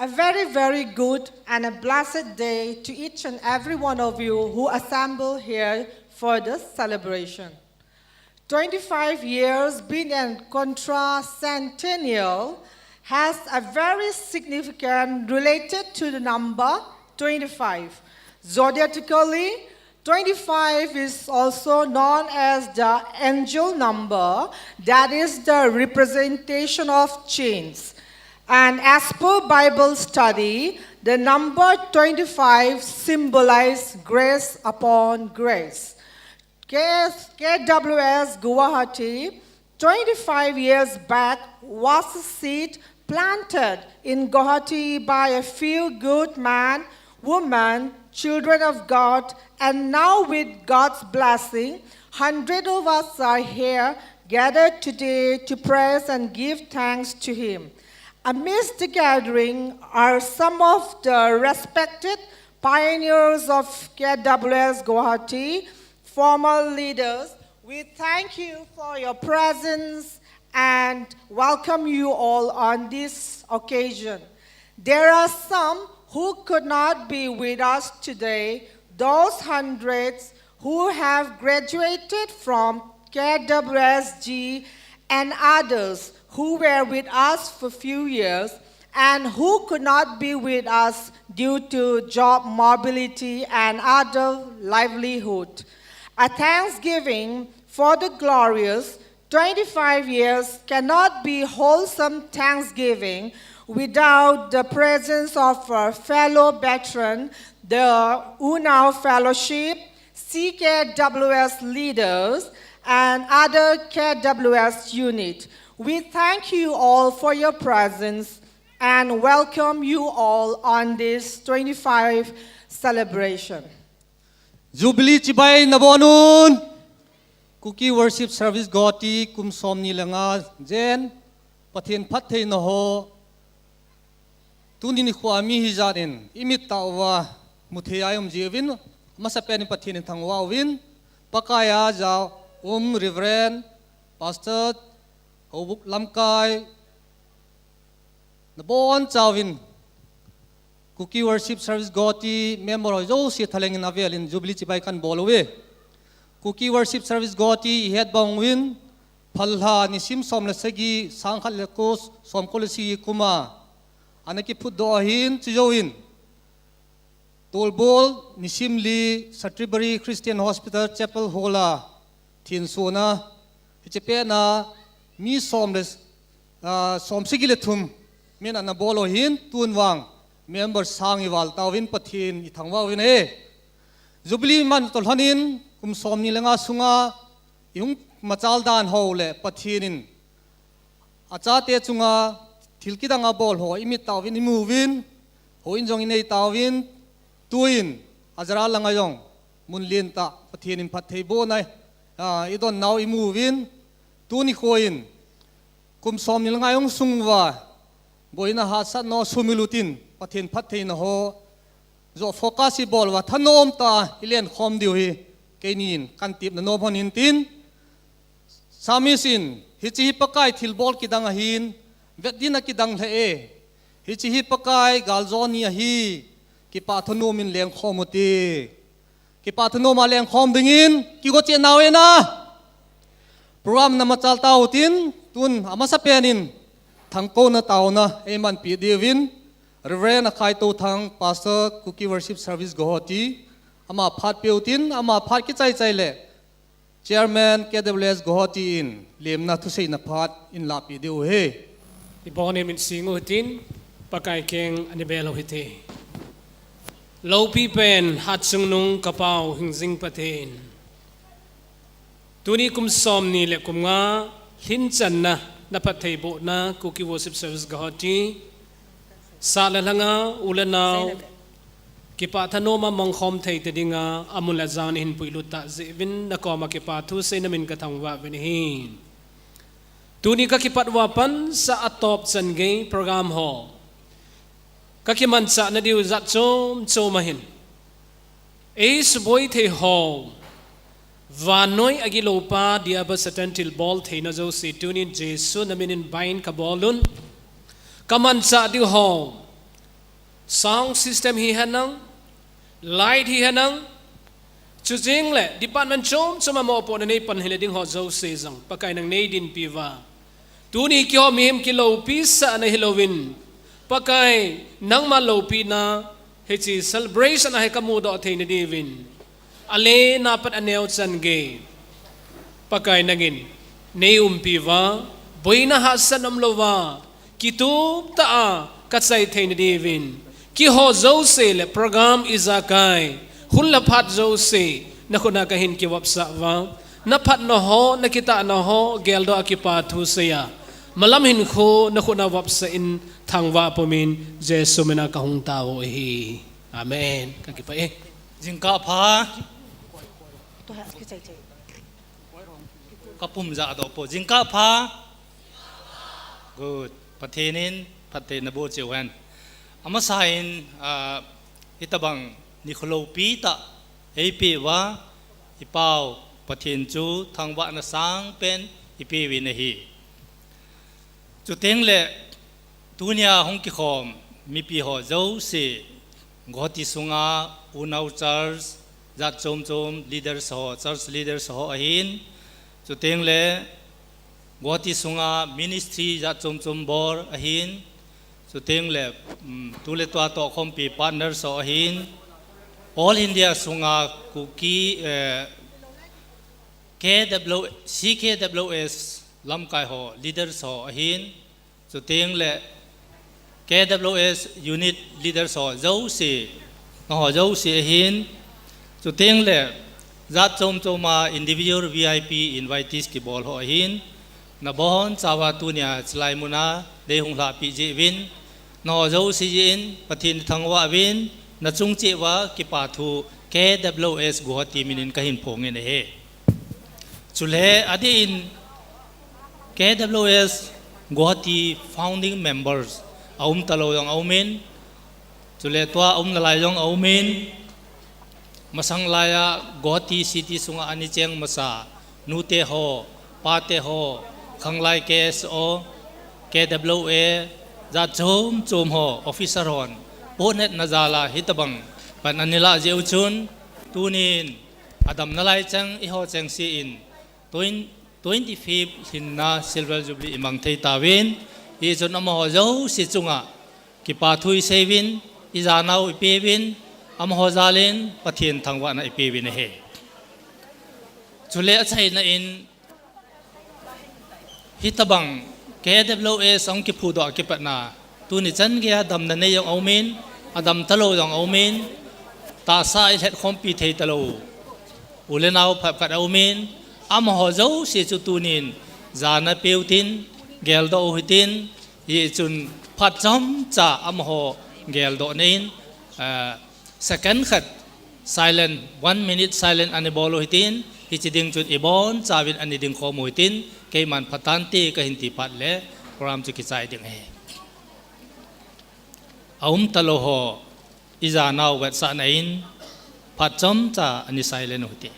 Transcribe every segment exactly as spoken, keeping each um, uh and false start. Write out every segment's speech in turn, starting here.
A very, very good and a blessed day to each and every one of you who assemble here for this celebration. Twenty-five years being a contracentennial has a very significant related to the number twenty-five. Zodiacally, twenty-five is also known as the angel number, that is the representation of change. And as per Bible study, the number twenty-five symbolizes grace upon grace. K S, K W S Guwahati, twenty-five years back, was a seed planted in Guwahati by a few good men, women, children of God, and now with God's blessing, hundred of us are here gathered today to praise and give thanks to Him. Amidst the gathering are some of the respected pioneers of K W S Guwahati, former leaders. We thank you for your presence and welcome you all on this occasion. There are some who could not be with us today, those hundreds who have graduated from K W S G and others who were with us for few years and who could not be with us due to job mobility and other livelihood. A thanksgiving for the glorious twenty-five years cannot be wholesome thanksgiving without the presence of our fellow veteran, the Unnao Fellowship, C K W S leaders, and other K W S unit. We thank you all for your presence and welcome you all on this twenty-five celebration. Jubilee chibai nabonun. Kuki Worship Service Guwahati kum som ni le nga jen, Pathen phattheina ho tuni nikho a mi hijat in imit tah uva muthei a ium jiuvin, amasapen in Pathen ithangvah uvin, Pakai a jaum Reverend, Pastor, houbung lamkai, nabonchauvin, Kuki Worship Service Guwahati member ho jouse thalheng in avel in Jubilee chibai kahin bol uve. Kuki Worship Service Guwahati ihet bang uvin, Phalha nisim som le sagi, sangkhat le ko, somko le sagi kum a ana kiphutdoh ahin, chujouvin Tolbol nisim li, Satribari Christian Hospital Chapel Hall a thinsun a, hiche pet a mi som le, ah, som sagi le thum min ana bol u ahin, tun vang member sang ival tauvin Pathen ithangvah uvin ahi. Jubilee man toh lhon in kum som ni le nga sunga ihung machal dan ho le Pathen in achate chunga thil kidang abol ho imit tauvin, imu uvin, houin jong inei tauvin, tuin Hazara langa jong mun lentah Pathen in phattheibohna, ah, idon nau imu uvin, tuni nikho in kum som ni le nga ihung sung uva boina hahsatna sumil utin, Pathen phattheina ho joh focus ibol uva thanom tah a ilenkhom diu hi keinin kahin tepna nom lhon in tin, Psalmist in, hiche hi Pakai thilbol kidang ahin, vet din a kidang lheh e. Hiche hi Pakai galjona ni ahi, kipah thanom in lengkhom ute. Kipah thanom a lengkhom dingin kigo cheh nau e na. Program na machal tau tin, tun amasapen in thangkouna taona eimanpi diuvin, Reverend Akhai Touthang, Pastor, Kuki Worship Service Guwahati, ama phat peu tin, ama phat kichai chai le Chairman K W S Guwahati in lemna thuseina phat in lahpeh diu ahi. Ibon in min sing u hitin, Pakai keng ana bel u hite. Loupi pen hatchungnung ka Pau hingjing Pathen, tuni kum som ni le kum nga lhin channa na phattheibohna Kuki Worship Service Guwahati, sah le lhanga u le nao kipah thanom a mangkhom thei te dinga amun le jang nahin puilut tah jeh uvin na koma kipathu seina min ka thangvah uvin ahi. Tuni ka kipat uva pan sah a top chan gei program ho ka kimanchah na diu jat chom chom ahin, ei suboi thei ho, vannoi a gilou pa Diabol Satan thilbol theina jouse tunin Jesu na min in bind ka bol un. Ka manchah diu ho, Sound system hi henlang, light hi henlang, chujing le department chom chom a mopohna neipan hile ding ho jouse jong Pakai nang neidinpi uva. Tuni kihou mihem kiloupi sah nahilouvin, Pakai nangma loupina hiche celebration a hi kamudoh theina diuvin, alen a pat aneo chan gei Pakai nangin neiumpi uva, boina hahsat umlouva, kitup tah a kachai theina diuvin, kihou jouse le program ijakai, hun le phat jouse nakhut a kahin kivopsah uva, naphatna ho, nakitahna ho geldoh a kipa thu seiya, malam hinkho nakhut a vopsah in thangvah pumin Jesu mina kahung tao u ahi. Amen. Kakipah e. Jingkah pha. Kapum ja doh po. Jingkah pha. Good. Pathen in phatthei naboh cheh uhen. Amasan, ah, hitobang nikho loupi tah eipeh uva, ipau Pathen chu thangvahna sangpen ipeuvin ahi. Chuteng le tunia hung kikhom mipi ho jouse, Guwahati sunga Unao Church jat chom chom leaders ho, church leaders ho ahin, chuteng le Guwahati sunga ministry jat chom chom bol ahin, chuteng le, um, tuletua tohkhompi partners ho ahin, All India sunga Kuki, eh, K W, C K W S lamkai ho leaders ho ahin, chuteng le K W S unit leaders ho jouse, nangho jouse ahin, chuteng le jat chom chom a individual V I P invitees kibol ho ahin, nabonchauva tunia chulai muna neihung lhahpeh jeh uvin, nangho jouse jeh in Pathen thangvah uvin, nachung cheh uva kipa thu K W S Guwahati minin kahin phongin ahi. Chule adeh in K W S Guwahati founding members aum talou jong aumin, chule tua aum nalai jong aumin, masang laiya Guwahati city sunga ana cheng masa nute ho, pate ho, khanglai K S O, K W A, jat chom chom ho, officer hon pohnatna jal a hitobang pan ana lah jeh u chun, tunin adam nalai cheng eiho chengse in twen-, twenty-fifth lhinna Silver Jubilee imang thei tauvin, hichun amaho jouse chunga kipa thu isei uvin, ijanau ipeuvin, amaho jal in Pathen thangvahna ipeuvin ahi. Chule achaina in, hitobang K W S ahung kiphudoh a kipatna, tuni chan geiya damna nei jong aumin, adam talou jong aumin, tahsa a ilhetkhompi thei talou u le nao phabep khat aumin, amaho jouse chu tunin jana peu hitin, geldoh u hitin, hichun phat chomcha amaho geldohna in, ah, second khat silent, one minute silent ana bol u hitin, hiche ding chun ibonchauvin ana dingkhom u hitin, keiman phatante kahin ti phat le program chu kichai ding ahi. Aum talou ho, ijanau vetsahna in phat chomcha ana silent u hite.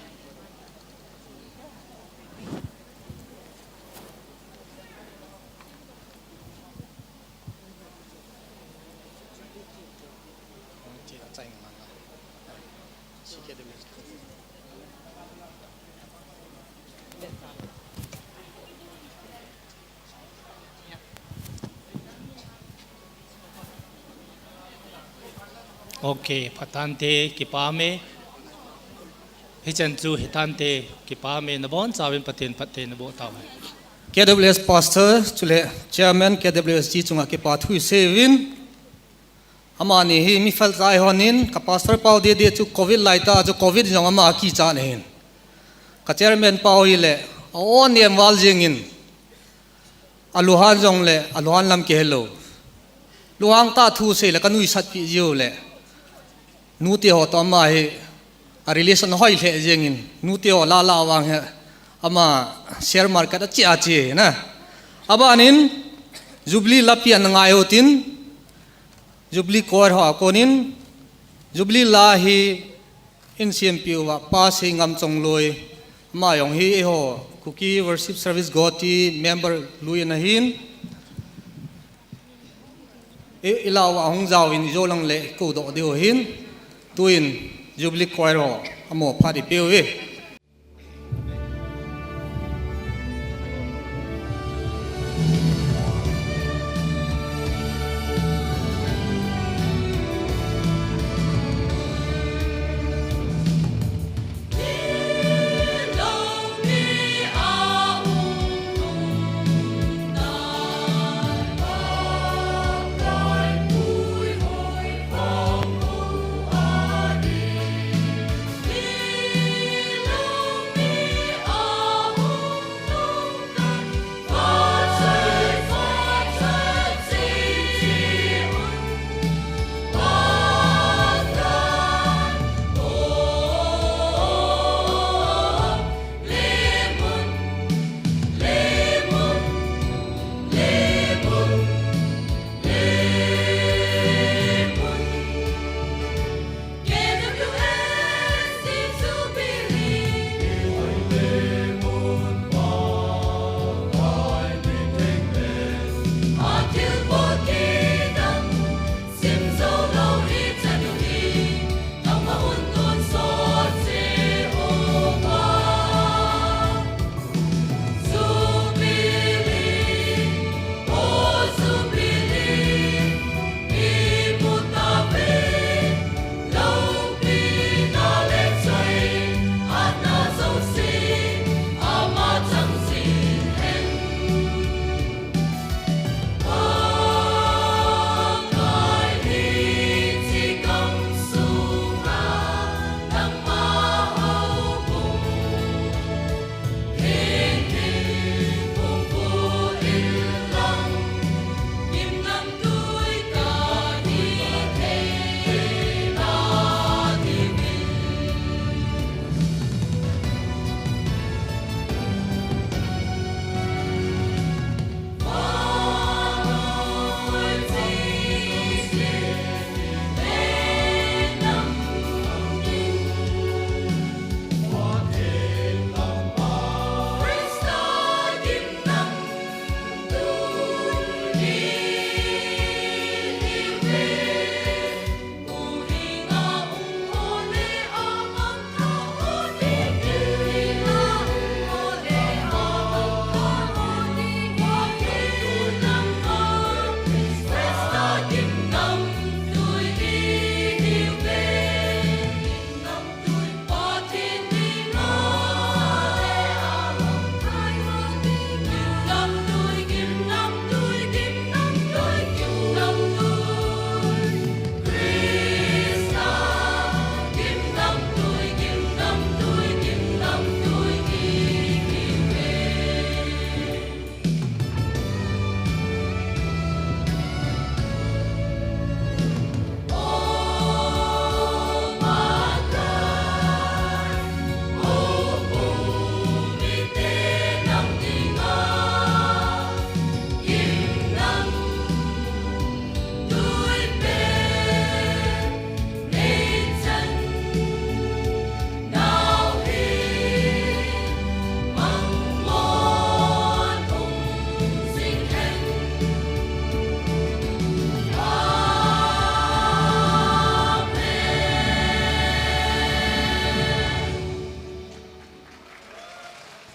Ok, phatante, kipah e. Hichan chu hitante, kipah e, nabonchauvin Pathen phatthei naboh tauhen. K W S Pastor, chule Chairman K W S G chunga kipa thu isei uvin. Amani hi mi felchai hon in, ka Pastor pau dede chu covid laitah chu covid jong ama kichat ahin. Ka Chairman pau hile, a-on nem val jengin, alunghan jongle, alunghan lam kihelou. Lunghang tah thu seile kanuisat pi jiu le. Nute ho toh ama hi, a relation hoi lheh jengin, nute ho lah lah vang hi, ama share market a che a che na. Abanin, Jubilee la pian ngai utin, Jubilee choir ho a konin, Jubilee la hi in siampi uva, Pa Seingam Chongloi, ama jong hi eiho, Kuki Worship Service Guwahati member lui ana hin. I, i lau a hung jaovin i jou lang le i kou doh diu hin, tuin Jubilee Choir ho, amo phat i peuve.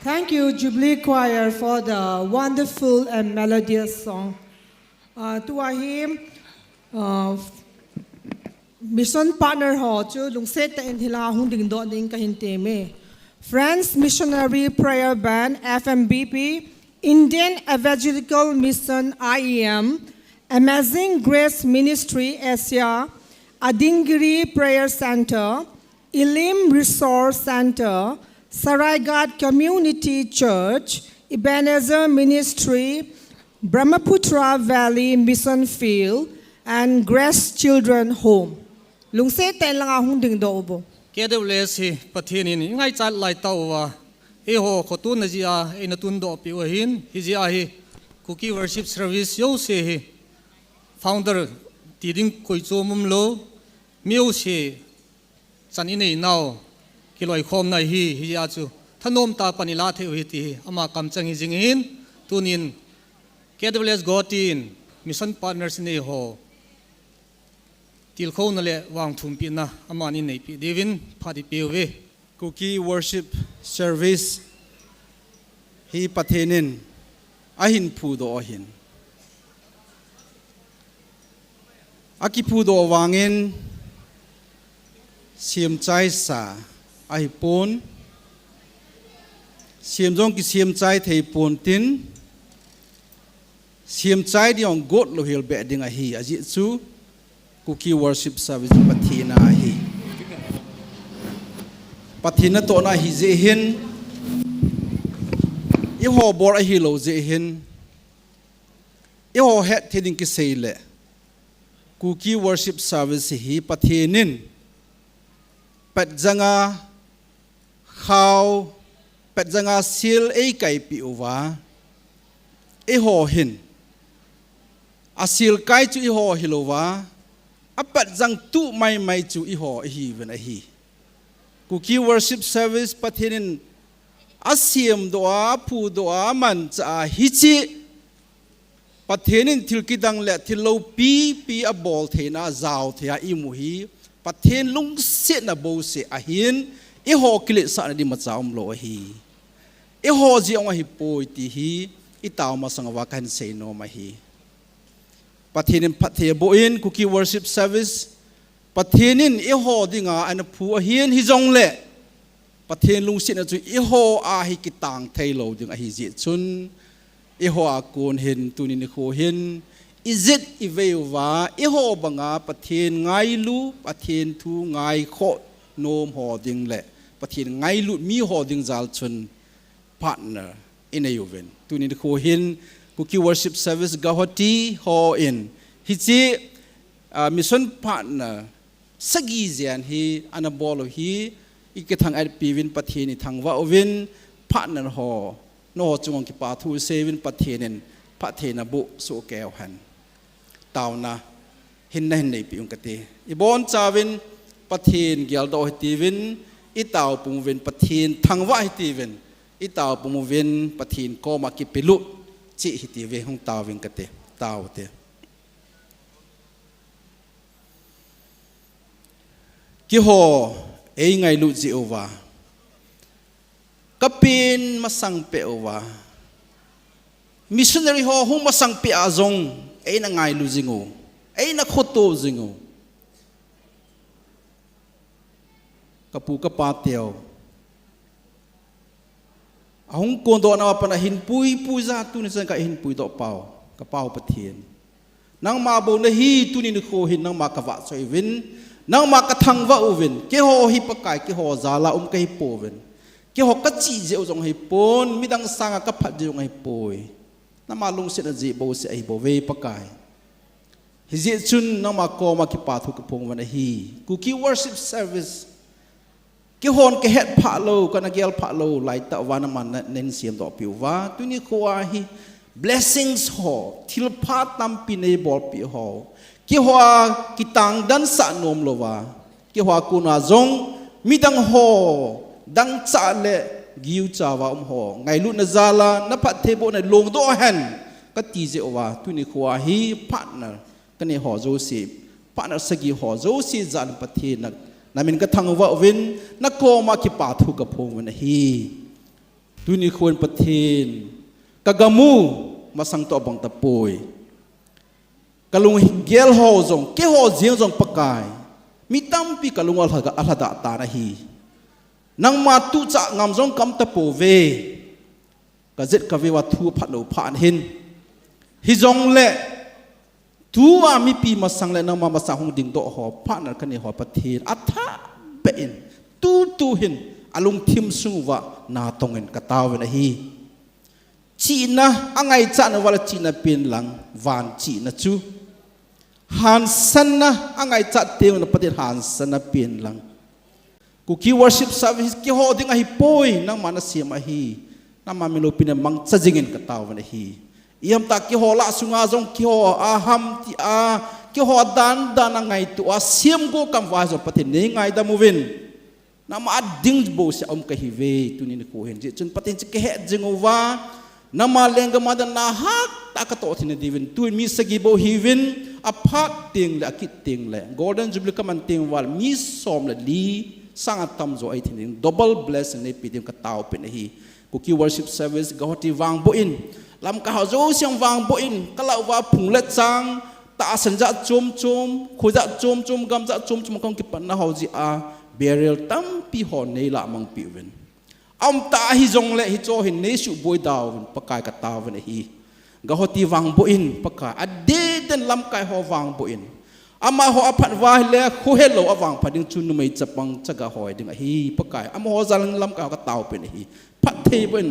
Thank you, Jubilee Choir, for the wonderful and melodious song. Uh, tua hi, uh, mission partner ho chu lungset tah in hilanga hung dingdoh ding kahin temme. Friends Missionary Prayer Band, F M B P, Indian Evangelical Mission, I E M, Amazing Grace Ministry Asia, Adingiri Prayer Center, Elim Resource Center, Saraighat Community Church, Ebenezer Ministry, Brahmaputra Valley Mission Field, and Grace Children Home. Lungset tah in langa hung dingdoh uvo. K W S hi Pathen in eingaichat lai tauva, eiho khotona jeh a eina tundoh peh u ahin, hijeh a hi Kuki Worship Service jouse hi founder ti ding koi chom umlou, mi jouse chan inei nau kiloikhomna ahi, hijeh a chu thanom tah a pan ilah thei u ahi ti hi ama kamcheng hi jing ahin, tunin K W S Guwahati in mission partners nei ho tilkhouna le vangthumpina aman eineipeh diuvin phat eipeuve. Kuki Worship Service hi Pathen in ahin phudoh ahin. Akiphudoh vangin semchaisa ahipon, sem jong kisemchai theipon tin, semchai ding jong gotlou hel beh ding ahi, ajeh chu Kuki Worship Service Pathen a ahi. Pathen natohna ahi jeh hin, eiho bol ahilou jeh hin, eiho hetthei ding kisei le, Kuki Worship Service hi Pathen in patjanga khao, patjanga sil eikaipeh uva, eiho hin, asil kai chu eiho hilouva, apatjang tuh maimai chu eiho ihiuvin ahi. Kuki Worship Service Pathen in asemdoh a, aphudoh a, amanchah a, hiche Pathen in thil kidang le thil loupi pi abol theina, ajao thei a imu hi Pathen lungsetna bouseh ahin, eiho kiletsahna ding imacha umlou ahi. Eiho jeh jong ahipoi ti hi itao masang uva kahin seinom ahi. Pathen in phatthei aboh in Kuki Worship Service, Pathen in eiho dinga ana phu ahin, hijongle Pathen lungsetna chu eiho a hi kitang theilou ding ahi jeh chun, eiho a kon hin tuni nikho hin, ijat ivei uva, eiho banga Pathen ngailu, Pathen thu ngaikhoh nomho ding le Pathen ngailut miho ding jal chun partner inei uvin. Tuni nikho hin Kuki Worship Service Guwahati hon hiche, ah, mission partner sagi jen hi ana bol u hi, ikithang-etpi uvin Pathen ithangvah uvin, partner ho, nangho chunga kipathu isei uvin, Pathen in phatthei naboh soh keiyu hen. Taona hin nahin neipeh ung kati. Ibonchauvin Pathen geldoh hitiuvin, itao pum uvin, Pathen thangvah hitiuvin, itao pum uvin, Pathen koma kipelut cheh hitiuvin, hung taoving kati. Tao ute. Keiho eingailut jeh uva, kapen masang peh uva, missionary ho hung masang peh a jong eina ngailu jing u, eina khoto jing u. Kapu kapa teu ahung kondoh nauva pat ahin puipui jeh a tuni chan kahin puidoh pau, kapau Pathen. Nangma bou nahi, tuni nikho hin nangma kavahchoi uvin, nangma kathangvah uvin, keiho hi Pakai, keiho jal a um kahipouvin, keiho kachih jeh u jong ahipon, midang sanga kaphat jeh u jong ahipoi. Nangma lungsetna jeh bouseh ahibouve Pakai. Hijeh chun nangma koma kipathu kaphong uvin ahi. Kuki Worship Service Keihon kahet phah lou, kana gel phah lou, laitah uva naman na, nahin semdoh peh uva. Tuni khoa hi blessings ho, thilpha tampi neibolpeh ho. Keiho a kitangdan sah nom louva. Keiho a kona jong midang ho, dangchah le giucha uva um ho ngailutna jal a, naphattheibohna longdoh hen kati jeh uva. Tuni khoa hi partner kanei ho jouse, partner sagi ho jouse jal in Pathen na, namin kathangvah uvin, nakoma kipathu kaphong uvin ahi. Tuni khoa Pathen, kagam u masang toh bang tapoi. Kalunggel ho jong, keiho jeng jong Pakai, mi tampi kalung u alha, alhadah tan ahi. Nangma tuchah ngam jong kaum tapouve. Kajet kaveuva thu aphat lou phat hin. Hijongle, tua mipi masang le nangma masang hung dingdoh ho, partner kanei ho Pathen, athah beh in, tutu hin, alungthim sung uva natong in kataovin ahi. Chihna angaichat nauva le chihna pen lang, van chihna chu. Hansanna angaichat teng le Pathen hansanna pen lang. Kuki worship service keiho ding ahipoi, nangma nasem ahi. Nangma min loupina mangcha jingin kataovin ahi. Ihamtah keiho lah sunga jong keiho aham tia, keiho dandan a ngaito a, semgo kamva jong Pathen neingaidam uvin. Nangma a ding bouseh a um kahiuve, tuni nikho hin. Hijeh chun Pathen chu kahet jing uva, nangma lenggam a dinga hatah a katoh theina diuvin, tuin mi sagi bou hiuvin, aphat teng le, akit teng le, Golden Jubilee kaman teng uva le, mi som le li sang atam jo ahi thei ding, double blessing neipe ding kataopi in ahi. Kuki Worship Service, Guwahati vangboh in, lamkai ho jouse vangboh in, kalau uva phung le chang, tahsan jat chom chom, kho jat chom chom, gam jat chom chom, kong kipatna ho jeh a, burial tampi ho neilah mangpi uvin. Aum tah ahi jongle hicheho hin neisuboi da uvin Pakai kataovin ahi. Guwahati vangboh in Pakai, adeh den lamkai ho vangboh in. Amaho aphat uva ahile khohelou avangphat ding chu numei chapang chaga ho ding ahi Pakai. Amaho jal in lamkai ho kataopi in ahi. Phatthei boh in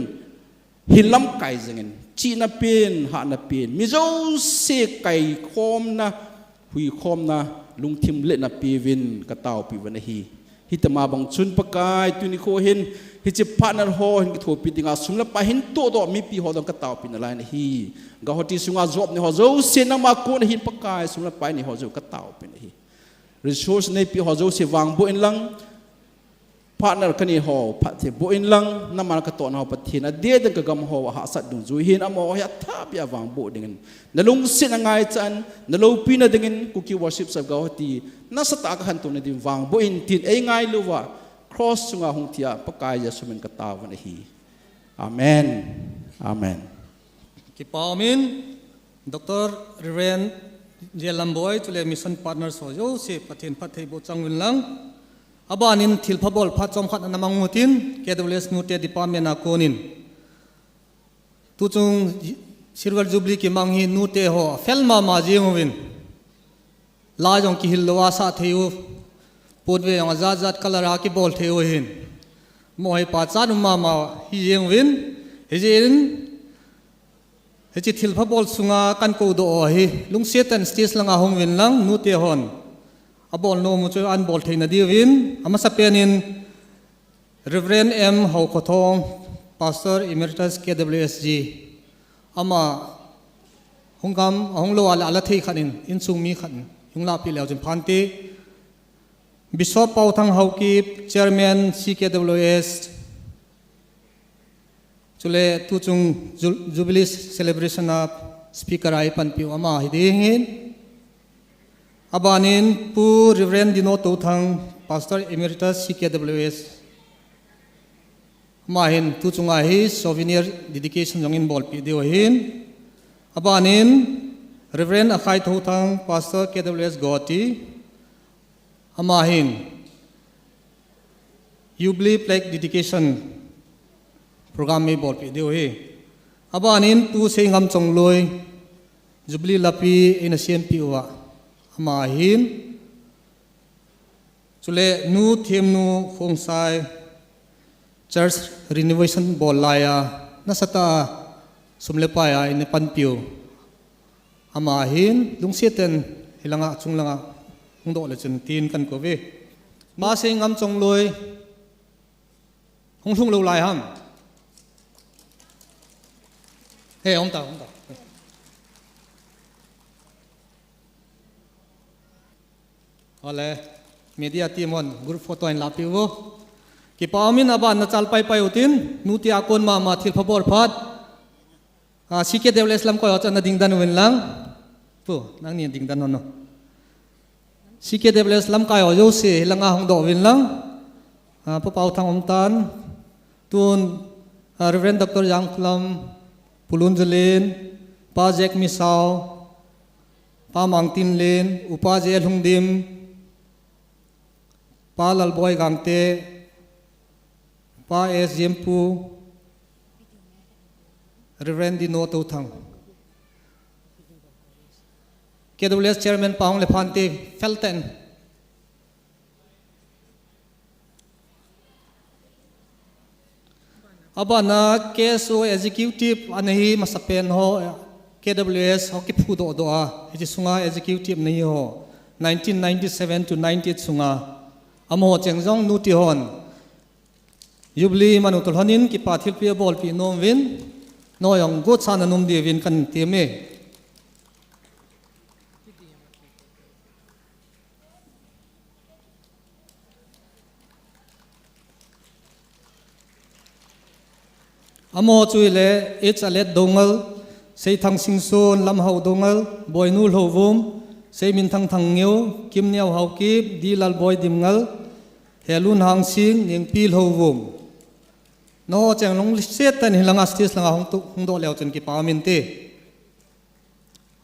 hin lamkai jeng in. Chihna pen, hahna pen. Mi jouse kaikhomna, huikhomna, lungthim letna peuvin kataopi uvin ahi. Hitobang chun Pakai, tuni kho hin, hiche partner ho hin kithopi dinga sum le pai hin tohdoh mipi ho jong kataopi nalai in ahi. Guwahati sunga job nei ho jouse nangma kona hin Pakai, sum le pai nei ho jouse kataopi in ahi. Resource neipe ho jouse vangboh in lang, partner kanei ho phatthei boh in lang, nangma katohna ho Pathen, adeh den kagam ho ahahsat dungjui hin, amaho hi athahbeh a vangboh dingin, nalungsetna ngaichan, naloupina dingin, Kuki Worship Service Guwahati nasatah a kakhantou na ding vangboh in tin eingailu uva, cross chunga hung thia Pakai Jesu min in kataovin ahi. Amen. Amen. Kipa umin, Doctor Reverend J Lamboi, chule mission partners ho jouse, Pathen phattheiboh chang uvin lang. Abanin thilpha bol phat chomkhat ana mang utin, K W S Nute Department a konin. Tuchung Silver Jubilee kimang hi nute ho, fel mama jeng uvin. Lai jong kihil lou a sah thei u. Pon ve jong ajat jat colour a kibol thei u ahin. Mo hi pachat um mama hi jeng uvin. Hijeh in, hiche thilpha bol sunga kan koudoh u ahi. Lungset tah in stage langa hung uvin lang, nute hon. Abol nom u chu ahin bol theina diuvin. Amasapen in, Reverend M Haokhothong, Pastor Emeritus K W S G. Ama hung gam, ahung lou a le ala thei khat in, insung mi khat in, hung lahpeh leu chun phante. Bishop Paothang Haokip, Chairman C K W S. Chule tuchung Ju-, Jubilee Celebration a speaker a eipanpiu ama hiding ahin. Abanin Pu Reverend Dino Touthang, Pastor Emeritus C K W S. Ama hin tuchunga hi souvenir dedication jong eibolpeh diu ahin. Abanin Reverend Akhai Touthang, Pastor K W S Guwahati. Ama hin Jubilee Plaque Dedication Program eibolpeh diu ahi. Abanin Pu Seingam Chongloi, Jubilee lapi eina sempeh uva. Ama ahin. Chule Nu Themnu Khongsai, Church renovation bol laiya, nasatah a sum le pai a eina panpiu. Ama ahin, lungset tah in, hilanga, chunglanga, hung doh le chun tin kan kou ve. Ma Seingam Chongloi, hung lhung lou lai ham. He, hung ta, hung ta. Ole, media team hon group photo hin lahpeh uvo. Kipa umin aban nachal paipai utin, nute a kon mama thilpha bol phat. Ah, C K W S lamkai ho chu ana dingdan uvin lang. Pu, nangni dingdan un o. C K W S lamkai ho jouse, hilanga hung doh uvin lang. Ah, Pu Paothang um tan. Tun, ah, Reverend Doctor Jangkhulam, Pu Lunjalin, Pa Jack Misao, Pa Mangtinlen, Upa J Lhungdim, Pa Lalboi Gangte, Pa S Jempu, Reverend Dino Touthang. K W S Chairman Pa Hongle Phante, fel tah in. Abana K S O Executive ana hi masapen ho, K W S ho kiphudoh doh a, hiche sunga Executive ana hi ho, nineteen ninety-seven to ninety-eight sunga, amaho cheng jong nute hon, Jubilee manu toh lhonin kipa thilpeh abolpeh nom uvin, noi jong gotsa na nom diuvin kan tem e. Amaho chu ahile, H Alet Doungel, Seithang Singson, Lamhao Doungel, Boinu Lhouvum, Seiminthang Thangngeo, Kimneo Haokip, D Lalboi Dimngal, Helun Hangsing, Nengpi Lhouvum. Nangho cheng lungset tah in hilanga stage langa hung tu, hung doh leu chun kipa um inte.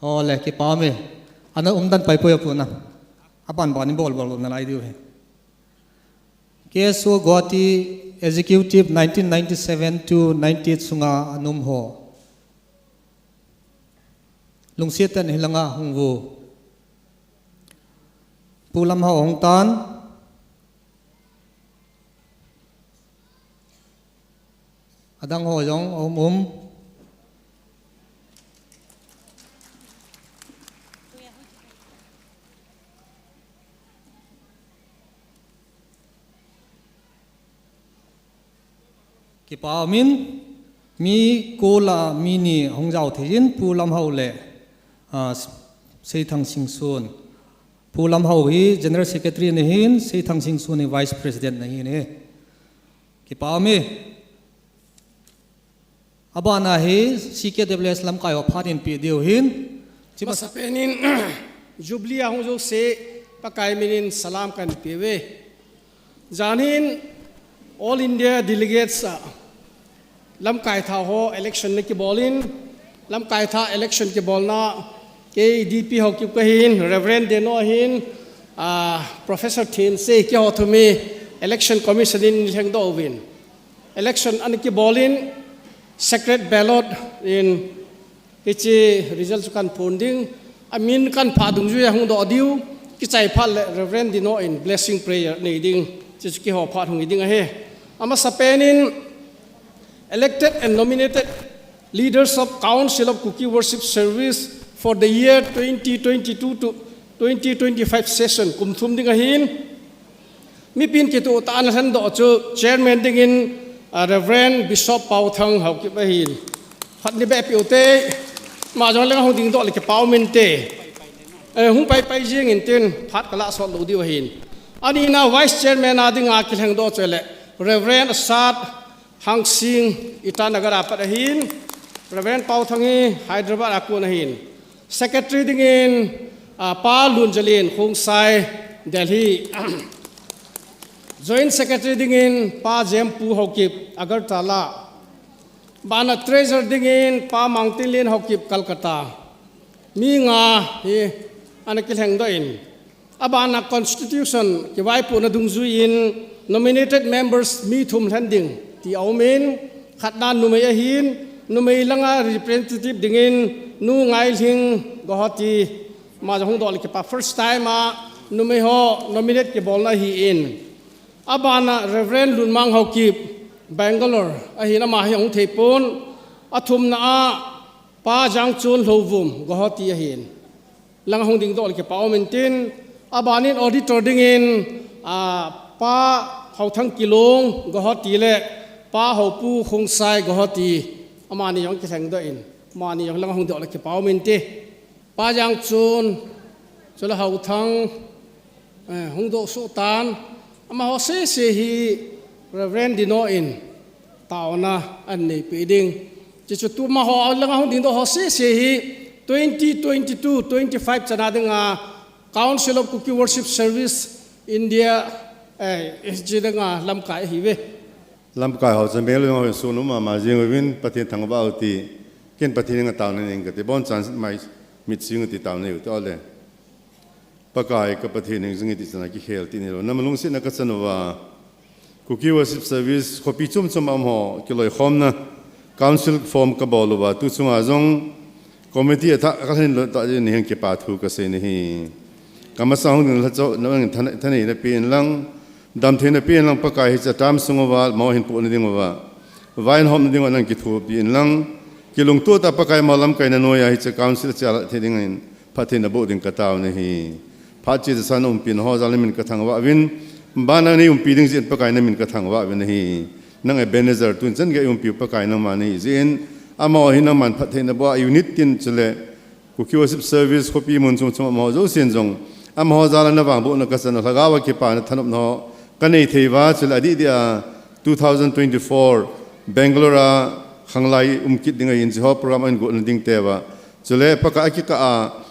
Ole, kipa um e. Ana umdan paipoi apuna. Aban ban in bol bol nalai diu ahi. K S O Guwahati Executive nineteen ninety-seven to ninety-eight sunga ana um ho. Lungset tah in hilanga hung uvo. Pu Lamhao hung tan. Adang ho jong aum um. Kipa um in, mi ko lah a mi ni hung jao thei in, Pu Lamhao le, ah, Seithang Singson. Pu Lamhao hi General Secretary ana hin, Seithang Singson hi Vice President ana hin e. Kipa um e. Abana hi C K W S lamkai ho phat in pe diu hin. Chi masa- Masapen in Jubilee a hung jouse Pakai min in salam kahin pe uve. Jan hin All India Delegates a lamkai thah ho election ana kibol in, lamkai thah election kibolna kei D P Haokip kahin, Reverend Deno ahin, ah, Professor Thensei, keiho thum hi Election Commission in lhengdoh uvin. Election ana kibol in, secret ballot in, hiche result chu kahin phon ding, amin kahin phah dungjuia hung doh diu, kichai phat le Reverend Deno in blessing prayer nei ding, chuchu keiho phat hung hi ding ahi. Amasapen in, elected and nominated leaders of Council of Kuki Worship Service for the year twenty twenty-two to twenty twenty-five session kum thum ding ahin, mipin kitoh tah a ana lhendoh chu chairman dingin, ah, Reverend Bishop Paothang Haokip ahin. Phat ni beh peh ute, ama jong leng hung dingdoh le kipa um inte. Eh, hung paipai jing intin, phat kalah sot lou diu ahin. Anina vice chairman a dinga kilhengdoh chu le Reverend Asat Hangsing, Itanagar a pat ahin, Reverend Paothang hi Hyderabad a kon ahin. Secretary dingin, ah, Pa Lunjalin, Khongsai, Delhi. Joint Secretary dingin Pa Jempu Haokip, Agartala. Bana Treasurer dingin Pa Mangtinlin Haokip, Calcutta. Mi nga hi ana kilhengdoh in. Abana constitution kivaipohna dungjuiyin nominated members mi thum lhen ding ti aumin, khatna numei ahin, numei langa representative dingin Nu Ngailhing Guwahati, ama jong hung doh le kipa, first time a numei ho nominate kibolna ahin. Abana Reverend Lunmang Haokip, Bangalore, ahin ama hi ahung thei pon, athumna a Pa Jangchon Lhouvum, Guwahati ahin. Langa hung dingdoh le kipa um intin, abanin auditor dingin, ah, Pa Haothang Kilong, Guwahati le Pa Haopu Khongsai, Guwahati, amani jong kilhengdoh in, amani jong langa hung doh le kipa um inte. Pa Jangchon, chule Haothang, eh, hung doh soh tan, amaho sese hi Reverend Dino in taona ahin neipeh ding. Chuchu tu amaho langa hung dingdoh ho sese hi twenty twenty-two twenty-five chana dinga Council of Kuki Worship Service India, eh, chi dinga lamkai ahiuve. Lamkai ho chun Bangalore ho sun um mama jing uvin, Pathen thangvah u ti, ken Pathen henga taona nei inge kati, abonchan mai mit sing u ti taona nei u ti ole. Pakai ka Pathen hing jing e ti chana kikhel ti nilou. Nama lungsetna kachan uva, Kuki Worship Service, khopi chom chom a um ho kiloikhomna, council form kabol uva, tu chunga jong committee a thah kalhen lou tah jeh in nahen kipa thu kasei nahi. Kamasa hung ding lhacho, nang thanei, thaneina pen lang, damtheina pen lang Pakai hiche term sung uva, amaho hin pohna ding uva, vaihomna ding uva nang kithopi in lang, kilungtoh tah a Pakai amaho lamkaina noiya hiche council a chea la thei dingin, phattheina boh ding katao nahi. Phat chesa naumpi nao ho jal a namin kathangvah uvin, abana neiumpi ding jeh in Pakai namin kathangvah uvin ahi. Nang Ebenezer tun chan gei umpiu Pakai nangma nahi jeh in, amaho hi nangman phattheina boh a unit tin chule, Kuki Worship Service, khopi mun chom chom amaho jousen jong, amaho jal a navangbohna kachan a lhagao a kipana thanopna ho kanei thei uva, chule adih dih a two thousand twenty-four Bangalore a khanglai um kit ding ahin, hiche ho program ahin gotna ding tiuva. Chule Pakai a kikah a,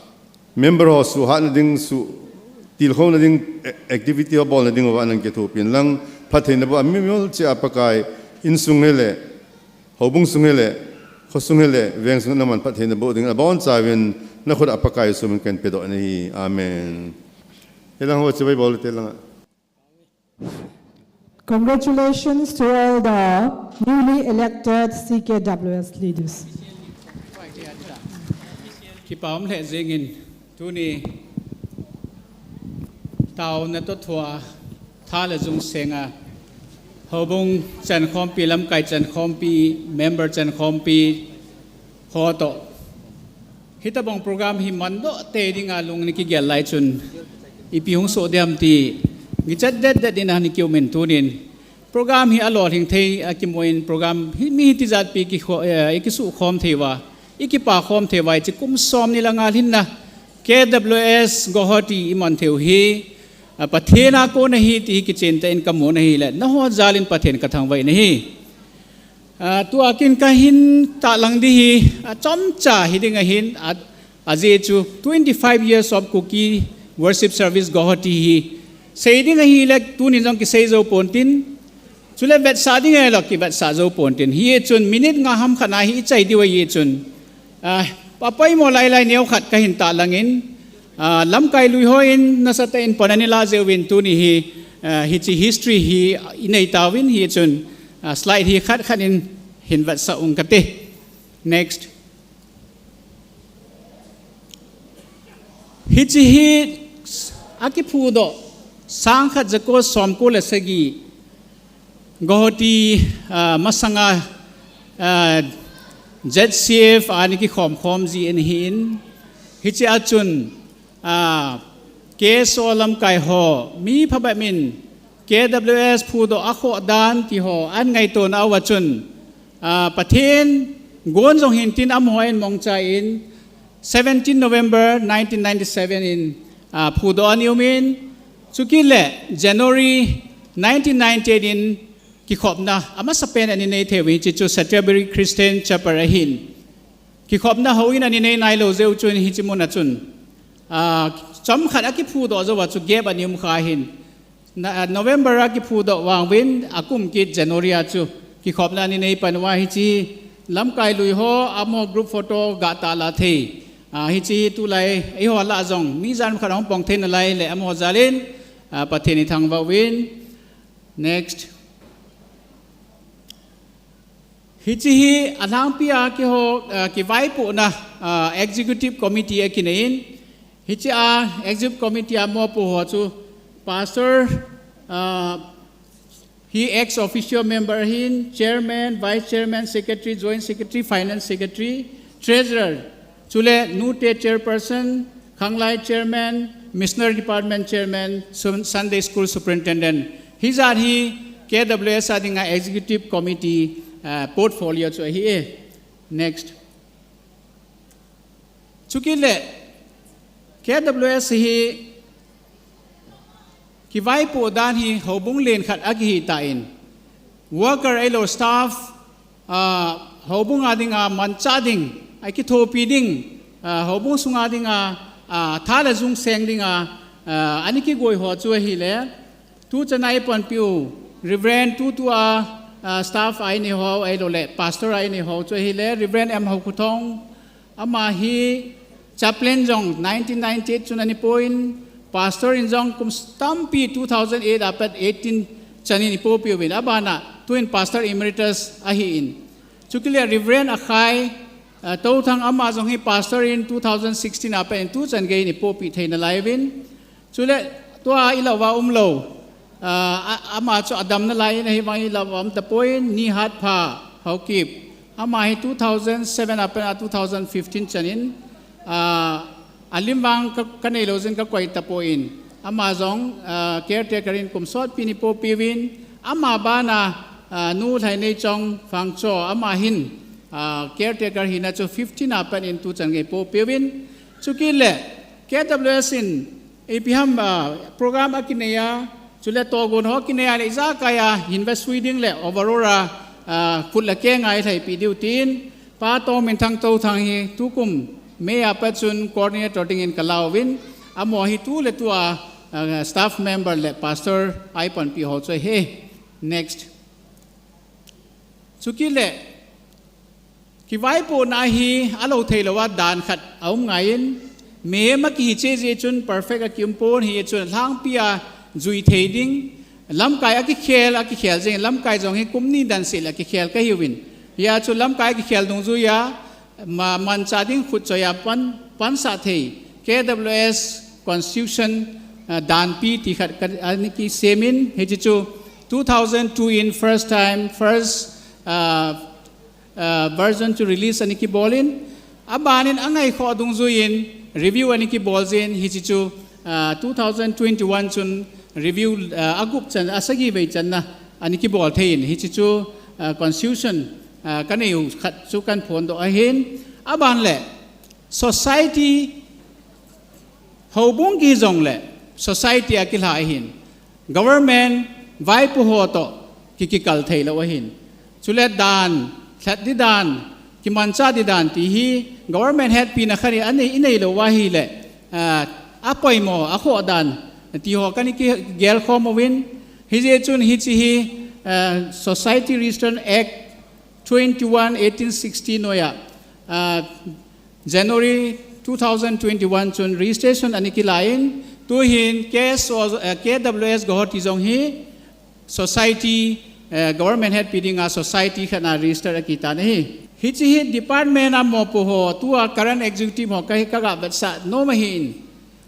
Member ho suhatna ding, sutilkhouna ding, activity ho bolna ding uva nang kithopin lang, phattheina boh a mi mimal cheh a Pakai, insung hile, houbung sung hile, khosung hile, vengsung naman phattheina boh ding, abonchauvin, nakhut a Pakai sumin kahin pedoh nahi. Amen. Hilang ho chibai bol te lang. Congratulations to all the newly elected C K W S leaders. Kipa um lheh jengin tuni taona toh thua tha le jung senga houbung chankhompi, lamkai chankhompi, member chankhompi ho toh hitobang program hi mandoh tei dinga lung nei kigel lai chun ipi hung soh diam ti ngichat detdet in ahin kiumin tunin program hi alolhing thei akimun program hi mi hitijat pi ki kho, eh, ikisukhom thei uva, ikipakhom thei uva, hiche kum som ni le nga lhinna K W S Guwahati iman theiu hi, ah, Pathen a kona ahi ti hi kichen tah in kamu nahi le, nangho jal in Pathen kathangvah nahi. Ah, tua kin kahin tahlang ding hi, ah, chomcha hiding ahin, ah, ajeh chu twenty-five years of Kuki worship service Guwahati hi sei ding ahile tunin jong kisei jou pontin, chule vetsah ding ahilou kivetsah jou pontin. Hichun minute nga ham khat na hi ichai diu ahi chun, ah, apoimo lailai neo khat kahin tahlangin, ah, lamkai lui hon nasatah in pan ana la jeh uvin tuni hi, ah, hiche history hi inei tauvin hichun, ah, slide hi khat khat in hin vetsah ung kate. Next. Hiche hi akiphudoh sangkhat jako somko le sagi Guwahati, ah, masanga, ah, Z C F a ana kikhom khom ji ahin. Hiche a chun, ah, K S O lamkai ho mi phabep in K W S phudoh akhoh dan ti ho ana ngaito nauva chun, ah, Pathen gon jong hintin amaho in mongcha in seventeen November nineteen ninety-seven in, ah, phudoh ana umin, chukit le January nineteen ninety-eight in kikhopna amasapen ana nei thei uvin, hiche chu Satyaberry Christian Chapel ahin. Kikhopna houin ana nei nailou jeh u chun hiche mun a chun, ah, chomkhat akiphudoh jou uva chu gap ana um kha ahin. Na, November a kiphudoh vang uvin, akum kit January a chu kikhopna ana nei pan uva hiche lamkai lui ho, amaho group photo ga tahlah thei. Ah, hiche tulai eiho lah jong mi jan khat ahung pang thei nalai le amaho jal in, ah, Pathen ithangvah uvin. Next. Hiche hi alhangpi a keiho, ah, kivaipohna, ah, executive committee akinei in. Hiche a executive committee a mopo ho chu pastor, ah, hi ex officio member ahin, chairman, vice chairman, secretary, joint secretary, finance secretary, treasurer. Chule nute chairperson, khanglai chairman, missionary department chairman, Sun-, Sunday school superintendent. Hijat hi K W S a dinga executive committee, ah, portfolio chu ahi e. Next. Chukit le K W S hi kivaipoh dan hi houbung len khat akihi tan. Worker ahilou staff, ah, houbung a dinga manchah ding, akithopi ding, ah, houbung sunga dinga, ah, tha le jung seng dinga, ah, ana kigoi ho chu ahile. Tuchan a ipanpiu, Reverend tutua, ah, staff a inei ho, ahilou le, pastor a inei ho chu ahile, Reverend M Haokhothong, ama hi chaplain jong nineteen ninety-eight chun ana poh in, pastor in jong kum tampi two thousand eight apat eighteen chan in ipohpi uvin, abana tuin pastor emeritus ahin. Chukit le Reverend Akhai, ah, Touthang ama jong hi pastor in two thousand sixteen apat in tuchan gei in ipohpi thei nalai uvin. Chule tua ilah uva umlou, ah, a, ama chu adam nalai in ahivang ilah uva um tapon, Nihatpha Haokip. Ama hi two thousand seven apat a two thousand fifteen chan in, ah, alim vang ka, kanei lou jeh in kakoi tapon. Ama jong, ah, caretaker in kum sotpi in ipohpi uvin. Ama bana, ah, Nu Lhaineichong Phangcho, ama hin, ah, caretaker hina chu fifteen apat in tuchan gei ipohpi uvin. Chukit le K W S in ipi ham, ah, program akinei a, chule togon ho kinei a le ijakai a hin vesui ding le overall a, ah, khut le keng a ilhaipi diu tin, Pa Tongminthang Touthang hi tukum May a pat chun coordinator dingin kalauvin, amaho hi tuletua, uh, staff member le pastor a eipanpi ho chu ahi. Next. Chukit le, kivaipohna hi alou theilouva dan khat aum ngaiyin, mihem akihi cheh jeh chun perfect akium pon, hichun lhangpia jui thei ding, lamkai akikhel, akikhel jing, lamkai jong hi kum ni dan seh le akikhel kahiuvin. Hia chu lamkai akikhel dungjuiya, ma-, manchah ding khutchoiya pan, pansah thei, K W S Constitution, uh, danpi ti khat ka, ana kisemin, hiche chu two thousand two in first time, first, uh, uh, version chu release ana kibolin, abanin angaikhoh dungjuiyin review ana kibol jin, hiche chu, uh, two thousand twenty-one chun review, uh, agup chan, asagi vei channa ana kibol theiyin, hiche chu, uh, Constitution, uh, kaneiu khat chu kahin phondoh ahin, aban le society, houbung kihi jongle society akilha ahin, government vaipo ho toh ki, kikal theilou ahin. Chule dan, lhat ding dan, kimanchah ding dan ti hi government hetpina khat hi anei, inei louva ahile, ah, apoimo, akhoh dan ti ho kana kigel khom uvin, hijeh chun hiche hi, ah, Society Registration Act twenty-one eighteen sixty noiya, ah, January two thousand twenty-one chun registration ana kilaiyin, tuhin K S O, eh, K W S Guwahati jong hi society, eh, government hetpi dinga society khat a register akitan ahi. Hiche hi department a mopo ho, tua current executive ho kahi, kaga vetsah nom ahin.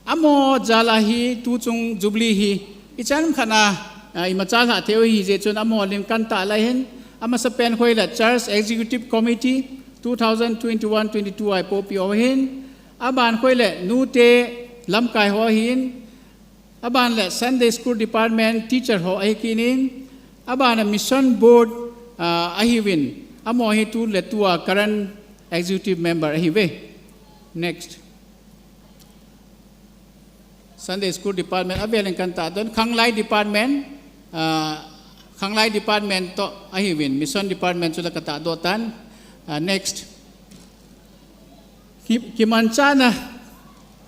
Amaho jal a hi tuchung Jubilee hi ichan khat a, ah, imacha lhah theiu ahi jeh chun amaho lim kana tah lai hin, amasapen hoilai Church Executive Committee two thousand twenty-one twenty-two a ipopi u ahin, aban hoilai nute lamkai ho ahin, aban le Sunday School Department teacher ho ahi kit in, aban le Mission Board, ah, ahiuvin, amaho hi tuletua current executive member ahiuve. Next. Sunday School Department avelin kana tahdoh in, Khanglai Department, ah, Khanglai Department toh ahiuvin, Mission Department chu la kana tahdoh tan. Ah, next. Ki, kimanchahna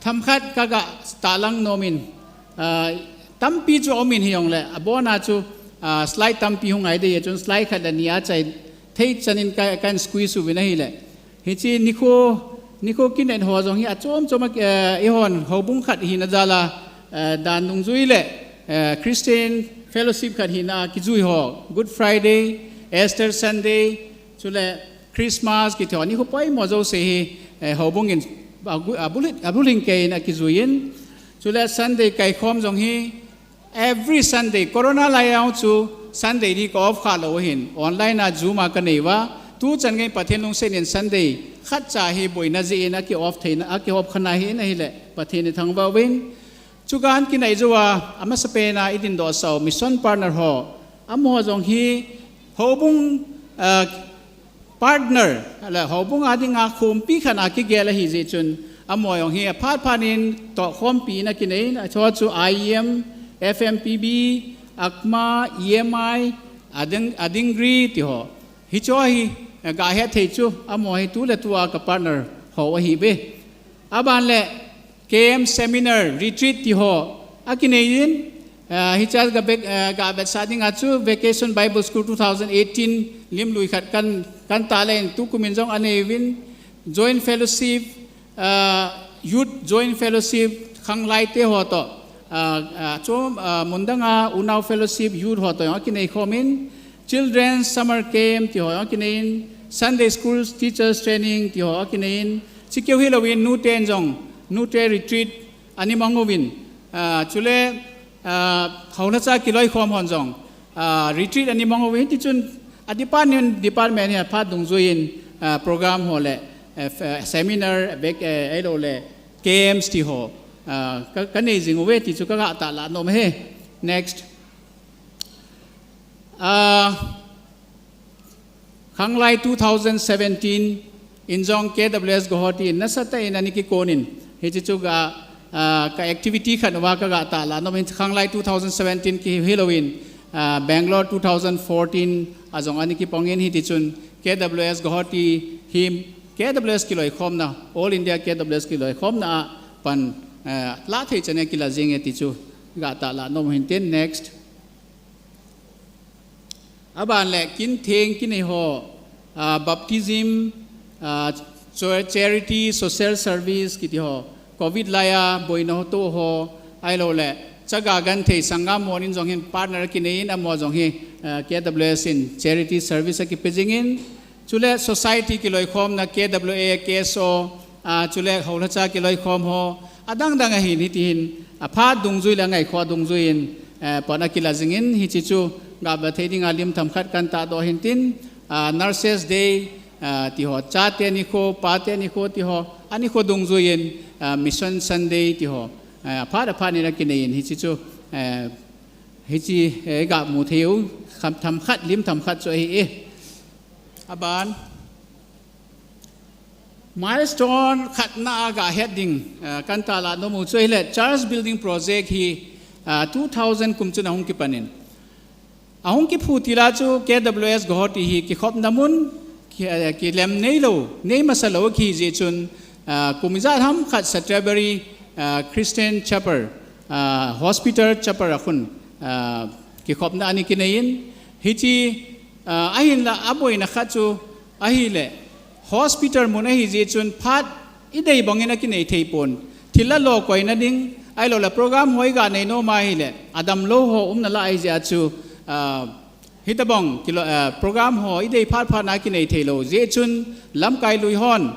themkhat kaga tahlang nomin, ah, tampi chu aumin hijongle, abona chu, ah, slide tampi hung ngai ding ahi chun slide khat le ni achai thei chanin ka, kahin squeeze uvin ahile. Hiche nikho, nikho kinet ho jong hi achom chom a, eh, eihon houbung khat hina jal a, eh, dan dungjui le, eh, Christian fellowship khat hina a kijui ho, Good Friday, Easter Sunday, chule Christmas kiti ho, nikho poimo jouse hi, eh, houbung in agu-, abulhit, abulhit keiyin akijuiyin. Chule Sunday kaikhom jong hi, every Sunday, Corona lai a chu Sunday hi ka off khalou ahin, online a Zoom a kanei uva, tuchan gei Pathen lungset in Sunday khatcha hi boina jeh in aki off theina, aki off kha nahi in ahile, Pathen ithangvah uvin. Chukan kinai jouva, amasapen a idindoh sau, mission partner ho, amaho jong hi, houbung, ah, partner, le houbung a dinga khompi khat a kigel ahi jeh chun, amaho jong hi aphat phat in tohkhompi in akinei in, achu chu I E M, F M P B, akma, E M I, ading, adingri ti ho. Hichu hi, eh, gahet thei chu, amaho hi tuletua ka partner ho ahiuve. Aban le, camp, seminar, retreat ti ho akinei in, ah, hiche a ga vek-, ah, ga vetsah ding a chu Vacation Bible School two thousand eighteen limlui khat kan, kana tah le in tukum in jong anei uvin, joint fellowship, ah, youth joint fellowship, khanglai te ho toh, ah, ah, chom, ah, mun dang a unau fellowship, youth ho toh jong akinei khom in, children summer camp ti ho jong akinei in, Sunday school teachers training ti ho akinei in, chukeu hilou in nute in jong, nute retreat ana mang uvin, ah, chule, ah, haolhacha kiloikhom hon jong, ah, retreat ana mang uvin, tichun a department, department hi aphat dungjui in, ah, program ho le, eh, f-, eh, seminar, vek, eh, ahilou le camps ti ho, ah, ka, kanei jing uve ti chu kaga tahlang nom e. Next. Ah, Khanglai two thousand seventeen in jong K W S Guwahati in nasatah in ana kikon in, hiche chu ga, ah, ka activity khat uva kaga tahlang nom in, Khanglai two thousand seventeen kihi hilou in, ah, Bangalore two thousand fourteen a jong ana kipong in, hitichun K W S Guwahati hi K W S kiloikhomna, All India K W S kiloikhomna a pan, eh, la thei chane kila jing e ti chu ga tahlah nom hin tin. Next. Aban le kin theng kinei ho, ah, baptism, ah, cho-, charity, social service kiti ho, covid laiya boina ho to ho, ahilou le chaga genthei sangam ho in jong hin partner kinei in, amaho jong hi, ah, K W S in charity service akipe jing in, chule society kiloikhomna K W A, K S O, ah, chule houlacha kiloikhom ho, adang dang ahin, hiti hin, aphat dungjui le angaikhoh dungjui in, eh, pan akila jing in, hiche chu gah ba thei dinga lim themkhat kan tahdoh hin tin, ah, Nurses Day, ah, ti ho, chate nikho, pate nikho ti ho, anikho dungjui in, ah, Mission Sunday ti ho, eh, aphat aphat in akinei in, hiche chu, eh, hiche, eh, gah mu thei u, kham themkhat, lim themkhat chu ahi e. Aban. Milestone khatna a gah het ding, eh, kan tahlah nom u chu ahile Church Building Project hi, eh, two thousand kum chun ahung kipan in. Ahung kiphu tila chu K W S Guwahati hi kikhopna mun, ki, eh, kilem neilou, nei masa lou kihi jeh chun, eh, kum ijat ham khat Satterberry, eh, Christian Chapel, eh, Hospital Chapel a khun, eh, kikhopna ana kinei in. Hiche, eh, ahinla aboina khat chu, ahile, hospital mun ahi jeh chun phat idei bang in akinei thei pon. Thil la lo koina ding, ahilou le program ho iga nei nom ahile, adamlou ho umna lai jeh a chu, ah, hitabang kilo, ah, program ho idei phat phat na kinei thei lou jeh chun lamkai lui hon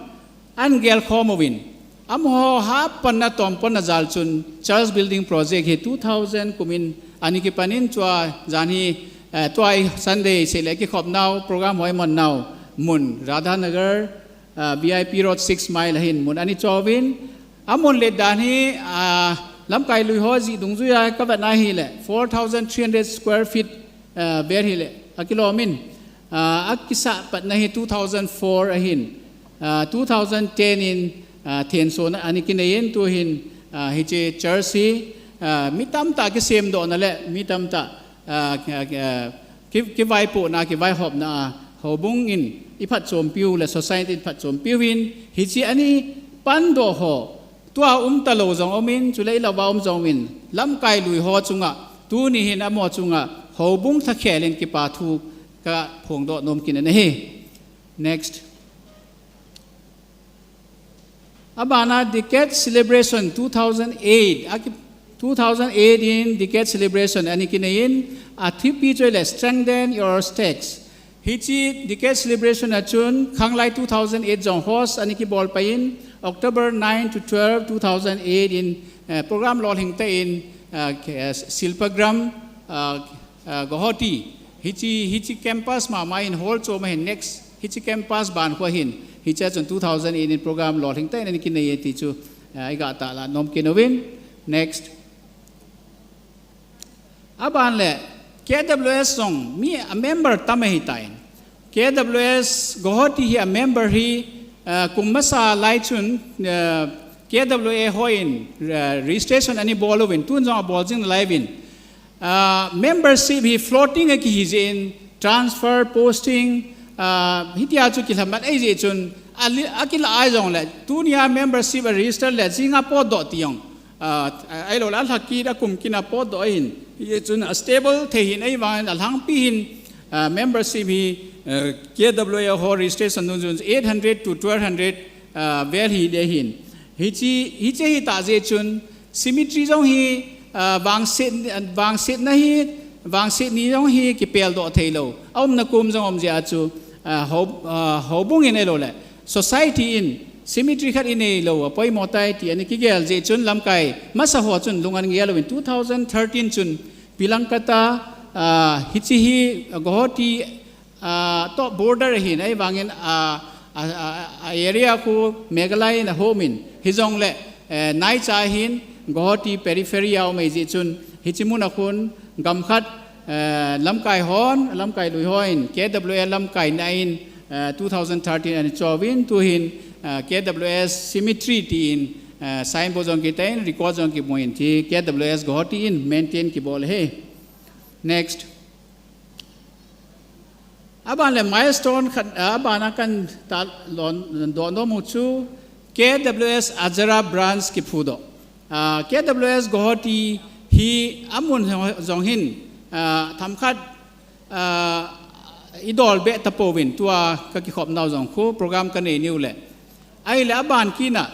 ana gelkhom uvin. Amaho hapan na tom pon na jal chun Church Building Project hi two thousand kum in ana kipan in chua jan hi, eh, tua Sunday seile kikhop nau, program ho iman nau mun Radhanagar, eh, V I P Road six mile ahin mun ana cho uvin. Amun le dan hi, ah, lamkai lui ho jih dungjui a kavet na hile four thousand three hundred square feet, eh, vel hile akilom in. Ah, akisah patna hi two thousand four ahin, ah, two thousand ten in, ah, thensona ana kinei in tuhin, ah, hiche church hi, ah, mi tamtah kisemdohna le mi tamtah, ah, ki, ki, ah, ki, kivaipohna, kivaihopna a houbung in iphatchompiu le society in phatchompiu in hiche ana pandoh ho tua umtalou jong umin, chule ilah uva um jong umin, lamkai lui ho chunga, tuni hin amaho chunga, houbung thakhel in kipa thu kaphongdoh nom kit in ahi. Next. Abana Decade Celebration two thousand eight, aki, two thousand eight in Decade Celebration ana kinei in, athupi chu ahile Strengthen Your Stakes. Hiche Decade Celebration a chun, khanglai two thousand eight jong host ana kibol pai in, October nine to twelve, two thousand eight in, eh, program lolhing tah in, eh, Silpagram, eh, eh, Guwahati. Hiche, hiche campus mama in hall chom ahin next, hiche campus ban khu ahin. Hiche a chun two thousand eight in program lolhing tah in ana kinei e ti chu, eh, iga tahlah nom kit uvin. Next. Aban le, K W S jong mi a member tam ahitan. K W S Guwahati hi a member hi, ah, kum masa lai chun, ah, K W A hon, ah, registration ana bol uvin, tun jong abol jing nalai uvin. Ah, membership hi floating akihi jeh in, transfer, posting, ah, hitia chu kilhamat ahi jeh chun, ali, akila ahi jongle, tunia membership a register le, jinga potdoh ti jong. Ah, ahilou le alhakit akum kit a potdoh ahin. Hijeh chun a stable thei hin ahivangin alhangpi hin, ah, membership hi, ah, K W A ho registration dungjui in eight hundred to twelve hundred, ah, vel hiding ahin. Hiche, hiche hitah jeh chun cemetery jong hi, ah, vangset, vangsetna hi, vangset ni jong hi kipeldoh theilou. Aumna kom jong um jeh a chu, ah, hou, ah, houbung in ahilou le society in cemetery khat inei lou apoimo tai ti ana kigel jeh chun lamkai masa ho chun lung ana gel uvin two thousand thirteen chun Pilankata, ah, hiche hi Guwahati, ah, toh border ahin ahivangin, ah, ah, ah, ah, area khu Meghalaya in ahom in hijongle, eh, naicha hin Guwahati periphery a um ahi jeh chun hiche mun a khun gam khat, eh, lamkai hon, lamkai lui hon, K W A lamkai na in, eh, two thousand thirteen ana cho uvin, tuhin, eh, K W S cemetery tin, eh, signboard jong kitan, record jong kimu in ti, K W S Guwahati in maintain kibol ahi. Next. Aban le milestone khat, ah, aban a kan ta lon, don do mu chu K W S Azara branch kiphudoh. Ah, K W S Guwahati hi amun jong hin, ah, themkhat, ah, idol be tapouvin tua ka kikhop nau jong khu program ka nei niu le. Ahile aban kina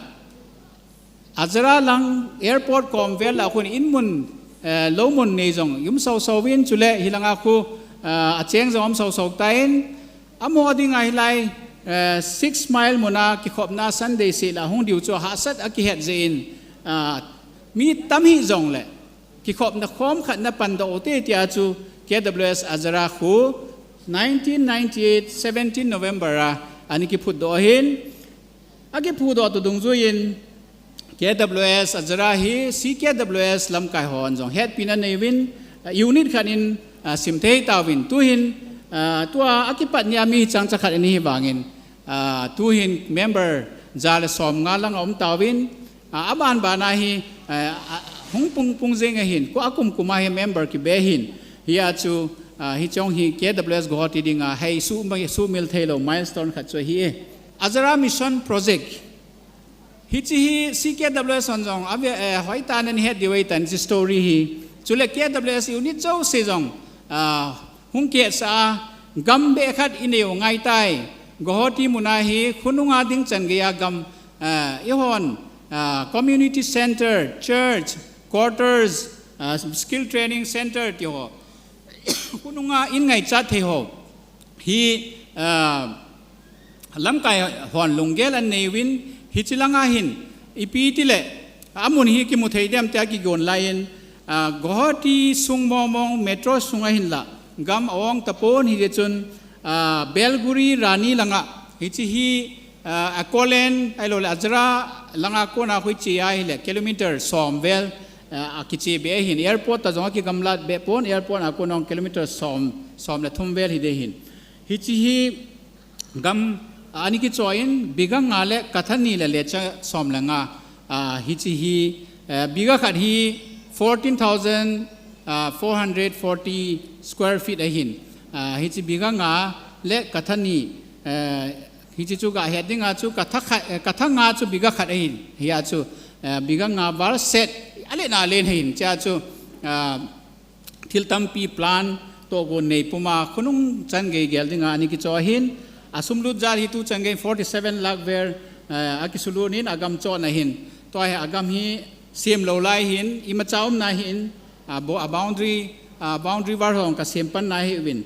Azara lang airport kom vel a khun in mun, eh, lou mun nei jong um sau sau vin chule hilanga khu, eh, acheng jong um sau sau ta in, amaho dinga hilai, eh, six mile muna kikhopna Sunday seh la hung diu chu hahsat a kihet jeh in, ah, mi tam hi jong le kikhopna khom khat na pan doh u te tia chu K W S Azara khu nineteen ninety-eight seventeen November a ani kiphut doh hin, akiphudoh tu dungjuiyin K W S Azara hi C K W S lamkai hon jong hetpina neivin, ah, unit khat in, ah, simthei tauvin tuhin, ah, tua akipat nia mi chang chakhat in hi vangin, ah, tuhin member ja le som nga lang a um tauvin, ah, aban bana hi, ah, ah, hung pung pung jing ahin, ko akum kum a hi member kibe hin, hi a chu, ah, hi chong hi K W S Guwahati dinga hei su, sumil thei lou milestone khat chu hi e. Azara Mission Project. Hichi hi C K W S hon jong, ave, eh, hoitah in het diu ahitan hichi story hi. Chule K W S unit jouse jong, ah, hung kisa a gam be khat inei u ngaitai. Guwahati muna hi khonunga ding chan geiya gam, ah, ihon, ah, community center, church, quarters, ah, skill training center ti ho. Khonunga in ngaichat thei ho. Hi, ah, lamkai hon lunggel an neiyuvin, hichi langa hin, ipi tile, amun hi kimu thei dem tia kigon laiyin, ah, Guwahati sung mong mong metro sunga hinla, gam awong tapon hijeh chun, ah, Belguri Rani langa, hichi hi, ah, Akolen, ahilouleh Azara langa kona khu iche ahile, kilometer som vel, ah, akiche be ahin, airport ta jong akigamlat be pon, airport a kona kilometer som, som le thum vel hiding ahin. Hichi hi gam, ah, ani kichoh in, bigha nga le katha ni le lecha som le nga, ah, hichi hi, eh, bigha khat hi fourteen thousand, ah, four hundred forty square feet ahin. Ah, hichi bigha nga le katha ni, eh, hichi chu gahet dinga chu katha khat, eh, katha nga chu bigha khat ahin. Hia chu, eh, bigha nga val set, alen alen ahin. Chia chu, ah, thil tampi plan tohgon nei puma khonung chan gei gel dinga ani kichoh ahin, asum lut jal hi tu chan gei forty seven lakh vel, eh, akisulut in agam chohna ahin. Tua hi agam hi sem lou lai ahin, imacha umna ahin, a bo-, a boundary, a boundary wall hong kasem panna ahiuvin.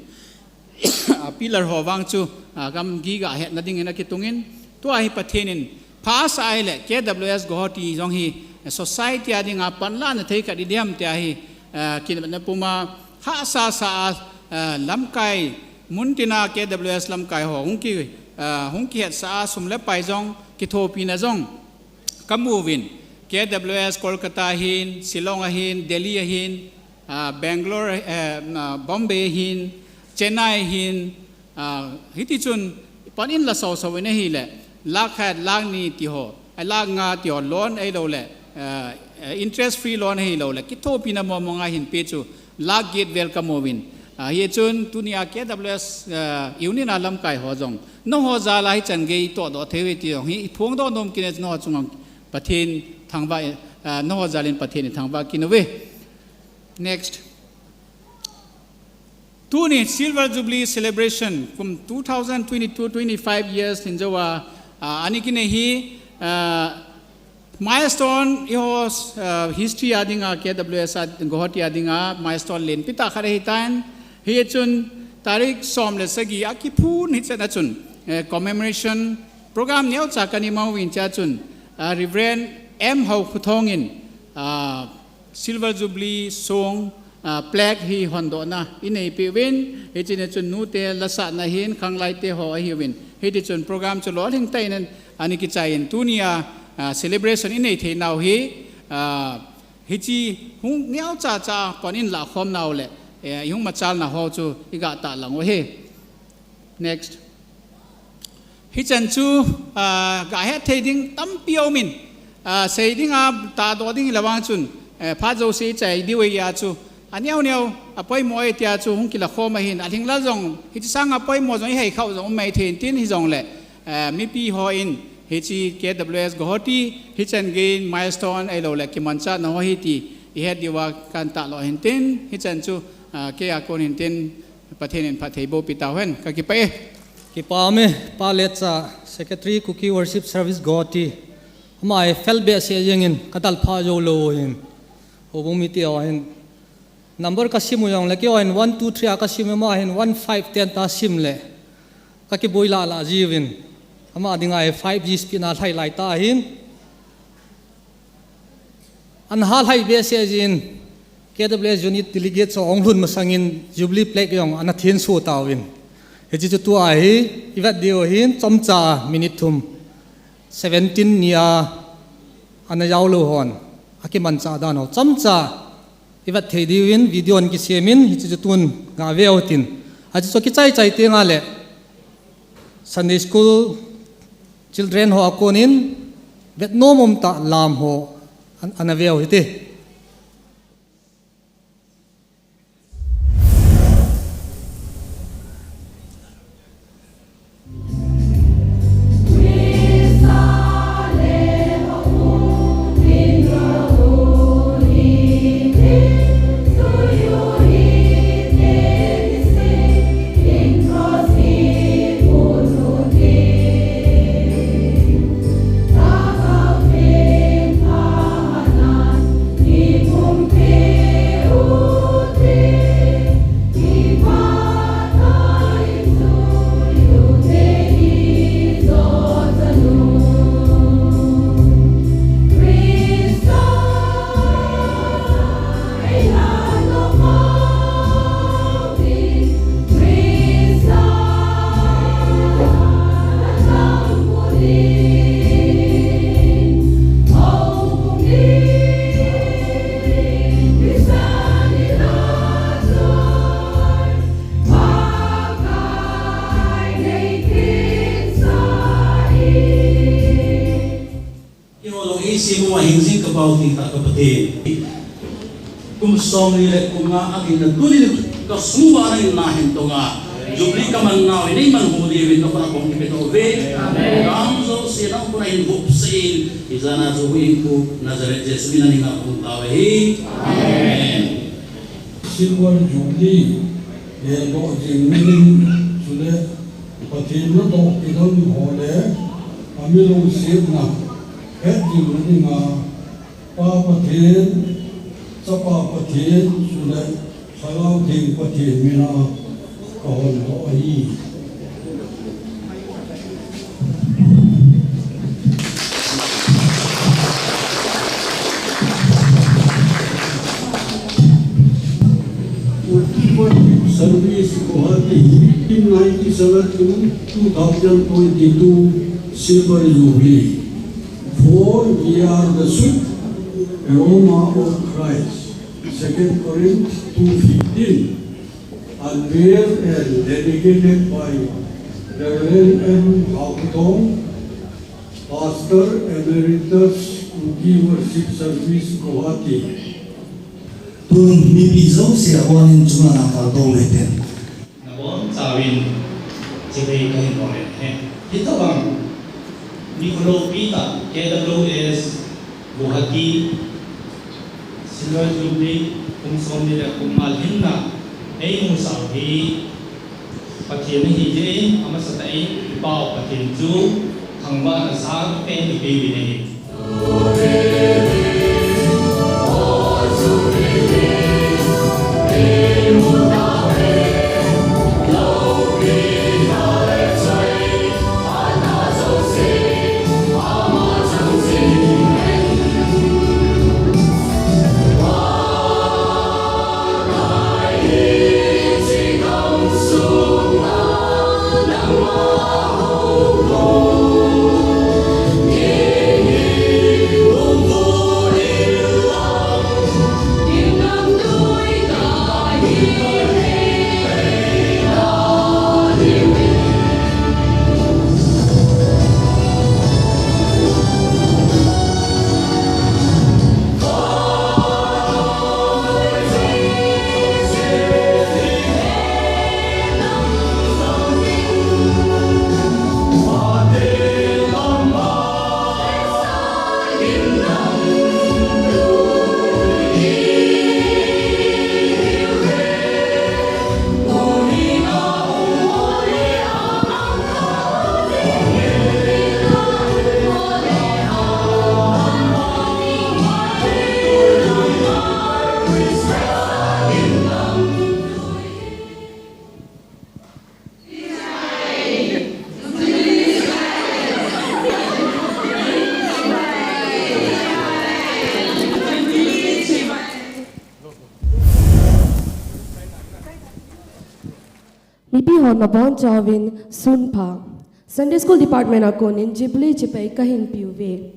A pillar ho vang chu, a, gam gei gahetna dingin akitungin, tua hi Pathen in pha asa ahile, K W S Guwahati jong hi, eh, society a dinga panlahna thei khat idem tia hi, eh, kinepna puma hahsa sa a, eh, lamkai, muntina K W S lamkai ho, hung ki, eh, hung kihetsah a, sum le pai jong, kithopina jong, kamuvin, K W S Kolkata ahin, Shillong ahin, Delhi ahin, ah, Bangalore, eh, ah, Bombay ahin, Chennai ahin, ah, hiti chun pan in la sau sau in ahile, lakh khat, lakh ni ti ho, ah, lakh nga ti ho loan ahilouleh, ah, eh, interest free loan ahilouleh, kithopina mong mong a hin pe chu, lakh get vel kamuvin. Ah, hichun tunia K W S, ah, unit a lamkai ho jong, nangho jal a hichan gei tohdoh thei uve ti jong hi, iphongdoh nom kit in nangho chunga Pathen thangvah, ah, nangho jal in Pathen ithangvah kit uve. Next. Tuni Silver Jubilee Celebration, kum two thousand twenty-two twenty-five years hin jou a, ah, ani kinei hi, ah, milestone eiho, ah, history a dinga, K W S a, Guwahati a dinga milestone lenpi tah khat ahitan, hichun tarik som le sagi a kiphun hichan a chun, eh, commemoration program neocha kanei mang uvin chia chun, ah, Reverend M Haokhothong in, ah, Silver Jubilee song, ah, plaque hi hondohna inei peh uvin, hichun nute lasahna ahin, khanglai te ho ahiuvin. Hiti chun program chu lolhing tah in ani kichai in tunia, ah, celebration inei thei nau hi, ah, hichi hung neocha cha pan in lakhom nau le, eh, ihung machalna ho chu iga tahlang u ahi. Next. Hichan chu, ah, gahet thei ding tampi aumin, ah, sei dinga tahdoh ding le vang chun, eh, phat jouse ichai diu ahi a chu, Aneo neo, apoimo e tia chu hung kilakhom ahin, alhinglel jong, hiche sanga poimo jong ihei khah jong um mai thei intin hijongle, eh, mipi hon, hiche K W S Guwahati, hichan geiyin milestone ahilouleh kimanchahna ho ahi ti, ihet diuva kahin tahdoh ahin tin, hichan chu, ah, keia kon hin tin, Pathen in phatthei boh pi tauhen, kakipah e. Kipa ume, Pa Letcha, Secretary Kuki Worship Service Guwahati. Ama hi fel behseh jengin, kadalpha jou lou hin. Houbung mite ho hin. Number kasim u jongle, keiho hin one, two, three a kasim u, ama hin one, five, ten ta sim le. Kakiboi lah lah jiuvin. Ama dinga hi five G speed na lhai lai ta hin. Ana halhai behseh jin, K W S Unit Delegate ho ahung lhun masangin Jubilee Flag jong ana thenso tauvin. Hiche chu tua hi, ivet diu hin, chomcha minute thum, seventeen nia ana jaolou hon, akimanchah dan ho. Chomcha, ivet thei diuvin, video in kisemin, hiche chu tun gave utin. Hiche chu kichai chai tengle, Sunday School, Children ho a konin, vetnom umtah lam ho an, ana veu hite. Keiho jong eisem uva hing jing kapau thengtah ka Pathen. Kum somni le kum nga a dinga tuni kasung uva nangin nahin tonga Jubilee kaman nau hi neiman hu diuvin nakhut a kahung kipe tauve. Kam jouse nang khut a hin vopsah in, hijat a chu huhhingpu Nazareth Jesu min a nangin kahung tao ahi. Amen. Silver Jubilee, eh, doh jing nangin, chule Pathen nadoh kidang ho le, ami lungsetna het jing nadinga, Pa Pathen, Chapa Pathen, chule Lhagao Theng Pathen mina kahon doh ahi. Service Guwahati, ninety-seven to two thousand twenty-two Silver Jubilee. For we are the sweet aroma of Christ. Second Corinth two fifteen. Unveiled and dedicated by Reverend M Haokip Tong, Pastor Emeritus, Kuki Worship Service, Guwahati. Tun mipi jouse a konin chunga nang kaltou le ten. Nabonchauvin chibai kahin bol e. Hitobang nikho loupi tah K W S Guwahati Silver Jubilee kum somni le kum nga lhinna eimusah u hi Pathen ahi jeh in, amasatah in i Pa u Pathen chu thangvahna sangpen in ipeh uvin ahi. Mipi ho nabonchauvin sunpha. Sunday School Department a konin Jubilee chibai kahin peuve.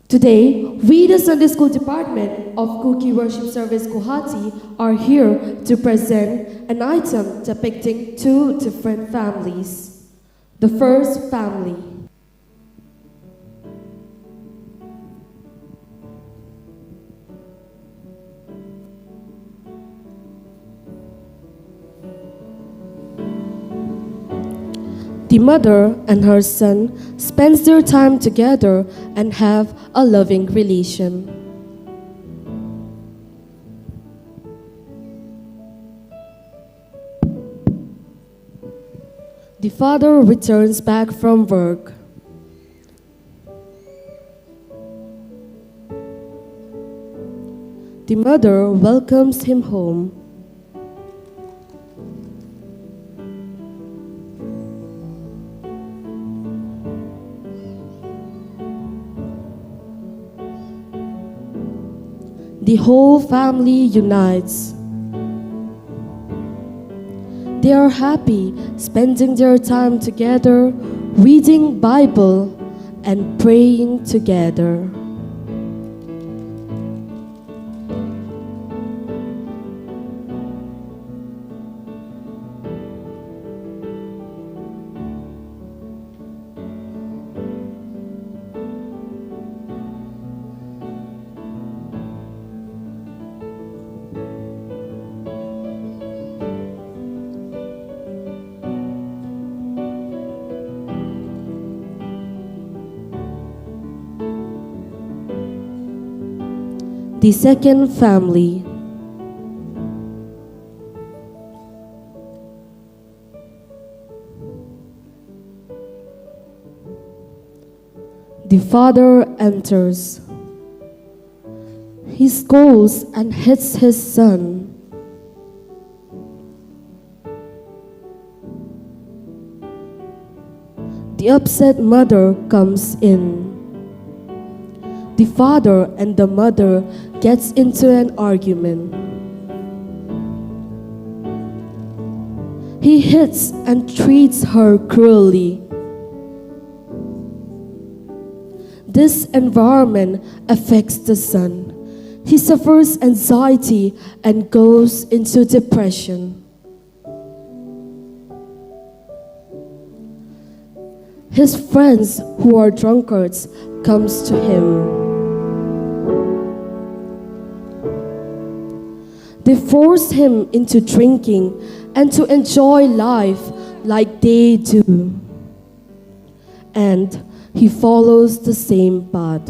Today, we, the Sunday School Department of Kuki Worship Service Guwahati, are here to present an item depicting two different families. The first family. The mother and her son spends their time together and have a loving relation. The father returns back from work. The mother welcomes him home. The whole family unites. They are happy spending their time together, reading Bible and praying together. The second family. The father enters. He scolds and hits his son. The upset mother comes in. The father and the mother gets into an argument. He hits and treats her cruelly. This environment affects the son. He suffers anxiety and goes into depression. His friends who are drunkards comes to him. They force him into drinking and to enjoy life like they do. And he follows the same path.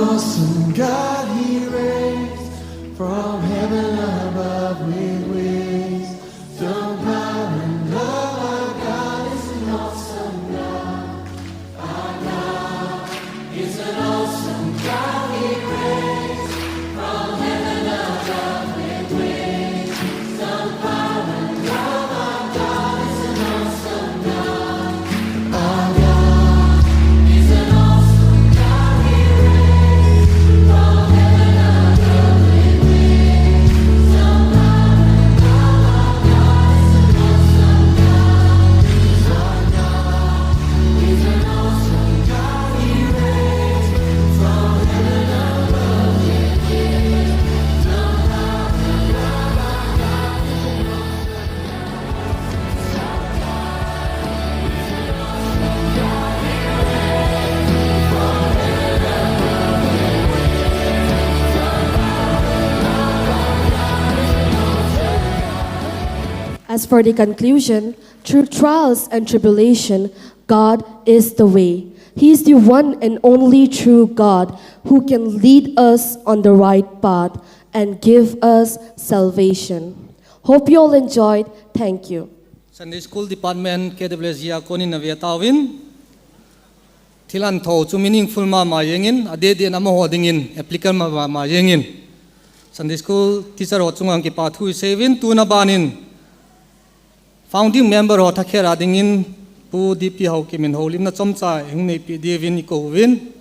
Awesome God, He reigns from heaven above with wisdom, power, and love. Our God is an awesome God. Our God is an awesome God. He reigns from heaven above with wisdom, power, and love. Our God is an awesome God. Our God is an awesome God. He reigns from heaven above with wisdom, power, and love. Our God is an awesome God. Our God is an awesome God. He reigns from heaven above with wisdom, power, and love. Our God is an awesome God. As for the conclusion, through trials and tribulation, God is the way. He is the one and only true God who can lead us on the right path and give us salvation. Hope you all enjoyed. Thank you. Sunday School Department, K W S G a konin na ve tauvin. Thil an tho chu meaningful mama jengin, adeh deh in amaho dingin, applicable mama jengin. Sunday School teacher ho chunga kipa thu i seiyuvin, tuna banin founding member ho thakhel a dingin Pu D P Haokip in houlimna chomcha hung neipi diuvin i kouvin.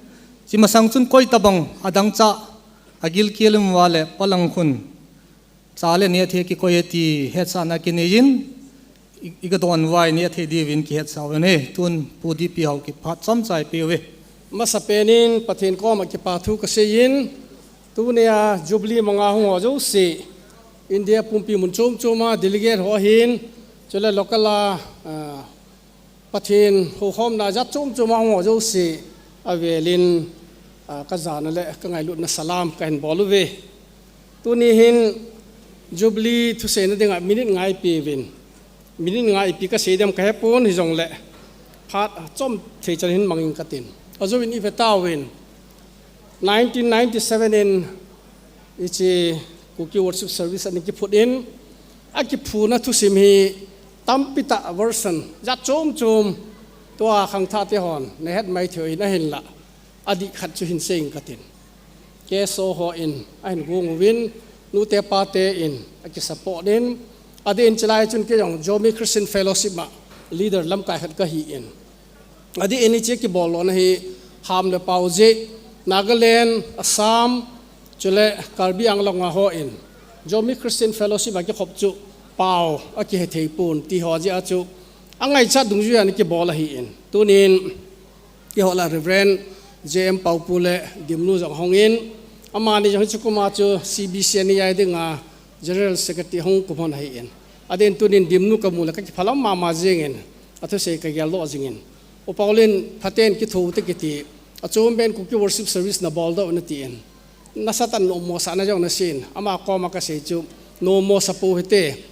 Chi masang chun koi tabang adang cha agilkel um uva le palang khun cha le neh thei kikoi e ti hetsahna kineiyin, i, i gadon uva neh thei diuvin kihetsah uve. Tun Pu D P Haokip phat chomcha i peuve. Masapen in Pathen koma kipa thu kaseiyin, tunia Jubilee manga hung ho jouse, India pumpi mun chom choma delegate ho ahin, chule local a, ah, Pathen houkhomna jat chom choma hung ho jouse avelin, ah, kajana le kangailutna salam kahin bol uve. Tuni hin Jubilee thuseina dinga minute nga i peuvin. Minute nga ipi kasei dem kahepon hijongle phat chom thei chan hin mangin katin. Ajouvin i ve tauvin. Nineteen ninety-seven in hiche Kuki Worship Service ana kiphut in, akiphutna thusim hi tampi tah version, jat chom chom, tua khangthah te hon nahet mai thei u ahin ahinla, adih khat chu hin seiyin katin. K S O hon ahin gong uvin, nute pate in aki support in, adeh in chulai chun kei jong Zomi Christian Fellowship a leader lamkai khat kahin. Adeh in hiche kibol lona hi ham le pao jeh, Nagaland, Assam, chule Karbi Anglong a hon Zomi Christian Fellowship a kikhop chu pao akihe thei pon ti ho jeh a chu angaichat dungjuia ana kibol ahin. Tunin kihol a Reverend J M Paopu le Dimnu jong ahung in, amani jong hiche kum a chu C B C N E I dinga General Secretary hung kum hon ahin. Adeh in tunin Dimnu kamu le kakiphalam mama jengin, athusei kageldoh jingin. U Paul in phaten kitho ute kiti, achom ben Kuki Worship Service nabol doh un atin. Nasatah in nommo sahna jong naseiyin, ama koma kasei chu, nommo sa pou hite.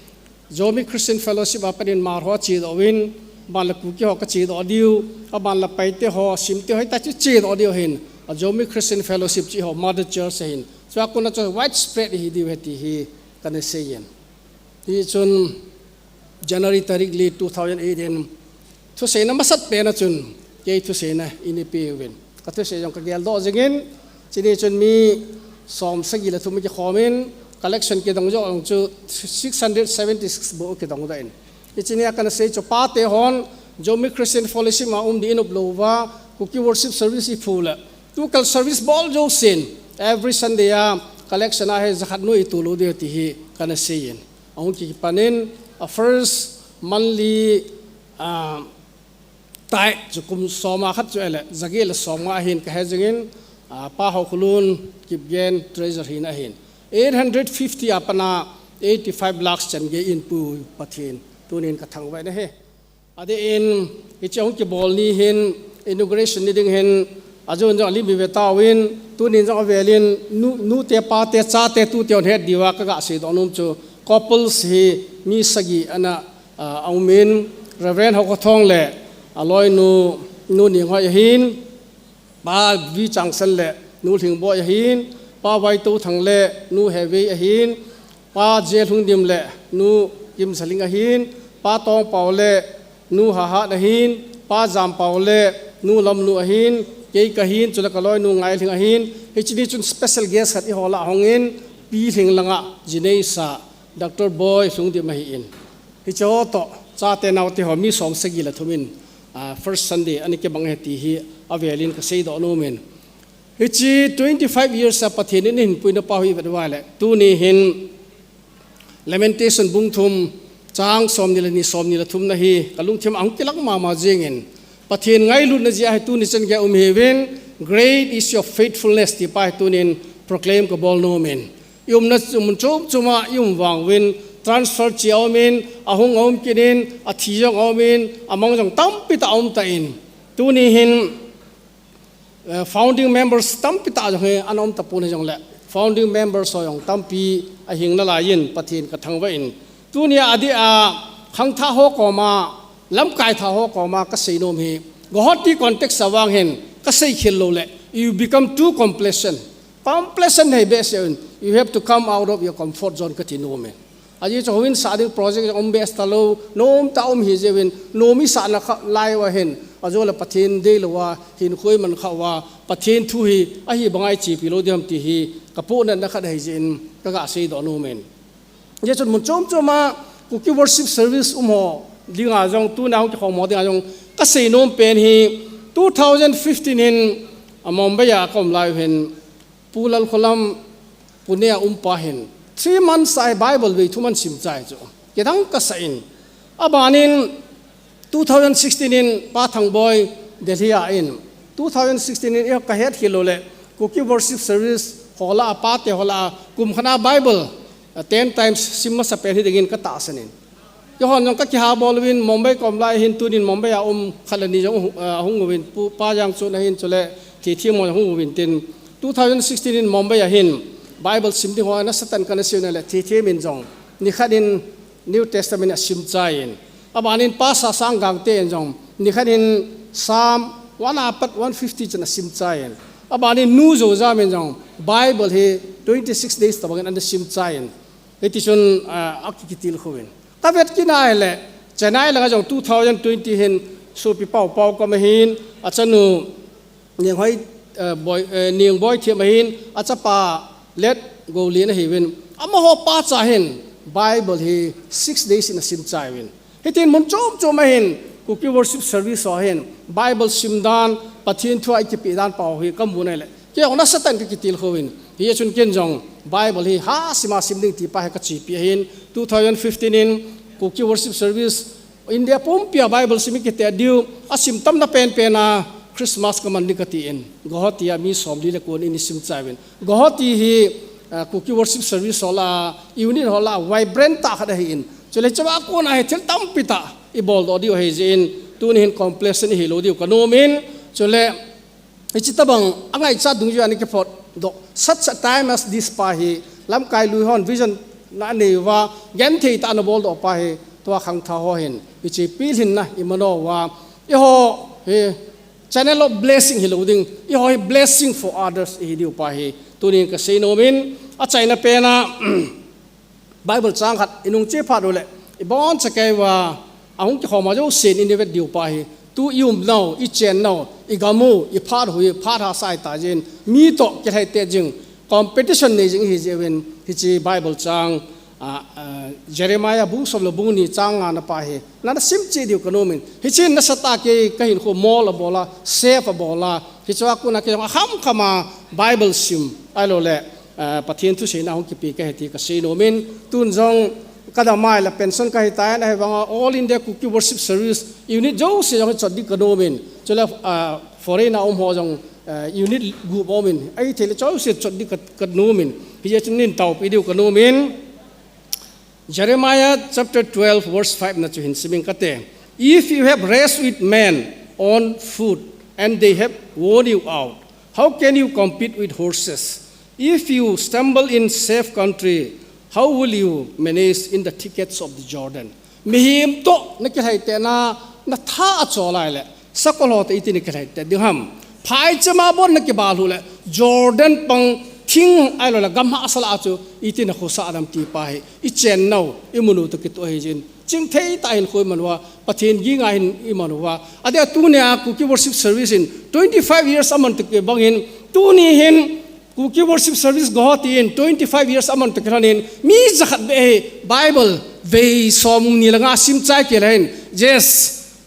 Zomi Christian Fellowship a pat in Hmar ho achedoh uvin, aban le Kuki ho kachedoh diu, aban le Paite ho, Simte ho, hita chu chedoh diu ahin, a Zomi Christian Fellowship chu eiho mother church ahin. Chua kona chu widespread ihi diu ahi ti hi kana seiyin. Hichun January tarik li two thousand eight in thuseina masat pen a chun kei thuseina eina peuvin. Kathusei jong kageldoh jingin, chuni chun mi som sagi le thum kikhomin, collection kidong jong chu six hundred seventy-six bou kidong doh in. Hiche nia kana sei chu pate hon Zomi Christian Fellowship a um ding inop louva, Kuki Worship Service iphu le, tukal service bol jousen, every Sunday a collection a hi jakhat nu itol lou diu ti hi kana seiyin. Ahung kipanin, a first monthly, ah, tithe chu kum som a khat chu ahile, jaget le som nga ahin kahe jingin, ah, Pa Haokholun Kipgen treasurer hina ahin. Eight hundred fifty a pat a eighty-five lakhs chan gei in Pu Pathen tunin kathangvah in ahi. Adeh in, hiche hung kibol ni hin, inauguration ni ding hin, ajon jong alim ive tauvin, tunin jong avelin, nu, nute, pate, chate, tute hon het diuva kaga seidoh nom chu, couples hi mi sagi ana, ah, aumin, Reverend Haokhothong le aloinu, Nu Ninghoi ahin, Pa V Changsan le Nu Lhingboi ahin, Pa Vaitothang le Nu Hevei ahin, Pa J Lhungdim le Nu Kimzaling ahin, Pa Tongpao le Nu Hahat ahin, Pa Jampao le Nu Lamnu ahin, kei kahin, chule kaloinu Ngailhing ahin, hiche ni chun special guest khat eiho lah a hungin, Pilhing langa jinei sa Doctor Boi Lhungdim ahin. Hiche ho toh, chate naote ho mi som sagi le thum in, ah, first Sunday ana kibang ahi ti hi avelin kaseidoh nomin. Hiche twenty-five years a Pathen in eihin puina pa hi vet uva le, tuni hin Lamentation bung thum, chang somni le ni, somni le thumna hi kalungthim a hung kilang mama jingin, Pathen ngailutna jeh a hi tuni chan gei a um hiuvin, "Great is your faithfulness," ti pa hi tunin proclaim kabol nomin. I umna mun chom chom a i um vang uvin, transfer che aumin, ahung aum kit in, athi jong aumin, amang jong tampi tah aum tan. Tuni hin, eh, founding members tampi tah jong hi ana um tapon hijongle, founding members ho jong tampi ahing nalaiyin Pathen kathangvah in. Tunia adeh a khangthah ho koma, lamkai thah ho koma kasei nom hi, Guwahati context a vang hin kasei khel lou le, you become too complacent. Complacent nei behseh in, you have to come out of your comfort zone kati nomin. Ajeh chu houin sah ding project jong um behseh talou, nom tah um hi jeh uvin, nom isah na kha lai uva hin, ajou le Pathen deilou a, hinkho iman kha uva, Pathen thu hi ahi banga ichepi lou ding ham ti hi kapohnatna khat ahi jeh in kaga seidoh nomin. Ajeh chun mun chom chom a Kuki worship service um ho dinga jong, tuna hung kikhom ho dinga jong kasei nom pen hi, two thousand fifteen in, a, Mumbai a kaum lai u hin, Pu Lalkholam, Pune a um pa hin, three months a hi Bible vei thum ahin sim chai chu. Kidang kasah in. Abanin two thousand sixteen in Pa Thangboi Delhi a in. Two thousand sixteen in eiho kahet khel lou le, Kuki worship service ho lah a, pate ho lah a, kum khat a Bible, a, ten times sim masa pen hi dingin katahsan in. Keihon jong kakiha bol uvin, Mumbai kaum lai hin tunin Mumbai a um khat le ni jong, eh, ahung uvin, Pu, Pa Jangchon ahin chule Thithem ho jong hung uvin tin, two thousand sixteen in Mumbai a hin Bible sim ding ho nasatah in kana sei u le, Thithem in jong nikhat in New Testament asim chai in. Abanin Pa Sasang Gangte in jong nikhat in Psalm one apat one fifty chan asim chai in. Abanin Nu Joujam in jong Bible hi twenty-six days tabang in ana sim chai in. Hiti chun, ah, akikitilkhou in. Kavet kit na hile, Chennai langa jong two thousand twenty hin sopi Paopao koma hin, achanu Nenghoi, eh, Boi, eh, Nengboi Thiam ahin, achapa Let Golin ahiuvin. Amaho pacha hin Bible hi six days in asim chai uvin. Hitin mun chom chom a hin, Kuki worship service ho hin, Bible sim dan, Pathen thu a ikipe dan pa ho hi kamu nai le, kei jong nasatah in kakitilkhou in. Hijeh chun ken jong Bible hi ha sim a sim ding ti pa hi kachepi ahin, two thousand fifteen in Kuki worship service, India pumpi a Bible sim kiti diu, asim tamna penpen a Christmas kaman ding kati in, Guwahati a mi somli le ko in eisim chai uvin. Guwahati hi, ah, Kuki worship service ho lah a, unit ho lah a, vibrant tah khat ahi in. Chule hiche a kona hi thil tampi tah ibol doh diu ahi jeh in, tuni hin complacent ihi lou diu kanom in. Chule, hiche tabang angaichat dungjui a ana kiphot doh, such a time as this pa hi, lamkai lui hon vision na anei uva, genthei tah a ana bol doh pa hi, tua khangthah ho hin, hiche pilhinna iman uva, eiho hi, channel of blessing hilou ding, eiho hi blessing for others ihi diu pa hi, tunin kasei nom in, achaina pen a, Bible chang khat inung che phat uleh, iboncha kei uva, ahung kikhom ho jousen ina vet diu pa hi, tu ium nau, ichen nau, igam u, iphat u hi, phat hahsa ahi ta jeh in, mi toh kilhai teh jing, competition nei jing ihi jeh uvin, hiche Bible chang, ah, ah, Jeremiah bung som le bung ni chang nga na pa hi, nana sim cheh diu kanom in. Hichun nasatah a kei kahinkho mold abol a, shape abol a. Hiche a kona kei jong akham kham a Bible sim, ahilou le, eh, Pathen thuseina hung kipe kahi ti kasei nom in. Tun jong kadam a ahile pension kahi tan, ahivang a All India Kuki Worship Service unit jouse jong hi chot ding kanom in. Chule, ah, foreign a um ho jong, eh, unit gup aum in. Ahithei le jouse chot ding ka, kanom in. Hijeh chun neitaopi diu kanom in. Jeremiah chapter twelve, verse five na chu hin sim inge kati. If you have raced with men on foot and they have worn you out, how can you compete with horses? If you stumble in safe country, how will you manage in the thickets of the Jordan? Mihem toh nakilhai teh na, natha achol a ahile, sakol ho toh iti nakilhai teh ding ham? Phaichama bon na kibal hu le, Jordan pang thing ahilou le, gam hahsa lah a chu, iti na khosa adam ti pa hi, i chen nau, i munu toh kitoh hi jin. Chingthei tah in khu i man uva, Pathen ging a hin i man uva. Adeh a tunia Kuki Worship Service in twenty-five years a man toh kibang in, tuni hin Kuki Worship Service Guwahati in twenty-five years a man toh kilhon in, mi jakhat beh hi Bible vei som ni le nga sim chai kit le hin, yes,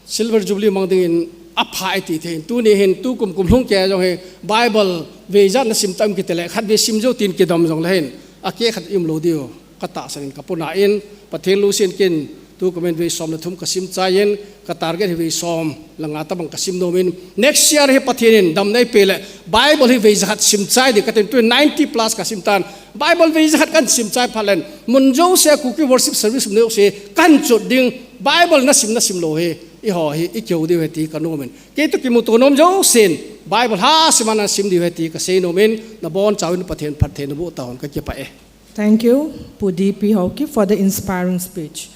Silver Jubilee mang dingin apha i ti thei in. Tuni hin tukum kum lhung kei jong hi Bible vei ijat na sim tam kiti le, khatvei sim jou tin kidom jong le hin, akeh khat i um lou diu ka tahsan in ka puna in, Pathen lousen kin tukum in vei som le thum ka sim chai in, ka target hi vei som le nga tabang ka sim nom in, next year hi Pathen in damna eipeh le Bible hi vei jakhat sim chai ding ka tin, tu ninety plus ka sim tan. Bible vei jakhat kan sim chai phat le, mun jouse a Kuki Worship Service mun jouse kan chot ding, Bible na sim na sim lou hi, eiho hi i kihou diu ahi ti ka nom in. Kei toh kimuto nom jousen Bible ha sim a na sim diu ahi ti ka sei nom in, na bonchauvin Pathen phatthei na boh tahen, ka kipah e. Thank you, Pu D P Haokip, for the inspiring speech.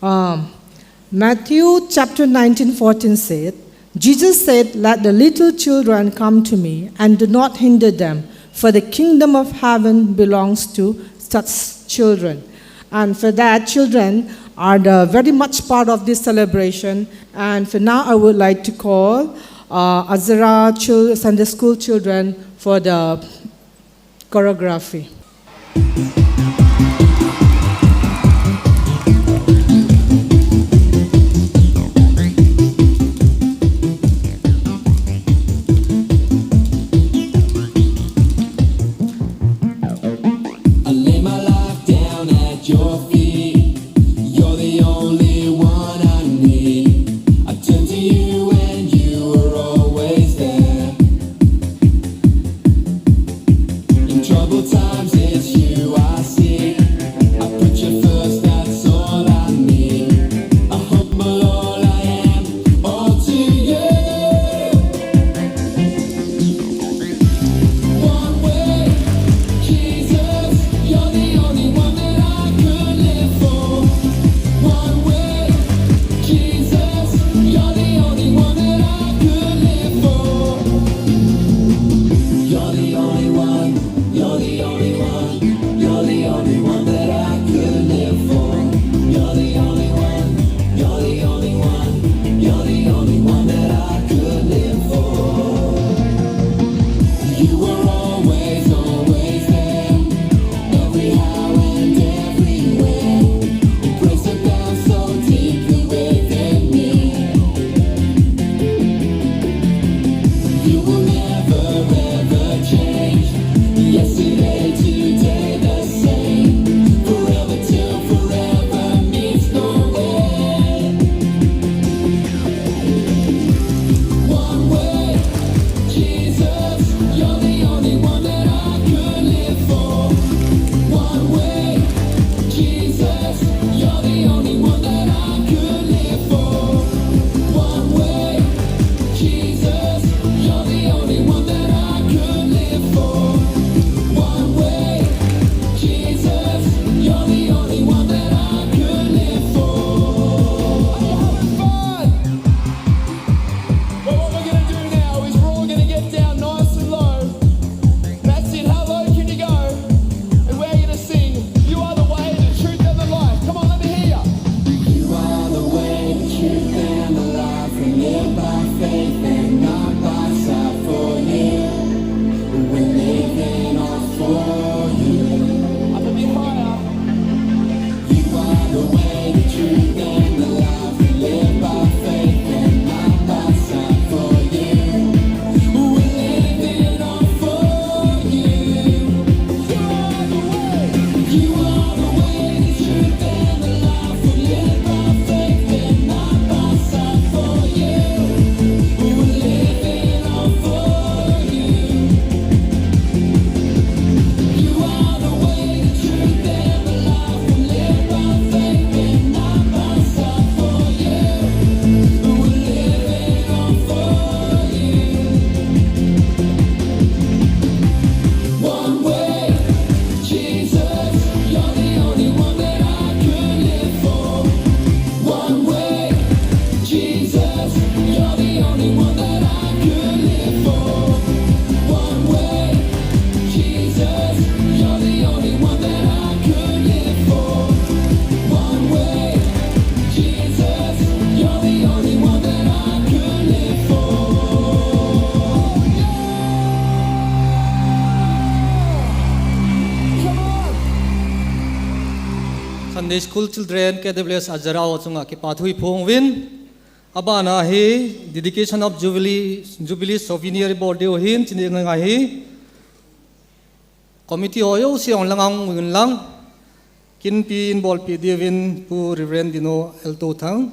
Um, Matthew chapter nineteen fourteen said, Jesus said, "Let the little children come to me and do not hinder them, for the kingdom of heaven belongs to such children." And for that, children are the very much part of this celebration. And for now, I would like to call uh, Azara chil- Sunday School children for the choreography. I lay my life down at your feet. You're the only one I need. I turn to you and you are always there. In troubled times, it's you I see. Sunday School Children, K W S Azarao chunga kipa thu iphong uvin. Abana hi dedication of Jubilee, Jubilee souvenir bol diu ahin, chini ngai ngai hi. Committee ho jouse hung lang hung uvin lang. Kinpi in bolpeh diuvin Pu Reverend Dino L Touthang,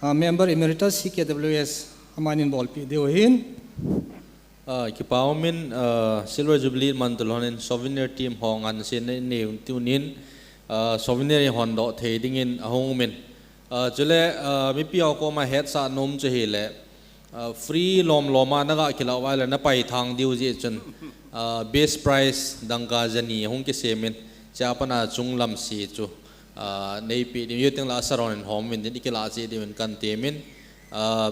ah, Member Emeritus C K W S, aman in bolpeh diu ahin. Ah, kipa umin, ah, Silver Jubilee man tulhonin souvenir team ho ngansen nei un tunin, ah, souvenir ihon doh thei dingin ahung umin. Ah, chule, ah, mipi ho koma hetsah nom chu hile, ah, free lom loma naga kilah uva ahile napai thang diu jeh chun, ah, base price dangka jani hung kisemin, chea pana chunglam se chu, ah, neipeh ding, hijongle asaron in hom uvin tin ikilah cheh diuvin kan temin, ah,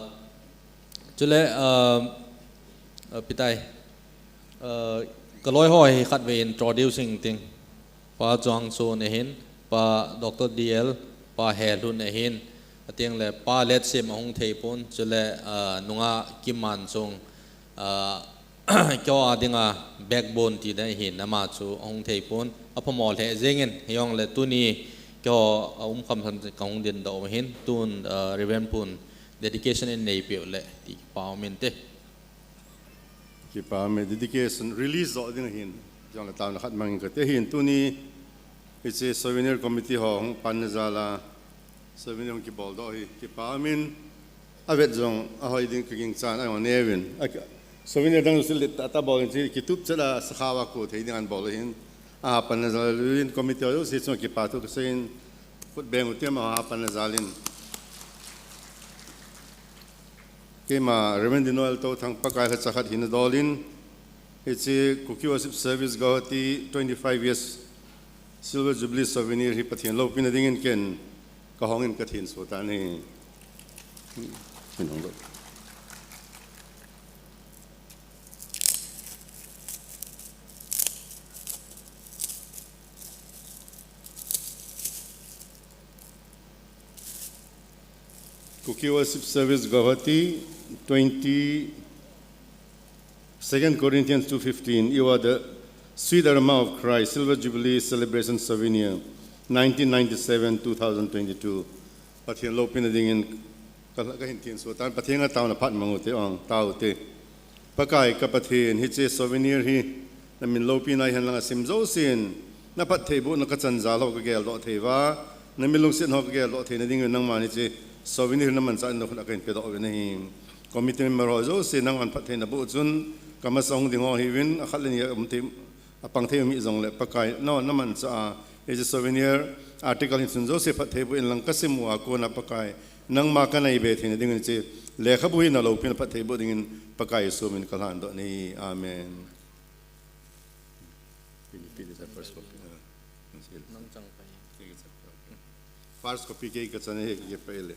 Chule, ah, ah, pitai, ah, kaloi ho hi khatvei introducing ting. Pa Chuangchon ahin, Pa Doctor D L, Pa Helhun ahin, atengle Pa Letsem ahung thei pon, chule, ah, nunga Kim Manchung, ah, keiho a dinga backbone tina ahin, ama chu ahung thei pon, aphamo lheh jengin, hijongle tuni keiho a um kham tham kahung dingdoh u ahin, tun, ah, Reverend Pun dedication in neipeh u le ti kipa umin te. Kipa umin dedication release doh ding ahin. Jongle taona khat mangin kate ahin tuni hiche souvenir committee ho hung panna jal a souvenir hung kibol doh hi kipa umin avet jong ahoi ding kagingchan a jong neuvin. A, souvenir dang jouse le tah tah bol in hiche kitup chet a sakha uva ko thei ding a bol u ahin. Apanna jal uvin committee ho jouse chunga kipa thu kaseiyin khut beng u tem apanna jal in. Keima Reverend Dino L Touthang Pakai lhacha khat hina dolin, hiche Kuki Worship Service Guwahati twenty-five years Silver Jubilee souvenir hi Pathen loupina dingin ken kahongin kathenso tan ahi. Hinong lo. Kuki Worship Service Guwahati, twenty, Second Corinthians two fifteen, "You are the sweet aroma of Christ, Silver Jubilee Celebration Souvenir, nineteen ninety-seven, two thousand twenty-two." Pathen loupina dingin ka, kahin thenso tan, Pathen a taona phat mang u te, ong tao u te. Pakai ka Pathen, hiche souvenir hi namin loupina hihen lang asim jousen, na phattheibohna kachan jal ho kageldoh thei uva, namin lungset ho kageldoh theina dingin nangman hiche souvenir hi namanchah in nakhut a kahin pedoh uvin ahi. Committee member ho jouse nangman phatthei naboh chun, kamasa hung ding ho hiuvin, akhat le ni a um thei, apang thei um hih jongle, Pakai, na, namanchah a, hiche souvenir article hin sun jouse phattheiboh in lang kasim uva kona Pakai, nangma kanaibe theina dingin hiche lekhabu hi naloupina phattheiboh dingin Pakai Jesu min kalhandoh nahi. Amen. First copy kei kachan ahi, kei pai le.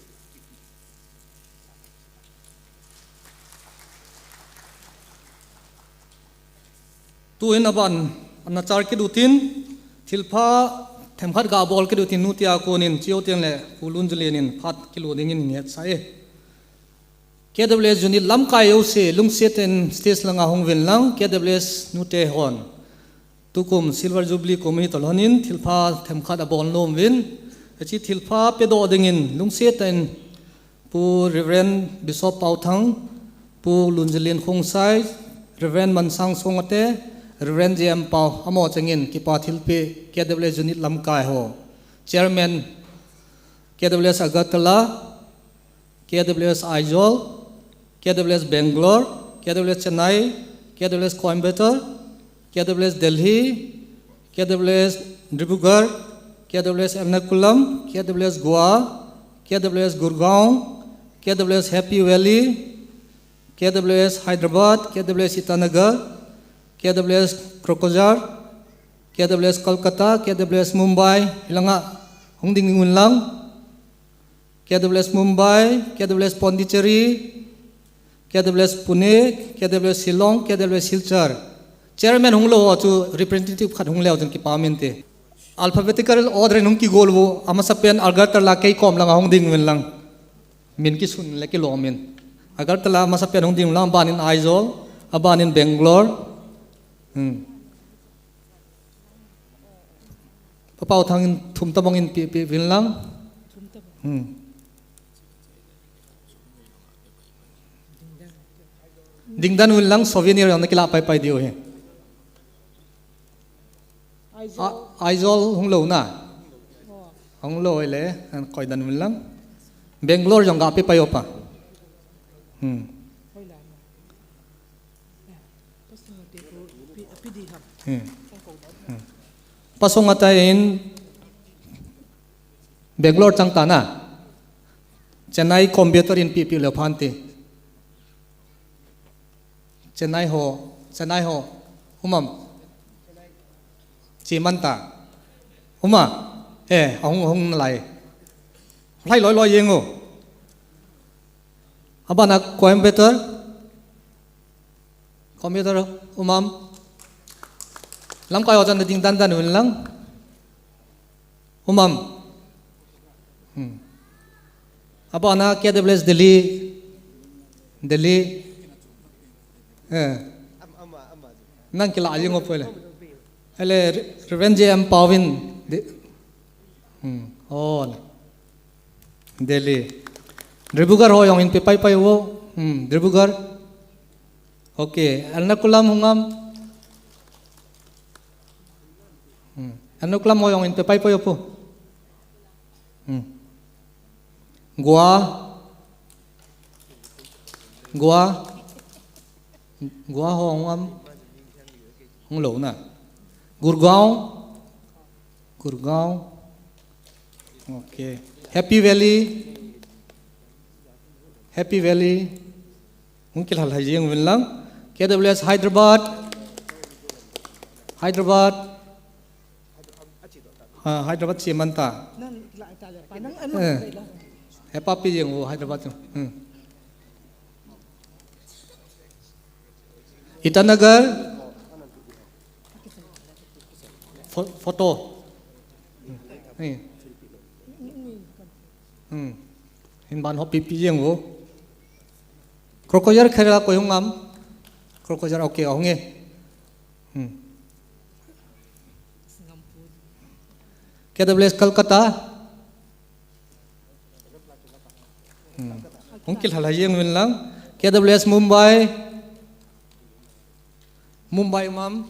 Tuin aban, ana char kit utin, thilpha themkhat gabol kit utin, nutia konin, cheu tin le, Pu Lunjalen in phat kilo dingin ngetsah e. K W S unit lamkai jouse, lungset in stage langa hung uvin lang, K W S nute hon. Tukum Silver Jubilee kum hi tolhonin, thilpha themkhat abol nom uvin. Hiche thilpha pedoh dingin, lungset in Pu Reverend Bishop Paothang, Pu Lunjalen Khongsai, Reverend Mansang Songate, Reverend J M Pao, amaho chengin kipa thilpeh, K W S unit lamkai ho. Chairman, K W S Agartala, K W S Aizawl, K W S Bangalore, K W S Chennai, K W S Coimbatore, K W S Delhi, K W S Dibrugarh, K W S Ernakulam, K W S Goa, K W S Gurgaon, K W S Happy Valley, K W S Hyderabad, K W S Itanagar, K W S Kokrajhar, K W S Kolkata, K W S Mumbai, hilanga hung ding un lang. K W S Mumbai, K W S Pondicherry, K W S Pune, K W S Shillong, K W S Silchar. Chairman hung lou ho chu representative khat hung leu chun kipa umin te. Alphabetical order in hung kigol uvo, amasapen Agartala kei kom langa hung ding uvin lang. Min kisun le kilom in. Agartala amasapen hung ding uvin lang, abanin Aizawl, abanin Bangalore. Hmm. Papau Thang in thum tabang in pi, pi vin lang. Hmm. Dingdan vin lang, souvenir jong na kila pai pai diu hi. Aizawl. A, Aizawl hung lou na. Oh. Hung lou le, an koi dan vin lang. Bangalore jong ga pi pai opa. Hmm. Hmm. Hmm. Pasong ata in Bangalore chang ta na. Chennai computer in pi pi leo phan ti. Chennai ho, Chennai ho. Umam. Chi man ta. Uma. Eh, ahung, ahung lai. Lai loi loi yeng o. Abana Coimbatore. Computer umam. Lamkai ho chan dingdan dan vin lang. Umam. Hmm. Abana K W S Delhi. Delhi. Eh. Nang kila jing o poi le. Ele Reverend J M Pauvin. De-, hmm. Oh. Delhi. Dibrugarh ho jong in pe pai pai o. Hmm, Dibrugarh. Okay, Ernakulam hungam. Hmm. Ernakulam ho jong in pe pai pai o pu. Hmm. Goa. Goa. Goa ho hungam. Hung lou na. Gurgaon. Gurgaon. Okay. Happy Valley. Happy Valley. Hung kilhal hai jing vin lang. K W S Hyderabad. Hyderabad. Ha, Hyderabad chi man ta. Nang kila ta le pa nang anu. Eh. Kila. He pa pi jing o Hyderabad. Hmm. Itanagar. Fo-, photo. Hmm. Hmm. Hin ban ho pi pi jing o. Crocodile Kerala koi hungam. Crocodile okay hung e. Hmm. K W S Kolkata. Hmm. Hung kilhal hai jing vin lang. K W S Mumbai. Mumbai umam.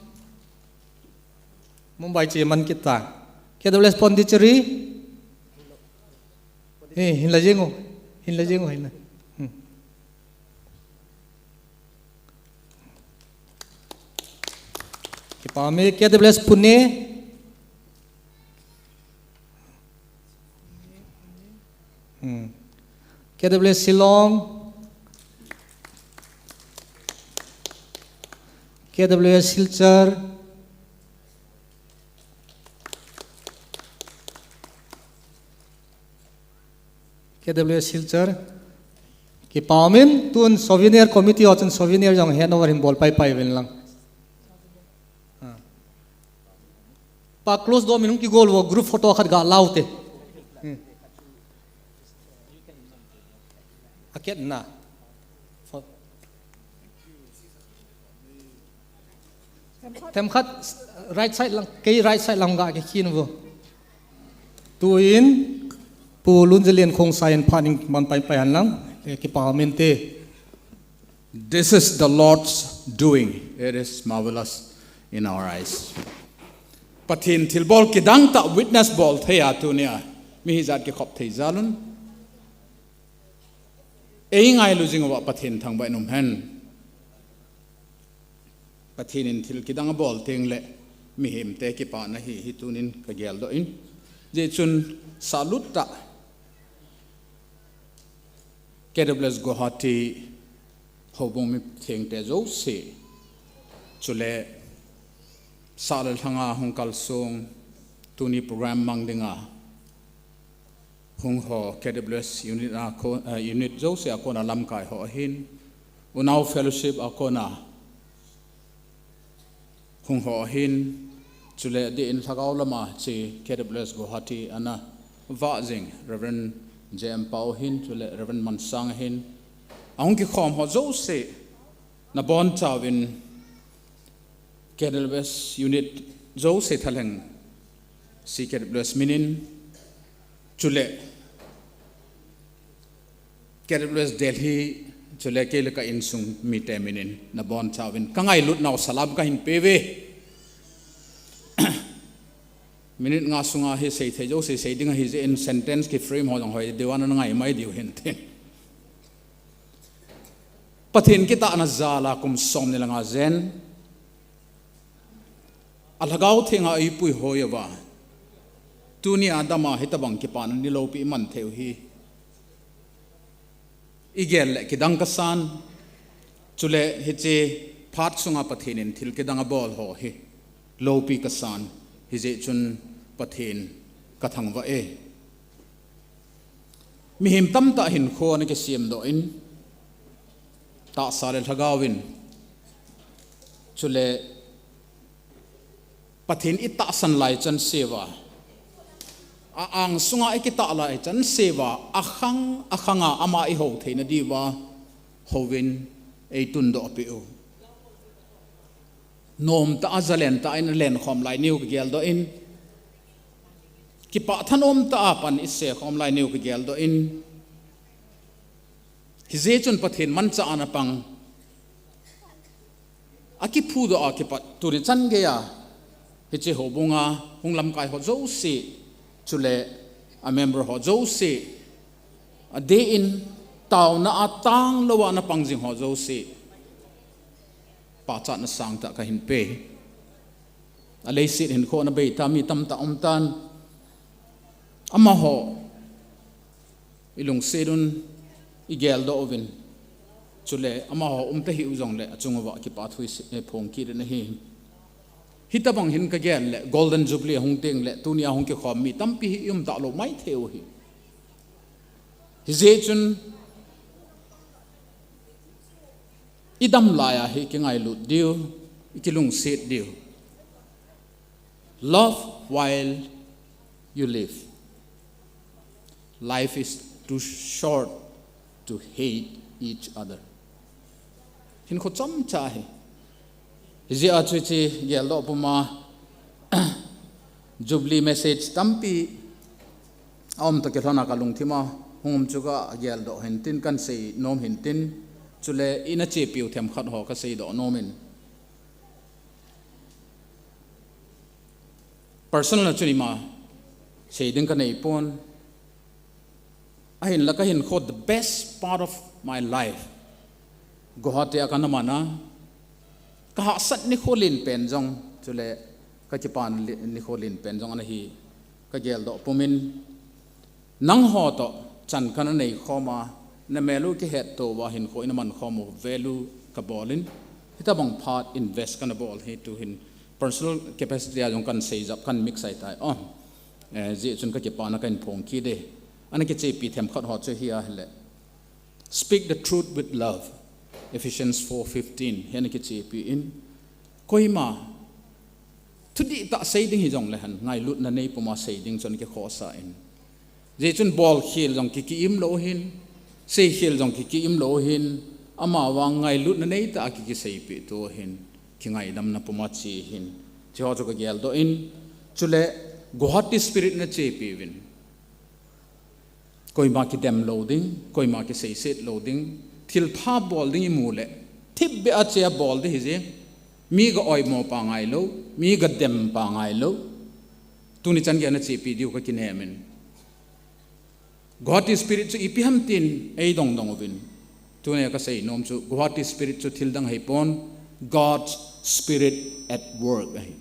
Mumbai chi man kit ta. K W S Pondicherry. Eh, hin la jing o. Hin la jing o, hin la. Hmm. Kipa me, K W S Pune. Hmm. K W S Shillong. K W S Silchar. K W S Silchar. Kipa umin, tun souvenir committee ho chun souvenir jong handover hin bol pai pai uvin lang. Ah. Pa close door min hung kigol uvo, group photo khat ga lau te. Hmm. Aket na. Pho- Themkhat right side lang, kei right side lang ga kikhin uvo. Tuin, Pu Lunzilian Khongsai in phat in man pai pai hen lang, eh, kipa umin te. This is the Lord's doing. It is marvelous in our eyes. Pathen thilbol kidang tah witness bol thei a tunia. Mi hijat kikhop thei jal un. Ei ngailu jing uva Pathen thangvah in um hen. Pathen in thil kidang abol teng le mihemte kipana hi, hi tunin ka geldoh in. Hijeh chun salut tah K W S Guwahati houbung mi thengte jouse. Chule sah le lhanga hung kalsong tuni program mang dinga hung ho K W S unit a ko-, eh, unit jouse a kona lamkai ho ahin, Unau Fellowship a kona hung ho ahin, chule adeh in lhagao lama che K W S Guwahati ana vah jing Reverend J M Pau ahin, chule Reverend Mansang ahin, ahung kikhom ho jouse nabonchauvin K W S unit jouse thalheng C K W S minin, chule K W S Delhi, chule kei le ka insung mite minin, nabonchauvin ka ngailutnau salam kahin peuve. Minute nga sunga hi seithei jouse sei ding ahi jeh in sentence kiframe ho jong hoi deuva nangai mai diu hintin. Pathen kitahna jal a kum somni le nga jen, a Lhagao Theng a eipui hoi uva, tunia dama hitobang kipana ni loupi iman theiu hi igel le kidang kasan, chule hiche phat sunga Pathen in thil kidang abol ho hi loupi kasan, hijeh chun Pathen kathangvah e. Mihem tamtah hinkho ana kisemdoh in, tahsa le lhagaovin, chule Pathen itahsan lai chanseuva, a angsunga ikitah lai chanseuva, akhang akhanga ama ihou theina diuva houvin eitundoh peh u. Nomtah a zalentah in lenkhom lai neiu kageldoh in, kipah thanomtah a pan isekhom lai neiu kageldoh in, hijeh chun Pathen manchah ana pang, akiphudoh a kipat tuni changeiya hiche houbunga hung lamkai ho jouse, chule a member ho jouse, adeh in taona a tanglouva ana pang jing ho jouse, pachatna sangtah kahin pei. Aleiset hinkho ana beita mi tamtah umtan, amaho ilungset un igeldoh uvin, chule amaho umta hih u jongle achunguva kipathu iphong kit in ahi. Hitobang hin kagel le Golden Jubilee ahung tengle tunia hung kikhom mi tampi hi iumtah lou maithei u hi. Hijeh chun idam laiya hi ikingailut diu, ikilungset diu. Love while you live. Life is too short to hate each other. Hinkho chomcha hi. Hijeh a chu hiche geldoh puma Jubilee message tampi aumtah kilhona kalungthima hung um chu kageldoh hintin, kahin seinom hintin, chule ina chepiu themkhat ho kaseidoh nomin. Personal a chun ima sei ding kaneipon. Ahinla kahinkho, the best part of my life, Guwahati a kana mana kahahsat nikho lenpen jong, chule kakipana nikho lenpen jong ana hi kageldoh pumin, nangho toh chan kana neikhoma, namel u kihettouva hinkho ina mankhom u value kabolin, hitobang phat invest kana bol hi tuhin personal capacity a jong kahin seijap, kahin mix ahitai. Hijeh chun kakipana kahin phong kit e. Ana kichepi themkhat ho chu hi ahile, Speak the truth with love, Ephesians four fifteen hi ana kichepi in, koima thudihtah sei ding hijongle hen ngailutna neipuma sei ding chu ana kikhosa in. Hijeh chun bolkhel jong kikiim lou hin, seikhel jong kikiim lou hin, amavang ngailutna neitah a kikiseipeh tu hin, kingaidamna puma che hin, hicheho chu kageldoh in, chule Guwahati spirit nachepiuvin. Koima kidem lou ding, koima kiseiset lou ding, thilpha bol ding imule thipbeh a che a bol ding hijeng. Mi ga oimo pa ngailou, mi ga dem pa ngailou. Tuni chan geiya nachepi diu kakinem in. Guwahati spirit chu ipi ham tin eidongdong uvin. Tunia kaseinom chu Guwahati spirit chu thildang ahipon, God's Spirit at work ahi.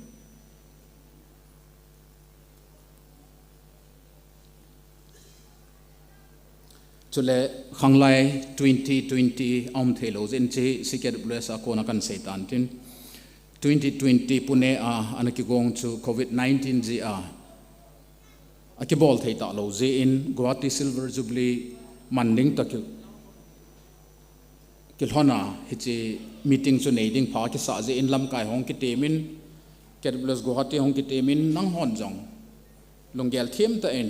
Chule khanglai twenty twenty aum theilou jeh in hiche C K W S a kona kahin seitan tin, twenty twenty Pune a ana kigong chu covid nineteen jeh a akibol thei talou jeh in Guwahati Silver Jubilee man ding toh kilhona hiche meeting chu nei ding pha kisah jeh in lamkai hung kitemin, K W S Guwahati hung kitemin, nanghon jong lunggel themtah in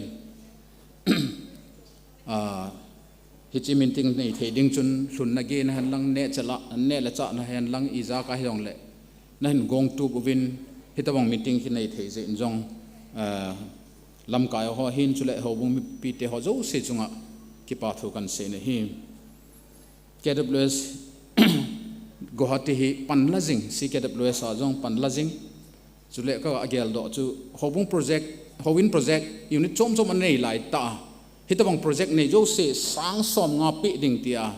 hiche meeting nei thei ding chun lhunna gei nahen lang, neh le chah nahen lang, ijakai hijongle nahin gongtup uvin, hitobang meeting kinei thei jeh in jong eh, lamkai ho hin chule houbung mipite ho jouse chunga kipa thu kan sei na hi. K W S Guwahati hi panla jing, C K W S a jong panla jing. Chule ka agel doh chu houbung project, Houin project, unit chom chom anei lai ta. Hitabang project nei jouse sang som nga pe ding tia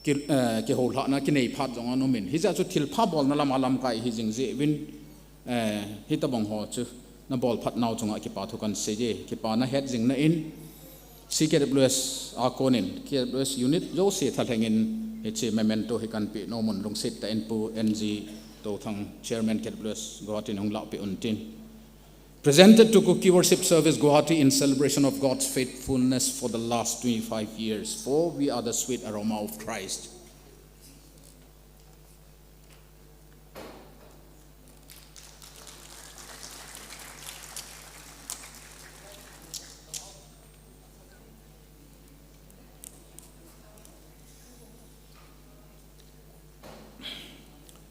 ki, eh, kihoulhahna kinei phat jong anom in. Hijeh chun thilpha bolna lama lamkai hi jing jeh uvin, eh, hitabang ho chu na bolphat nau chunga kipa thu kan sei e, kipa na het jing na in, C K W S a konin, K W S unit jouse thalheng in, hiche memento hi kan pe nom un lungset tah in Pu N G Touthang, Chairman K W S Guwahati in hung lahpeh un tin. Presented to Kuki Worship Service Guwahati in celebration of God's faithfulness for the last twenty-five years, for we are the sweet aroma of Christ.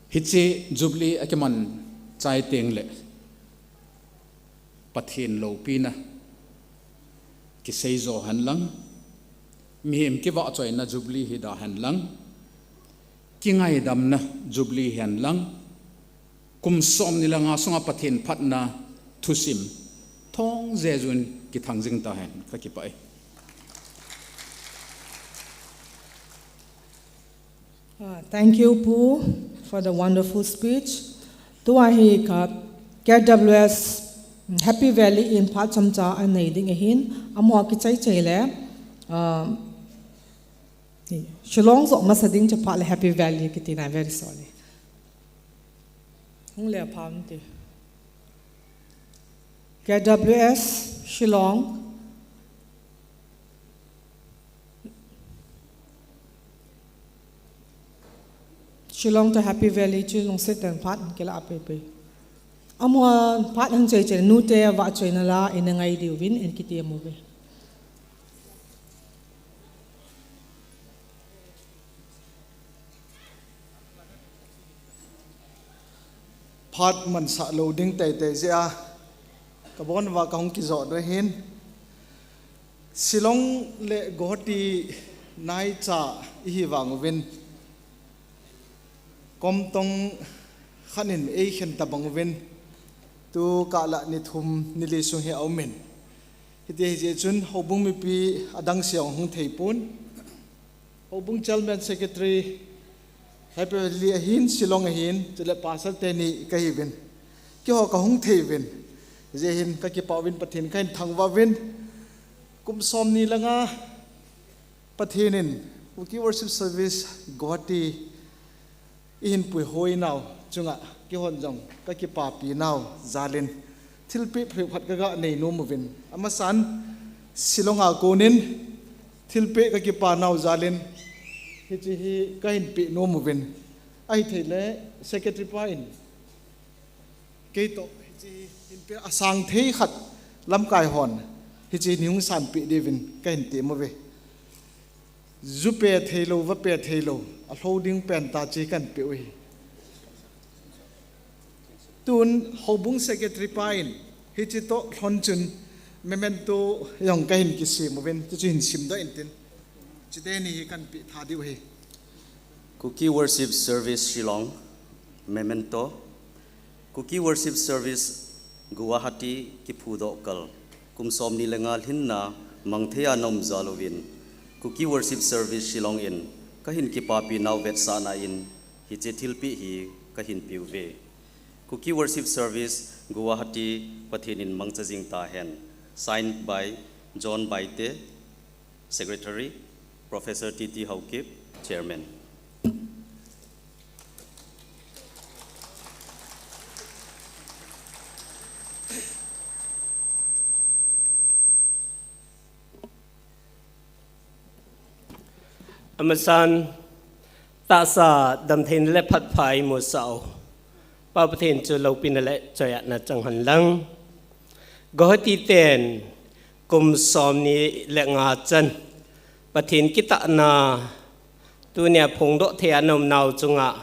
Hiche Jubilee akiman chai teng le Pathen loupina kiseijo hen lang, mihem kivahchoina Jubilee hi da hen lang, kingaidamna Jubilee hen lang, kum somni le nga sunga Pathen phatna thusim thong jejun kithang jing ta hen, ka kipah e. Uh, thank you, Pu, for the wonderful speech. Tua hi ka K W S Happy Valley in phat chomcha anei ding ahin, amaho kichai chai le, um, Shillong joh masa ding chu phat le Happy Valley kiti na, very sorry. Hung le pha un ti. K W S Shillong. Shillong to Happy Valley chu lungset tah in phat kila a pei pei. Amaho phat hung chai chai, nute vahchoina la in angai diuvin in kiti amu ve. Phat mansah lou ding teitei jeh a, kabon uva kahung kijoh doh hin. Shillong le Guwahati naicha ihi vang uvin, kom tong khat in eikhen tabang uvin, tu kah la ni thum ni li sung hi aumin. Hiti hi jeh chun houbung mipi adang seh hung thei pon. Houbung Chairman Secretary, Happy Valley ahin, Shillong ahin, chule Pastor teni kahiuvin. Keiho kahung thei uvin. Hijeh hin kakipah uvin Pathen kahin thangvah uvin. Kum somni le nga Pathen in Kuki Worship Service Guwahati ihin puihoi nau chunga keihon jong kakipapi nau jalin thilpeh phabep khat kaga nei nom uvin. Amasan Shillong a konin thilpeh kakipa nau jalin hiche hi kahin peh nom uvin. Ahithei le Secretary pa in keitoh hiche hin peh asang thei khat lamkai hon hiche ni hung sanpeh diuvin kahin tem uve. Ju pe thei lou, va pe thei lou, alhou ding pen tah chu kahin peh u ahi. Tun houbung secretary pa in hiche toh lhon chun memento jong kahin kisem uvin, chuchu hin simdoh intin. Chuteni hi kahin peh tha diu ahi. Kuki Worship Service Shillong, memento. Kuki Worship Service Guwahati kiphudoh kal, kum somni le nga lhinna mangthei a na um jal uvin, Kuki Worship Service Shillong in kahin kipapi nau vetsahna in hiche thilpeh hi kahin peuve. Kuki Worship Service Guwahati Pathen in mangcha jing tahen. Signed by John Baite, Secretary, Professor T T Haokip, Chairman. Amasan, tahsa damtheina le phatpha imusah u Pa Pathen chu loupina le choiatna chang hen lang. Guwahati ten kum somni le nga chan Pathen kitahna tunia phongdoh thei a na um nau chunga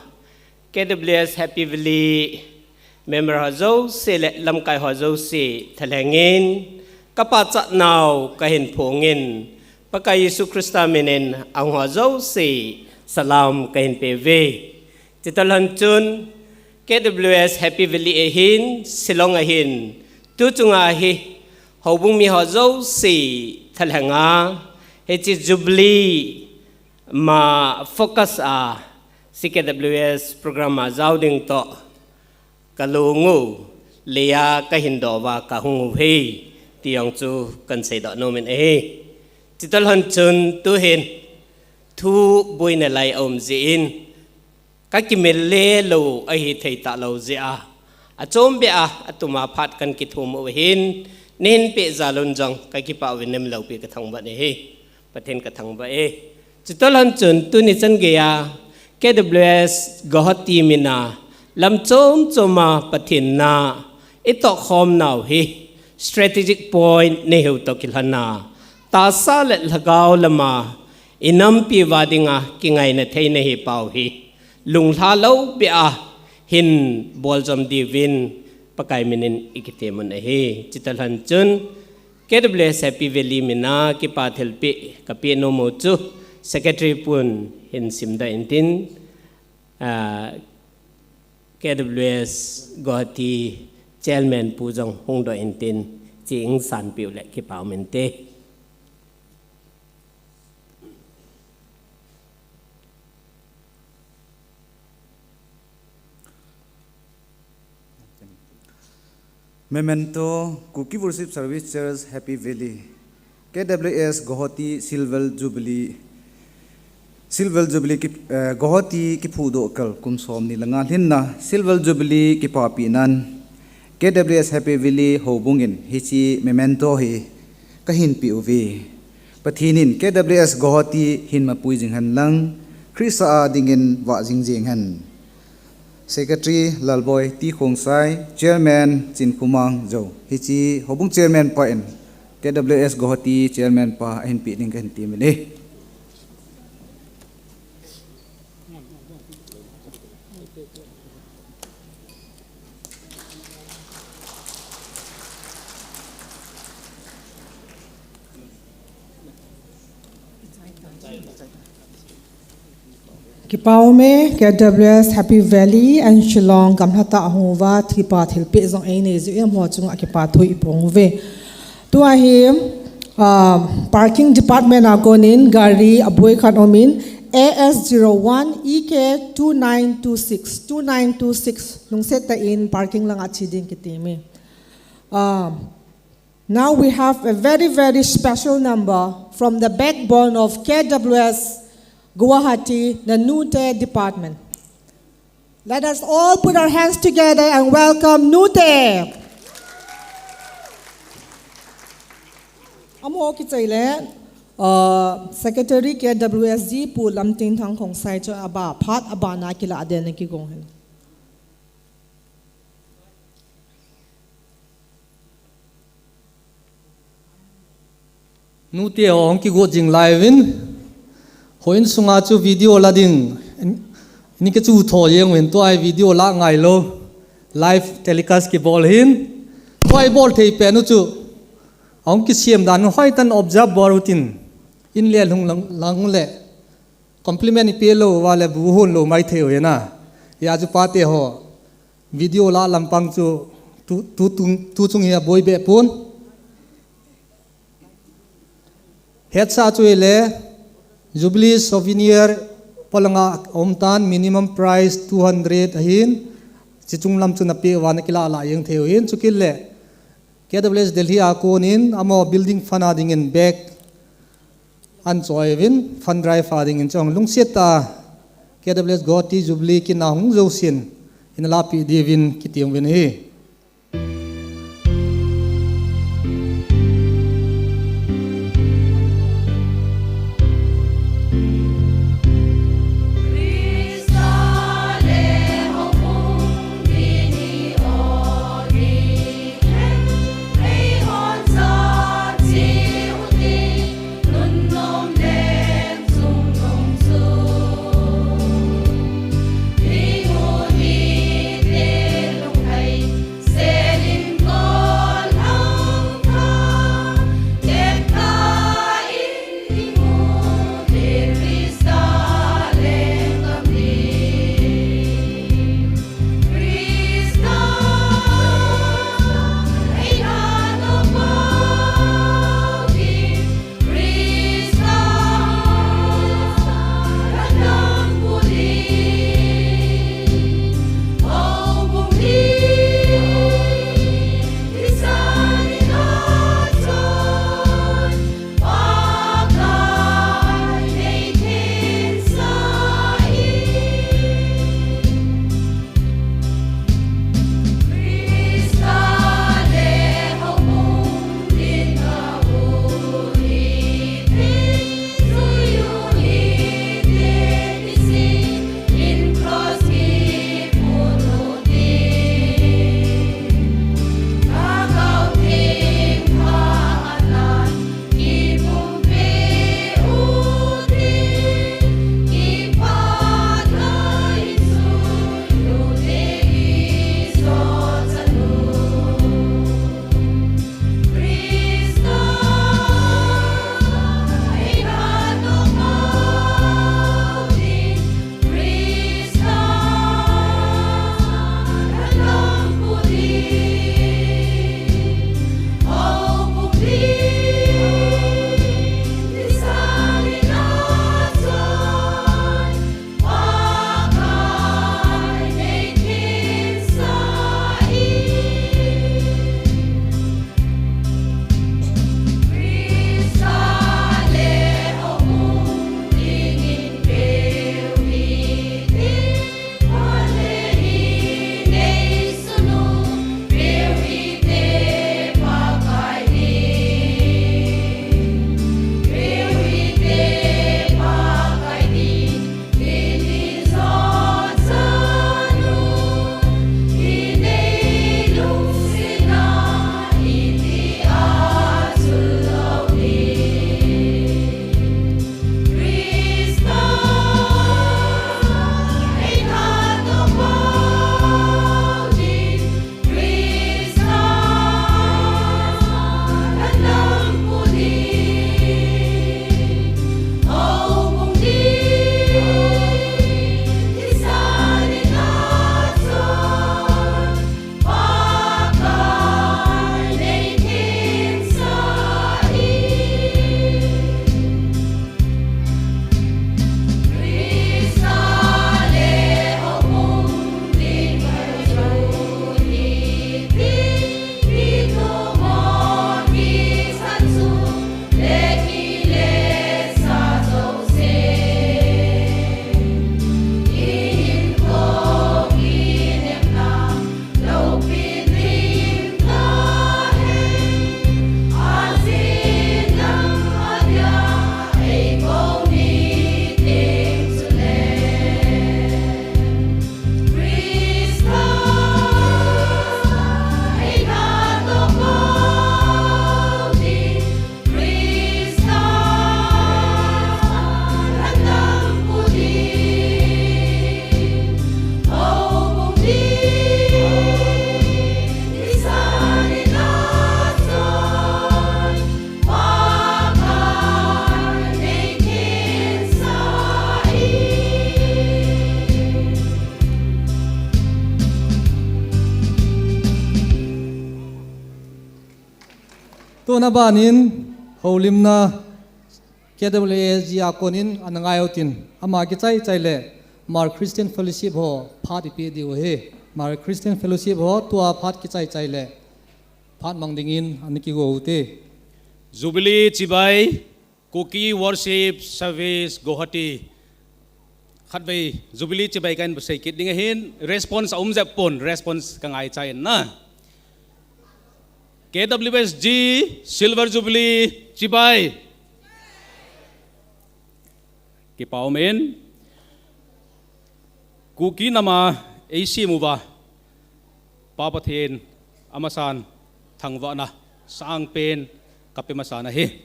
K W S Happy Valley Member ho jouse le lamkai ho jouse thalheng in, ka pachat nau kahin phong in, Pakai Jesu Christa min in ahung ho jouse salam kahin pe uve. Chutah lhon chun, K W S Happy Valley ahin, Shillong ahin, tu chunga hi, houbung mi ho jouse thalheng a, hiche Jubilee ma focus a, C K W S program a jao ding toh, ka lung u, lei a kahin doh uva kahung u ahi, ti jong chu kahin seidoh nom in ahi. Chutah lhon chun tu hin, thu boina lai aum jeh in, ka kimel le lou ahi thei talou jeh a, achom beh a, atum a phat kahin kithum u ahin, neihin peh jal un jong ka kipah uvin, neilou pi ka thangvah in ahi. Pathen ka thangvah e. Chutah lhon chun tuni chan geiya K W S Guwahati min a lam chom chom a Pathen na i tohkhom nau hi strategic point nei hiu toh kilhon a, tahsa le lhagao lam a i nampi uva dinga kingaina thei nahi pau hi lunglha lou beh a hin bol jom diuvin Pakai min in i kitem un ahi. Chutah lhon chun K W S Happy Valley min a kipa thilpeh ka peh nom u chu Secretary pun hin simdoh in tin, ah, K W S Guwahati Chairman pu jong hung doh in tin, chi in sanpeh u le kipa um inte. Memento, Kuki Worship Service Church, Happy Valley, K W S Guwahati Silver Jubilee, Silver Jubilee ki, eh, Guwahati kiphudoh kal kum somni le nga lhinna Silver Jubilee kipapina'n K W S Happy Valley houbung in hiche memento hi kahin pe uve. Pathen in K W S Guwahati hin mapui jing hen lang, Christa a dingin vah jing jing hen. Secretary Lalboi T Khongsai, Chairman Chinkhomang Zou. Hiche houbung Chairman pa in K W S Guwahati Chairman pa ahin peh ding kahin temin ahi. Kipa um e, K W S Happy Valley and Shillong gamlha tah a hung uva, kipa thilpeh jong einei jeh u, amaho chunga kipa thu i phong uve. Tua hi, ah, parking department a konin gari aboi khat um in, A S zero one E K two nine two six, two nine two six, lungset tah in parking lang a che ding kitem e. Ah, Now we have a very, very special number from the backbone of K W S Guwahati, the Nute Department. Let us all put our hands together and welcome Nute. Amaho kichai le, uh, Secretary K W S G Pu Lamtinthang Khongsai chu aba phat abana kilah den na kigong hen. Nute ho hung kigot jing lai uvin. Houin sunga chu video la ding. Ni kichu tho jeng uvin, tua hi video la ngai lou. Live telecast kibol hin. Tua hi bol thei pen u chu. Ahung kisem dan u hoitah in observe bol utin. In le lhung lang, lang le. Compliment i pe lou uva le bu hon lou mai thei u hina. Hijeh chun pate ho. Video la lampang chu tu, tu, tu, tu chung hi aboi beh pon. Hetsa chu hile Jubilee souvenir polanga um tan minimum price two hundred ahin. Chi chung lam chu na pe uva na kilah lah jeng thei u hin chu kit le. K W S Delhi a konin amaho building fund a dingin bag an choi uvin fund drive a dingin chong lungset tah a K W S Guwahati Jubilee kin a hung jousen hin la pe diuvin kiti uvin ahi. Tuna banin, houlimna K W S G a konin ana ngai utin, ama kichai chai le Hmar Christian Fellowship ho phat ipi diu hi. Hmar Christian Fellowship ho tua phat kichai chai le phat mang dingin ana kigo ute. Jubilee chibai, Kuki Worship Service Guwahati. Khatvei Jubilee chibai kan sei kit ding ahin, response a um jep pon, response ka ngaicha in na. K W S G Silver Jubilee chibai. Kipa um in. Kuki nama eisem uva, Pa Pathen amasan thangvahna sangpen kape masan ahi.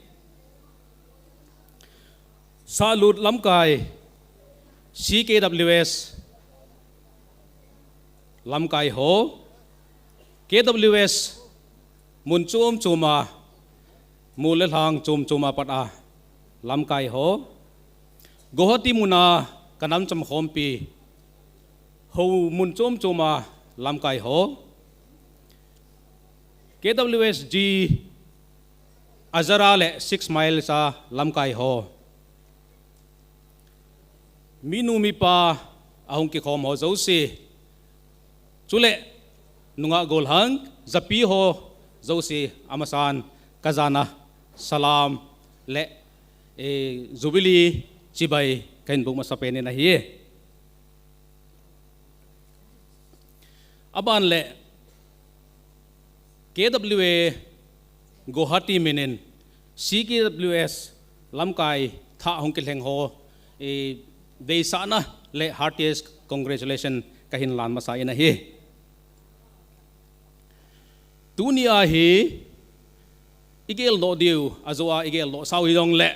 Sahlut lamkai, C K W S lamkai ho, K W S mun chom choma, mol le lhang chom choma pat a lamkai ho, Guwahati muna ka nam cham khompi ho mun chom choma lamkai ho, K W S G Azara le six miles a lamkai ho, minu mipa ahung kikhom ho jouse, chule nungah golhang, japi ho jouse amasan ka jana salam le, eh, Jubilee chibai kahin buk masapen in ahi. Aban le K W A Guwahati minin C K W S lamkai thah hung kilheng ho, eh, deisahna le heartiest congratulation kahin lan masa in ahi. Tunia hi igeldoh diu, ajoa igeldoh sau hijongle,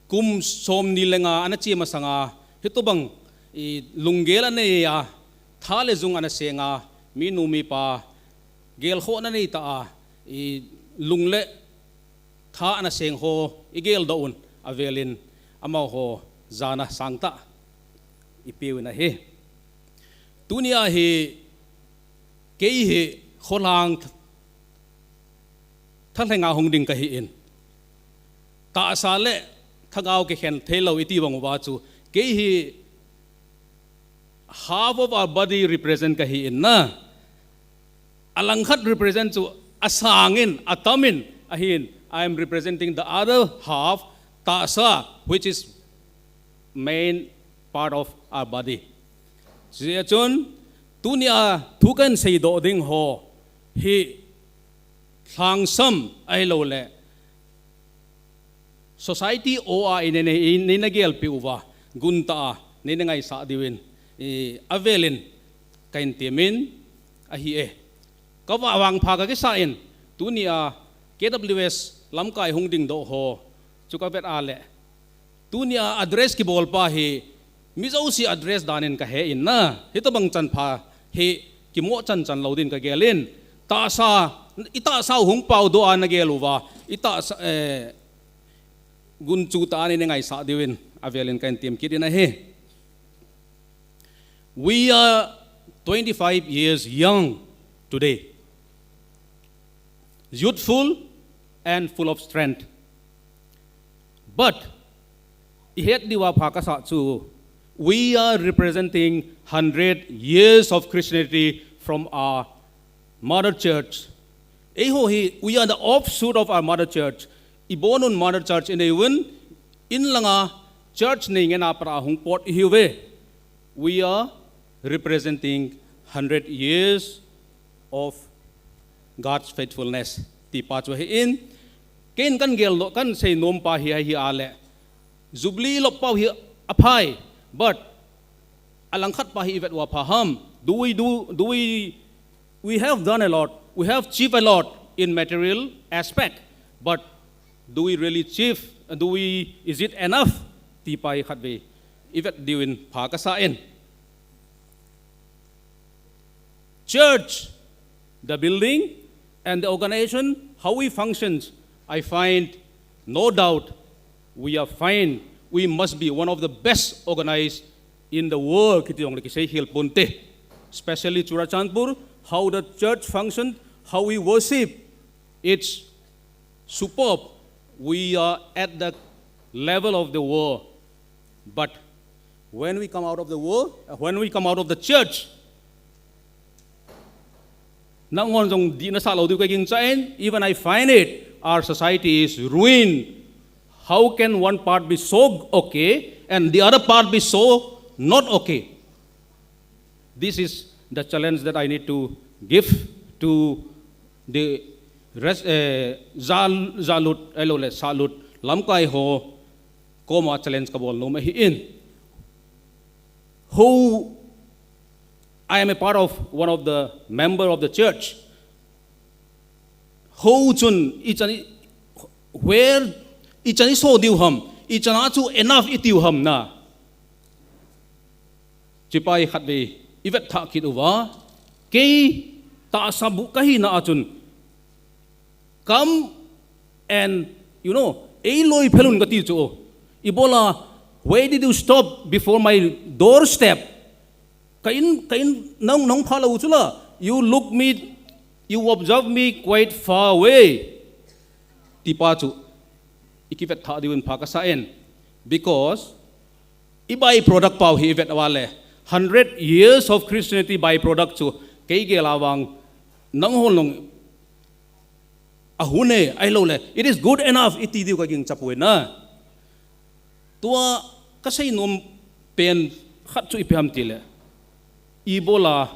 kum somni le nga ana che masanga, hitobang, i, lunggel anei a, tha le jung ana senga, minu mipa gelkhohna neitah a, i, lung le tha ana seng ho igeldoh un, avelin amaho jana sangtah ipeuvin ahi. Tunia hi kei hi kholhang thalhenga hung ding kahin, tahsa le thagau kikhen theilou iti bang uva chu, kei hi half of our body represent kahin na, alangkhat represent chu asangin, atamin ahin, I am representing the other half, tahsa, which is main part of our body. Hijeh chun, tunia thu kahin seidoh ding ho hi lhangsam ahilouleh society aw a inei, inei, neina gelpeh uva, guntah a neina ngaisah diuvin, i, avelin kahin temin ahi e. Kavah vangpha kakisa in, tunia K W S lamkai hung dingdoh ho chu kavet a le, tunia address kibolpa hi mi jouse address danin kahe in na, hitobang chanpha hi kimoh chanchan lou din kagelin, tahsa, itahsa u hung paodoh a nagel uva, itahsa, eh, gunchu tah a neina ngaisah diuvin avelin kahin tem kit in ahi. We are twenty-five years young today, youthful and full of strength. But ihet diuva pha kasah chu, we are representing hundred years of Christianity from our mother church. Eiho hi, we are the offshoot of our mother church. Ibonun mother church inei uvin, inlanga church nei ngen a pat a hung pot ihiuve. We are representing hundred years of God's faithfulness, ti pa chu ahin, keiin kahin geldoh, kahin seinom pa hi, hi a le, Jubilee lop pau hi aphai, but alangkhat pa hi ivet uva pha ham. Do we do, do we, we have done a lot, we have achieved a lot in material aspect, but do we really achieve, do we, is it enough? Ti pa hi khatvei ivet diuvin pha kasah in. Church, the building, and the organization, how we functions, I find no doubt we are fine. We must be one of the best organized in the world, kiti jong le kisei khel ponte. Especially Churachandpur, how the church functioned, how we worship, it's superb. We are at the level of the world. But when we come out of the world, uh, when we come out of the church, nanghon jong dihna sah lou diu ka gingchan, even I find it, our society is ruined. How can one part be so okay and the other part be so not okay? This is the challenge that I need to give to the rest, eh, Zal-, Zalut, ahilouleh Salut, lamkai ho, koma challenge kabol nom ahin. Ho, I am a part of one of the member of the church. Ho chun, ichan i, where, ichan i so diu ham, ichan a chu enough i tiu ham na. Chipai khat ve, i vet thah kit uva, kei tahsa bu ka hina a chun, come and, you know, ei loi phelun ka ti chu. Ibola, why did you stop before my doorstep? Ka in, ka in, nang, nang pha lou chu la. You look me, you observe me quite far away. Tipa chu, i kivet thah diu in pha ka sa in. Because, i byproduct pau hi i vet uva le. Hundred years of Christianity byproduct chu, kei gel a vang, nanghon long, a hun e, ahilouleh, it is good enough, i ti diu ka gingcha poi na. Tua ka seinom pen khat chu ipi ham tile, ibola,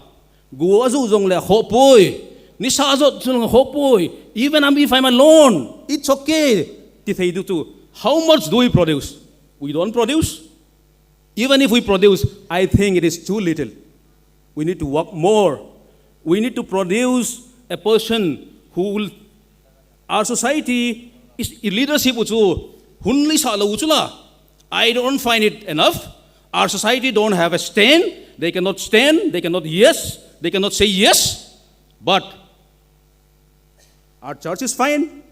gu a ju jongle khoh poi, nisa a jot jongle khoh poi, even if I'm alone, it's okay, ti thei diu chu. How much do we produce? We don't produce. Even if we produce, I think it is too little. We need to work more. We need to produce a person who will, our society is, i leadership u chu, hun lisa lou u chu la. I don't find it enough. Our society don't have a stand. They cannot stand. They cannot yes. They cannot say yes. But our church is fine.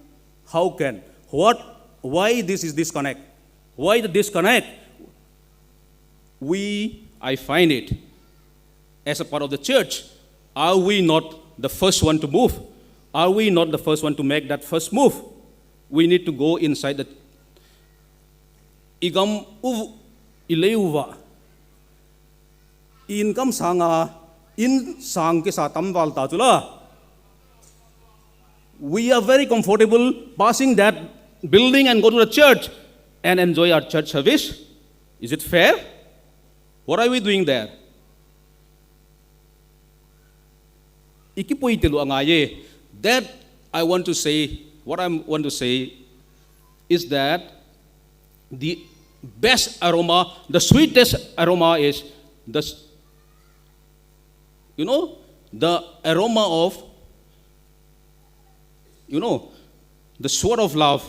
How can? What? Why this is disconnect? Why the disconnect? We, I find it, as a part of the church, are we not the first one to move? Are we not the first one to make that first move? We need to go inside the igam uv ileuva. Income sanga, in sang kisa tamval ta chu la. We are very comfortable passing that building and go to the church and enjoy our church service. Is it fair? What are we doing there? Iki poi telu angai. That I want to say, what I want to say is that the best aroma, the sweetest aroma is the, you know, the aroma of, you know, the sword of love,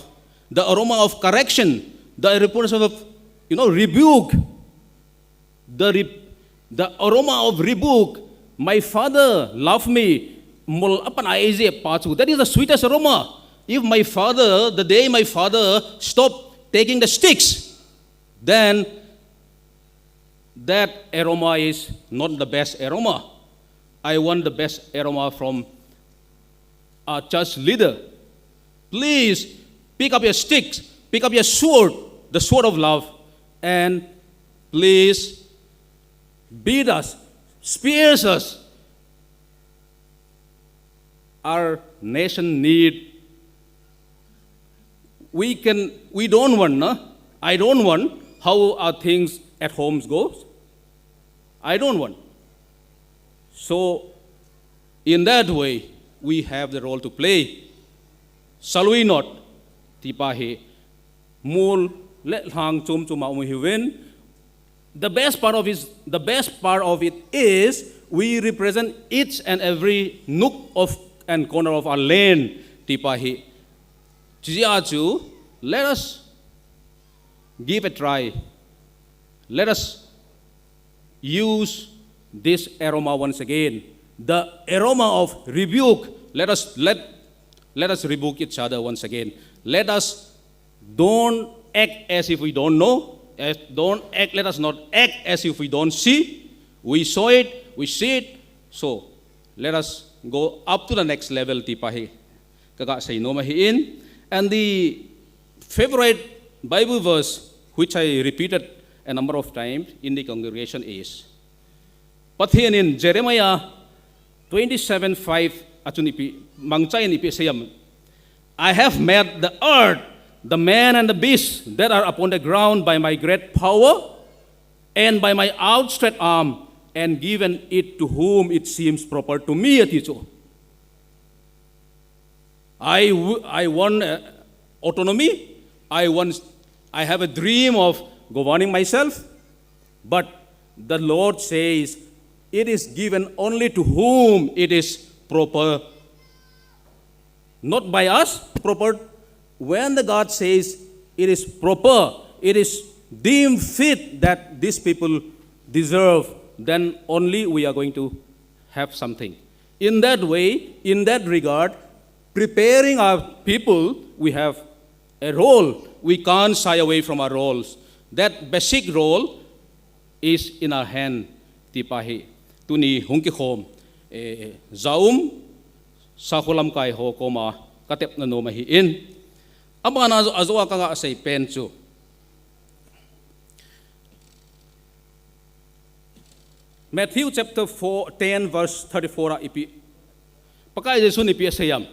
the aroma of correction, the aroma of, you know, rebuke, the, re- the aroma of rebuke. My father loved me. Mol apan a easy pa chu. That is the sweetest aroma. If my father, the day my father stopped taking the sticks, then that aroma is not the best aroma. I want the best aroma from a church leader. Please pick up your sticks, pick up your sword, the sword of love, and please beat us, spears us. Our nation need. We can. We don't want. No? I don't want how our things at homes goes. I don't want. So, in that way, we have the role to play. Shall we not? Tipa hi mul le lhang chum chum a um hi win. The best part of it, the best part of it is we represent each and every nook of and corner of our land. Tipa hi. Chijia chu, let us give a try. Let us use this aroma once again. The aroma of rebuke. Let us let let us rebuke each other once again. Let us don't act as if we don't know. As, don't act. Let us not act as if we don't see. We saw it. We see it. So Let us go up to the next level, ti pa hi ka ga sei nom ahi in. And the favorite Bible verse, which I repeated a number of times in the congregation, is Pathen in Jeremiah twenty-seven five a chun ipi, mangcha in ipi asei em. I have made the earth, the man and the beast that are upon the ground by my great power and by my outstretched arm, and given it to whom it seems proper to me, ati chu. I, w- I want uh, autonomy. I want, I have a dream of governing myself. But the Lord says, it is given only to whom it is proper, not by us, proper. When the God says it is proper, it is deemed fit that these people deserve, then only we are going to have something. In that way, in that regard, preparing our people, we have a role. We can't shy away from our roles. That basic role is in our hand, ti pa hi. Tuni hung kikhom, eh, Zaum, Sakholam kai ho koma ka tepna nom ahi in. Abana ajo, ajo a ka ga sei pen chu. Matthew chapter four, ten, verse thirty-four a ipi. Pakai Jesu in ipi asei em.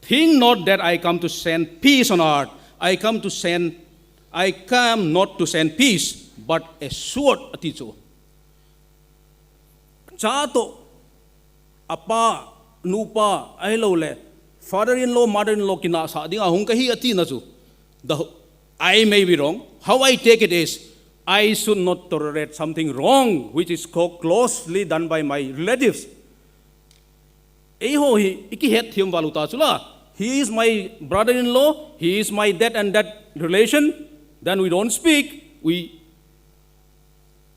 Think not that I come to send peace on earth. I come to send, I come not to send peace, but a sword, ati chu. Cha to, apa, nupa, ahilou le, father-in-law, mother-in-law kinahsah dinga hung kahi ati na chu. The, I may be wrong. How I take it is, I should not tolerate something wrong which is co- closely done by my relatives. Eiho hi, i kihet thiam val u ta chu la. He is my brother-in-law, he is my that and that relation, then we don't speak. We,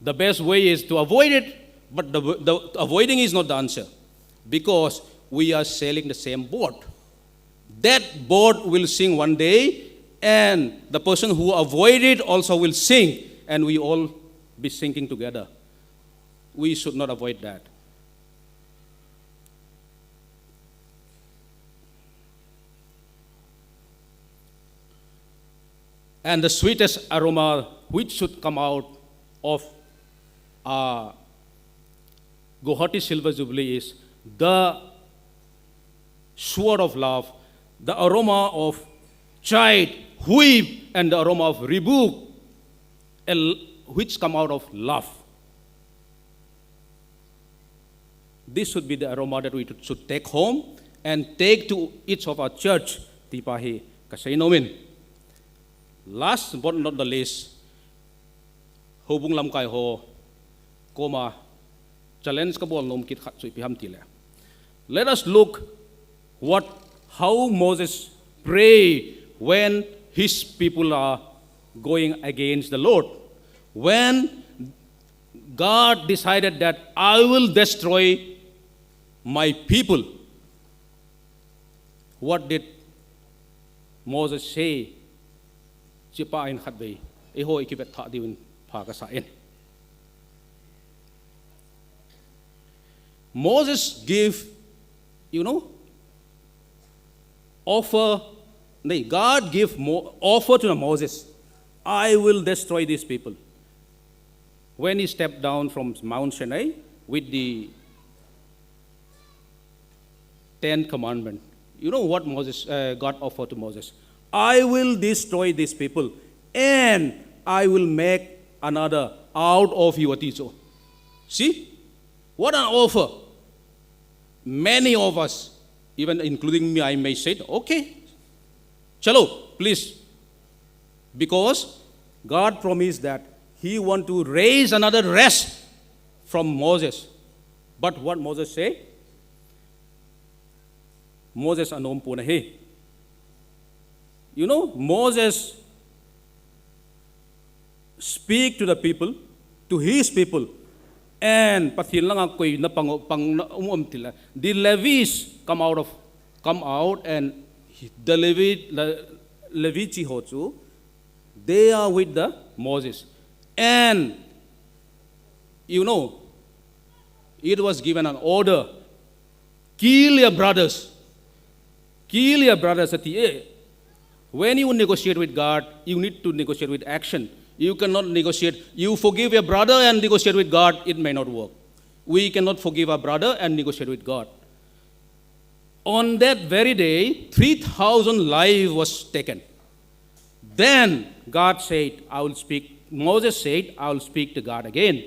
the best way is to avoid it, but the, the avoiding is not the answer, because we are sailing the same boat. That boat will sink one day, and the person who avoid it also will sink, and we all be sinking together. We should not avoid that. And the sweetest aroma which should come out of a Guwahati Silver Jubilee is the sword of love, the aroma of chide, whip, and the aroma of rebuke, which come out of love. This should be the aroma that we should take home and take to each of our church, ti pa hi ka sei nom in. Last but not the least, houbung lamkai ho koma challenge ka bol nom kit khat chu ipi ham ti le. Let us look what, how Moses pray when his people are going against the Lord. When God decided that I will destroy my people, what did Moses say? Chi pa in khat vei, eiho i kivet thah diu in pha ka sa in. Moses give, you know, offer, nay, God give Mo- offer to Moses, I will destroy these people. When he stepped down from Mount Sinai with the Ten Commandment, you know what Moses, uh, God offered to Moses? I will destroy these people and I will make another out of you, ati chu. See? What an offer. Many of us, even including me, I may say, okay, chalo, please. Because God promised that He want to raise another rest from Moses. But what Moses say? Moses anom pon ahi. You know, Moses speak to the people, to his people, and Pathen langa koi na pang, pang na um um tila. The Levites come out of, come out, and the Levi, Le, Levi chi ho chu, they are with the Moses. And you know, it was given an order Kill your brothers. Kill your brothers ati e. When you negotiate with God, you need to negotiate with action. You cannot negotiate. You forgive your brother and negotiate with God, it may not work. We cannot forgive our brother and negotiate with God. On that very day, three thousand life was taken. Then God said, I will speak. Moses said, I will speak to God again.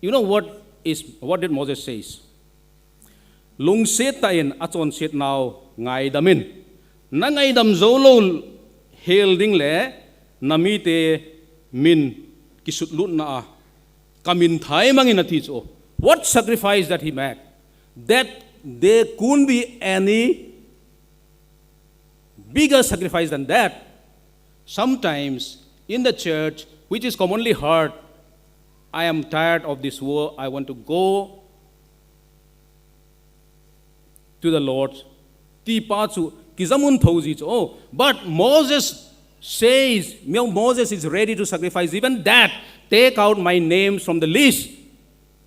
You know what is what did Moses says? Lungset tah in achonset nau ngaidam in. Na ngaidam jou lou hel ding le na mite min kisutlutna a ka min thai mang in ati chu. What sacrifice that he made? That there couldn't be any bigger sacrifice than that. Sometimes in the church, which is commonly heard, I am tired of this war, I want to go to the Lord. Ti pa chu kijamun tho ji chu. Oh, but Moses says, Mo- Moses is ready to sacrifice even that. Take out my name from the list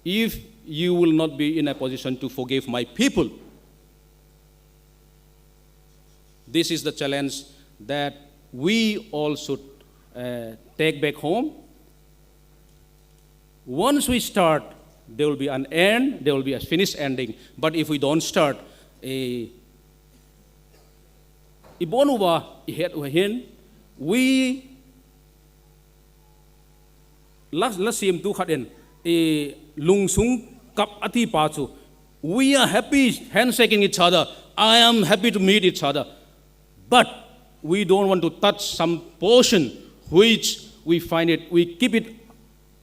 if you will not be in a position to forgive my people. This is the challenge that we all should uh, take back home. Once we start, there will be an end, there will be a finish ending. But if we don't start, a ibon uva ihet uva hin, we la, la sim tu khat in, i lungsung kap ati pa chu. We are happy handshaking each other. I am happy to meet each other. But we don't want to touch some portion which we find it, we keep it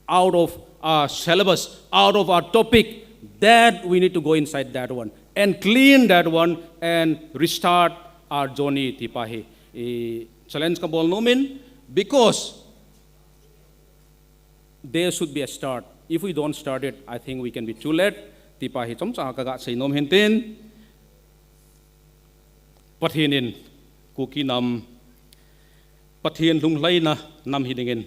out of our syllabus, out of our topic, that we need to go inside that one and clean that one and restart our journey ti pa hi. I challenge ka bol nom in, because there should be a start. If we don't start it, I think we can be too late. Ti pa hi chomcha ka ga sei nom hin tin. Pathen in Kuki nam, Pathen lunglaina nam hi dingin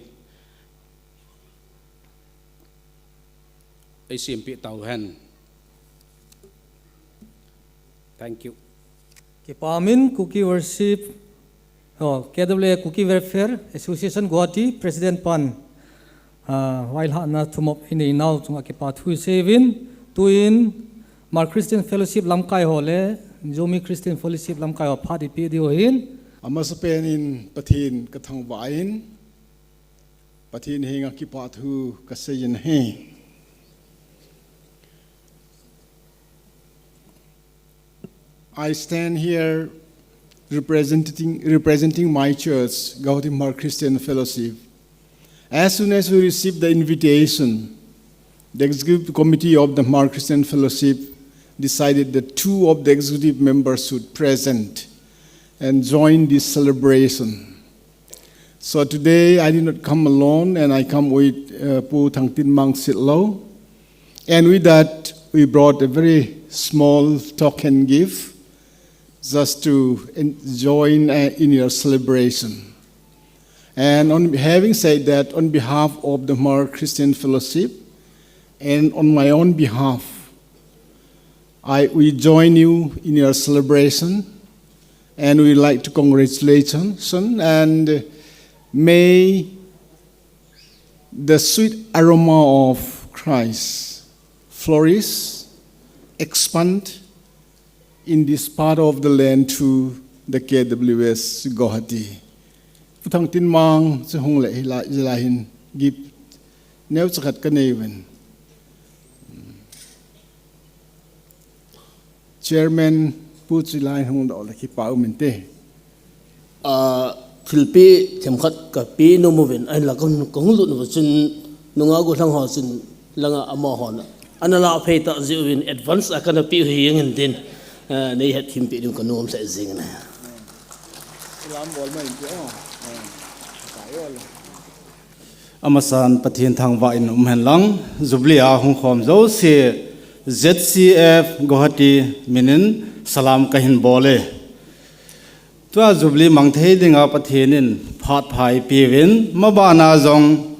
ei siampi tau hen. Thank you. Kipa min Kuki Worship, oh, K W A Kuki Welfare Association Guwahati President pan, ah, vailhahna thumop inei nau chunga kipa thu isei uvin, tuin Hmar Christian Fellowship lamkai ho le Zomi Christian Fellowship lamkai ho phat ipi diu hin. Amasapen in Pathen ka thangvah in, Pathen henga kipa thu ka sei in ahi. I stand here representing, representing my church, Guwahati Hmar Christian Fellowship. As soon as we received the invitation, the executive committee of the Hmar Christian Fellowship decided that two of the executive members should present and join this celebration. So today I did not come alone, and I come with uh, Pu Thangtinmang Sitlo. And with that, we brought a very small token gift just to en- join uh, in your celebration. And on, having said that, on behalf of the Hmar Christian Fellowship and on my own behalf, I, we join you in your celebration, and we like to congratulate you, and may the sweet aroma of Christ flourish, expand in this part of the land through the K W S Guwahati. Pu Thangtinmang chu hung le hilai, hilai hin gift neo chakhat ka nei uvin. Chairman Pu Chilai hung doh le kipa um inte. Ah, thilpeh themkhat ka pe nom uvin, ahinla ka hung, ka hung lut uva chun nungah gollhang ho chun langa amahon ana lah phei ta jeh uvin advance a kana pe u hi jeng in tin, ah, nei hethem peh diu ka nom lheh jeng in. Lam bol mai inte, oh. Amasan Pathen thangvah in um hen lang, Jubilee a hung khom jouse Z C F Guwahati min in salam ka hin bol e. Tua Jubilee mang thei dinga Pathen in phat pha eipe uvin, mabana jong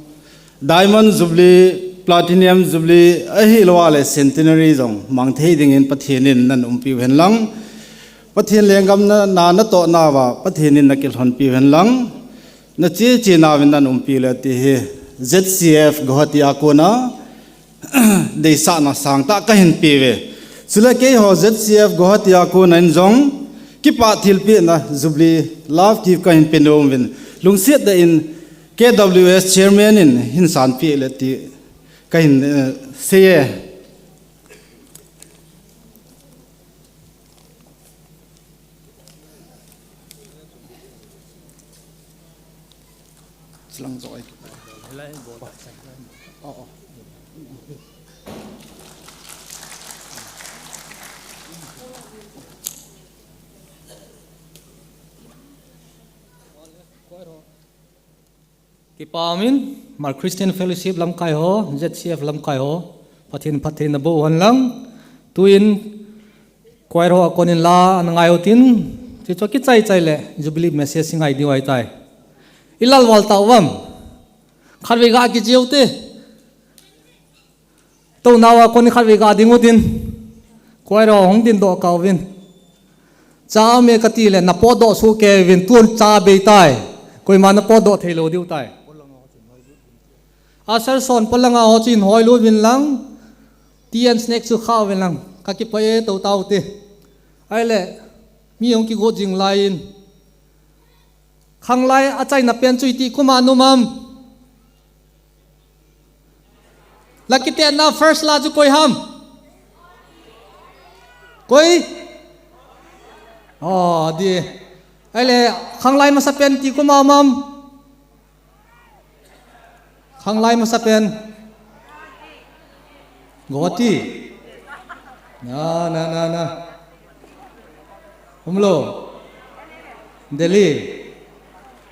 Diamond Jubilee Platinum Jubilee ahilou le Centenary jong mang thei dingin Pathen in naumpiu hen lang. Pathen lenggam na, na, natoh nauva Pathen in nakilhonpiu hen lang. Nache che nauvin naumpiu le ti hi Z C F Guwahati a kona deisahna sangtah kahin peuve. Chule keiho Z C F Guwahati a kona in jong kipah thilpeh na Jubilee love gift kahin pe nom uvin. Lungset tah in K W S Chairman in hin sanpeh le ti kahin, eh, seiye. Silang jo ai. Oh, oh. Kipa umin, Hmar Christian Fellowship lamkai ho, Z C F lamkai ho, Pathen phattheina boh hen lang, tuin choir ho a konin la ana ngai utin, chuchu kichai chai le, Jubilee message ngai diu ahitai. I lal val tauvam, khatvei ga kichai ute. Tou nau a kon khatvei ga ding utin. Choir ho hung dingdoh kah uvin. Cha me kati le na potdoh soh kei uvin tun cha bei tai. Koima na potdoh thei lou diu tai. Usher son polanga ho chin hoi lut uvin lang. Tea and snack chu kha uvin lang. Ka kipah e tou tau te. Ahile mi hung kigot jing lai in. Khanglai a chaina pen chu iti kum a um am. La kitetna first la chu koi ham? Koi? Oh, di. Ahile, khanglai masa pen iti kum a um am? Khanglai masa pen. Guwahati. Na, na, na, na. Umlou. Delhi.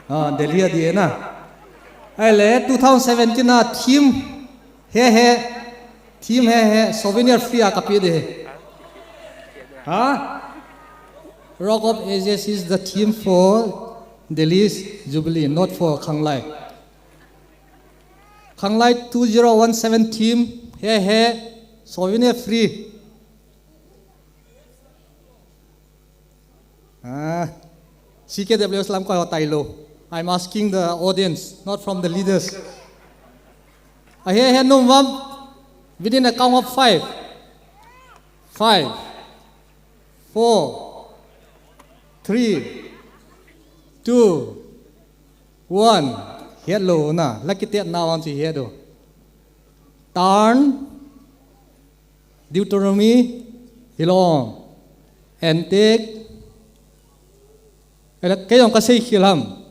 Ah, Delhi a di na. Ahile, two thousand seventeen a theme. He, he. Theme he, he. Souvenir free a kapeh de. Ha? Rock of Ages is the theme for Delhi's Jubilee, not for Khanglai. Khanglai two zero one seven theme, he he, souvenir free. Ah, C K W S lamkai ho tailou. I'm asking the audience, not from the leaders. Ahe he nom vam, within a count of five. Five, four, three, two, one. Hetlou na, la kitetna vang chu hetlou. Turn, Deuteronomy, hilou. And take, kei jong kasei khel ham.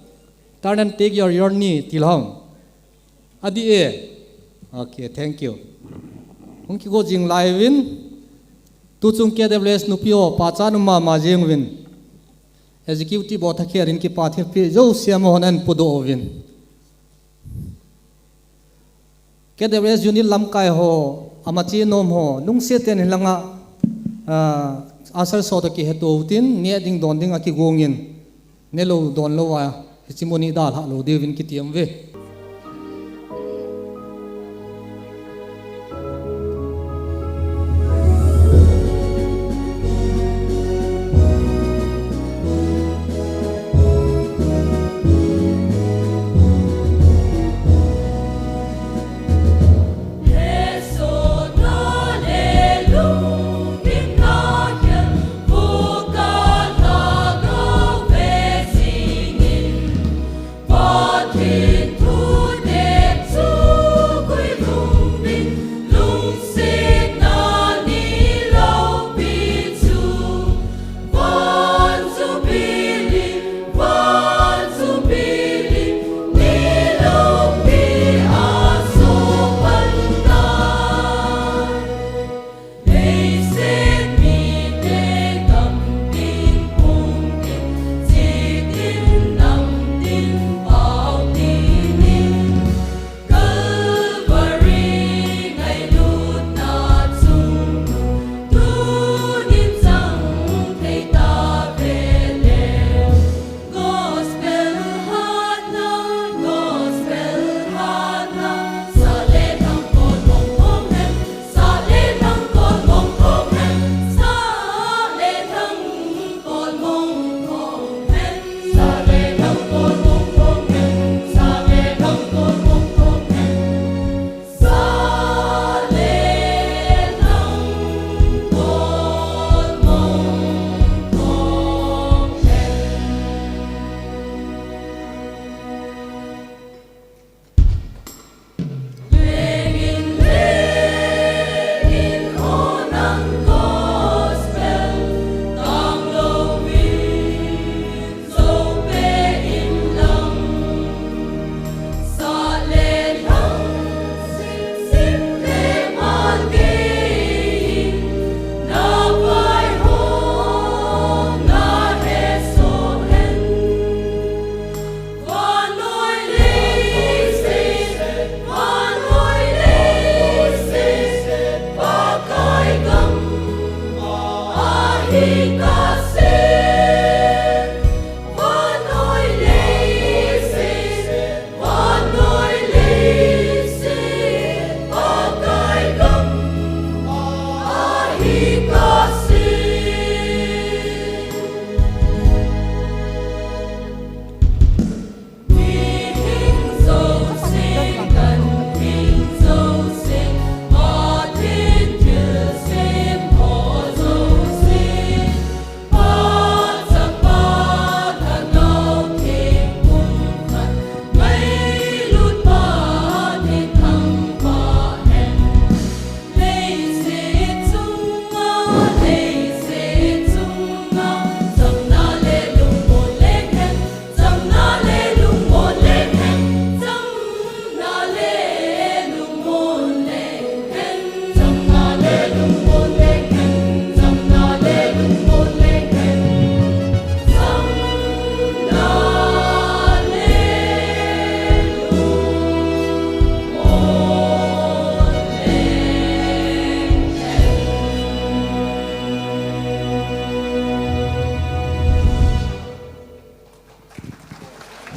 Turn and take your journey, tilou ham. Adi e. Okay, thank you. Hung kigo jing lai uvin. Tuchung K W S nupi ho, pachat um mama jing uvin. Executive board thakhat in kipa thilpeh jouse amahon ahin podoh uvin. K W S unit lamkai ho, amachi nom ho, lungset tah in hilanga, ah, usher ho toh kihetto utin, neh ding don ding akigong in, nelou donlou a, hiche mun hi dalha lou diuvin kitem uve.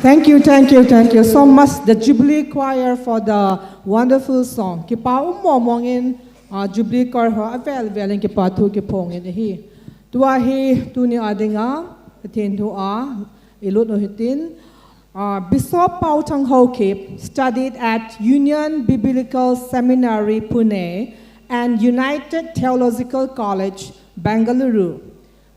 Thank you, thank you, thank you so much, the Jubilee Choir, for the wonderful song. Kipa um mong mong in, uh, Jubilee Choir ho avel vel in kipa thu kiphong in ahi. Tua hi tuni a dinga Pathen thu a ilut u hitin, uh, Bishop Pau Thang Haokip studied at Union Biblical Seminary, Pune, and United Theological College, Bengaluru.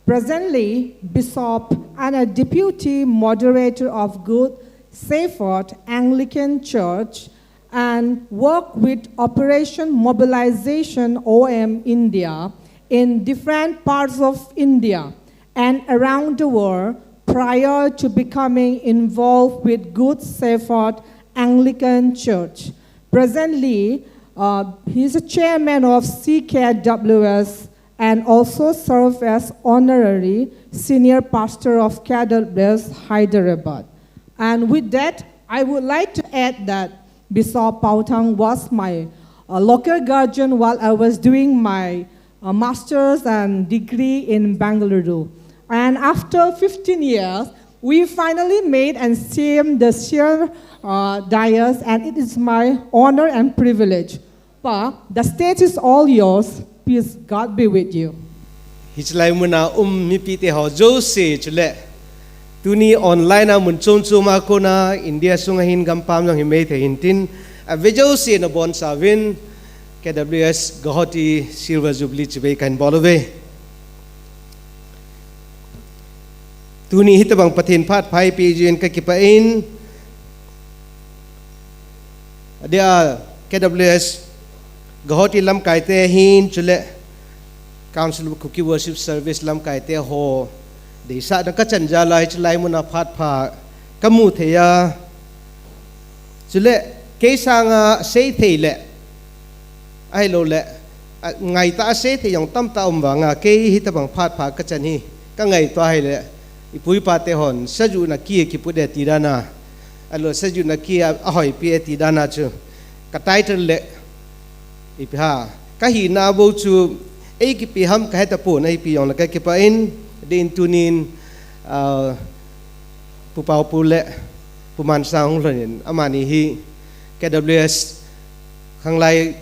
Presently, Bishop and a deputy moderator of Good Shepherd Anglican Church and work with Operation Mobilization O M India in different parts of India and around the world prior to becoming involved with Good Shepherd Anglican Church. Presently, uh, he is a chairman of C K W S and also serve as honorary senior pastor of K W S Hyderabad. And with that, I would like to add that Bishop Pau Thang was my, uh, local guardian while I was doing my, uh, master's and degree in Bengaluru. And after fifteen years, we finally met and same the same, uh, dais, and it is my honor and privilege. Pa, the stage is all yours. Peace, God be with you. Hichelai muna um mipite ho jouse chule tuni online a mun chom chom a kona India sunga hin gampam jong hi mai thei hin tin, ave jouse nabonchauvin K W S Guwahati Silver Jubilee chibai kahin bol uve. Tuni hitobang Pathen phat pha eipeh jeh in kakipah in, adia K W S Guwahati lamkaite hin chule Council of Kuki Worship Service lamkaite ho deisah dan kachan jal a hichelai muna phat pha kamu thei a, chule kei sanga seithei le ahilouleh, a, ngaitah a seithei jong tamtah um vanga, kei hitobang phat pha kachan hi kangaito ahile, ipu ipate hon sajuhna ki kiput e ti dan a, ahilou sajuhna ki a, ahoipi e ti dan a chu ka title le ipi ham, kahina bou chu eikipe ham kahetapon, ahipi jongle kakipah in, din tunin, ah, Pu Paopu le Pu Mansang hung lhonin, amani hi K W S khanglai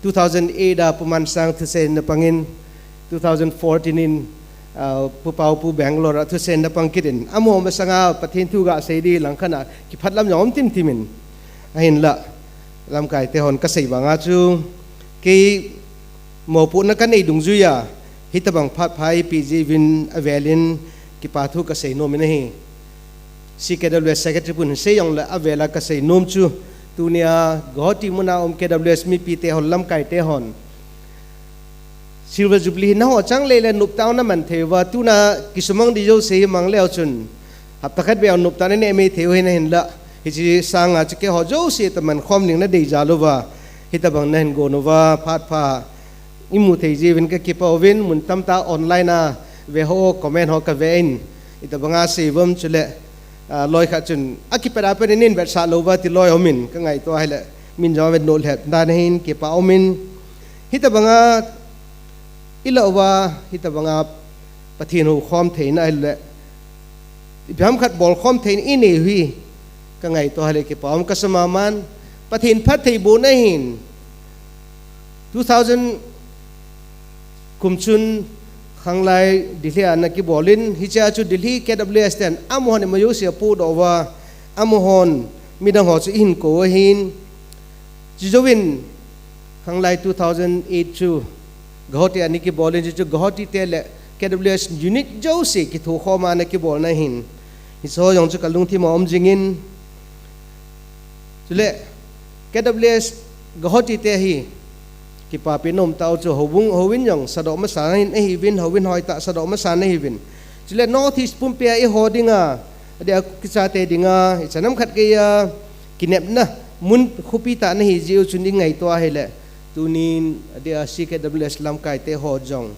two thousand eight a Pu Mansang thuseina pangin, two thousand fourteen in, ah, Pu Paopu Bangalore a thuseina pang kit in, amaho masanga Pathen thu gasei di langkhat a kiphatlam jong um timtim in, ahinla lamkaite hon kasei banga chu kei mopohna kanei dungjuia hitobang phat pha eipeh jeh uvin avelin kipa thu kasei nom in ahi. C K W S Secretary pun hin sei jongle avela kasei nom chu, tunia Guwahati muna um K W S mipite hon, lamkaite hon Silver Jubilee hi nangho chang lele noptah a naman thei uva, tuna kisumang di jouse hi mang leu chun hapta khat beh noptah a nanei mai thei u ahin, ahinla hiche sanga chu keiho jouse toh mankhom ding nadei jal uva, hitobang nahin gon uva phat pha imu thei jeh uvin kakipah uvin, mun tamtah online a ve ho comment ho kave in, itobanga sei uvam chule, ah, loi khat chun akipet a pat in neivetsah lou uva ti loi aumin, kangaito ahile min jong avet nohlep dan ahin kipah aumin, hitobanga ilah uva, hitobanga Pathen houkhom theina ahile ipi ham khat bolkhom theina inei u hi kangaito ahile kipah um kasa maman, Pathen phattheibohna ahin, two thousand kum chun khanglai Delhi a ana kibol in, hichea chu Delhi K W S ten amahon ima jouse apohdoh uva, amahon midang ho chu eihin kou u ahin, chujouvin khanglai two thousand eight chu Guwahati a ana kibol in, chuchu Guwahati te le K W S unit jouse kithokhom a ana kibolna ahin, hicheho jong chu kalungthim a um jingin, chule K W S Guwahati te hi kipapi nomtah u chu houbung, houin jong sadoh masan ahin, ahiuvin, houin hoitah sadoh masan ahiuvin, chule North East pumpia eiho dinga, adia Kuki chate dinga ichan ham khat geiya kinepna mun khopi tah ana hi jeh u chun ingaito ahile, tunin adia C K W S lamkaite ho jong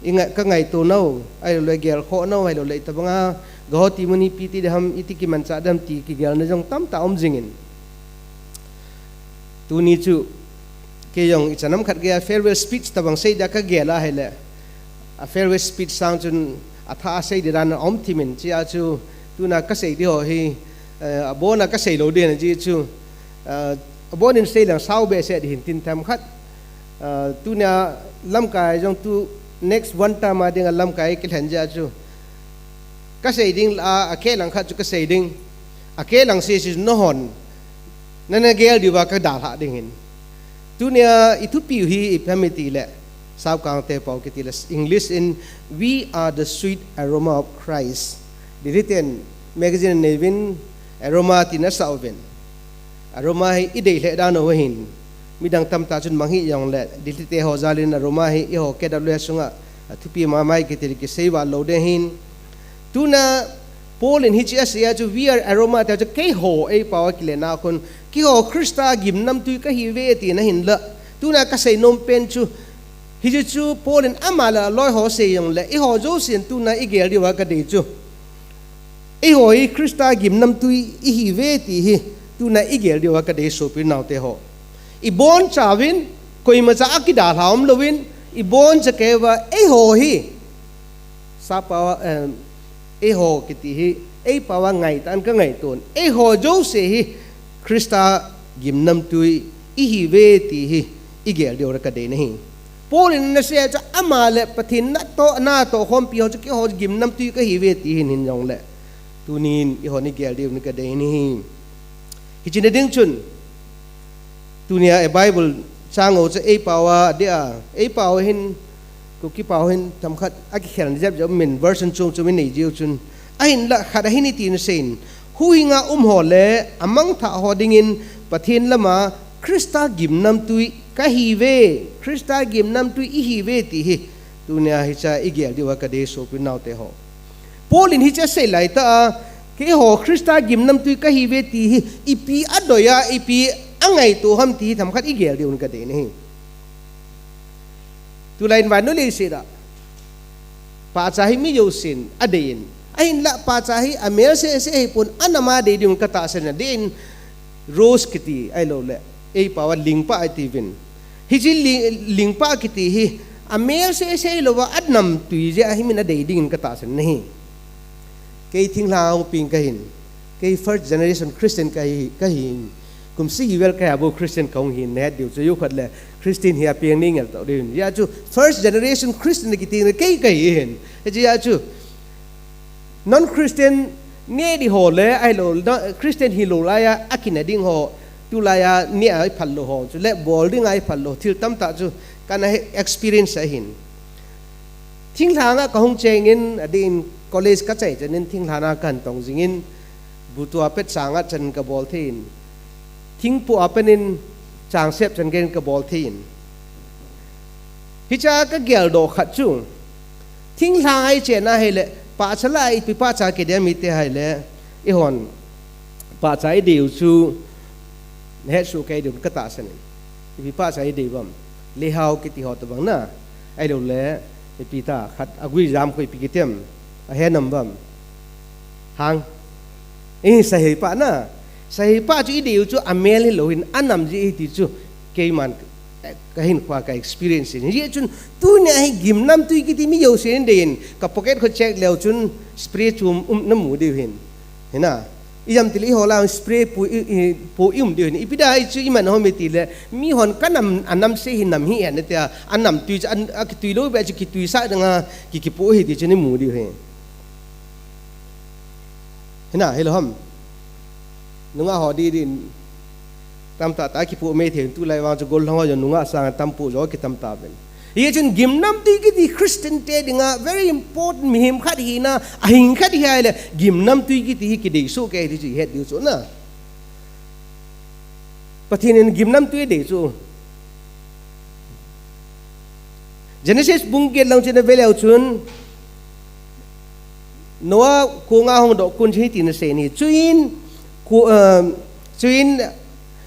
inga, kangaito nau ahilouleh gelkhoh nau ahilouleh itobanga Guwahati mun hi ipi ti ding ham, iti kimanchah ding ham ti kigelna jong tamtah um jingin, tuni chu kei jong ichan ham khat geiya farewell speech tobang sei dia kagel ahile, a farewell speech sang chun athah a sei di dan aum thimin, chea chu tuna kasei di ho hi Eh, abona kasei lou ding ahi chu. Eh, abonin sei lang sao behseh ding hin tin themkhat. Eh, tunia lamkai jong tu next one term a dinga lamkai kilhen jeh chu. Kasei ding la, akehlang khat chu kasei ding. Akehlang sese chu nahon. Nana gel diuva kadalhah ding hin. Tunia ithupiu hi ipi ham itile, Sapkangte pao kitile, English in, "We are the sweet aroma of Christ." Delhi ten magazine neivin, aroma tina sauvin. Aroma hi idei lheh dan u ahin. Midang tamtah chun mang hijongle, Delhi te ho jalin aroma hi eiho K W S sunga athupi mama ahi kiti kisei val lou ding ahin. Tuna Paul in hiche asei a chu, "We are aroma," tia chu keiho eipao a kile na khun, keiho Christa gimnamtui kahiuve tina hinla. Tuna kasei nom pen chu, hiche chu Paul in ama le aloi ho asei jongle, eiho jousen tuna igel diuva kadei chu, eiho hi Christa gimnamtui ihiuve ti hi tuna igel diuva kadei sopi naote ho. Ibonchauvin, koimacha akidalha umlouvin, iboncha keiuva, eiho hi Sapao a, em, eiho kiti hi, eipao a ngaitah in kangaito un. Eiho jouse hi Christa gimnamtui ihiuve ti hi igel diu kadei ahi. Paul in anasei a chu ama le Pathen natoh, natoh khompi ho chu keiho gimnamtui kahiuve ti hin, hin jongle, tunin eihon igel diu kadei ahi. Hiche na ding chun, tunia e Bible chang u chu eipao a, dia, eipao hin, Kuki pao hin themkhat akikhelna jep jep umin, version chom chom inei jiu chun, ahinla khat ahin hitin aseiyin, "Huhhinga um ho le amangthah ho dingin Pathen lama Christa gimnamtui kahiuve, Christa gimnamtui ihiuve ti hi tunia hichea igel diuva kadei sopi naote ho." Paul in hiche asei laitah a, keiho Christa gimnamtui kahiuve ti hi ipi adei a, ipi angaito ham ti hi themkhat igel diu kadei ahi. Tulai in vannoi leiset a pahcha hi mi jousen adeiyin, ahinla pahcha hi amel sese ahipon anam a dei ding katahsan in, adeh in rose kiti ahiloule eipao a lingpah itiuvin. Hiche li-, lingpah kiti hi amel sese ahilouva anamtui jeh a hi min adei dingin katahsan ahi. Kei thinglhang a hung peng kahin. Kei first generation Christian kahi, kahin. Kum sagi vel kahi a bou Christian kahung hin, nahet diu chu, jukhat le Christian hi apeng nei ngel tah diu hin. Hijeh chun first generation Christian kiti kei kahi hin. Hijeh chun non Christian neh ding ho le ahilou, Christian hilou laiya akina ding ho, tulaiya neh a iphal lou ho, chule bol dinga iphal lou thil tamtah chu kana experience ahin. Thinglhang a kahung chengin, adeh in college kachai chanin thinglhang a kahin tong jingin, butua pet changa chan kabol theiyin, thingpoh a penin changsep chan geiyin kabol theiyin. Hichea kageldoh khat chu, thinglhang a ichena ahile, pahcha lah a ipi pahcha kidei ham iti ahile, eihon pahcha ideiu chu nahetsoh kei diu katahsan in. Ipi pahcha idei uvem? Leihao kiti ho tobang na. Ahiloule ipi tah khat agui jam koi ipi kiti ham? Ahe nam uvem? Hang. Eh, sahei pah na. Sahei pah chu ideiu chu amel hilou hin, anam jeh ahi ti chu keiman, eh, kahinkhoa ka experience in. Hijeh chun tunia hi gimnamtui kiti mi jousen adeiyin, ka pocket khu check leu chun spray chu um, um namu diu hin. Hina, ijemtile eiho lah a spray po i, i, po ium diu hin. Ipi dia hichu iman ham itile, mihon kanam, anam sese hi nam hih hen tia, anamtui chu, an, akitui lou beh chu kituisah dinga ki, kipoh ahi ti chu imu diu hi. Hina, hilou ham? Nungah ho didin tamtah tah kipoh mai thei, tulai vang chu gollhang ho jong nungah sanga tampoh jo kitam tauvin. Hijeh chun gimnamtui kiti Christian te dinga very important mihem khat hina, ahing khat hi ahile, gimnamtui kiti hi kidei soh kei ti chu ihet diu chu na. Pathen in gimnamtui dei chu. Genesis bung get lang chu nave leu chun, Noah konga hung doh kon chu hitin asei ahi. Chuin, ko-, um, chuin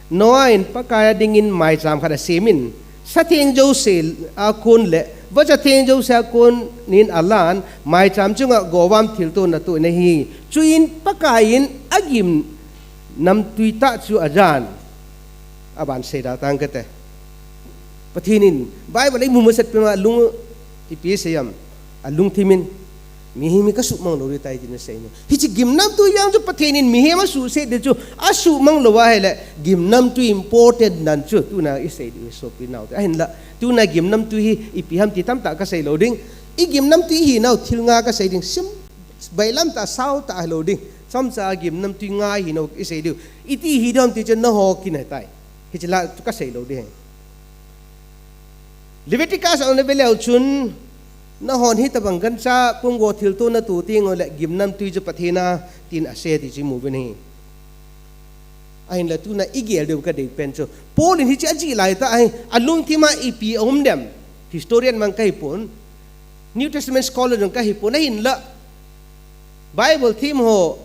Noah in Pakai a dingin maicham khat asemin, satheng jouse a kon le vacha theng jouse a konin alan, maicham chunga govam thilto natoh in ahi. Chuin Pakai in agimnamtui tah chu ajan. Aban seida tang kate. Pathen in Bible a imu masat pema alung ipi asei ham? Alungthim in. Mihem hi kasuhmang lou ding tai tina asei nom. Hiche gimnamtui jong chu Pathen in mihem asuhset ding chu, asuhmang lou ahile, gimnamtui important dan chu, tuna isei ding sopi naute. Ahinla, tuna gimnamtui hi ipi ham ti tamtah kasei lou ding. I gimnamtui ihinau thil nga kasei ding, sim, bailam tah, sao tah lou ding. Chomcha gimnamtui nga ihinau isei ding. Iti hi ding ham ti chu nangho kin ahitai. Hiche la chu kasei lou ding. Leviticus a na ve leu chun, nanghon hitobang gancha pumgo thilto natoh teng uleh gimnamtui chu Pathen a tin asei ti chu imu uvin ahi. Ahinla tuna igel diu kadei pen chu, Paul in hiche ajih laitah ahi, alungthim a ipi aum dem. Historian mang kahipon, New Testament scholar jong kahipon, ahinla Bible themho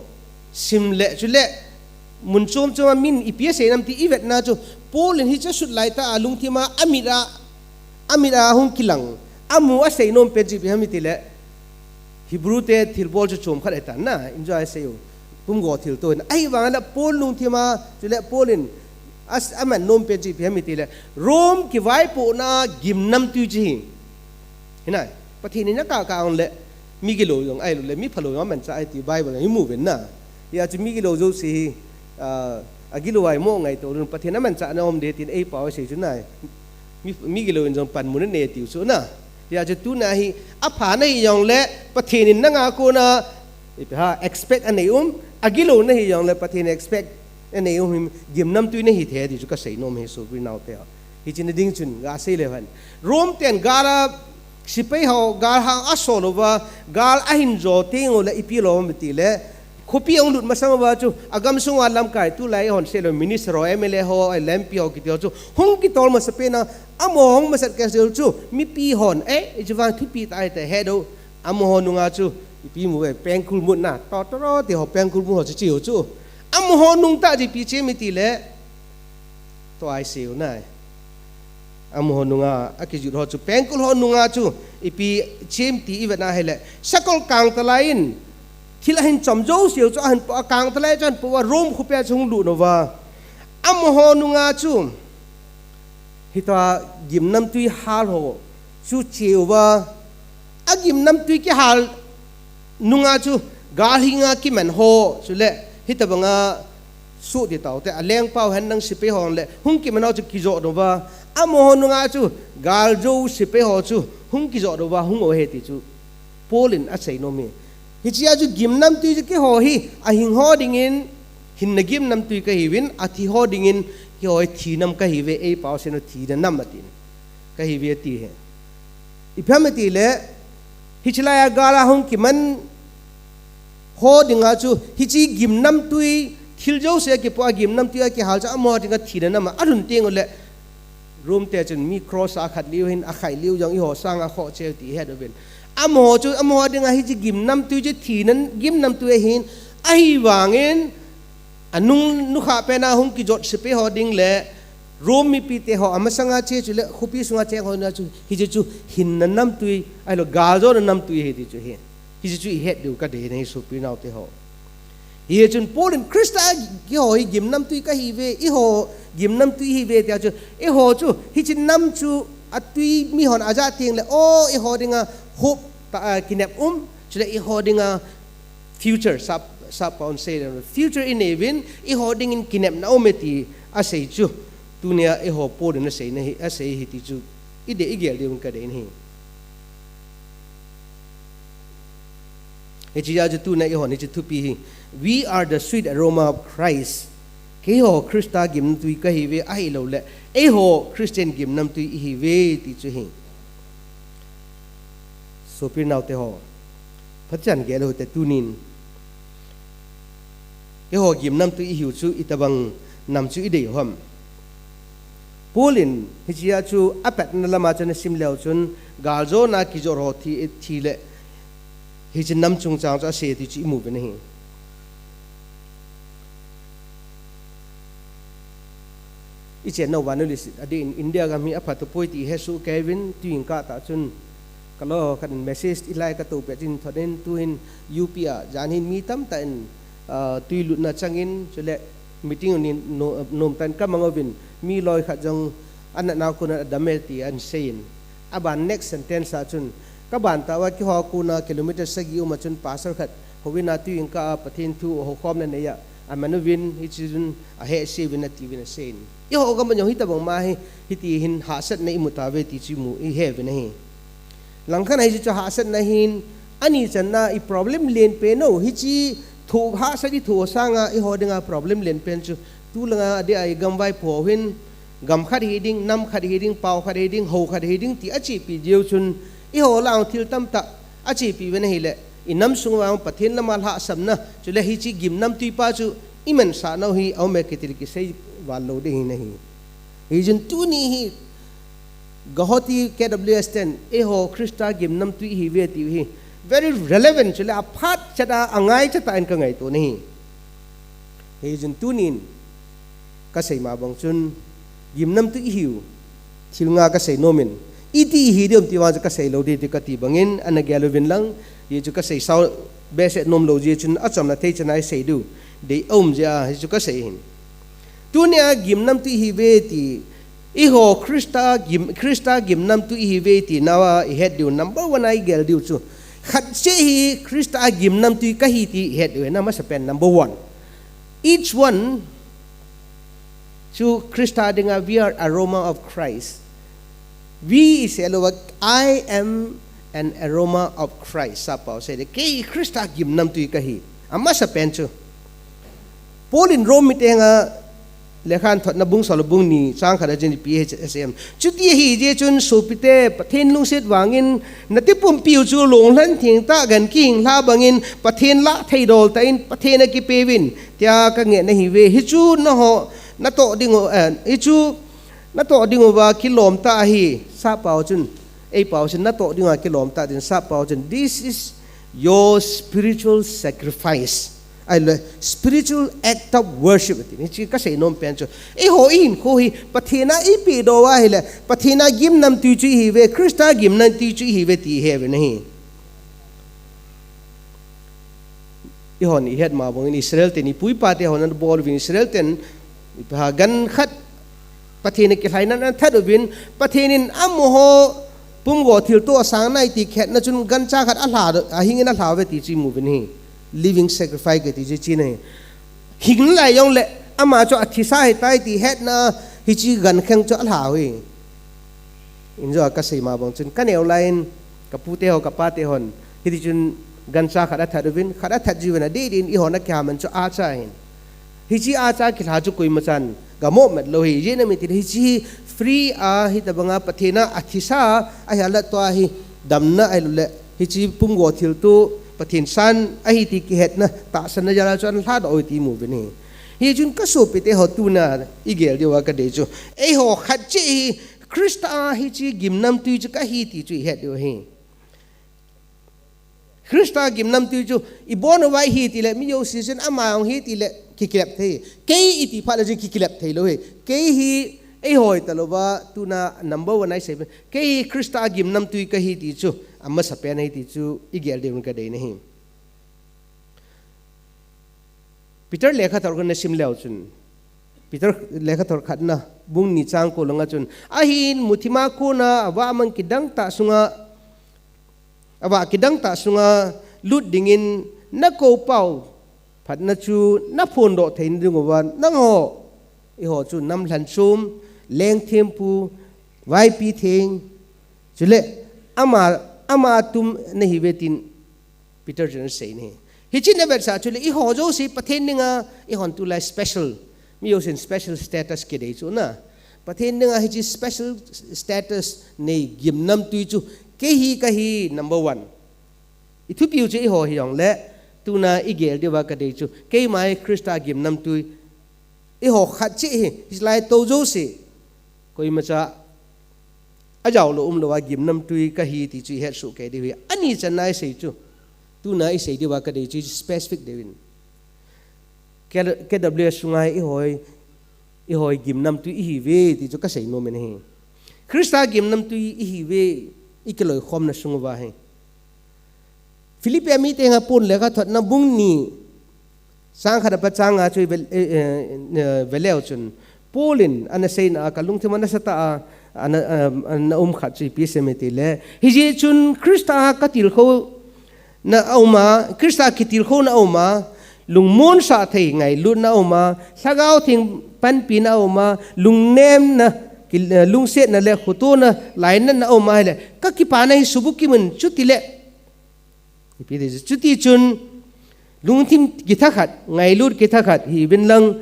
sim le chule mun chom chom a min ipi asei nam ti ivetna chu, Paul in hiche asut laitah a alungthim a, amit a, amit a hung kilang, amu asei nom pen chu ipi ham itile, Hebrew te thilbol chu chom khat ahitan na, enjoy asei u. Pumgo thilto ahin. Ahivangin Paul lungthim a, chule Paul in as-, aman nom pen chu ipi ham itile, Rome kivaipohna gimnamtui chu ahi. Hinai, Pathen in akah kah uleh, mi gilou jong ahilou le, mi phalou jong amanchah ahi ti Bible a imu uvin na. Hijeh chun mi gilou jouse hi, ah, agilou a imo ngaito lun, Pathen amanchahna um ding tin eipao asei chu nai. Mi, mi gilou in jong panmun anei tiu chu na. Hijeh chun tuna hi, apha nahi jongle, Pathen in nanga kona, ipi ham, expect anei um, agilou nahi jongle, Pathen in expect anei um hi, gimnamtui nahi thei ti chu kasei nom ahi sopi naute. Hiche na ding chun, gasei leu hen. Rome ten gal a, sepai ho, gal hang asol uva, gal ahin jo teng uleh ipi lou ham itile, khopi ahung lut masang uva chu, agamsung uva lamkai, tulai ihon sei lou, minister ho, M L A ho, lampi ho kiti ho chu, hung kitol masapen a, amaho hung masat kei sel chu, mipi hon, eh, hiche vang thupi tah ahi ti het u, amaho nunga chu, ipi mu ve, pengkul mutna, totoro ti ho, pengkul mut ho chu cheu chu. Amaho nung tah chu ipi chem itile, tua isei u nai. Amaho nunga akijot ho chu, pengkul ho nunga chu, ipi chem ti ivetna ahile, sakol kangtalai in, thil ahin chom jouse u chu ahin po, akangtalai chu ahin po uva, Rome khopi a chu hung lut uva. Amaho nunga chu, hitia gimnamtui hal ho chu cheu uva, agimnamtui kihal nunga chu gal henga kiman ho, chule hitobanga soh ti taute, alengpau hen lang sepai hon le hung kiman ho chu kijot uva, amaho nunga chu galjou sepai ho chu hung kijot uva hung u ahi ti chu Paul in asei nom ahi. Hichea chu gimnamtui chu keiho hi ahing ho dingin hinna gimnamtui kahiuvin, athi ho dingin keiho hi thinam kahiuve, eipao seinom thina nam atin kahiuve ati ahi. Ipi ham itile, hiche laiya gal a hung kiman ho dinga chu, hiche gimnamtui, thil jouse akipoh a gimnamtui akihal chu amaho dinga thina nam a alhun teng uleh, Rome te chun mi cross a akhat liu hin, akhai liu jong eiho sanga khoh cheu ti ihet uvin. Amaho chu, amaho dinga hiche gimnamtui chu thina gimnamtui ahin, ahivangin, anung nukhah pen a hung kijot sepai ho ding le, Rome mipite ho amasanga che chule, khopi sunga cheng ho na chu, hiche chu hinna namtui, ahilou galjona namtui ahi ti chu ahi. Hiche chu ihet diu kadei ahi sopi naote ho. Hichun Paul in Christa keiho hi gimnamtui kahiuve, eiho gimnamtui ihiuve tia chu, eiho chu hiche nam chu atui mihon ajah teng le, o eiho dinga hope tah, a, kinep um, chule eiho dinga future, sap, sap paon sei le, future inei uvin, eiho dingin kinepna aume ti asei chu, tunia eiho Paul in aseina hi, asei hi ti chu, idei igel diuvin kadei ahi. Hichea chu tuna eihon hiche thupi hi, "We are the sweet aroma of Christ." Keiho Christa gimnamtui kahiuve, ahilouleh eiho Christian gimnamtui ihiuve ti chu ahi. Sopi naote ho, phachan gel uhite tunin. Keiho gimnamtui ihiu chu itobang nam chu idei uham? Paul in hichea chu apatna lama chun asim leu chun, galjona kijot ho thi, thi le hiche nam chungchang chu asei ti chu imu uvin ahi. Ichennau vannoilhit adeh in India gam hi apha tapoi ti hesoh kei uvin, tuin kah tah chun kaloi khat in message ilai kato pet in thot in, tuhin U P a jan hin mi tamtah in, ah, tui lutna changin, chule meeting un in no-, nomtah in kamang uvin, mi loi khat jong anatnau kon a adam e ti ahin seiyin. Aban next sentence a chun, Kaban tah uva keiho kona kilometer sagi um a chun pastor khat houin a tuinkah a Pathen thu houkhomna anei a, aman uvin, hiche chun ahehse uvin atiuvin asei in. Eiho gam a jong hitobang ma hi, hiti hin hahsatna imu tauve ti chu imu ihe uvin ahi. Langkhat a hiche chu hahsatna ahin, ani channa i problem lenpen u, hiche thoh hahsat i thoh sanga eiho dinga problem lenpen chu, tulanga adeh a i gam vaipo hin, gam khat hi ding, nam khat hi ding, pao khat hi ding, hou khat hi ding ti achepi diu chun, eiho lah a thil tamtah achepi uvin ahile, i nam sung uva Pathen lama lhahsamna, chule hiche gimnamtui pa chu imansah nau hi aume kiti le kisei val lou ding ahi. Hichun tuni hi Guwahati K W S ten eiho Christa gimnamtui ihiuve tiu hi very relevant, chule aphat chat a, angaichat a in kangaito ahi. Hichun tunin kasei ma bang chun, gimnamtui ihiu thil nga kasei nom in, iti ihi diu ham ti vang chu kasei lou ding ti kati bangin ana gel uvin lang, hichu kasei sao behseh nom lou jeh chun achomna thei chan a isei diu dei aum jeh a hichu kasei ahin. Tunia gimnamtui ihiuve ti, eiho Christa gim, Christa gimnamtui ihiuve ti nau a ihet diu number one a igel diu chu, khat cheh hi Christa gimnamtui kahi ti ihet diu ahi, amasapen number one. Each one chu Christa dinga, we are aroma of Christ. We isei louva, I am an aroma of Christ. Sappao sei le, kei Christa gimnamtui kahi. Amasapen chu, Paul in Rome mite henga lekha athotna bung som le bung ni chang khat a chun ipi asei em? Chuti ahijeh chun sopite, Pathen lungset vangin nati pumpiu chu lunglhen thengtah gan kihinglha bangin Pathen lah theidol tah in Pathen akipeuvin tia kangen ahiuve. Hichu nangho natoh dingu, eh, hichu natoh dinguva kilom tah ahi. Sappao chun, eipao chun natoh dinguva kilom tah tin, sappao chun, this is your spiritual sacrifice. Ahilou le, spiritual act of worship ati. Hiche kasei nom pen chu, eiho ihinkho hi Pathen a ipedoh uva ahile, Pathen a gimnamtui chu ihiuve, Christa gimnamtui chu ihiuve ti ihe uvin ahi. Eihon ihet ma bangin Israel ten, ipu ipate hon anabol uvin, Israel ten, ipi ham, gan khat Pathen a kilhaina ana that uvin, Pathen in amaho pumgo thilto asang nai ti kihetna chun gancha khat alha, ahingin alhauve ti chu imu uvin ahi. Living sacrifice kiti chu hiche ahi. Hing nalai jongle ama chu athisa ahitai ti hetna, hiche gankheng chu alhau ahi. Injo a kasei ma bang chun, kaneo laiyin, kapute ho, kapate hon, hiti chun gancha khat athat uvin, khat athat jiuvin, adeh deh in eihon akiha man chu acha ahin. Hiche acha kilha chu koimachan gamoh mat lou ahi. Ijeh inem itile hiche hi free a, hitobanga Pathen a athisa ahi a, alah tua hi damna ahilou le, hiche pumgo thilto Pathen san ahi ti kihetna, tahsanna jal a chu ana lhadoh u ti imu uvin ahi. Hichun kasopite ho, tuna igel diuva kadei chu, eiho khat cheh hi Christa a hiche gimnamtui chu kahi ti chu ihet diu ahi. Christa gimnamtui chu ibon uva ihi tile, mi jouse chun ama jong ahi tile kikilep thei. Kei iti phat le chun kikilep thei lou ahi. Kei hi eiho hita louva, tuna number one a isei pen, kei hi Christa gimnamtui kahi ti chu amasapen ahi ti chu igel diuvin kadei ahi. Peter lekhathot khat nasim leu chun, Peter lekhathot khatna bung ni chang ko langa chun, ahin muthima kona avah mang kidang tah sunga, avah kidang tah sunga lut dingin nakoupau phatna chu naphondoh theina dinguva, nangho, eiho chu namlhan chom, lengthempu, vaipi theng, chule ama, ama tum nahiuve tin Peter chun asei ahi. Hiche navetsah chule eiho jouse Pathen dinga eihon tulai special, mi jousen special status kidei chu na. Pathen dinga hiche special status nei gimnamtui chu kei hi kahi number one. Ithupiu chu eiho hijongle, tuna igel diuva kadei chu, keima hi Christa gimnamtui, eiho khat cheh hi, hilai tou jouse, koimacha ajaolou umlouva gimnamtui kahi ti chu ihet soh kei diu ahi. Ani channa isei chu, tuna isei diuva kadei chu specific deuvin, K W S sunga hi eiho hi, eiho hi gimnamtui ihiuve ti chu kasei nom in ahi. Christa gimnamtui ihiuve, ikiloikhomna sunguva hi. Philippi mite henga Paul lekhathotna bung ni chang khat apat chang nga chu ive, eh, eh, eh, veleu chun, Paul in ana seina a kalungthim anasatah a, ana, ana um khat chu ipi seim iti le. Hijeh chun Christa a katilkhou na auma, Christa kitilkhou na auma, lungmonsah thei ngailutna auma, Lhagao Theng panpina auma, lungnemna, ki-, lungsetna le khotona, lainatna auma hile, kakipana hi subukim un chutile. Ipi ti chu, chuti chun, lungthim kithakhat, ngailut kithakhat, hiuvin lang,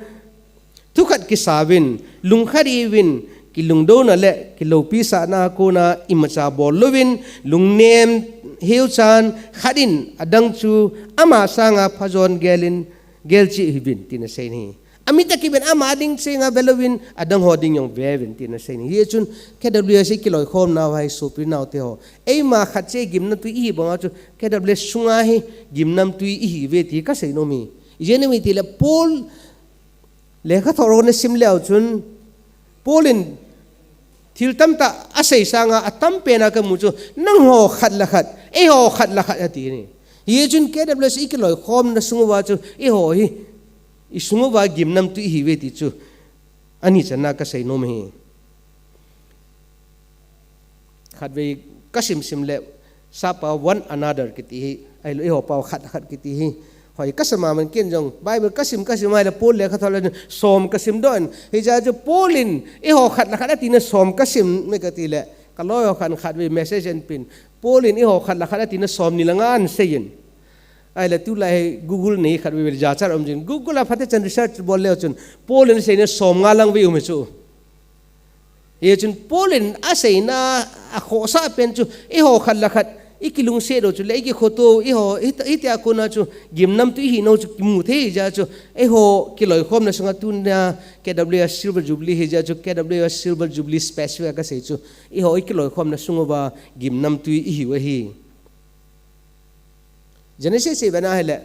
thukhat kisauvin, lungkhat iuvin, kilungdouna le, kiloupisahna kona, imacha bol louvin, lungnem, heuchan, khat in, adang chu, ama sanga phajon gelin, gelchih hiuvin, tina asei ahi. Amit a kiven ama ding chenga ve louvin, adang ho ding jong ve uvin, tina asei ahi. Hijeh chun, K W S i kiloikhomna uva hi sopi naote ho. Eima khat cheh gimnamtui ihi banga chu, K W S sunga hi gimnamtui ihiuve ti kasei nom ahi. Ijeh inem itile Paul lekhathot ho nasim leu chun, Paul in thil tamtah asei sanga atam pena kamu chu, nangho khat le khat, eiho khat le khat ati ahi. Hijeh chun K W S i kiloikhomna sung uva chu, eiho hi, i sung uva gimnamtui ihiuve ti chu, ani channa kasei nom ahi. Khatvei kasim sim le, sap a one another kiti hi, ahilou eiho pau khat khat kiti hi. Hoi kasam a man ken jong, Bible kasim kasim ahile Paul lekhathot le som kasim doh in. Hijeh chun Paul in eiho khat le khat atina som kasim me kati le, kaloi ho khat khatvei message ahin pen. Paul in eiho khat le khat atina somni le nga ahin seiyin. Ahile tulai hi Google nei khatvei jachat um jin. Google a phatechan research bol leu chun, Paul in aseina somnga lang vei um ahi chu. Hijeh chun Paul in aseina akhohsah pen chu, eiho khat le khat, i kilungset u chu le, i kikhoto u, eiho, hiti, hitia kona chu, gimnamtui ihinau chu kimu thei hijeh chun, eiho kiloikhomna sunga tunia K W S Silver Jubilee hijeh chun, K W S Silver Jubilee special a kasei chu, eiho i kiloikhomna sung uva gimnamtui ihiu ahi. Genesis i vena hile,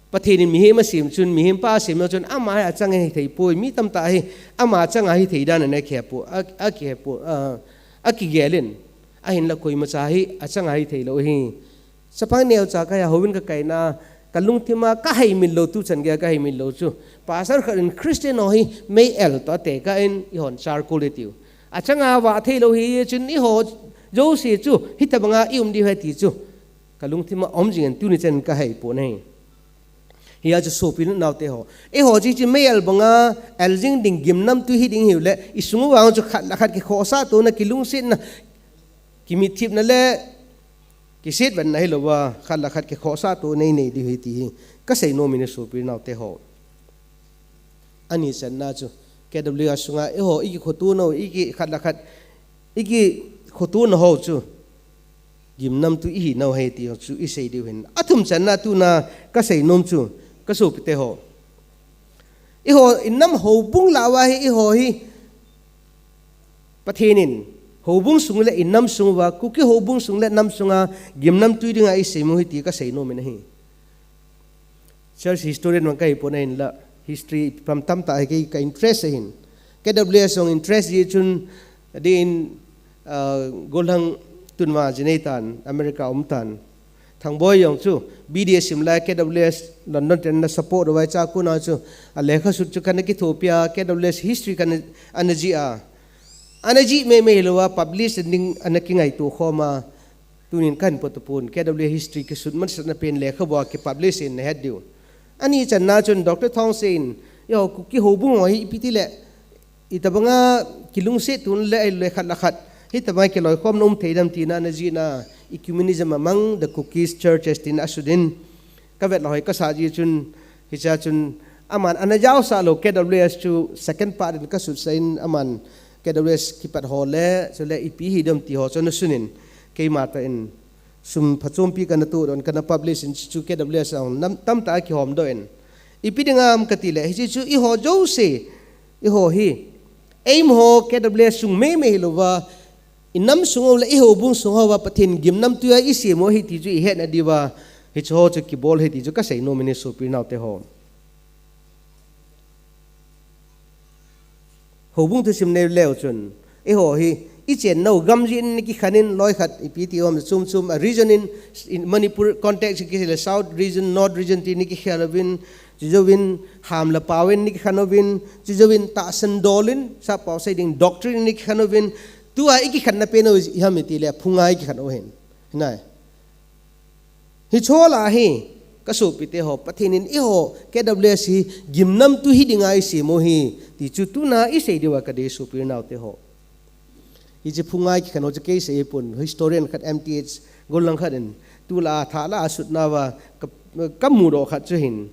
Pathen in mihem asem chun, mihem pa asem chun, ama hi achang hi thei poi, mi tamtah hi, ama achang a hithei dan ana kihe poi, a, akihe poi, a, akigelin, ahinla koimacha hi, achang a hithei lou ahi. Chapang neocha kahi a houin kakaina, kalungthim a kahaimil lou, tuchan geiya kahaimil lou chu. Pastor khat in Christian ho hi, mei el toh atekah in, eihon charcoal itiu. Achang a vah thei lou hijeh chun, eiho jouse chu, hitobanga i um diu ahi ti chu. Kalungthim a um jingin tuni chan kahei pon ahi. Hijeh chun sopi le naote ho. Eiho hiche mei el banga, el jing ding gimnamtui hi ding hiu le, i sung uva chu khat le khat kikhohsah tona, kilungsetna, kimitthipna le, kisetvenna hilouva, khat le khat kikhohsah tona i nei diu ahi ti hi. Kasei nom ahi sopi le naote ho. Ani channa chu, K W S sunga, eiho, i kikhoto nau, i ki khat le khat, i kikhoto nau ho chu, gimnamtui ihinau ahi ti ho chu, isei diu ahin. Athum channa tuna, kasei nom chu, kasopite ho. Eiho, i nam houbung lah uva hi, eiho hi, Pathen in, houbung sung le i nam sung uva, Kuki houbung sung le nam sunga, gimnamtui dinga isei u ahi ti kasei nom ahi. Church historian vang kahi pon ahinla, history pam tamtah hi kei ka interest ahin. K W S jong interest jeh chun, adeh in, ah, gollhang tun uva ji nei tan, America um tan. Thangboi jong chu, B D A sim lai K W S London ten ana support uva hiche a kona chu, alekha sut chu kana kithopi a, K W S history kana, ana jih a. Ana jih mei mei louva, publish ding ana kingaito khom a. Tunin kahin pot tapon, K W S history kisut masatna pen lekhabu a kipublish in nahet diu. Ani channa chun Doctor Thongse in, eiho Kuki houbung ho hi ipi ti le, itobanga kilungset tona le, ahilou le khat le khat, hitobanga kiloikhomna um thei dem tina ana jihna, ecumenism among the Kukis churches tina asut in, kavet lou hoi kasah jeh chun, hichea chun, aman ana jaosah lou K W S chu second part in kasutsah in, aman K W S kipat ho le, chule ipi hi dem ti ho chu ana sun in, keima tah in, sum phachompi kana toh doh in, kana publish in, chu K W S a nam tamtah a kihom doh in. Ipi ding ham kati le, hiche chu eiho jouse, eiho hi, eima ho K W S sung mei mei hilouva, i nam sung ho le i houbung sung houva, Pathen gimnamtui a isem u ahi ti chu ihetna diuva, hiche ho chu kibol ahi ti chu kasei nom ahi sopi naote ho. Houbung thusim nei leu chun, eiho hi, ichen nau gam jin ni kikhen in loi khat, ipi ti ham chom chom a region in, in Manipur context kisei le South region, North region ti ni kikhen uvin, chujouvin ham le pao in ni kikhen uvin, chujouvin tahsan dol in, sap pao sei ding doctrine ni kikhen uvin, Tua ikikhenna pen u iham iti le phunga ikikhen u hin. Hinai. Hiche lah a hi, kasopite ho, Pathen in eiho, K W S hi, gimnamtui hi dinga eisem u ahi, ti chu tuna isei diu a kadei sopi unaute ho. Hiche phunga ikikhen u chu kei sei pon, historian khat M T H, gollang khat in, tulai a tha lah a sutna uva, ka, kamudoh khat chu hin.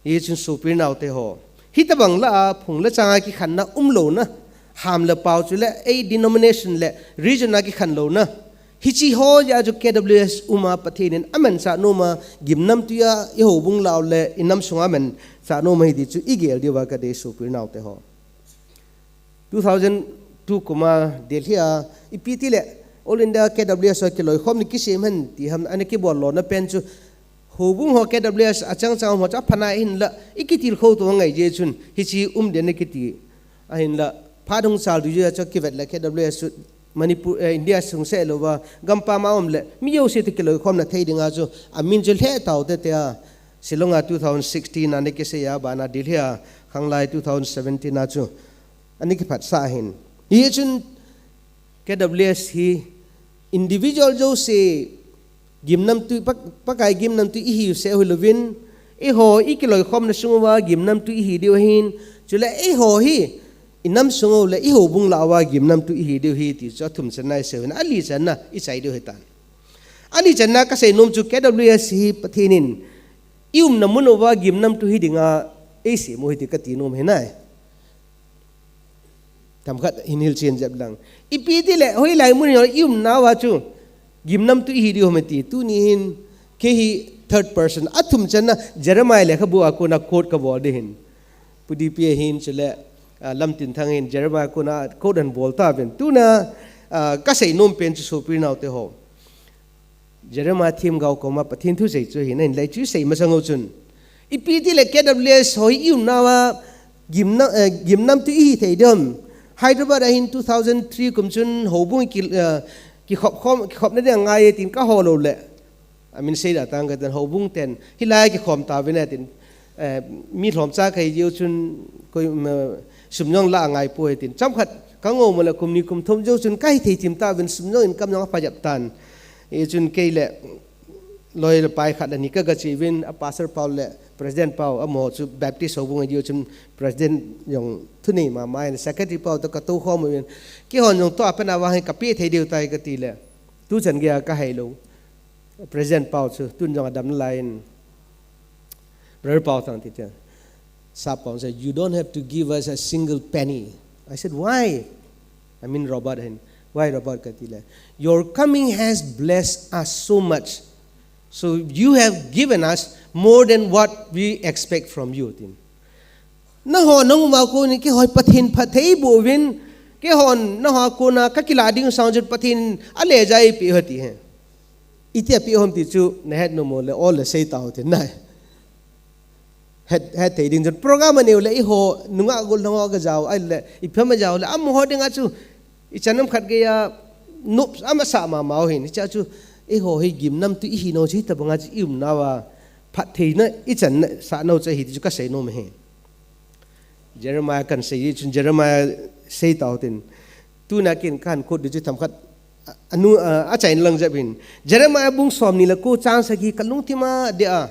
Hichun sopi unaute ho. Hitabang lah a, phung le chang a kikhenna umlouna, ham le pao chu le, ei denomination le region a kikhen louna. Hiche ho jeh a chu K W S um a Pathen in amensah nom a, gimnamtui a, i houbung lah u le, i nam sunga amensah nom ahi ti chu igel diu a kadei sopi unaute ho. Two thousand two kum a Delhi a, ipi ti le, All India K W S a kiloikhom ni kisem hen ti ham, ana kibol lona pen chu, houbung ho K W S achang chang ho chu apha nai ahinla, ikitilkhou tou ngai jeh chun, hiche um den akiti. Ahinla, phat hung chal ding jeh a chu kivet le K W S chu Manipur, eh, India sung seh louva, gampam a um le, mi jouse toh kiloikhomna thei dinga chu, amin chu lheh tau tete a, Shillong a two thousand sixteen a ana kisei a, bana Delhi a, khanglai two thousand seventeen a chu, ana kiphatsah ahin. Hichun K W S hi individual jouse gimnamtui, Pak-, Pakai gimnamtui ihiu seh u hilouvin, eiho i kiloikhomna sung uva gimnamtui ihi diu ahin, chule eiho hi i nam sung u le i houbung lah uva gimnamtui ihi diu ahi ti chu athum channa isei u hin, ali channa ichai diu ahitan. Ali channa kasei nom chu K W S hi Pathen in i umna mun uva gimnamtui hi dinga eisem u ahi ti kati nom ahi nai. Themkhat hin hilchen jep lang. Ipi ti le, hoilai mun hi i umna uva chu, gimnamtui ihi diu ham iti, tuni hin, kei hi third person, athum channa, Jeremiah lekhabu a kona quote kabol ding ahin. Pu D P ahin chule, ah, Lamtinthang hin, Jeremiah kona quote ahin bol tauvin. Tuna, ah, kasei nom pen chu sopi unaute ho. Jeremiah themgao koma Pathen thu sei chu ahin, ahinla hichu sei masang u chun. Ipi ti le K W S ho hi i umna uva gimna, eh, gimnamtui ihi thei diu ham. Hyderabad a hin two thousand three kum chun houbung ki, eh, kikhop khom, kikhopna ding angai e tin kahol u le. Amin sei da tang katan houbung ten. Hilai kikhom tauvin e tin. Eh, mi lhomcha kahi jeh u chun koi, um, eh, sum jong la angai poi tin. Chomkhat kangou mo le kum ni kum thum jeh u chun kahi thei thim tauvin sum jong income jong apha jep tan. Hichun kei le loi le pai khat le ni kaga che uvin a pastor pau le president pau amaho chu Baptist houbung ahi jeh u chun president jong thunei mama in secretary pau toh katou khom uvin. Keihon jong tua pen a vang hi kapeh thei diu tai kati le. Tuchan geiya kahai lou. President pau chu, tun jong adam nalai in. Brother Pau Thang ti tia. Sap Pau said, "You don't have to give us a single penny." I said, "Why?" I mean, Robert hin. "Why, Robert?" kati le. "Your coming has blessed us so much. So you have given us more than what we expect from you," tin. Nangho nang um a kon in keiho hi Pathen phatthei boh uvin, keihon nangho a kona kakilah ding sang chun Pathen in ale ja eipeh u ahi ti ahi. Iti apeh u ham ti chu nahet nom u le, o le sei tau tin nai. Het, het thei ding chun program anei u le eiho nungah gollhang ho kajao, ahile ipi ham ajao le, amaho dinga chu ichan ham khat geiya nop ama sah mama u ahin, hichea chu eiho hi gimnamtui ihi nau chu hitabanga chu i umnauva phattheina ichan sah nau chu ahi ti chu kasei nom ahi. Jeremiah kan sei chun Jeremiah sei tau tin. Tuna ken kan quote di chu themkhat a, anu, a, achaina lang jep hin. Jeremiah bung somni le ko chang sagi ka lungthima deh a.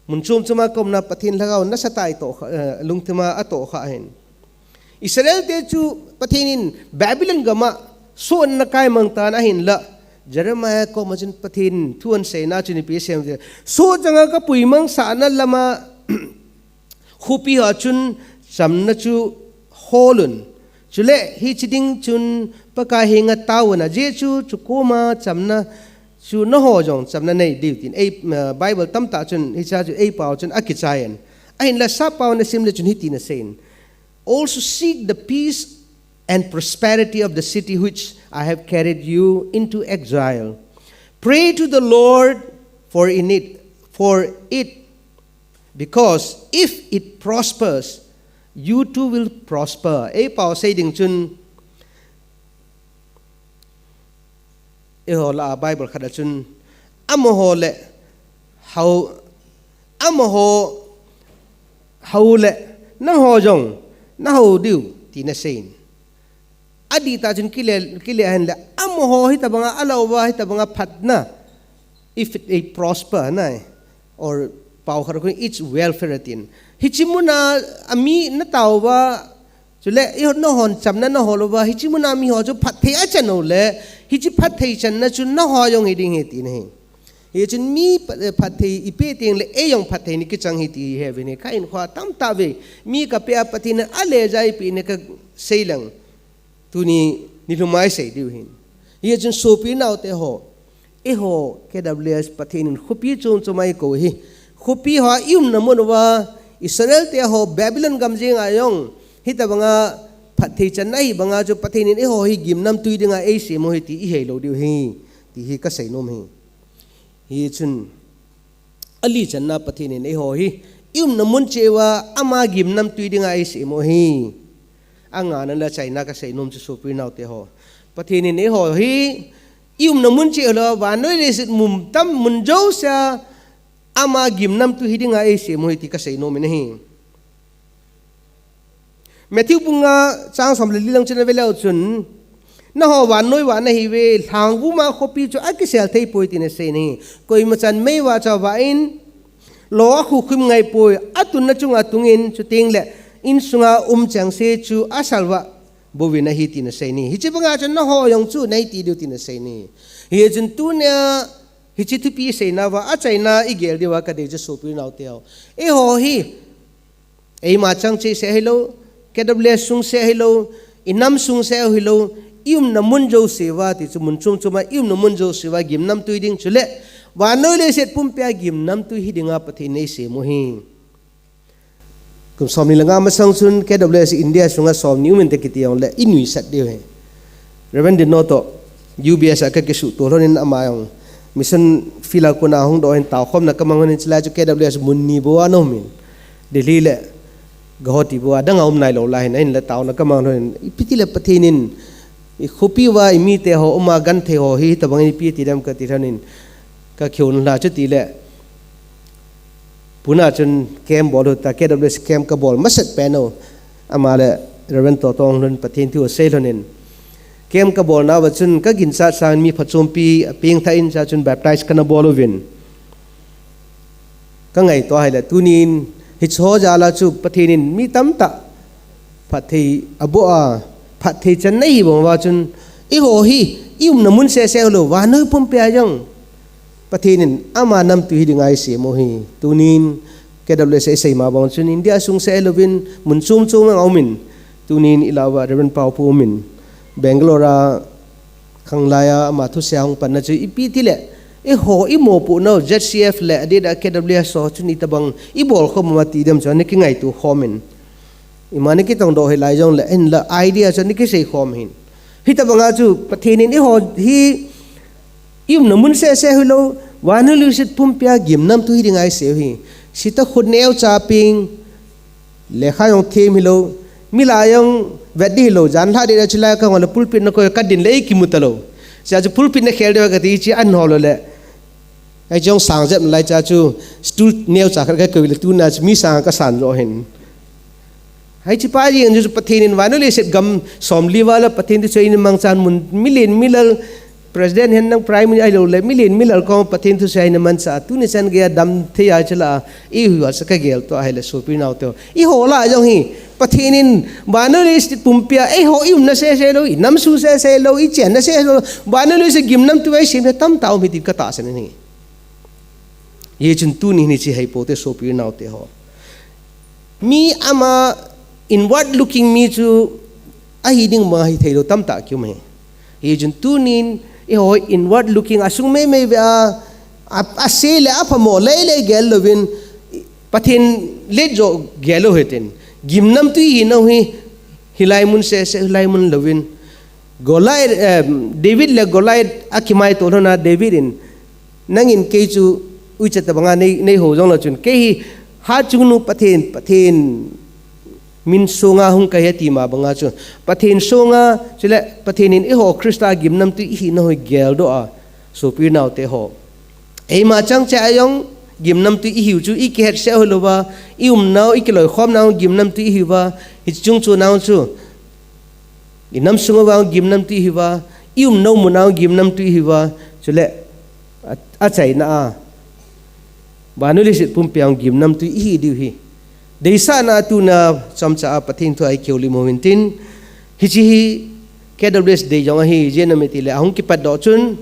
Mun chom choma ka umna Pathen lhagao nasatah in atoh kha, eh, lungthima atoh kha ahin. Israel te chu Pathen in Babylon gama sohna kaimang tan ahinla. Jeremiah koma chun Pathen thu ahin seina chun ipi asei em tile. Soh changa kapuimang sahna lama khopi ho chun chamna chu holun. Chule hiche ding chun Pakai henga taovun, ajeh chu, chu koma chamna chu nangho jong chamna nei diu tin. Ei, uh, Bible tamtah chun, hichea chu eipao chun akichai in. Ahinla sappao in asim le chun hitin aseiyin. Also seek the peace and prosperity of the city which I have carried you into exile. Pray to the Lord for in it, for it Because if it prospers, you too will prosper. Eipao sei ding chun, eiho lah a Bible khat a chun, amaho le hao, amaho hao le nangho jong nahao diu, tin aseiyin. adih tah chun kile, kile hen le, amaho hitabanga alouva, hitabanga phatna, if it, it prosper, na, or pao khat khun, it's welfare atin. Hichi muna ami nataova, chule, ihon nahon chamna naholouva, hichi muna miho chu phatthei achan uleh, hichi phatthei channa chu naho jong hiding ahi tina ahi. Hichun mi pha-, phatthei ipe teng le, eijong phatthei nei kichang ahi ti iheuvin ahi. Ka hinkhoa tamtah vei, mi kapeh a Pathen in aleja eipeh na kasei leng. Tuni, nilhum a isei diu ahin. Hichun sopi naote ho, eiho, K W S Pathen in khopi chom chom a eikou ahi. Khopi hoa iumna mun uva, Israel te ho, Babylon gam jenga jong, hitabanga phatthei channa ahi banga chu Pathen in eiho hi gimnamtui dinga eisem u ahi ti iheilou diu ahi. Ti hi kasei nom ahi. Hichun, ali channa Pathen in eiho hi, iumna mun cheh uva, ama gimnamtui dinga eisem u ahi. Angana le achaina kasei nom chu sopi naote ho. Pathen in eiho hi, iumna mun cheh uva, vannoi leiset mun tam mun jousea, ama gimnamtui hi dinga eisem u ahi ti kasei nom in ahi. Matthew bung nga chang som le li lang chun ave leu chun, nangho vannoi vah nahiuve, lhangvuma khopi chu akisel theipoi ti nasei in ahi. Koima chan meivah chu avah in, lo akhukhum ngaipoi, atunna chunga tungin, chuteng le insunga um chengse chu asalvah bouvin ahi ti nasei in ahi. Hiche banga chun nangho jong chu neiti diu ti nasei in ahi. Hichun tunia, hiche thupi seina uva, achaina igel diuva kadei chu sopi naote ho. Eiho hi, eima chang cheh seh hilou, K W S sung seh hilou, inam sung seh hilou, iumna mun jouse uva, ti chu mun chom chom a, iumna mun jouse uva, gimnamtui ding chule, vannoi leiset pumpia gimnamtui hi dinga Pathen in eisem u ahi. Kum somni le nga masang chun K W S India sunga somni um inte kiti jongle, inuisat diu ahi. Reverend Dino toh, U B S a kakisuhto lhonin ama jong mission field a kona hung doh in taokhomna kamang lhonin chulai chu K W S mun ni bou ana umin. Delhi le Guwahati bou a dang a um nailou lai hin, ahinla taona kamang lhonin. Ipi tile Pathen in, ikhopi uva imite ho, uma genthei ho hi, hitobang in ipi ti dem kati lhonin. Kakihou lha chu tile. Pune chun camp bol u ta, K W S camp kabol masat pen u. Ama le Reverend Totong lhon Pathen thu asei lhonin. Camp kabolna uva chun kaginchat sangin mi phachompi apengthah in cha chun baptize kana bol uvin. Kangaito ahile tunin hicheho jal a chu Pathen in mi tamtah phatthei aboh a, phatthei channa ihi bang uva chun, eiho hi, iumna mun seh seh hilou, vannoi pumpia jong Pathen in ama namtui hi dinga eisem u ahi. Tunin K W S a isei ma bang chun India sung seh hilouvin, mun chom chom a aumin. Tunin ilah uva Reverend Paopu umin. Bangalore a khanglai a ama thusei a hung panna chu ipi tile, eiho imopohnau Z C F le adeh a K W S ho chun itobang ibol khom uva ti dem chu ana kingaito khomin. Ima ana kitongdoh hilai jongle, ahinla idea chu ana kisei khom hin. Hitobanga chu Pathen in eiho hi iumna mun seh seh hilou, vannoi leiset pumpia gimnamtui hi dinga eisem u ahi. Sita khut neocha peng, lekha jong them hilou, mi lah jong vet ding hilou, jan lhah ding a chulai kahung le pulpit na koi kadin le ikimu talou. Chua chu pulpit na khel ding kati chu ahin hol lou le. Hiche jong sang jep nalai cha chu stool neocha khat kakoi le tuna chu mi sang kasan jo hin. Hiche pa jeng chu Pathen in vannoi leiset gam somli val a Pathen thu chu eina mangchan mun milen milal president hen lang prime minister ahilou le milen milal kom Pathen thusei a eina mancha tuni chan geiya damthei a chula ihuhhingsa kagel toh ahile sopi naote ho. Eiho lah jong hi Pathen in vannoi leiset pumpia eiho iumna seh seh lou, inam sung seh seh lou, ichenna seh seh lou, vannoi leiset gimnamtui eisem le tamtah um ahi ti katahsan in ahi. Hichun tuni hin hiche hi poute sopi naote ho. Mi ama inward looking mi chu ahi ding bang ahi theilou tamtah kium ahi. Hichun tunin eiho inward looking asung meimei ve a, a, ase le aphamo lei lei gel louvin Pathen let jo gel lou hitin. Gimnamtui ihinau hi hilai mun seh seh hilai mun louvin. Goliath, eh, David le Goliath akimaito lhona David in, nangin kei chu uicha tobanga nei, neihou jonglou chun, kei hi hatchungnung Pathen, Pathen min songa hung kahi ati ma banga chu, Pathen songa, chule Pathen in eiho Christa gimnamtui ihinau hi geldoh a, sopi naote ho. Eima chang cheh a jong gimnamtui ihiu chu, ikihet seh u hilouva, iumnau, ikiloikhomnau gimnamtui ihiuva, hiche chungchon a chu I nam sunga vang gimnamtui ihiuva, i umna mun a gimnamtui ihiuva, chule a, achaina a vannoi leiset pumpi a gimnamtui ihi diu ahi. Deisahna a tuna chomcha a Pathen thu a i kihoulim u hintin, hiche hi K W S Day jong ahi, ijeh inem itile ahung kipatdoh chun,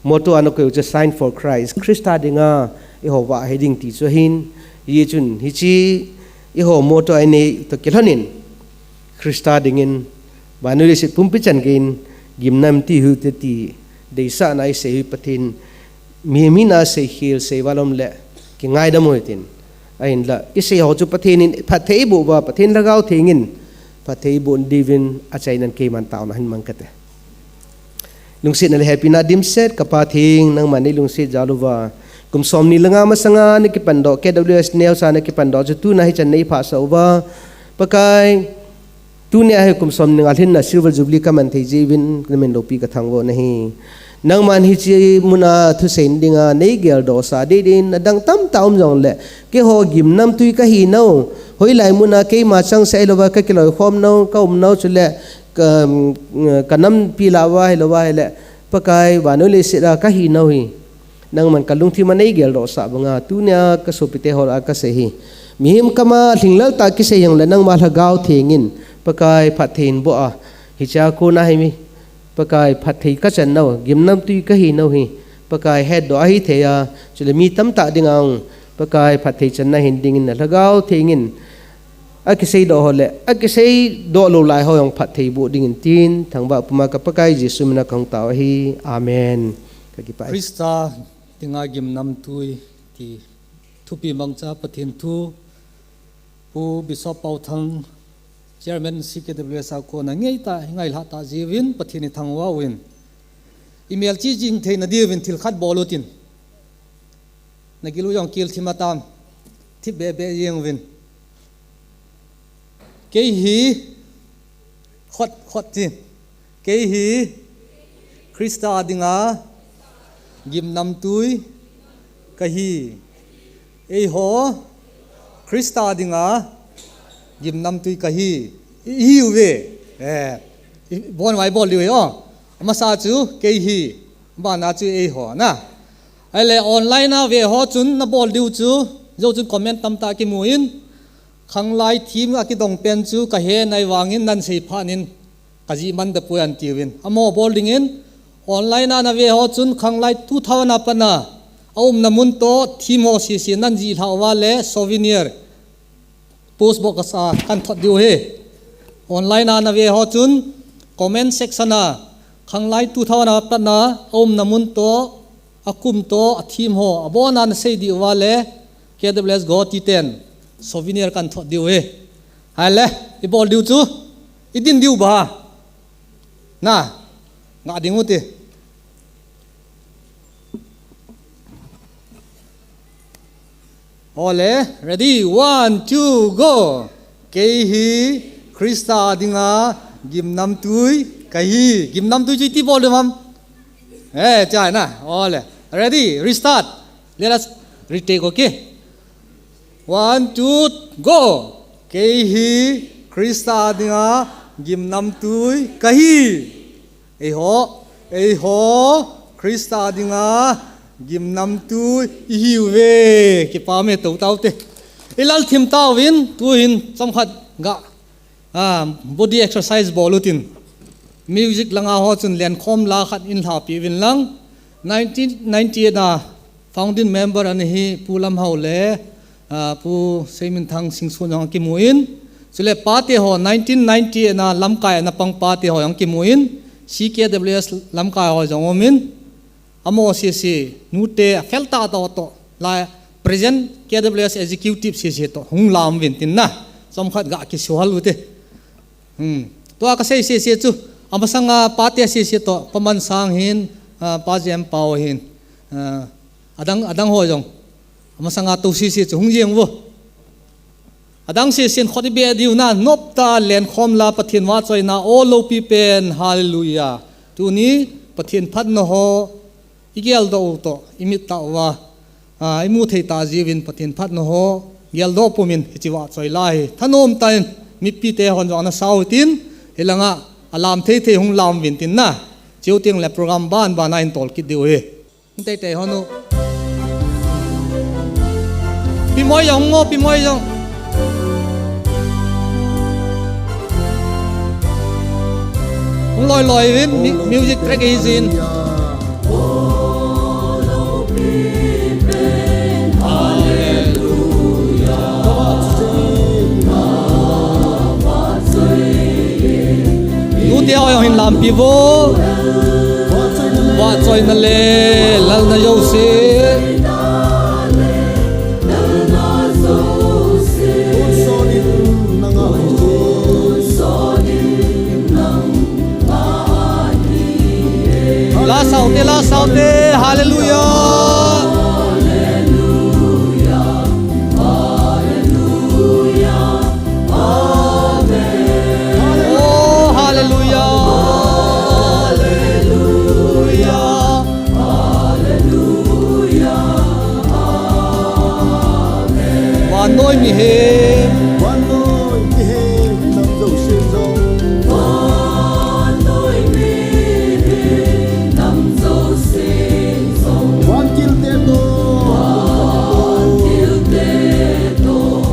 motto ana koi u chu Shine for Christ, Christa dinga eiho vah hiding ti chu ahin, hijeh chun hiche eiho motto a inei toh kilhonin, Christa dingin vannoi leiset pumpi chan geiyin gimnamtui ihiute ti deisahna a isei u hi Pathen, mihem hina seikhel seival um le kingaidam u hitin. Ahinla isei ho chu Pathen in phatthei eiboh uva, Pathen Lhagao Theng in phatthei eiboh diuvin achainan keiman taona hin mang kate. Lungsetna le hepina dimset, ka Pa Theng, nangman neilungset jal uva, kum somni le nga masanga na kipandoh, K W S neocha na kipandoh chu tuna hichan nei phasah uva, Pakai, tunia hi kum somni nga lhinna Silver Jubilee ka man thei jeh uvin na min loupi ka thangvah u ahi. Nangman hiche muna thusei dinga nei geldohsah ding din, adang tamtah um jongle, keiho gimnamtui kahi nau, hoilai muna keima changseh hilouva ka kiloikhom nau, ka um nau, chule ka, ka nampi lah uva hilouva hile, Pakai, vannoi leiset a kahi nau hi nangman ka lungthim a nei geldohsah banga tunia ka sopite ho lah a kasei hi. Mihem kama lhinglel tah kisei jongle nangma Lhagao Theng in, Pakai, phatthei in boh a, hichea kona hi mi, Pakai, phatthei ka chan nau, gimnamtui kahi nau hi, Pakai, hetdoh ahi thei a, chule mi tamtah dinga, Pakai, phatthei channa hin dingin na Lhagao Theng in akiseidoh ho le akiseidoh lou lai ho jong phatthei boh dingin tin, thangvah puma ka Pakai Jesu mina kahung tao ahi. Amen. Ka kipah e. Christa dinga gimnamtui ti thupi mangcha Pathen thu, Pu Bishop Paothang, Chairman C K W S a kona ngeitah, ngailhah tah jeh uvin Pathen ithangvah uvin, imelchih jing theina diuvin thil khat bol utin. Na gil u jong kil thim a tam. Thip beh beh jeng uvin. Kei hi, khot, khot chin. Kei hi Christa dinga gimnamtui kahi. Eiho Christa dinga gimnamtui kahi. I, ihiuve. Eh, i, bon vai bol diu hi o. Amasa chu kei hi. Bana chu eiho na. Ahile online a ve ho chun na bol diu chu, jou chun comment tamtah kimu in, khanglai theme a kidong pen chu kahe nai vangin nan sei phat in kajih man tapoi antiuvin. Amaho bol dingin, online a na ve ho chun khanglai two thousand a pat na, aumna mun toh theme ho sese nan jih lhah uva le souvenir post box a kan thot diu ahi. Online a na ve ho chun comment section a khanglai two thousand a pat na aumna mun toh, akum toh, a theme ho, abon a na sei diu va le K W S Guwahati ten souvenir kan thot diu ahi. Ahile, i bol diu chu, i din diu ba. Na, ngah ding u ti. Ole, ready, one, two, go. Kei hi Christa dinga gimnamtui kahi. Gimnamtui chu iti bol ding ham? Eh, chai na. Ole, ready, restart. Let us retake, okay? One, two, go. Kei hi Christa dinga gimnamtui kahi. Eiho, eiho, Christa dinga gimnamtui ihiuve. Kipah e, tou tau te. I lal thim tauvin, tuhin chomkhat ga, ah, body exercise bol utin. Music langa ho chun lenkhom la khat in lhapi uvin lang. Nineteen ninety-eight a founding member ana hi Pu Lamhao le, ah, Pu Seiminthang Singson jong kimu in. Chule pate ho nineteen ninety-eight a lamkai ana pang pate ho jong kimu in. C K W S lamkai ho jong um in. Amaho sese, nute, a fel tah tah toh, la present K W S executive sese toh, hung lam uvin tin na, chomkhat ga kisuhal u te. Hmm. Tua ka sei sese chu, amasanga pate sese toh, Pa Mansang hin, ah, Pa Jem Pau hin, ah, adang, adang ho jong, amasanga tou sese chu, hung jeng uvo. Adang sesen khut i beh diu na, noptah lenkhom la Pathen vahchoina, o loupi pen, hallelujah. Tuni Pathen phatna ho i geldoh u toh, i mit tah uva, ah, i mu thei tah jeh uvin Pathen phatna ho geldoh pumin hiche vahchoi la hi thanom tah in Mipite hon jong ana sau tin, hilanga alam thei thei hung lam vin tin na. Chiu ting le program ban ban a in tol kit diu hi. Hung tei tei hon u. Pi Moi jong ngo, Pi Moi jong. Hung loi loi vin, mi-, music track hi jin. Nute hoi hin lampi vo. Vahchoina le lalna jouse. La saute, la saute, hallelujah. Oh, hallelujah. Hallelujah. Vannoi mihem. Vannoi mihem, nam jouse jong. Vannoi mihem, nam jouse jong. Vantil te toh. Vantil te toh.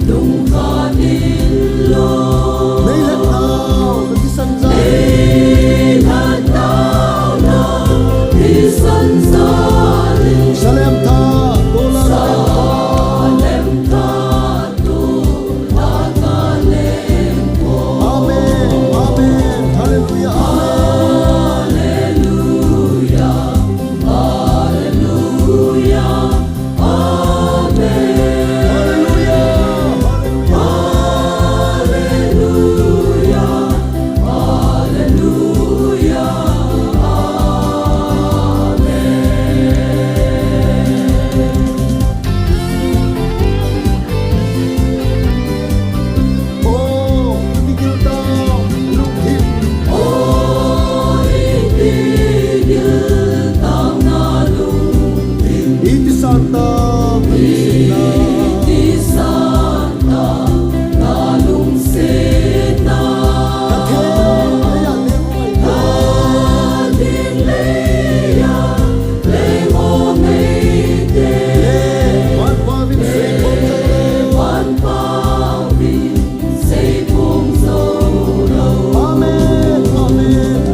Lungkhat inlang. Nei le nao, na thisan jal. Nei le nao, na thisan jal. Salem tha, tola Salem tha, tola Salem tha. Amen, amen, hallelujah, amen. Hallelujah, hallelujah. Amen. Amen.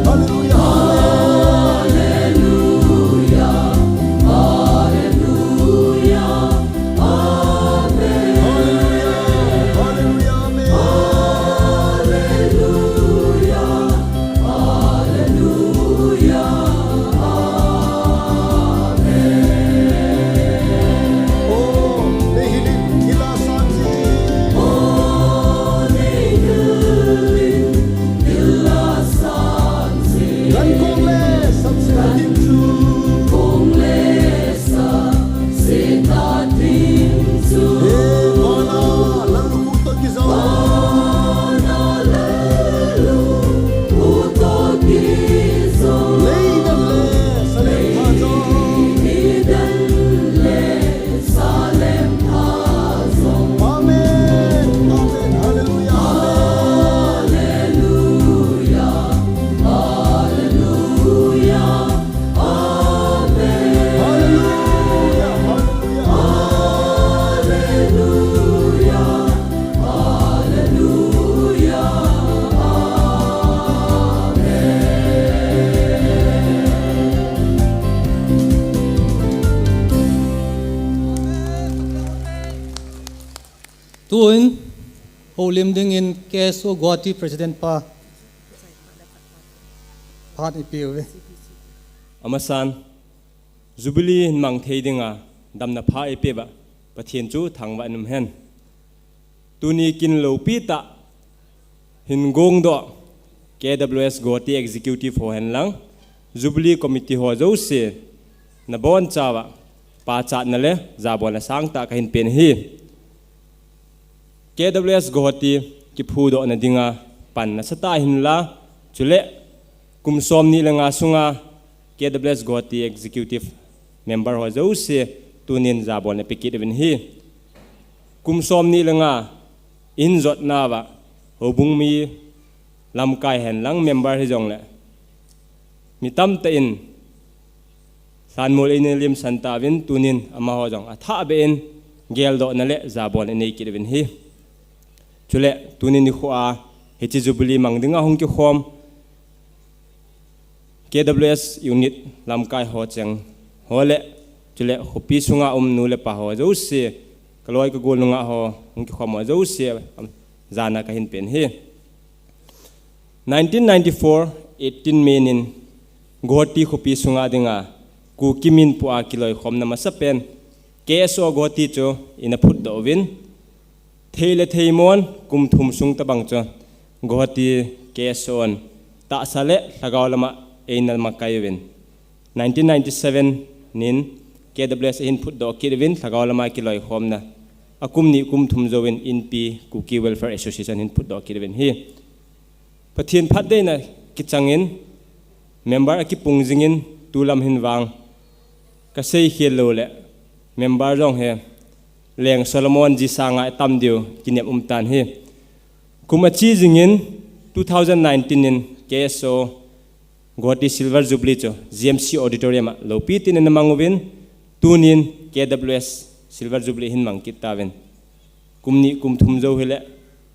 Hallelujah. Hallelujah. Hallelujah. Amen. Hallelujah. Hallelujah. Amen. Hallelujah. Hallelujah. Amen. Oh, nei hilin, hila sangji. Oh, nei hilin, hila sangji. Gan kong le, sapse ding chu. Gan kong le, sapse ding chu. He, vana, lal lu to kijong. Vana, lal lu to kijong. Lei dan le, Salem tha jong. Lei dan le, Salem tha jong. Amen. Amen. Hallelujah. Hallelujah. Hallelujah. Amen. Hallelujah. Hallelujah. Hallelujah. Hallelujah. Amen. Tun, houlim dingin K S O Guwahati President pa phat ipeuve. Amasan, Jubilee hin mang thei dinga damna pha eipeuva Pathen chu thangvah in umhen. Tuni kin loupi tah hin gongdoh K W S Guwahati Executive ho henlang, Jubilee Committee ho jouse, nabonchauva pachatna le jabolna sangtah kahin pen ahi. K W S Guwahati kiphudohna dinga pan nasatah hinla, chule kum somni le nga sunga K W S Guwahati Executive Member ho jouse tunin jabolna pe kit uvin ahi. Kum somni le nga in jotnauva houbung mi lamkai hen lang member hijongle mi tamtah in lhanmol eina limsan tauvin tunin amaho jong athah beh in geldohna le jabol inei kit uvin ahi. Chule tunin nikho a hiche Jubilee mang dinga hung kikhom K W S unit lamkai ho cheng ho le chule khopi sunga um nu le pa ho jouse, kaloi kagol nungah ho hung kikhom ho jouse jana kahin pen ahi. Nineteen ninety-four, eighteen May nin Guwahati khopi sunga dinga Kuki minpu a kiloikhomna masapen K S O Guwahati chu ina phutdoh uvin, thei le theimon kum thum sung tabang chu Guwahati K S O in tahsa le lhagao lama eina makai uvin, nineteen ninety-seven nin K W S ahin phutdoh kit uvin lhagao lama kiloikhomna akum ni kum thum jouvin Inpi Kuki Welfare Association ahin phutdoh kit uvin ahi. Pathen phattheina kichangin member akipung jingin tulam hin vang kasei khel lou le member jong hi Leng Solomon ji sanga atam diu kinem um tan ahi. Kum ache jingin two thousand nineteen in K S O Guwahati Silver Jubilee chu G M C Auditorium a loupi tin ana mang uvin, tunin K W S Silver Jubilee hin mang kit tauvin. Kum ni kum thum jou hile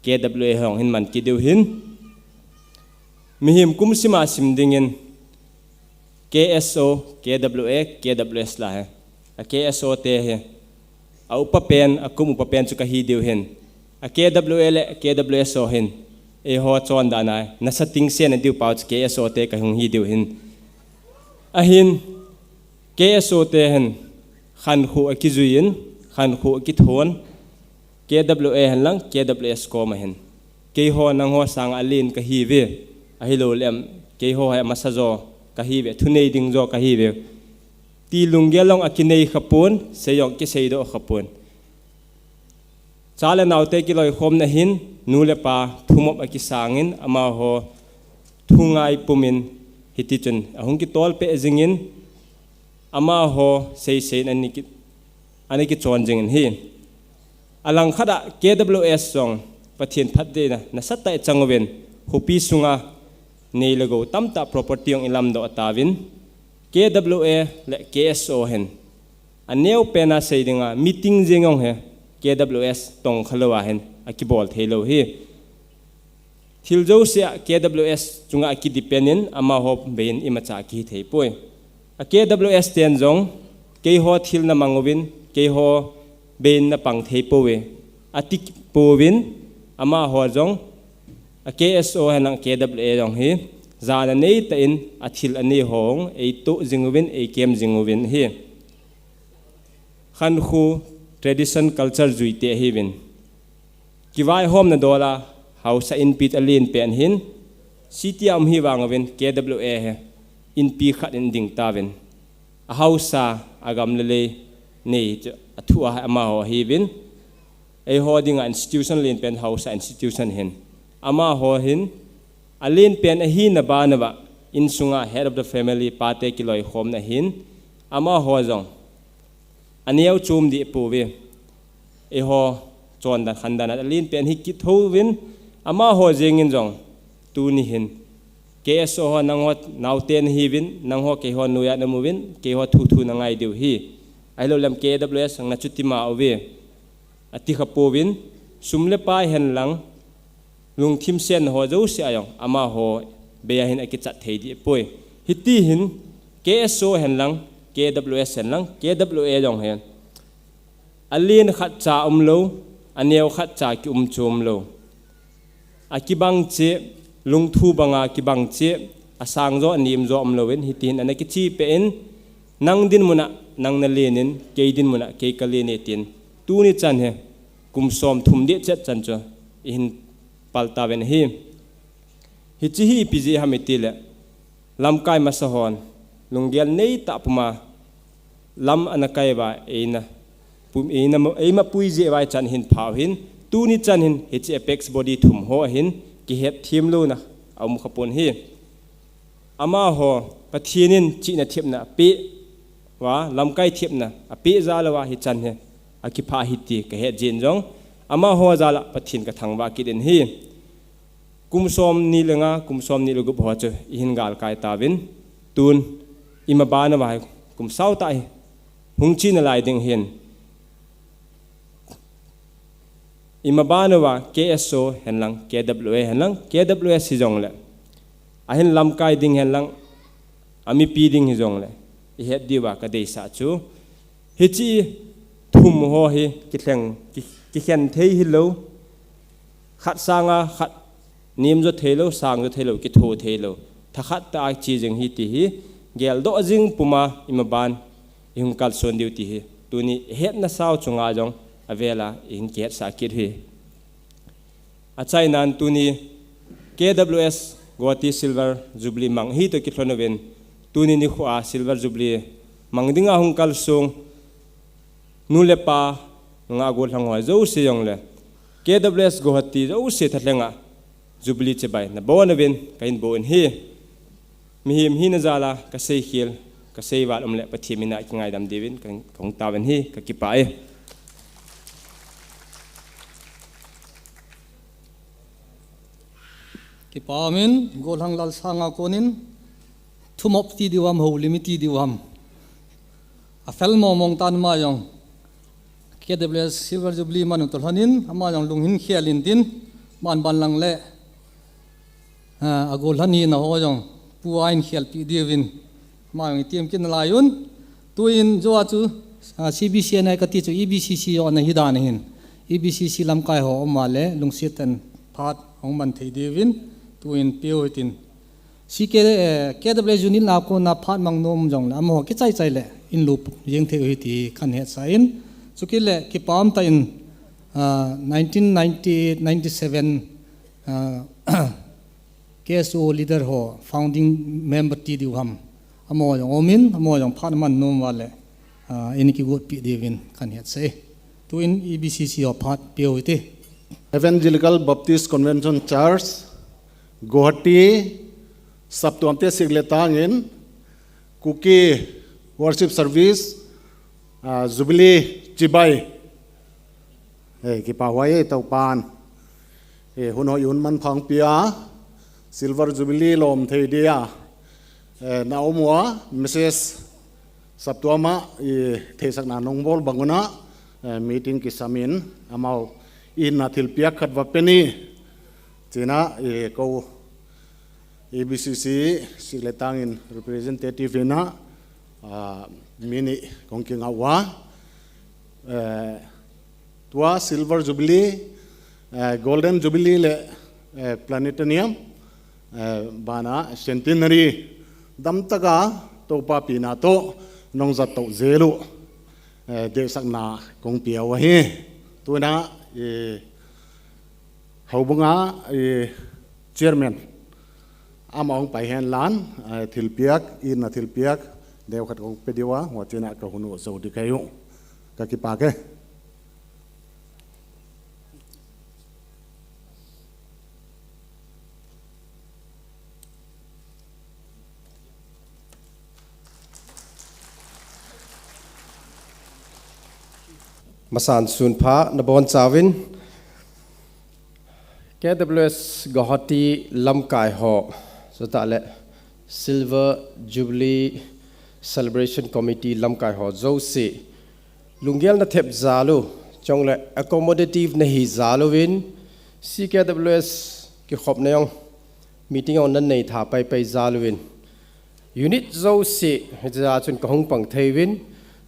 K W A hung hin man kit diu ahin. Mihem kum sima sim dingin K S O, K W A, K W S la hi. A K S O te hi a upa pen, a kum upa pen chu kahi diu ahin. A K W A le K W S ho hin eiho chondan a nasa tingse na diu pau chu K S O te kahung hi diu ahin. Ahin K S O te hin khankho akijui in, khankho akithon, K W A hen lang K W S koma hin keiho nangho sanga alen kahiuve, ahilou le keiho hi amasa jo kahiuve, thunei ding jo kahiuve ti lunggel jong akinei khapon, sei jong kiseidoh khapon. Cha le naote kiloikhomna hin nu le pa thumop akisangin amaho thu ngai pumin hiti chun ahung kitolpeh jingin amaho seisei in ana ki, ana kichon jingin ahi. Alangkhat a K W S jong Pathen phattheina nasatah a ichang uvin khopi sunga nei le gou tamtah property jong ilamdoh tauvin K W A le K S O hin aneo pen a sei dinga meeting jeng jong hi K W S tongkha lou a hin akibol thei lou ahi. Thil jouse a K W S chunga akidepend in amaho bei in imacha akihi thei poi. A K W S ten jong keiho thil na mang uvin, keiho bei in na pang thei pouve ati pouvin, amaho jong a K S O hen lang K W A jong hi jana neitah in athil anei ho jong eitoh jing uvin, eikem jing uvin ahi. Khankho tradition culture juite ahiuvin. Kivaihomna dol a haosa inpi alen pen hin city a um hi vang uvin K W A hi inpi khat in ding tauvin. A haosa, a gam le lei nei chu a thu a amaho ahiuvin. Eiho dinga institution alen pen haosa institution ahin. Amaho hin alen pen ahina bana uva insunga head of the family pate kiloikhomna hin amaho jong aneo chom deh pouve. Eiho chondan khandan a alen pen hi kithouvin amaho jengin jong tuni hin K S O ho nangho naote nahiuvin, nangho keiho noiya naum uvin, keiho thuthu nangai diu ahi. Ahilou le K W S jong nachuti ma uve ati kha pouvin, sum le pai hen lang lungthim senna ho jouse a jong amaho bei a hin akichat thei deh poi. Hiti hin K S O hen lang, K W S hen lang, K W A jong hi alen khat cha umlou, aneo khat cha kium chu umlou. Akibang cheh, lungthu banga kibang cheh, asang jo, anem jo umlou in, hiti hin ana kichepeh in, nang dinmun a nang nalen in, kei dinmun a kei kalen e tin, tuni chan hi kum somthum deh chet chan chu ihin pal tauvin ahi. Hiche hi ipi jeh ham iti le, lamkai masa hon lunggel neitah puma lam ana kai uva eina pu, eina mo, eima pui jeh uva ichan hin phau hin, tuni chan hin hiche apex body thum ho hin kihetthem louna aum khapon ahi. Amaho Pathen in chihna thepna apeh uva, lamkai thepna apeh jal uva hichan hi akiphah ahi ti kahet jeh in jong amaho jal a Pathen kathangvah kit in ahi. Kum som ni le nga, kum som ni le gup ho chu ihin galkai tauvin, tun imaban uva hi kum sao tah hi hung chena lai ding hin. Imaban uva K S O henlang, K W A henlang, K W S hijongle, ahin lamkai ding henlang, amipi ding hijongle, ihet diuva kadeisah chu, hiche thum ho hi kilheng, ki, kikhen thei hilou, khat sanga khat nem jo theilou, sang jo theilou, kitho theilou, thakhat tah a che jing hi ti hi, geldoh jing puma imaban ihung kalson diu ti hi, tuni ihetna sao chunga jong avela ihin kihetsah kit hi. Achainan tuni K W S Guwahati Silver Jubilee mang hi toh kilhon uvin, tuni nikho a Silver Jubilee mang dinga hung kalsong nu le pa, nungah gollhang ho jouse jongle, K W S Guwahati jouse thalhenga Jubilee chibai nabon uvin kahin bol in hi. Mihem hina jal a kaseikhel, kaseival umle Pathen mina kingaidam diuvin ka, kahung tauvin hi, kakipah e. Kipah umin, gollhang Lalsanga konin, thumop ti diu ham, houlim iti diu ham. Afel mong mong tan ama jong. K W S Silver Jubilee man u toh lhonin, ama jong lunghin khel intin, man ban lang le, a, agollhang hina ho jong, pu a hin khelpi diuvin, ama jong itiam kit nalai un. Tuin joh a chu, a, C B C N I kati chu E B C C joh ana hi dan ahin. E B C C lamkai ho um a le, lungset in phat hung man thei diuvin, tuin peo hitin. C K, eh, K W S unit na kona phat mang nom jongle, amaho kichai chai le, in lup jeng thei u hi ti kahin hetsah in. Chukit le, kipah um tah in, ah, nineteen ninety-eight, ninety-seven, ah, K S O leader ho, founding member ti diu ham. Amaho jong umin, amaho jong phat man nom uva le, ah, in kigotpi diuvin kahin hetsah e. Tuin E B C C ho phat peo hite. Evangelical Baptist Convention Church, Guwahati, saptuam te sik le tangin, Kuki Worship Service, ah, Jubilee chibai. Eh, kipah huai e Toupan. Eh, hun ho i hun manpha hung pia, Silver Jubilee lom thei dia. Eh, na um uva, Missus Saptuam a, i theisakna nahung bol bang un a, eh, meeting kisam in, amau i hinna thilpiak khat va pe in, tina, eh, kou A B C C sik le tangin representative in a, ah, mi ni kong kinga uva, eh, tua Silver Jubilee, eh, Golden Jubilee le, eh, Platinum, eh, bana Centenary damtaka Toupa pina toh nahung jat toh jel u, eh, deisakna kong pia u ahi. Tuna, eh, houbunga, eh, chairman, ama hung pai hen lang, eh, thilpiak, i hinna thilpiak, deu khat kong pe diu a, hua china ka hun u jou ding kahiu. Kakipah e. Masan sunpha nabonchauvin, K W S Guwahati lamkai ho, chutah le Silver Jubilee Celebration Committee lamkai ho jouse, lunggel nathep jal u, chule accommodative nahi jal uvin, C K W S kikhopna jong, meeting jong nanei tha paipai jal uvin, unit jouse, hiche a chun kahung pang thei uvin,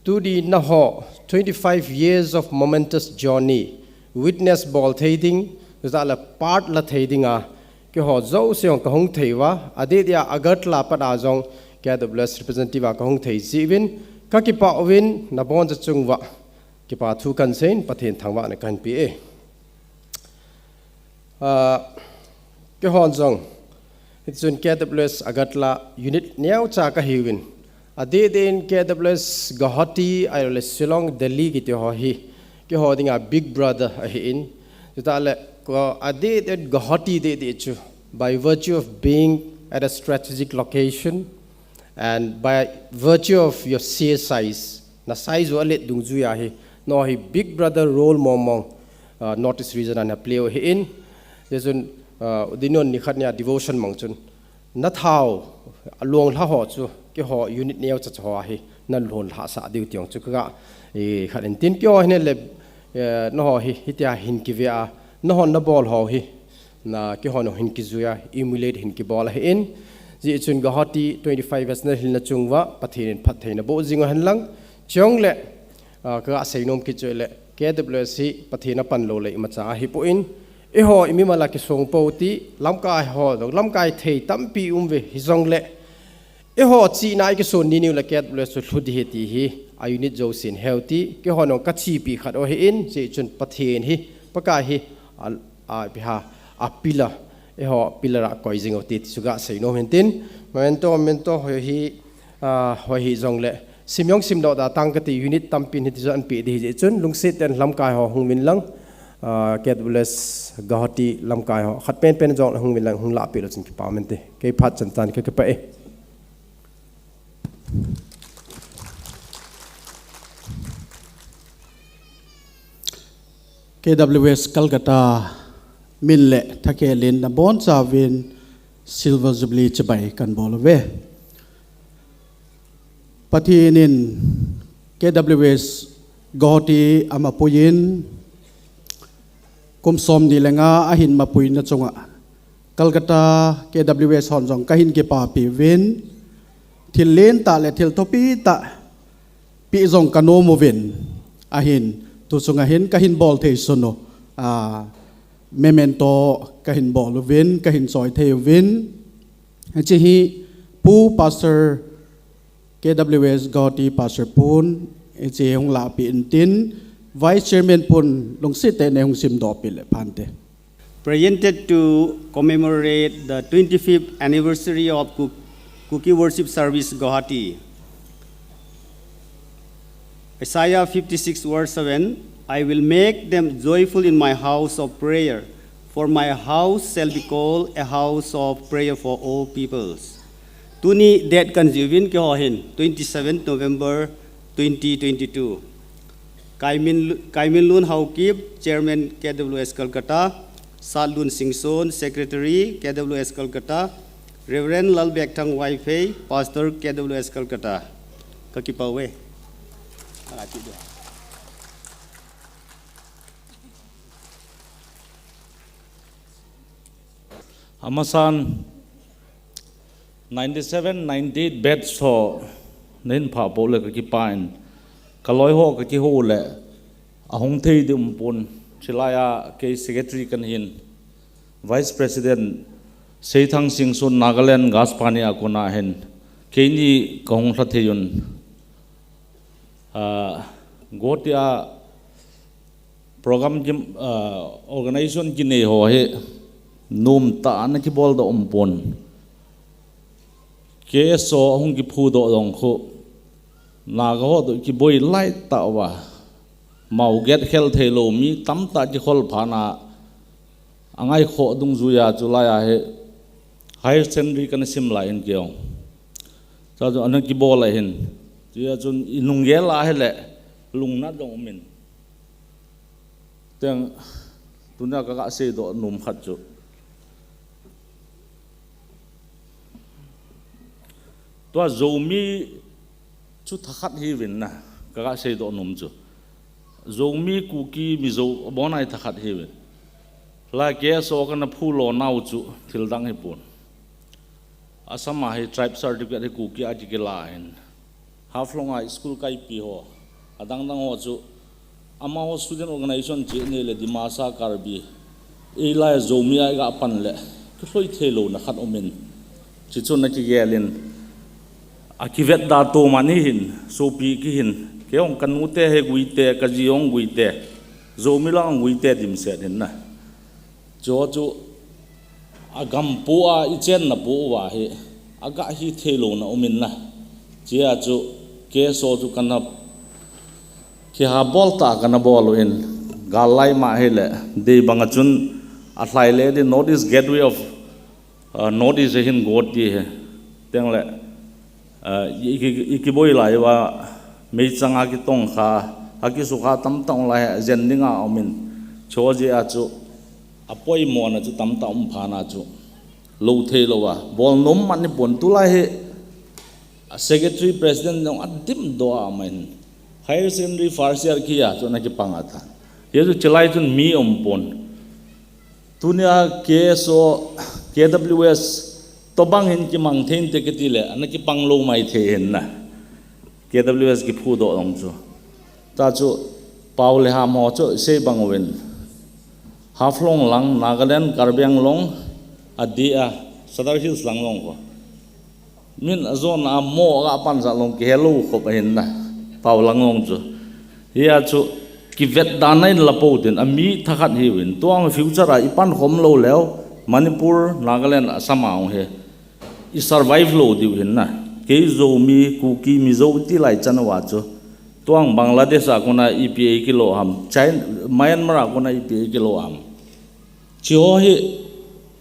tuni nangho twenty-five years of momentous journey, witness bol thei ding, chutah le part la thei dinga, keiho jouse jong kahung thei uva, adeh dia Agartala pat a jong K W S representative a kahung thei jeh uvin, kakipah uvin, naboncha chung uva kipa thu kahin seiyin, Pathen thangvahna kahin pe e. Ah, keihon jong, hichun K W S Agartala unit neocha kahiuvin, adeh deh in K W S Guwahati, ahilouleh Shillong, Delhi kiti ho hi, keiho dinga big brother ahin. Chutah le, ko, adeh deh in Guwahati deh deh chu, by virtue of being at a strategic location, and by virtue of your sheer size, na size u alet dungjuiya hi, nangho hi big brother role mong mong, uh, North East region a na play u ahin. Hichun uh, Udinun nikhat nia devotion mang chun, nathao, luang lha ho chu, keiho unit neo cha cha ho ahi, na luang lha sa diu tiang chu ka, i khat in tin keiho hin le, eh, naho hi, hitia hin kivea, naho na bol ho hi, na keiho no hin kizuia, emulate hin kibol ahi in, ji chun Guwahati twenty five years na hilna chungva, Pathen in phattheina bo jing hen lang, chiong le, Ah, ka seinom kit chu le, K W S hi Pathen a pan lou le imacha ahi poi. Eiho i mimal a kisong pou ti, lamkai ho, lamkai thei tampi um ve hijong le. Eiho chihna i kison ni niu le K W S chu lhu ding ahi ti hi, a unit jousen heu ti, keiho nong ka chepi khat u ahi in, ji chun Pathen hi, Pakai hi, a, a, ipi ham, a pillar, eiho pillar a koi jing u ti, ti chu ka seinom hen tin, memento, memento, ho hi, Ah, ho hijong le, sim jong sim doh da tang kati unit tampi hiti jo anpi ding ahi chun, lungset tah in lamkai ho hung vin lang, ah, K W S Guwahati lamkai ho, khat pen pen jong hung vin lang, hung lahpeh lou chun kipa mente. Kei phat chan tan ka kipa e. K W S Calcutta min le thakhel in nabonchauvin Silver Jubilee chibai kan bol uve. Pathen in K W S Guwahati ama puiyin kum som ni le nga ahin mapuina chunga Calcutta K W S hon jong kahin kipapi uvin, thil lentah le thil thupi tah pi jong kanom uvin, ahin tu chunga hin kahin bol thei sun u, a, memento kahin bol uvin, kahin choi thei uvin. Hiche hi Pu Pastor K W S Guwahati Pastor pun, hiche hung lahpeh in tin, Vice Chairman pun lungset tah in nei hung simdoh peh le phante. Presented to commemorate the twenty-fifth anniversary of Ku-, Kuki Worship Service Guwahati. Isaiah fifty-six verse seven, "I will make them joyful in my house of prayer, for my house shall be called a house of prayer for all peoples." Tuni date kan jih uvin keiho hin, twenty-seventh November twenty twenty-two. Kaimin, Kaiminlun Haokip, Chairman K W S Calcutta, Satlun Singson, Secretary K W S Calcutta, Reverend Lalbekthang Vaiphei, Pastor K W S Calcutta. Ka kipa uve. Amasan, ninety-seven, ninety-eight batch ho, nahin phah pou le ka kipa in. Ka loi ho ka kihou le, ahung thei ding um pon. Chulai a kei secretary kahin, Vice President Seithang Singson Nagaland Gaspani a kona hin. Keini kahung lha thei un. Ah, Guwahati a program ki, ah, organization kinei ho hi nomtah a na kibol doh um pon. K S O ahung kiphu doh jong khu Naga ho toh kiboi lai tah uva. Mao get khel thei lou mi tamtah kikhol phat na angai kho dungjuia chulai a hi higher secondary kana sim lai in keiho. Cha chu ana kibol lai hin. Tia chun i lunggel a hile lungnat jong um in. Teng, tuna ka, ka seidoh nom khat chu. Tua Zomi chu thakhat hiuvin na, ka, ka seidoh nom chu. Zomi Kuki Mizo abon a hi thakhat hiuvin. Lai K S O kana phu lou nau chu thil dang hi pon. Assam a hi tribe certificate hi Kuki a kikila hin. Haflong a school kaipi ho. Adang dang ho chu. Amaho student organization cheh nei le Dimasa Karbi. Eilai Zomi a i ga pan le. Kilhoi thei louna khat um in. Chi chu na kigel in. A kivet da to mani hin. Sopi kihin. Kei hung ka nu te hi Gui te, ka ji hung Gui te. Zomi lang Gui te dimset hin na. Chu chu a gam pu a i chenna pu uva hi a ga hi thei louna um in na. Chia chu K S O chu kana kiha bol ta kana bol u in gal lai ma hi le dei banga chun a hlai le the North East Gateway of, uh, North East hin got ti hi. Teng le Ah, i, i, i kiboi lai uva, meichang a kitong kha, a kisukha tamtah lai, jen ding a um in, chu jeh a chu, Apoimona chu tamtah um phat a chu lou thei lou a, bol nom man ni pon, tulai hi a secretary president jong adim doh a man. Higher secondary first year kia chu ana kipang a tha. Hia chu chilai chun mi um pon. Tunia K S O, K W S, tobang hin kimang thei inte kiti le, ana kipang lou mai thei hin na. K W S kiphu doh long chu. Ta chu, pau le ham ho chu, sei bang uvin. Haflong lang, Nagaland, Karbi Anglong, a dia, Sadar Hills lang long ko. Min a zon a mo a pan sa long kihe lou khop ahin na. Pau lang long chu. Hia chu kivet dan a in la po tin a mi thakhat hi uvin. Tuang future a i pan khom lou leu. Manipur, Nagaland, Assam a ong he. I survive lou diu hin na. Kei Zomi, Kuki, Mizo ti lai chan a chu. Tuang Bangladesh a kona ipi a kilo ham. China, Myanmar a kona ipi a kilo ham. Chi ho hi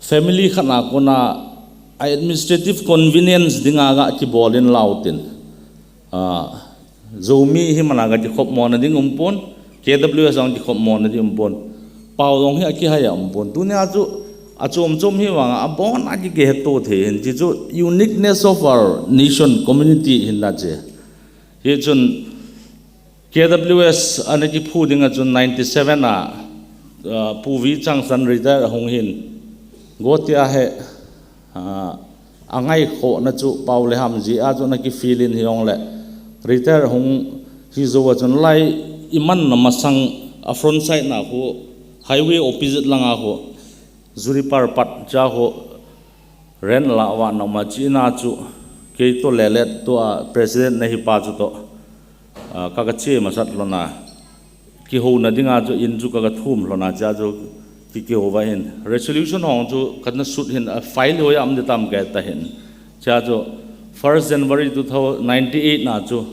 family khat a kona a administrative convenience dinga ga kibol in lau tin. Ah, Zomi hi mana ga kikhop mona ding um pon, K W S ang kikhop mona ding um pon. Pau long hi a kihai a um pon. Tunia chu a chom chom hi vang a bon a ki ke to thei hin chi chu uniqueness of our nation community hin na che. Hi chun K W S ana kiphu ding a chun ninety seven a, uh, Pu V Changsan retire hung hin. Guwahati a he, uh, a ngai kho na chu pau le ham ji a chu na ki feel in hi ong le. Retire hung hi zo a chun lai i man na masang a front side na khu highway opposite lang a khu. Zuri par pat cha khu rent la wa na ma chi na chu kei to le let to a president na hi pa chu to. Ah, ka ka che masat lona. Kiho na ding a chu in chu ka ka thum lona cha chu ki kiho va hin. Resolution hong chu ka na sut hin a file ho ya am de tam ka ta hin. Cha chu first January two thousand ninety-eight na chu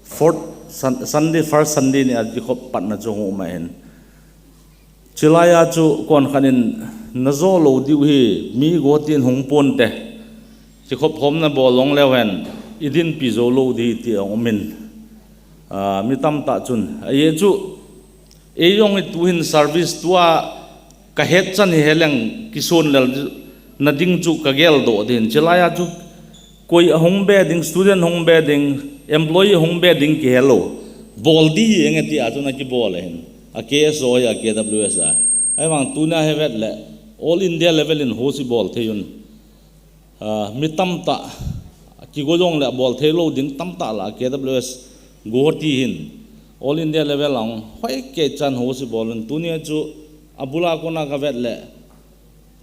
fourth Sun-, Sunday, first Sunday ni a kikhop pat na chu hung ma hin. Chilai a chu kon khan in na zo lou diu hi mi Guwahati in hung pon te. Kikhop khom na bol long leu hen i din pi zo lou di ti ong min. Ah, mi tam ta chun. A ye chu, ei jong i tu hin service tu a ka het chan hi he leng kisun lel na ding chu ka gel doh din. Chilai a chu koi a hung be ding, student hung be ding, employee hung be ding ki he lou. Bol di eng e ti a chu na ki bol e hin. A K S O a, K W S a. Ai vang tunia he vet le, all India level in ho si bol thei un. Ah, mi tam ta, ki go jong le bol thei lou ding tam ta la K W S Guwahati hin. All India level ang, hoi ke chan ho si bol un. Tunia chu, a bula kona ka vet le,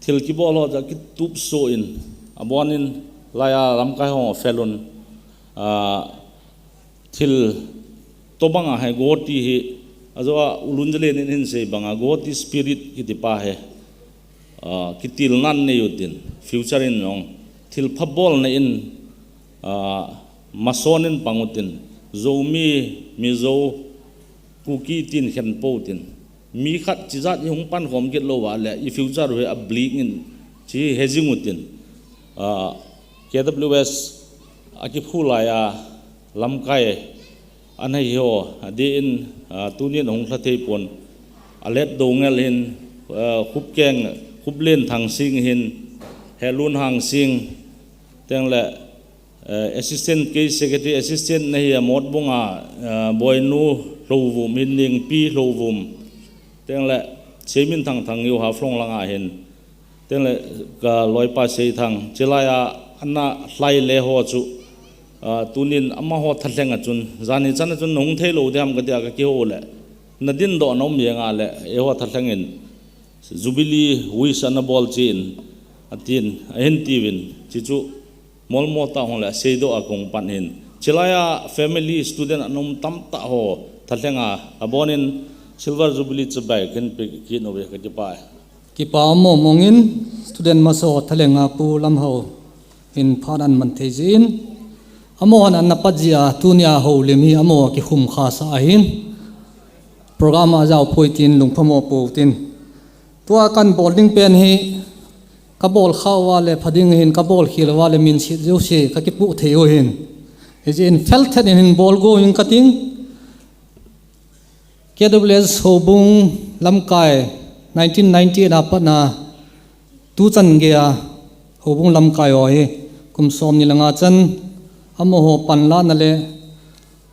thil ki bol ho cha ki tup so in, a bon in, lai a lamkai ho fel un. Ah, thil to bang a he Guwahati hi, a zo a ulun jale nin hin sei bang a Guwahati spirit ki ti pa he. Ah, ki til nan nei u tin, future in jong. Thil pha bol na in, ah, mason in pang u tin, Zomi, Mizo, Kuki tin khen po tin. Mi khat chi jat i hung pan khom kit lou va le, i future hi a bleak in chi he jing u tin. Ah, K W S a ki phu lai a lamkai a nei hi ho, a di in, ah, tunin hung thla thei pon. A let do ngel hin, ah, Khup Keng, Khup Len Thang Sing hin, He Lun Hang Sing, teng le, Eh, assistant case secretary, assistant na hi a Motbung a, eh, Boinu Hlovum, Minning Pi Hlovum. Teng le, Seimin Thang Thang Yu Haflong lang a hin. Teng le, ka loipa Sei Thang. Chilai a, ana hlai le ho chu. Ah, tunin ama ho thaleng a chun. Zani chan a chun nung thei lou diam ka tia ka ki ho le. Na din do na um yang a le, e ho thaleng in. Jubilee wish ana bol chin. Atin, ahin tiwin. Chi chu. Molmo ta hong le seidoh a kong pan hin. Chilai a family student a nom tam ta ho. Thaleng a, a bon in Silver Jubilee chibai kin pi kin uve ka kipa. Kipa mo mong in student maso thaleng a Pu Lamhau in phat an man thei jin. Amo han an na pat ji a tunia ho lim hi amo ki khum kha sa a hin. Program a jao poi tin lungphamo po tin. Tua kan bol ding pen hi, ka bol khau va le pha ding hin, ka bol khil va le min sit jouse, ka kipu thei u hin. Hi jin fel thet in hin bol go hin ka ting. K W S Houbung lamkai, Nineteen ninety-eight a pat na tu chan gei a houbung lamkai ho hi kum som ni le nga chan amaho panlahna le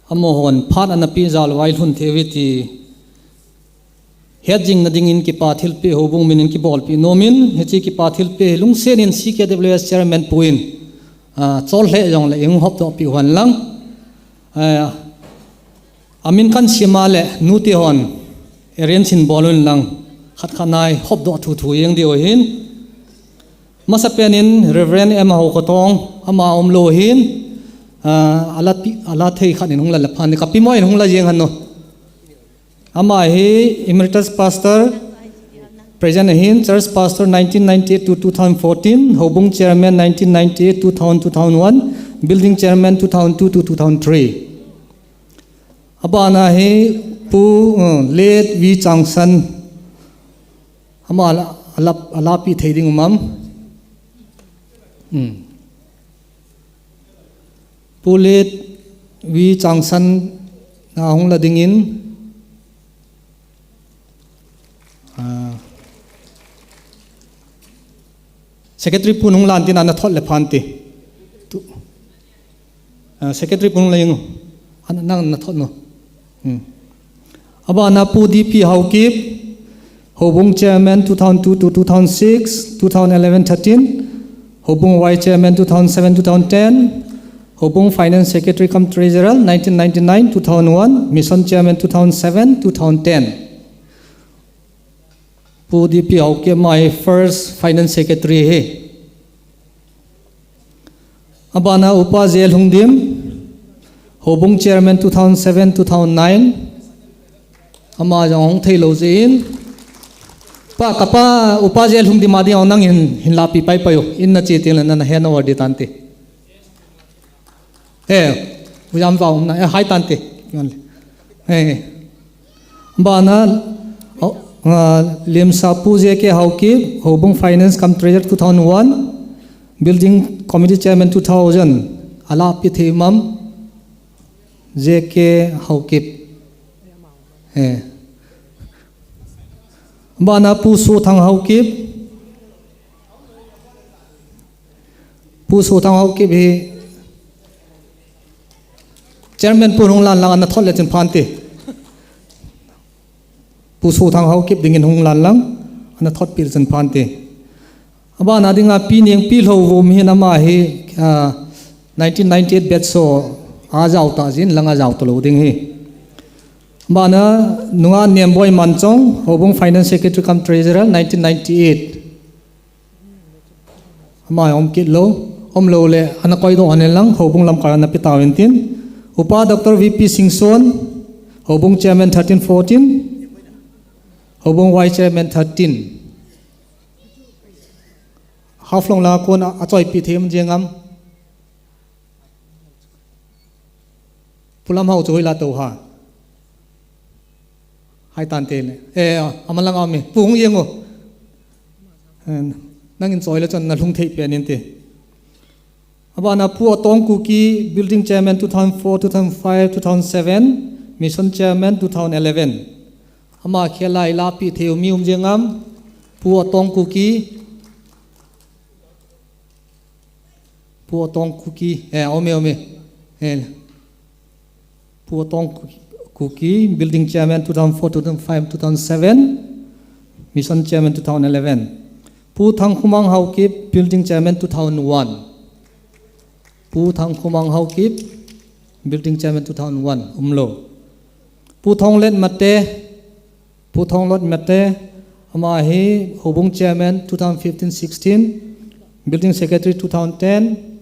amahon phat ana peh jal uva i lhun thei uve ti hetjing na dingin kipa thilpeh houbung min in kibolpeh nom in, hiche kipa thilpeh hi lungset in C K W S chairman pu in, ah, chol lheh jong le i hung hopdoh peh u hen lang. Ah, amin kan sim a le nute hon arrange in bol un lang, khat khat na i hopdoh thuthu jeng diu ahin. Masapen in Reverend M Haokhothong, ama umlou ahin, ah, ala pi-, ala thei khat in hung la le phan, ka pi mo in hung la jeng hen o. Ama hi Emeritus Pastor, present ahin, Church Pastor nineteen ninety-eight to two thousand fourteen, Houbung Chairman nineteen ninety-eight, two thousand, two thousand one, Building Chairman two thousand two to two thousand three. Abana hi Pu, uh, Late V Changsan. Ama la, ala, ala pi thei ding um am. Hmm. Pu Late V Changsan na hung la dingin, ah, Secretary pu hung lan tin ana thot le phan ti. Tu. Ah, Secretary pu hung la jeng o. Ana, nang na thot no. Hmm. Abana Pu D P Haokip, Houbung Chairman two thousand two to two thousand six, two thousand eleven thirteen, Houbung Vice Chairman two thousand seven two thousand ten, Houbung Finance Secretary cum Treasurer nineteen ninety-nine, two thousand one, Mission Chairman two thousand seven, two thousand ten. Pu D P Haokip ama hi first Finance Secretary ahi. Abana Upa J Lhungdim, Houbung Chairman two thousand seven, two thousand nine. Ama jong hung thei lou jeh in. Pa, ka pa, Upa J Lhungdim a ding a nang hin, hin lapi pai pai o. In na che teng le na, na hand over di tan te. Eh, u jam va um na, eh, hai tan te. Eh. Bana, oh, ah, Limsa Pu J K Haokip, Houbung Finance cum Treasurer two thousand one, Building Committee Chairman two thousand, ala pi thei um am, J K Haokip. Eh. Bana Pu Sothang Haokip. Pu Sothang Haokip hi Chairman pu hung lan lang ana thot le chun phan te. Pu Sothang Haokip dingin hung lan lang, ana thot pil chun phan te. Abana dinga Pi Nengpi Lhouvum hin ama hi, ah, nineteen ninety-eight batch so a jao ta jin lang a jao ta lou ding ahi. Bana nunga Nemboi Manchong, Houbung Finance Secretary cum Treasurer, nineteen ninety-eight. Ama um kit lou, um lou le, ana koi doh hen lang, Houbung lamkai ana pe tau hen tin. Upa Doctor V P Singson, Houbung Chairman thirteen fourteen, Houbung Vice Chairman thirteen. Haflong la kon a, a choi pi thei um jeng am. Pu Lamhao chu hoi la to ha. Hai tan te le. Eh, ama lang a um e. Pu hung jeng o. Eh, nangin choi le chun na lhung thei pen in te. Abana Pu Atong Kuki, Building Chairman two thousand four, two thousand five, two thousand seven, Mission Chairman two thousand eleven. Ama khel a i lapi thei u mi um jeng am. Pu Atong Kuki. Pu Atong Kuki, eh, um e, um e. Eh, Pu Atong Ku-, Kuki, Building Chairman two thousand four, two thousand five, two thousand seven, Mission Chairman two thousand eleven. Pu Thangkhomang Haokip, Building Chairman two thousand one. Pu Thangkhomang Haokip, Building Chairman two thousand one, um lou. Pu Thonglet Mate, Pu Thonglet Mate, ama hi Houbung Chairman two thousand fifteen sixteen, Building Secretary two thousand ten,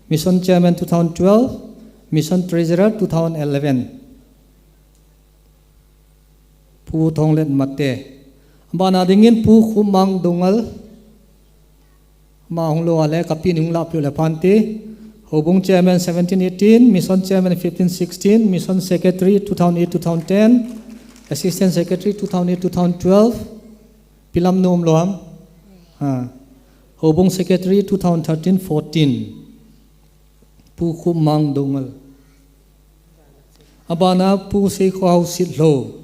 Mission Chairman two thousand twelve, Mission Treasurer two thousand eleven. Pu Thonglet Mate. Bana dingin Pu Khupmang Doungel. Ama hung lou a le, ka pi in hung lapi u le phan te. Houbung Chairman seventeen eighteen, Mission Chairman fifteen sixteen, Mission Secretary two thousand eight two thousand ten, Assistant Secretary two thousand eight two thousand twelve, Pi Lamnu um lou am. Ha. Houbung Secretary two thousand thirteen fourteen. Pu Khupmang Doungel. Abana Pu Seikhohao Sitlhou.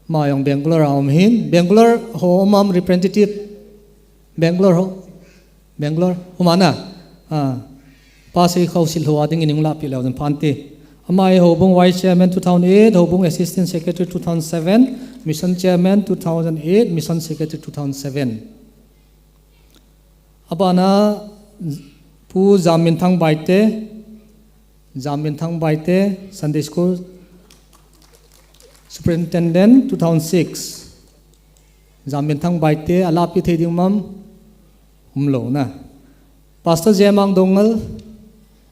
Ama jong Bangalore a um hin. Bangalore ho um am representative. Bangalore ho. Bangalore. Um ana. Ah. Pa Seikhao Silho a dingin hung lahpeh leu chun phante. Ama hi Houbung Vice Chairman two thousand eight, Houbung Assistant Secretary two thousand seven, Mission Chairman two thousand eight, Mission Secretary two thousand seven. Abana Pu Jamminthang Baite, Jamminthang Baite, Sunday School Superintendent two thousand six. Jamminthang Baite, alahpeh thei ding um am? Umlou na. Pastor Jemang Doungel,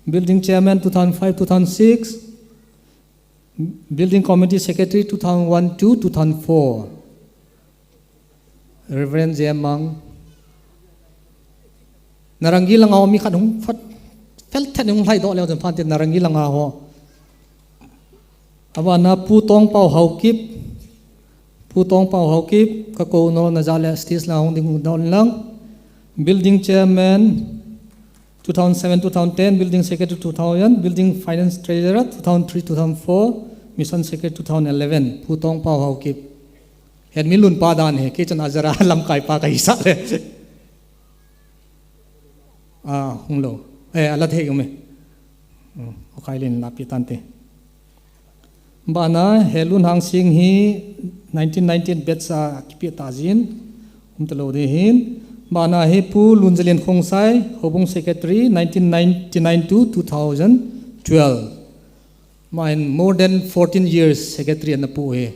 Building Chairman two thousand five, two thousand six, Building Committee Secretary two thousand one to two thousand four. Reverend Jemang. Narangi langa ho mi khat hung phat, fel thet hung lhaidoh leu chun phante Narangi langa ho. Abana Pu Tongpao Haokip. Pu Tongpao Haokip, kakou nom naja le stage la hung ding un lang. Building Chairman two thousand seven, two thousand ten, Building Secretary two thousand, Building Finance Treasurer two thousand three, two thousand four, Mission Secretary two thousand eleven, Pu Tongpao Haokip. Hen mi lunpa dan hi, kei chun ajara lamkaipa kahisah le. Ah, hung lou. Eh, ala thei um e. Hmm, o khai len lahpeh tante. Bana Helun Hangsing hi nineteen ninety-eight batch a kipeh tah jin. Um talou ding hin. Bana hi Pu Lunjalen Khongsai, Houbung Secretary, nineteen ninety-nine to two thousand twelve. Ama hin more than fourteen years secretary ana pu hi.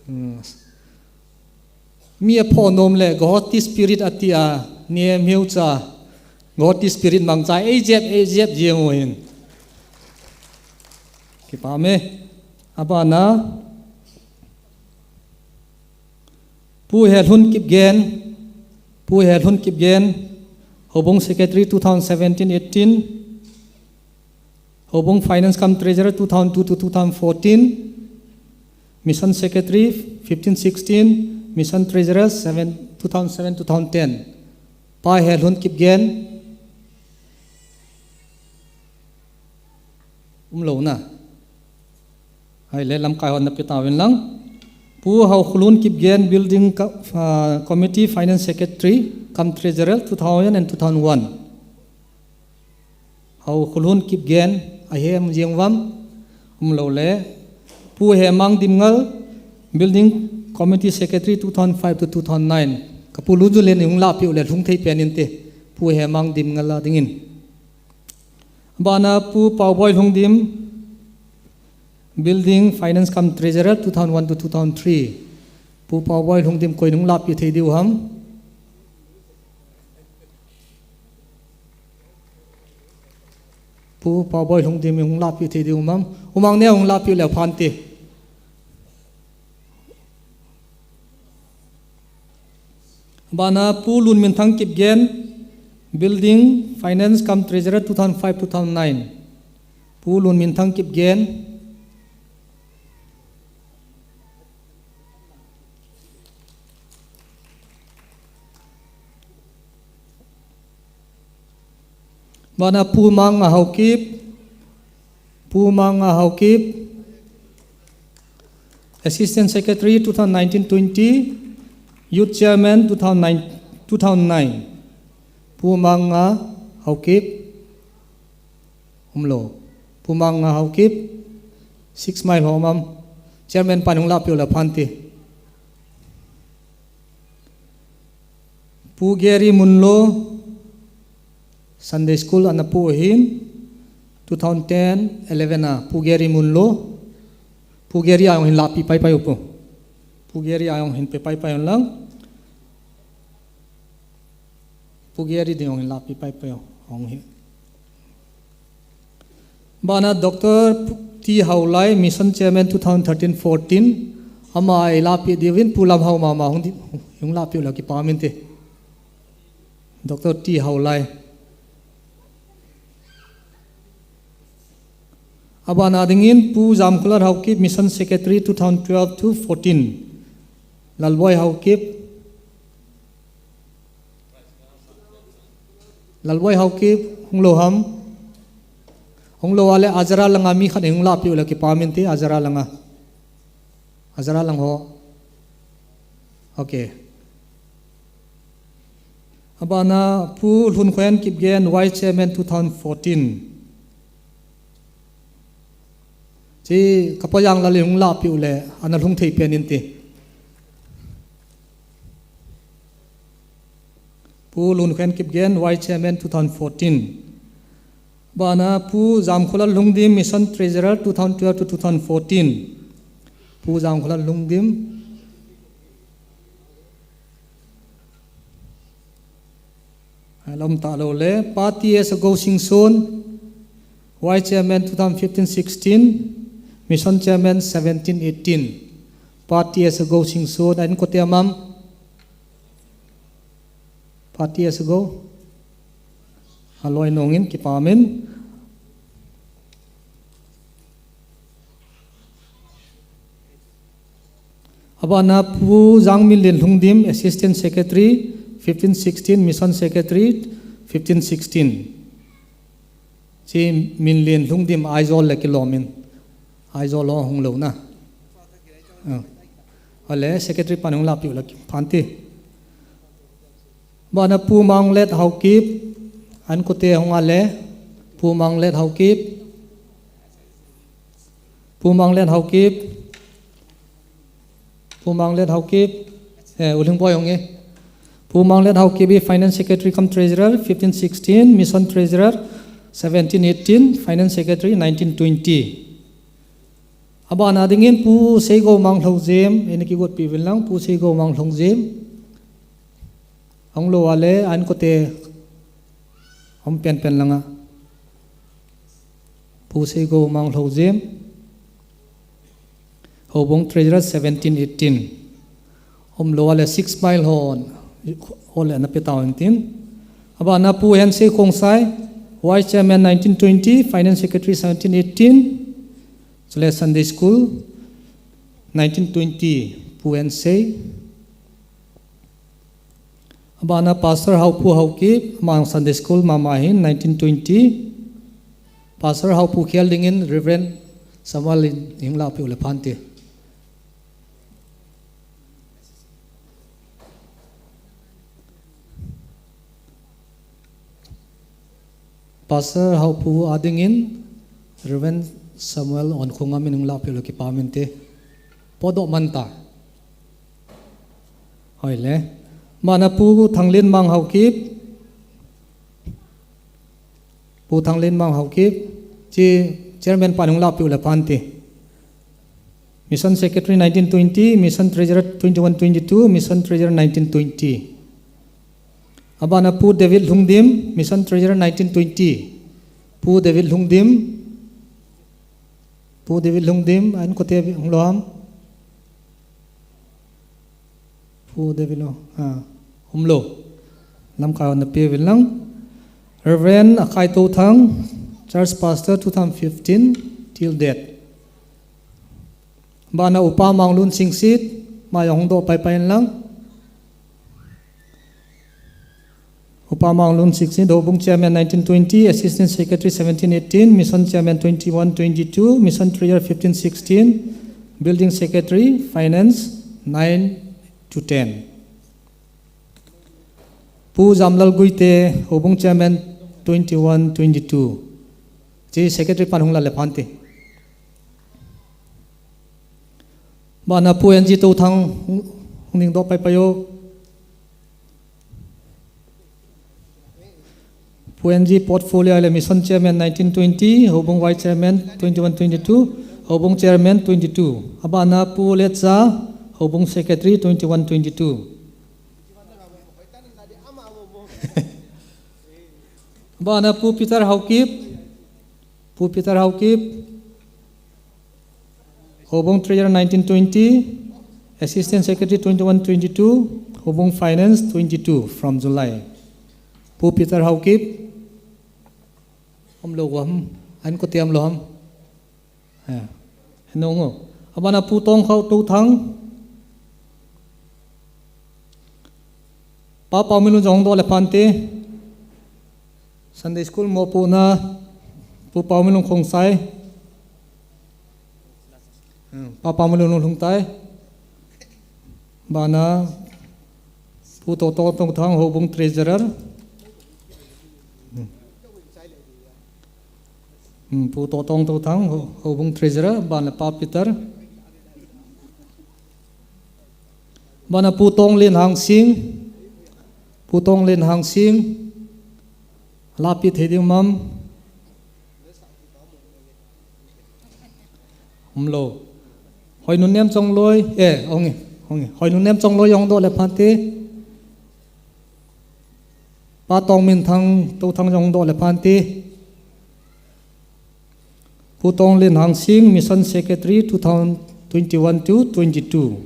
Hmm. Mi aphoh nom le, Goti Spirit ati a, ni em hiu cha, Goti Spirit mangcha, ei jep, ei jep, jeng u hin. Kipah e. Abana, Pu Helhun Kipgen, Pu Helhun Kipgen, Houbung Secretary two thousand seventeen eighteen, Houbung Finance cum Treasurer two thousand two to two thousand fourteen, Mission Secretary fifteen sixteen, Mission Treasurer seven, two thousand seven, two thousand ten. Pa Helhun Kipgen, umlou na. Ahile lamkai hon napeh tauvin lang. Pu Haokholun Kipgen, Building Co-, ah, Committee Finance Secretary cum Treasurer two thousand and two thousand one. Haokholun Kipgen, ahem jeng uvam, umlou le. Pu Hemang Dimngal, Building Committee Secretary two thousand five to two thousand nine. Ka Pu Lunjalen hung lahpeh u le lhung thei pen inte. Pu Hemang Dimngal a dingin. Bana Pu Paoboi Lhungdim, Building Finance cum Treasurer two thousand one to two thousand three. Pu Paoboi Lhungdim koi in hung lahpeh thei diu ham? Pu Paoboi Lhungdim in hung lahpeh thei diu ham? Umang ne hung lahpeh leu phante. Bana Pu Lunminthang Kipgen, Building Finance cum Treasurer two thousand five, two thousand nine. Pu Lunminthang Kipgen. Bana Pu Manga Haokip, Pu Manga Haokip, Assistant Secretary two thousand nineteen twenty, Youth Chairman two thousand nine, two thousand nine. Pu Manga Haokip, umlou. Pu Manga Haokip, Six Mile ho um am? Chairman pan hung lahpeh u le phante. Pu Gary Munlo, Sunday School ana pu ahin, two thousand ten, eleven a, Pu Gary Munlo, Pu Gary a jong hin lahpeh paipai u pu. Pu Gary a jong hin pe paipai un lang. Pu Gary ding jong hin lahpeh paipai u hung hi. Bana Doctor T Haolai, Mission Chairman two thousand thirteen fourteen, ama eilahpeh diuvin Pu Lamhao mama hung di, hung lahpeh u le kipah inte. Doctor T Haolai. Abana dingin Pu Jamkholar Haokip, Mission Secretary two thousand twelve to fourteen. Lalboi Haokip. Lalboi Haokip, hung lou ham? Hung lou a le Azara langa mi khat hung lahpeh u le kipah inte, Azara langa. Azara lang ho. Ok. Abana Pu Lhunkhoen Kipgen, Vice Chairman two thousand fourteen. Chi kapa jang la le hung lahpeh u le, ana lhung thei pen inte. Pu Lhunkhoen Kipgen, Vice Chairman two thousand fourteen. Bana Pu Jamkholal Lhungdim, Mission Treasurer two thousand twelve to two thousand fourteen. Pu Jamkholal Lhungdim. Alom ta lou le, Pa T S Gosingson, Vice Chairman two thousand fifteen sixteen, Mission Chairman seventeen eighteen. Pa T S Gosingson, a inkote ham? Pa T S Go. Aloi nungin, kipah in. Abana Pu Jangminlen Lhungdim, Assistant Secretary, fifteen sixteen, Mission Secretary, fifteen sixteen. Chi Minlen Lhungdim Aizawl le kilom in. Aizawl lo hung lou na. Ah. Ale, Secretary pan hung lahpeh u le kipah inte. Bana Pu Manglet Haokip, a inkote hung a le, Pu Manglet Haokip, Pu Manglet Haokip, Pu Manglet Haokip, eh, U Lhingboi hung e. Pu Manglet Haokip, Finance Secretary cum Treasurer, fifteen sixteen, Mission Treasurer, seventeen eighteen, Finance Secretary, nineteen twenty. Abana dingin Pu Seigomang Lhoujim, ina kigotpi uvin lang, Pu Seigomang Lhoujim. Hung lou a le, a inkote, hung pen pen langa. Pu Seigomang Lhoujim. Houbung Treasurer seventeen eighteen. Um lou a le Six Mile hon, hon le ana pe tau intin. Abana Pu Hensei Khongsai, Vice Chairman nineteen twenty, Finance Secretary seventeen eighteen. Chule Sunday School, nineteen twenty, Pu Hensei. Abana Pastor Haopu Haokip, amang Sunday School mama hin, nineteen twenty. Pastor Haopu khel dingin Reverend Samuel in hung lahpeh u le pha inte. Pastor Haopu a dingin Reverend Samuel Onkhungam in hung lahpeh u le kipah inte. Podoh man ta. Hoile. Bana Pu Thanglenmang Haokip. Pu Thanglenmang Haokip. Chi Chairman pan hung lahpeh u le pha inte. Mission Secretary nineteen twenty, Mission Treasurer twenty-one twenty-two, Mission Treasurer nineteen twenty. Abana Pu David Lhungdim, Mission Treasurer nineteen twenty. Pu David Lhungdim. Pu David Lhungdim, a inkote hung lou ham? Pu David lo, ah, um lou. Lamkai hon ana pe uvin lang. Reverend Akai Touthang, Church Pastor two thousand fifteen till date. Bana Upa Manglun Singsit, ama jong hung doh paipai in lang. Upa Manglun Singsit, Houbung Chairman nineteen twenty, Assistant Secretary seventeen eighteen, Mission Chairman twenty-one twenty-two, Mission Treasurer fifteen sixteen, Building Secretary, Finance nine to ten. Pu Jamlal Guite, Houbung Chairman twenty-one twenty-two. Chi Secretary pan hung lah le pha inte. Bana Pu N G Touthang hung, hung ding doh paipai o. Pu N G Portfolio le Mission Chairman nineteen twenty, Houbung Vice Chairman twenty-one twenty-two, Houbung Chairman twenty-two. Abana Pu Letsa, Houbung Secretary twenty-one twenty-two. Abana Pu Peter Haokip, Pu Peter Haokip, Houbung Treasurer nineteen twenty, Assistant Secretary twenty-one twenty-two, Houbung Finance twenty-two from July. Pu Peter Haokip, um lou ham, a inkote um lou ham. Eh, henu ngo. Abana Pu Tongkhao Touthang. Pa Paominlun jong hung doh le pha inte. Sunday School mopohna Pu Paominlung Khongsai. Hmm, Pa Paominlung Lhungtai. Bana Pu Totong Touthang, Houbung Treasurer. Hmm. Hmm, Pu Totong Touthang, Ho-, Houbung Treasurer, bana Pa Peter. Bana Pu Tonglen Hangsing, Pu Tonglen Hangsing, lapi thei ding mam. Umlou. Hoinunnem Chongloi, eh, hung e, hung e. Hoinunnem Chongloi jong doh le phante. Pa Tongminthang Touthang jong doh le phante. Pu Tonglen Hangsing, Mission Secretary, two thousand twenty-one to twenty-two.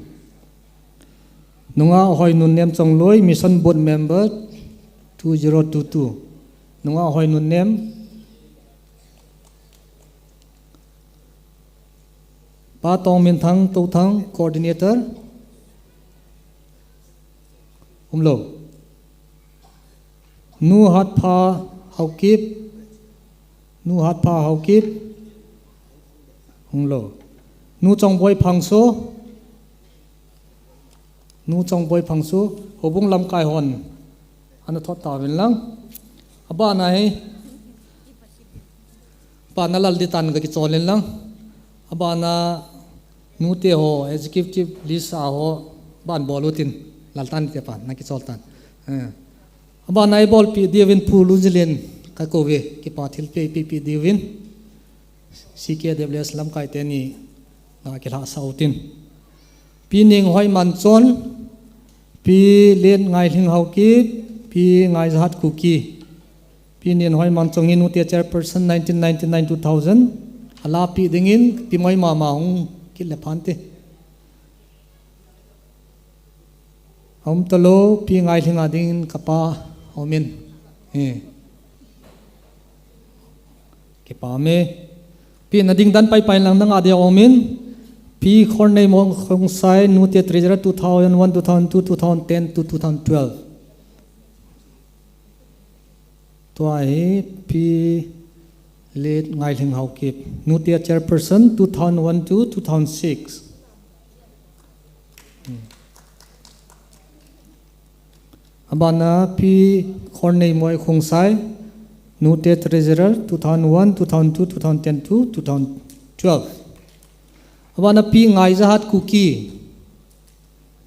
Nungah Hoinunnem Chongloi, Mission Board Member, two zero two two. Nungah Hoinunnem. Pa Tongminthang Touthang, Coordinator. Umlou. Nu Hatpha Haokip. Nu Hatpha Haokip. Umlou. Nu Chongboi Phangso. Nu Chongboi Phangso. Houbung lamkai hon ana thot tauvin lang. Abana hi. Abana Lalditan ka kichol in lang. Abana nute ho executive list a ho ban bol utin. Laltan te pa na kichol tan. Eh. Abana eibolpi diuvin Pu Lunzilin ka kouve, kipa thilpeh pehpi diuvin. C K W S lamkai teni na kilhasah utin. Pi Nenghoimanchon, Pi Late Ngailhing Haokip, Pi Ngaijahat Kuki. Pi Nenghoimanchon hi nute chairperson nineteen ninety-nine two thousand. Alapi dingin Pi Moimama hung kit le phante. Aum talou, Pi Ngailhing a dingin kapa aumin. He. Kipa me. Pi na ding dan paipai lang nanga dia aumin. Pi Khorneimo Khongsai, nute treasurer two thousand one, two thousand two, two thousand ten to two thousand twelve. Tua hi Pi Late Ngailhing Haokip, nute chairperson two thousand one to two thousand six. Hmm. Abana Pi Khorneimo Khongsai, nute treasurer two thousand one, two thousand two, two thousand ten to two thousand twelve. Abana Pi Ngaijahat Kuki,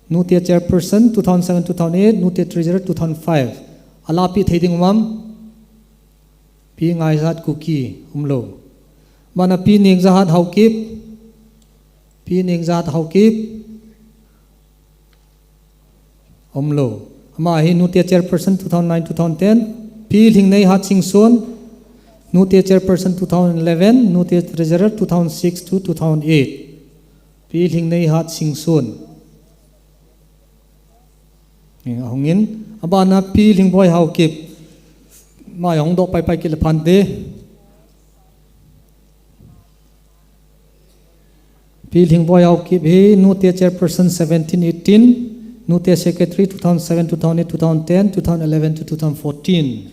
nute chairperson two thousand seven, two thousand eight, nute treasurer two thousand five. Alapi thei ding um am? Pi Ngaijahat Kuki, umlou. Abana Pi Nengjahat Haokip. Pi Nengjahat Haokip. Umlou. Ama hi nute chairperson two thousand nine, two thousand ten. Pi Lhingneihat Singson, nute chairperson two thousand eleven, nute treasurer two thousand six to two thousand eight. Pi Lhingneihat Singson. Ni ahungin, abana Pi Lhingboi Haokip. Ama hung doh paipai kit le phante. Pi Lhingboi Haokip hi, nute chairperson seventeen eighteen, nute secretary two thousand seven, two thousand eight, two thousand ten, two thousand eleven to two thousand fourteen.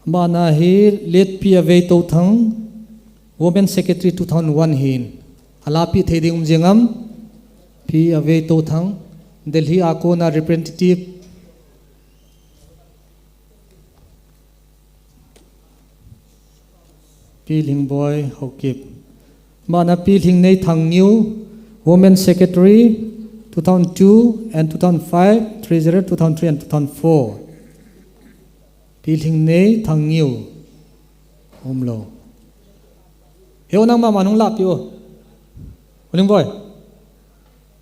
Abana hi Late Pi Avei Touthang, Women Secretary two thousand one hin. Alapi thei ding um jing am? Pi Avei Touthang, Delhi a kona representative. Pi Lhingboi Haokip. Abana Pi Lhingnei Thangnew, Women Secretary, two thousand two and two thousand five, Treasurer two thousand three and two thousand four. Pi Lhingnei Thangnew. Umlou. Heu nangma ma nung lapi o. U Lhingboi.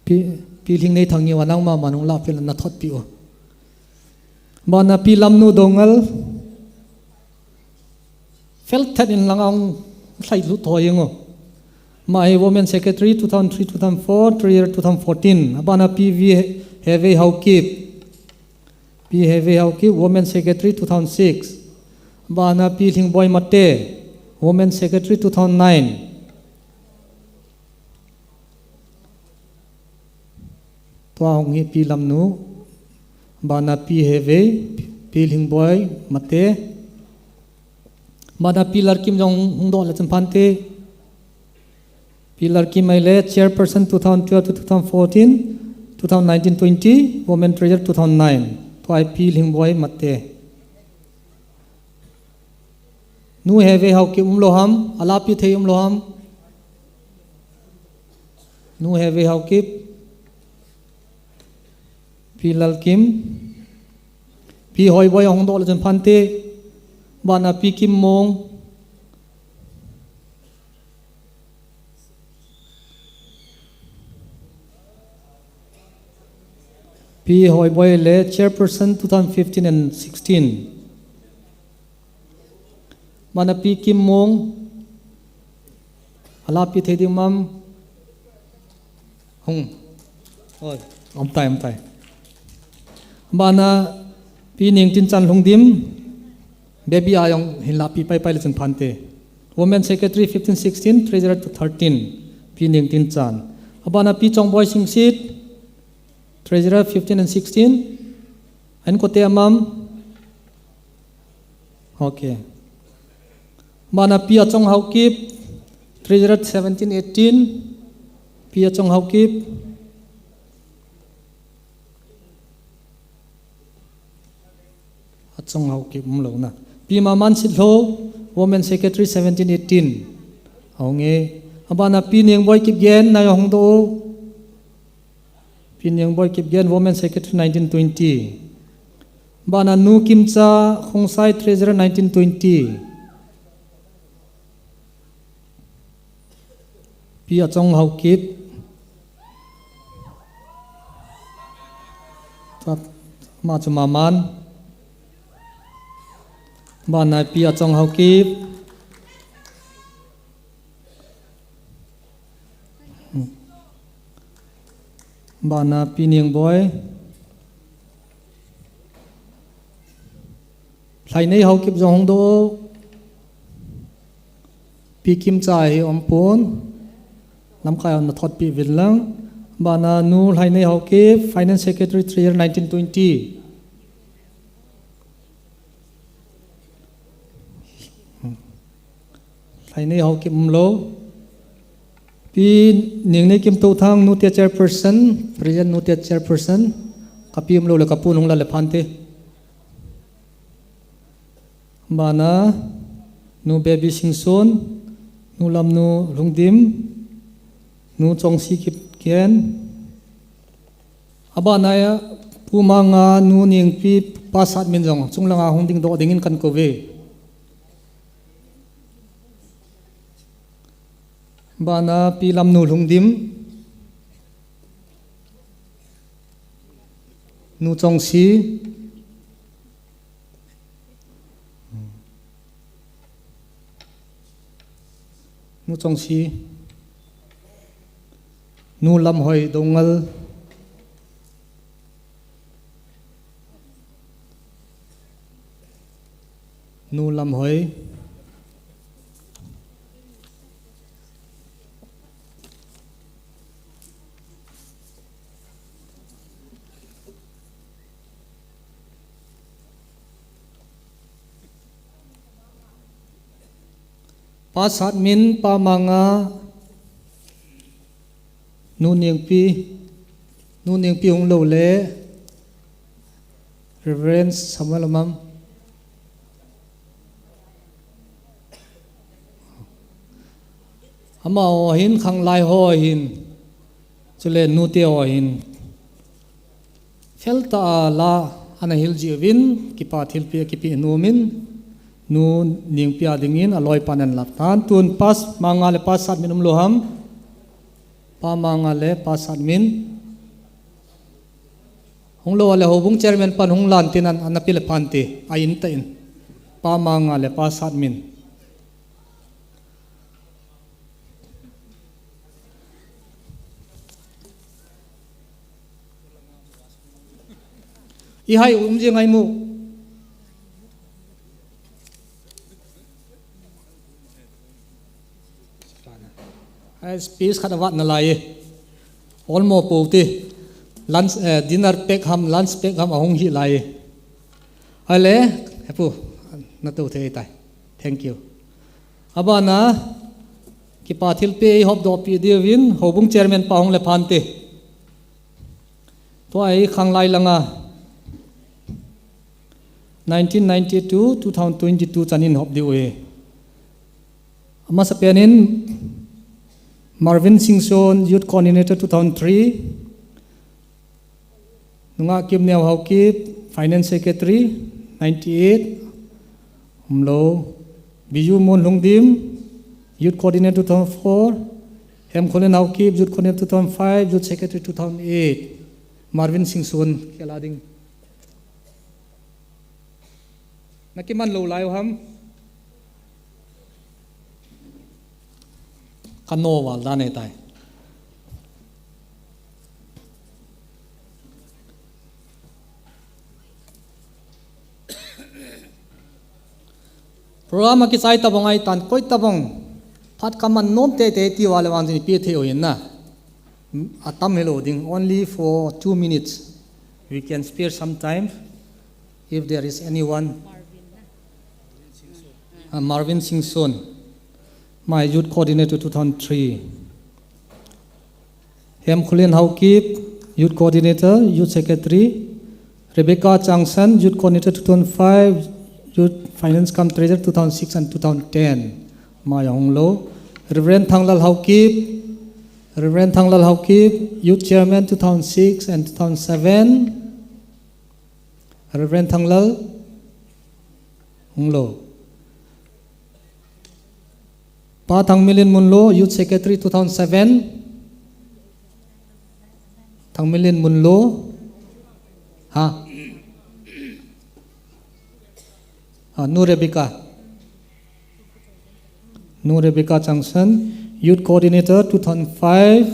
Pi, Pi Lhingnei Thangnew a nangma ma nung lapi la na thotpi o. Abana Pi Lamnu Doungel. Fel thet in lang ang lhai lu thoi ngo. Ama hi Women Secretary two thousand three, two thousand four, three year two thousand fourteen. Abana Pi V Hevei Haokip. Pi Hevei Haokip, Women Secretary two thousand six. Abana Pi Lhingboi Mate, Women Secretary two thousand nine. Tua hung hi Pi Lamnu, abana Pi Hevei, Pi Lhingboi Mate. Bana Pi Lalkim jong hung doh le chun phante. Pi Lalkim ahile chairperson two thousand twelve to two thousand fourteen, two thousand nineteen twenty, women treasurer two thousand nine. Tua hi Pi Lhingboi Mate. Nu Heve Haokip umlou ham, alapi thei umlou ham. Nu Heve Haokip. Pi Lalkim. Pi Hoiboi ahung doh le chun phante. Bana Pi Kimmong. Pi Hoiboi le chairperson two thousand fifteen and sixteen. Bana Pi Kimmong. Alapi thei ding mam. Hung. Oi, umtai, umtai. Bana Pi Nengtinchan Lhungdim. Baby a jong hin lapi paipai le chun phante. Women secretary fifteen sixteen, treasurer thirteen. Pi Nengtinchan. Abana Pi Chongboi Singsit. Treasurer fifteen and sixteen. Ahin kote a mam. Okay. Bana Pi Achong Haokip, treasurer seventeen eighteen. Pi Achong Haokip. Achong Haokip umlou na. Pi Maman Sitlhou, women secretary seventeen eighteen. Ahung e. Abana Pi Nengboi Kipgen, nai ahung doh. Pi Nengboi Kipgen, women secretary nineteen twenty. Bana Nu Kimcha Khongsai, treasurer nineteen twenty. Pi Achong Haokip. Tua, ama chu Maman. Bana Pi Achong Haokip. Bana Pi Nengboi. Lhainei Haokip jong hung doh. Pi Kimcha hi um pon. Lamkai a na thot pi vin lang. Bana Nu Lhainei Haokip, finance secretary, treasurer nineteen twenty. Lhainei Haokip umlou. Pi Nengneikim Touthang, Nute chairperson, present Nute chairperson. Ka pi umlou le ka pu hung la le phante. Bana Nu Baby Singson, Nu Lamnu Lhungdim, Nu Chongsi Kipgen. Abana a Pu Manga, Nu Nengpi, Pa Satmin jong chunglanga hung ding doh dingin kan kou ve. Bana Pi Lamnu Lhungdim, Nu Chongsi, Nu Chongsi, Nu Lamhoi Doungel, Nu Lamhoi. Pa Satmin, Pa Manga, Nu Nengpi, Nu Nengpi hung lou le, Reverend Samuel Amam. Amaho hin, khanglai ho hin, chule nute ho hin. Feltah a la ana hil jiuvin, kipa thilpeh, kipe nom in, Nu Nengpi a dingin, aloipan ahin lap tan. Tun Pa Manga le Pa Satmin umlou ham. Pa Manga le Pa Satmin. Hung lou a le houbung chairman pan hung lan tin an, ana pe le phante, a in tah in. Pa Manga le Pa Satmin. I hai um jing ngai mu. Ai, space khat avat nalai e. Olmo pou te. Lunch, eh, dinner pack ham, lunch pack ham ahung hi lai e. Ahile, hepu, natou thei tai. Thank you. Abana, kipa thilpeh eihopdoh peh diuvin, houbung chairman pa hung le phante. Tua hi khanglai langa, nineteen ninety-two, two thousand twenty-two chanin hop diu ahi. Amasapen in, Marvin Singson, Youth Coordinator, two thousand three. Nungah Kimneo Haokip, Finance Secretary, ninety-eight. Umlou. Biju Mon Lhungdim, Youth Coordinator, two thousand four. Hemkholen Haokip, Youth Coordinator, two thousand five, Youth Secretary, two thousand eight. Marvin Singson, kela ding. Nakiman lou lai u ham? Kano val dan ahitai. Program akichai tabang ahitan, koi tabang phat kaman nom teitei ti uva le vang jin ipi thei u hin na. Atam hilou ding, only for two minutes. We can spare some time if there is anyone. Uh, Marvin Singson, my youth coordinator, two thousand three. Hemkholen Haokip, youth coordinator, youth secretary. Rebecca Changsan, youth coordinator, two thousand five, youth finance cum treasurer, two thousand six and two thousand ten. Maya hung lou. Reverend Thanglal Haokip, Reverend Thanglal Haokip, youth chairman, two thousand six and two thousand seven. Reverend Thanglal, hung lou. Pa Thangmilin Munlo, Youth Secretary, two thousand seven. Thangmilin Munlo. Ha? Ah, Nu Rebecca. Nu Rebecca Changsan, Youth Coordinator, two thousand five,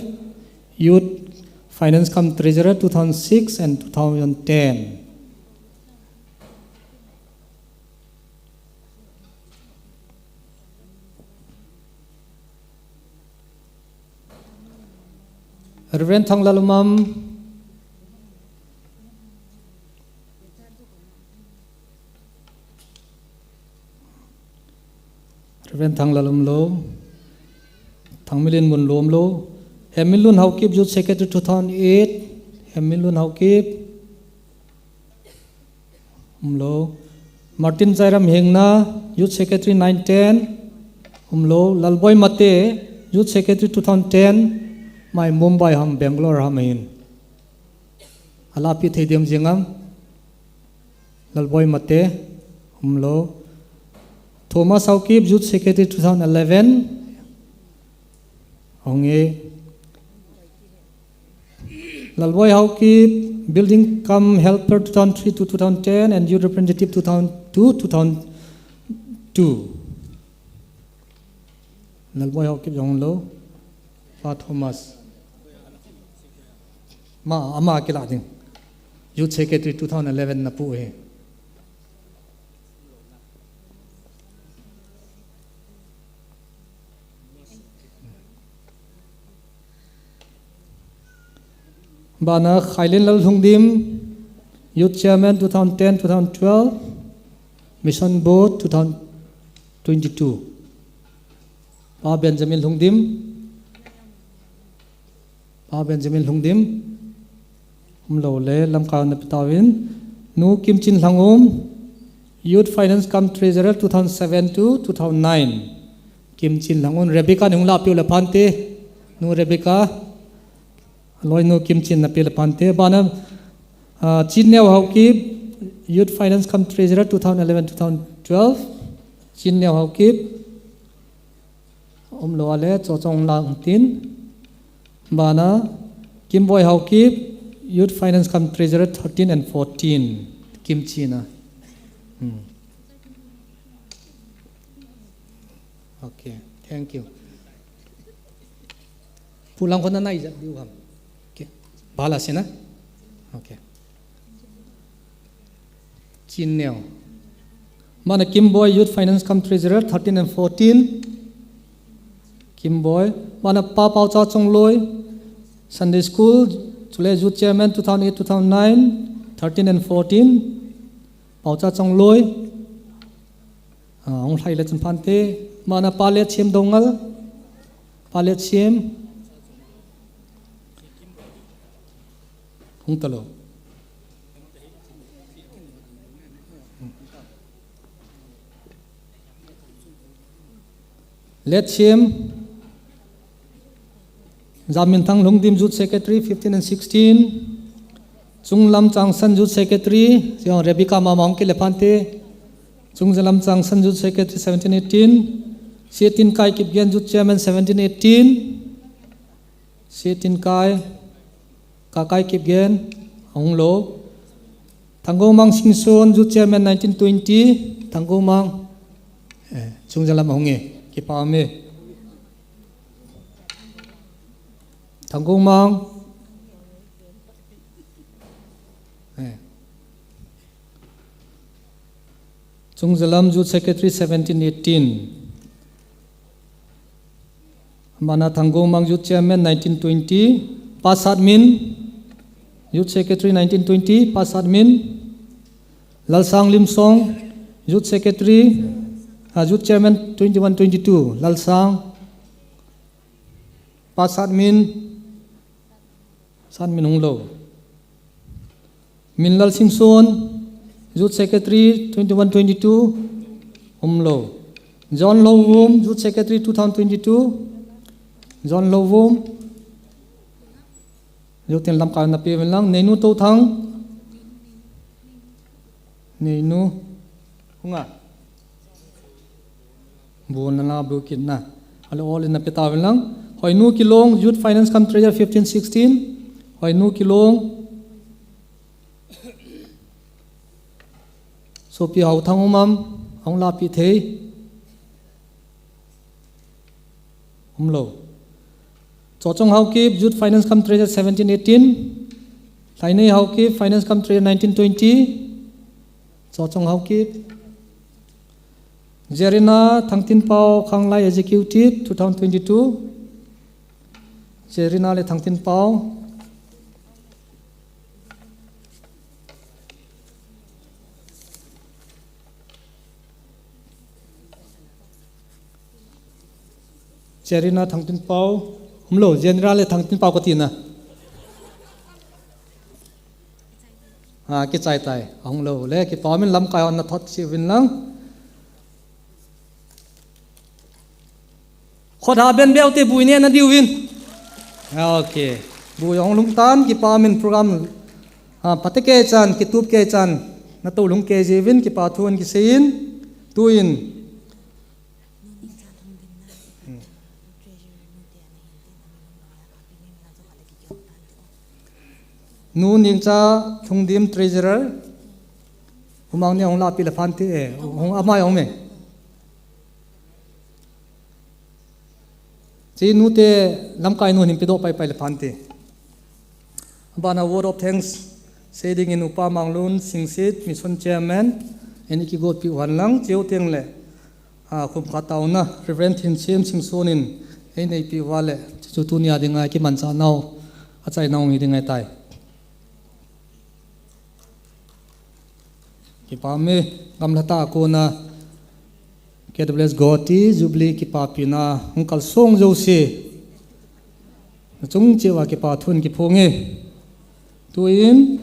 Youth Finance cum Treasurer, two thousand six and two thousand ten. Reverend Thanglal Umam. Reverend Thanglal umlou. Thangmilin Munlo umlou. Hemminlun Haokip, Youth Secretary, two thousand eight. Hemminlun Haokip. Umlou. Martin Jairam Hengna, Youth Secretary, nine ten. Umlou. Lalboi Mate, Youth Secretary, two thousand ten. Mai Mumbai ham, Bangalore ham ahin. Ala ipi thei diam jingam. Lalboi Mate, umlou. Thomas Haokip, Youth Secretary, two thousand eleven. Hung e. Lalboi Haokip, Building cum Helper, two thousand three to two thousand ten, and Youth Representative, two thousand two, two thousand two. Lalboi Haokip jong lou. Pa Thomas. Ma, ama kila ding. Youth Secretary, two thousand eleven na pu ahi. Bana Khailen Lal Lhungdim, Youth Chairman, two thousand ten, two thousand twelve, Mission Board, two thousand twenty-two. Pa Benjamin Lhungdim. Pa Benjamin Lhungdim. Umlou le, lamkai na pe tauvin. Nu Kimchin Lhangum, Youth Finance cum Treasurer, two thousand seven to two thousand nine. Kimchin Lhangum, Rebecca ni hung lapiu le phante. Nu Rebecca. Loi Nu Kimchin na pe le phante. Bana, ah, Chinneo Haokip, Youth Finance cum Treasurer, two thousand eleven, two thousand twelve. Chinneo Haokip. Umlou ale, Chochong Langtin. Bana, Kimboi Haokip, Youth Finance cum Treasurer, thirteen and fourteen. Kimchin a. Hmm. Okay, thank you. Pulang ko na nai jat diu ham. Okay. Bala sina. Okay. Chinneo. Bana Kimboi, Youth Finance cum Treasurer, thirteen and fourteen. Kimboi. Bana Pa Paocha Chongloi, Sunday School, chule Youth Chairman, two thousand eight, two thousand nine, thirteen and fourteen. Paocha Chongloi. Ah, hung lhai le chun phante. Mana Palet Sim Dongal. Palet Sim. Hung talo. Let Sim. Zaminthang Lhungdim Youth Secretary fifteen and sixteen. Chunglam Changsan Youth Secretary, Rebecca Mama hung kile phante. Chunglam Changsan Youth Secretary seventeen eighteen. Setin Kai Kipgen Youth Chairman seventeen eighteen. Setin Kai, Kakai Kipgen, ahung lou. Thanggomang Singson Youth Chairman nineteen twenty. Thanggomang, eh, Chunglam ahung e, kipa me. Thanggomang. Eh. Chunglam Youth Secretary seventeen eighteen. Mana Thanggomang Youth Chairman nineteen twenty. Pasatmin Youth Secretary nineteen twenty. Pasatmin. Lalsang Limsong Youth Secretary, ah, Youth Chairman twenty-one twenty-two. Lalsang. Pasatmin. Satmin hung lou. Minlal Singson, Youth Secretary twenty-one twenty-two, um lou. John Louvum, Youth Secretary two thousand twenty-two, John Louvum. Youth in lamkai na pe vin lang, Neinu Touthang. Neinu. Hunga. Bu na la bu kit na. Ale all in na pe ta vin lang. Hoinu Kilong, Youth Finance cum Treasurer fifteen sixteen. Hoinu Kilong. Sopi Hauthang um am, ahung lapi thei. Um lou. Chochong Haokip, Youth Finance cum Treasurer seventeen eighteen. Lainei Haokip, Finance cum Treasurer nineteen twenty. Chochong Haokip. Jerina Thangtinpao, Khanglai Executive, two thousand twenty-two. Jerina le Thangtinpao. Jerina Thangtinpao. Um lou, Jerina le Thangtinpao kati na. Ah, kichai tai. Ahung lou le, kipa min lamkai hon na thot cheh uvin lang. Khut ha ben beu te bu i neh na diu vin. Ah, okay. Bu i hung lhung tan, kipa min program. Ah, pate kei chan, kitup kei chan. Na tou lhung kei ji vin, kipa thu in kisei in. Tu in. Nu Ningcha Lhungdim Treasurer. Humang ni hung lapi le phante e. Hung amai hung me. Chi nu te lamkai nu hin pedoh pai pai le phante. Abana word of thanks sei dingin Upa Manglun Singsit, Mission Chairman, in i kigotpi u hen lang, chuteng le, ah, khumkhat taona, Reverend Thinsim Singson in ei neipi uva le, chu tunia dinga kimanchah nau, achaina u hi ding ahitai. Kipa me, gamla tah a kona, K W S Guwahati, Jubilee kipapina, hung kalsong jouse. Nachung cheh uva kipa thu in kiphong e. Tuin,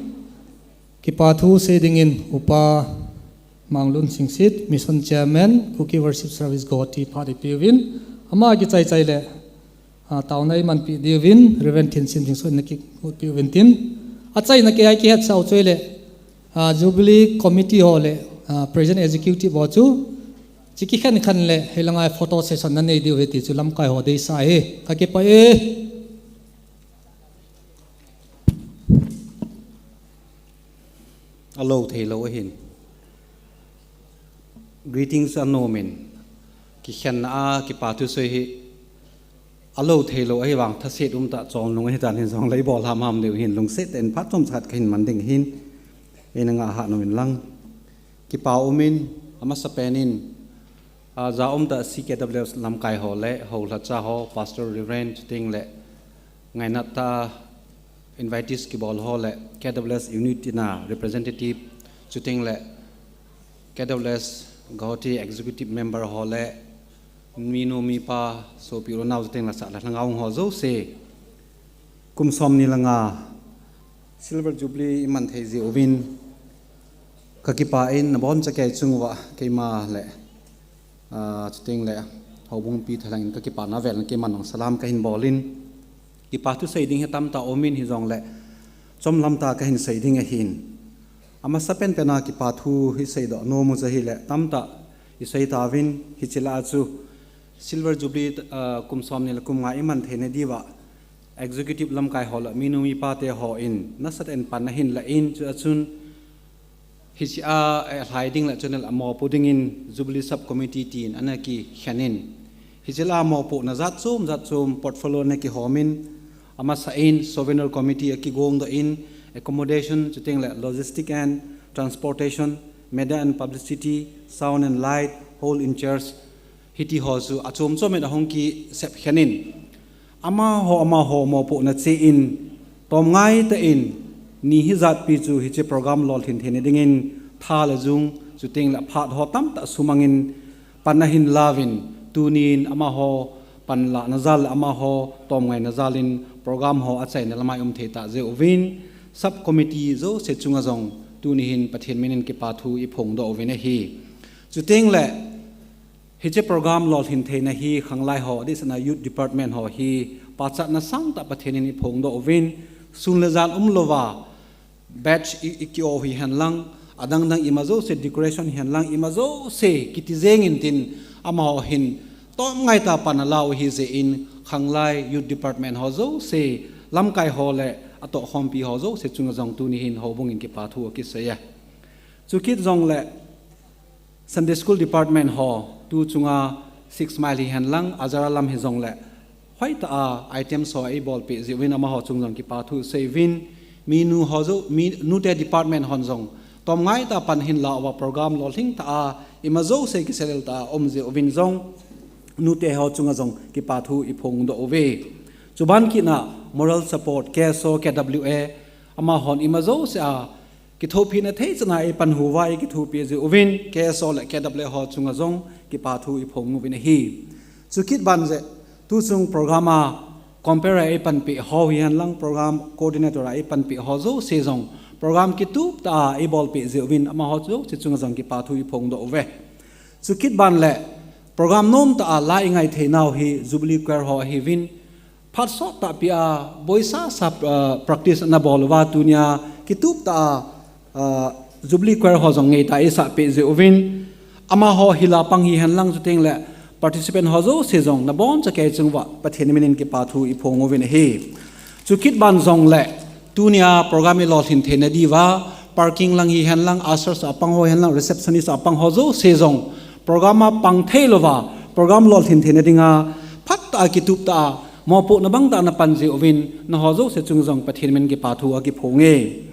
kipa thu sei dingin Upa Manglun Singsit, Mission Chairman, Kuki Worship Service Guwahati phat eipe uvin. Ama kichai chai le, ah, taona eimanpi diuvin, Reverend Thinsim Singson in na kigotpi uvin tin. Achaina kei a kihetsah u chu ahile, ah, Jubilee Committee ho le, ah, President Executive ho chu, chi kikhen khen le, hilanga photo session na nei diu ahi ti chu lamkai ho deisah ahi. Kakipah e. Alou theilou ahin. Greetings anom in. Kikhenna a kipa thusei hi. Alou theilou ahi vang thaset umtah chonglung ahitan hin jong lei bol ham ham diu hin lungset in phat chomcha khat kahin man ding ahin. Eina ngah hah nom in lang. Kipa um in, amasapen in, ah, ja umtah C K W S lamkai ho le, houlhacha ho, Pastor Reverend chuteng le, ngainat tah a invitees kibol ho le, K W S unit ina representative chuteng le, K W S Guwahati executive member ho le, Minu mipa, sopi unau, chuteng le sahlang lhangau ho jouse, kum som ni le nga Silver Jubilee iman thei jeh uvin kakipah in, nabonchauva kei chung uva keima le, ah, chuteng le houbung pi thalheng in kakipana vel in keiman jong salam kahin bol in, kipa thu sei ding hi tamtah um in, hijongle chomlam tah kahin sei ding ahin. Amasapen pen a kipa thu hi seidoh nom u chu ahile, tamtah isei tauvin, hiche lah a chu Silver Jubilee, ah, kum som ni le kum nga iman theina diuva executive lamkai ho le minu mipa te hon nasatah in pan ahin la in, chua chun hiche a, eh, lhai ding le chun amopo dingin Jubilee Sub Committee tin ana kikhen in, hiche lah a mopohna jat chom jat chom portfolio ana kihom in, amasa in Souvenir Committee akigong doh in, Accommodation, chuteng le Logistic and Transportation, Media and Publicity, Sound and Light, Hall in Church, hiti ho chu achom chom in ahung kisep khen in, amaho, amaho mopohna cheh in, tomngai tah in, ni hijat pi chu hiche program lolhin theina dingin tha le jung, chuteng le phat ho tamtah sumang in pan ahin lauvin, tunin amaho panlahna jal le amaho tomngaina jal in program ho achaina lam a i um thei tah jeh uvin, Sub Committee jouse chunga jong tuni hin Pathen min in kipa thu iphong doh uvin ahi. Chuteng le hiche program lolhin theina hi khanglai ho, adeh seh a Youth Department ho hi pachatna sangtah Pathen in iphong doh uvin, sun le jan umlouva, badge i, ikio hihen lang, adang dang ima jouse, decoration hihen lang, ima jouse kiti jeng in tin, amaho hin tomngai tah a pan ala u ahi jeh in, khanglai Youth Department ho jouse, lamkai ho le atohkhompi ho jouse chunga jong tuni hin houbung in kipa thu akisei e. Chukit jongle Sunday School Department ho, tu chunga Six Mile hihen lang, Azara lam hijongle, hoitah a items ho eibolpeh jeh uvin amaho chung jong kipa thu sei uvin, minu ho jou, mi, nute department hon jong tomngai tah a pan ahin la uva program lolhing tah a, ima jouse kiselel tah a um jeh uvin jong, nute ho chunga jong kipa thu iphong doh uve. Chuban kit a moral support, K S O, K W A, amahon ima jouse a kithopi na thei chan a eipan uva, eikithopi jeh uvin, K S O le K W A ho chunga jong kipa thu iphong uvin ahi. Chukit ban jeh, tu chung program a compere eipanpi ho hihen lang, program coordinator a eipanpi ho jouse jong, program kitup tah a eibolpi jeh uvin, amaho jouse chunga jong kipa thu iphong doh uve. Chukit ban le, program nom tah a la ingai thei nau hi Jubilee Choir ho ahiuvin, phat sot tah pi a, boisa sa, ah, practice ana bol uva, tunia kitup tah a, ah, Jubilee Choir ho jong ngeitah a eisah peh jeh uvin, amaho hi la pang hihen lang, chuteng le participant ho jouse jong nabonchauva kei chung uva Pathen min in kipa thu iphong uvin ahi. Chukit ban jongle, tunia program ilolhin theina diuva, parking lang hihen lang, ushers a pang ho hihen lang, receptionist a pang ho jouse jong, program a pang thei louva, program lolhin theina dinga, phat tah a kitup tah a, mopohna bang tah a napan jeh uvin, naho jouse chung jong Pathen min kipa thu akiphong e.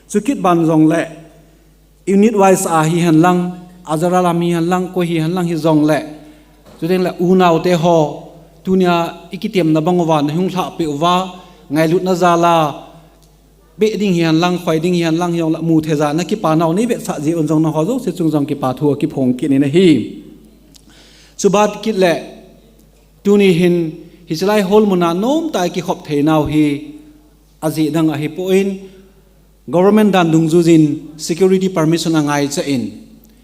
Chukit ban jongle, unit wise a hihen lang, Azara lam hihen lang, koi hihen lang hijongle, chuteng le unau te ho, tunia ikitemna bang uva, nahung lhahpeh uva, ngailutna jal a, beh ding hihen lang, khoi ding hihen lang, hijongle mu thei jal a nakipa nau neivetsah jeh un jong naho jouse chung jong kipa thu akiphong kit in ahi. Chuban kit le, tuni hin, hiche lai hall mun a nom tah a kikhop thei nau hi, ajeh dang ahipon, government dan dungjui jin security permission angaichan,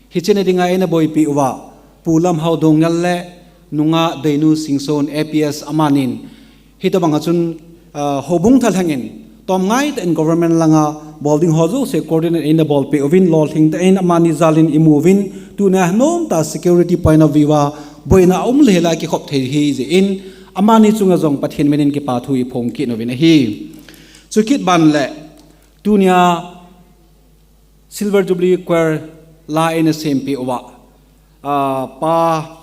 hiche na dinga eina boipi uva, Pu Lamhao Doungel le Nungah Deinu Singson A P S amanin, hitobang a chun, ah, houbung thalheng in, tomngai tah in government langa bol ding ho jouse coordinate eina bolpi uvin, lolhing tah in amani jal in imu uvin, tunia nom tah a security point of view a, boina aum lheh a kikhop thei ahi jeh in, amani chunga jong Pathen min in kipa thu iphong kit uvin ahi. Chukit ban le, tunia Silver Jubilee Choir la eina sempi uva, ah, Pa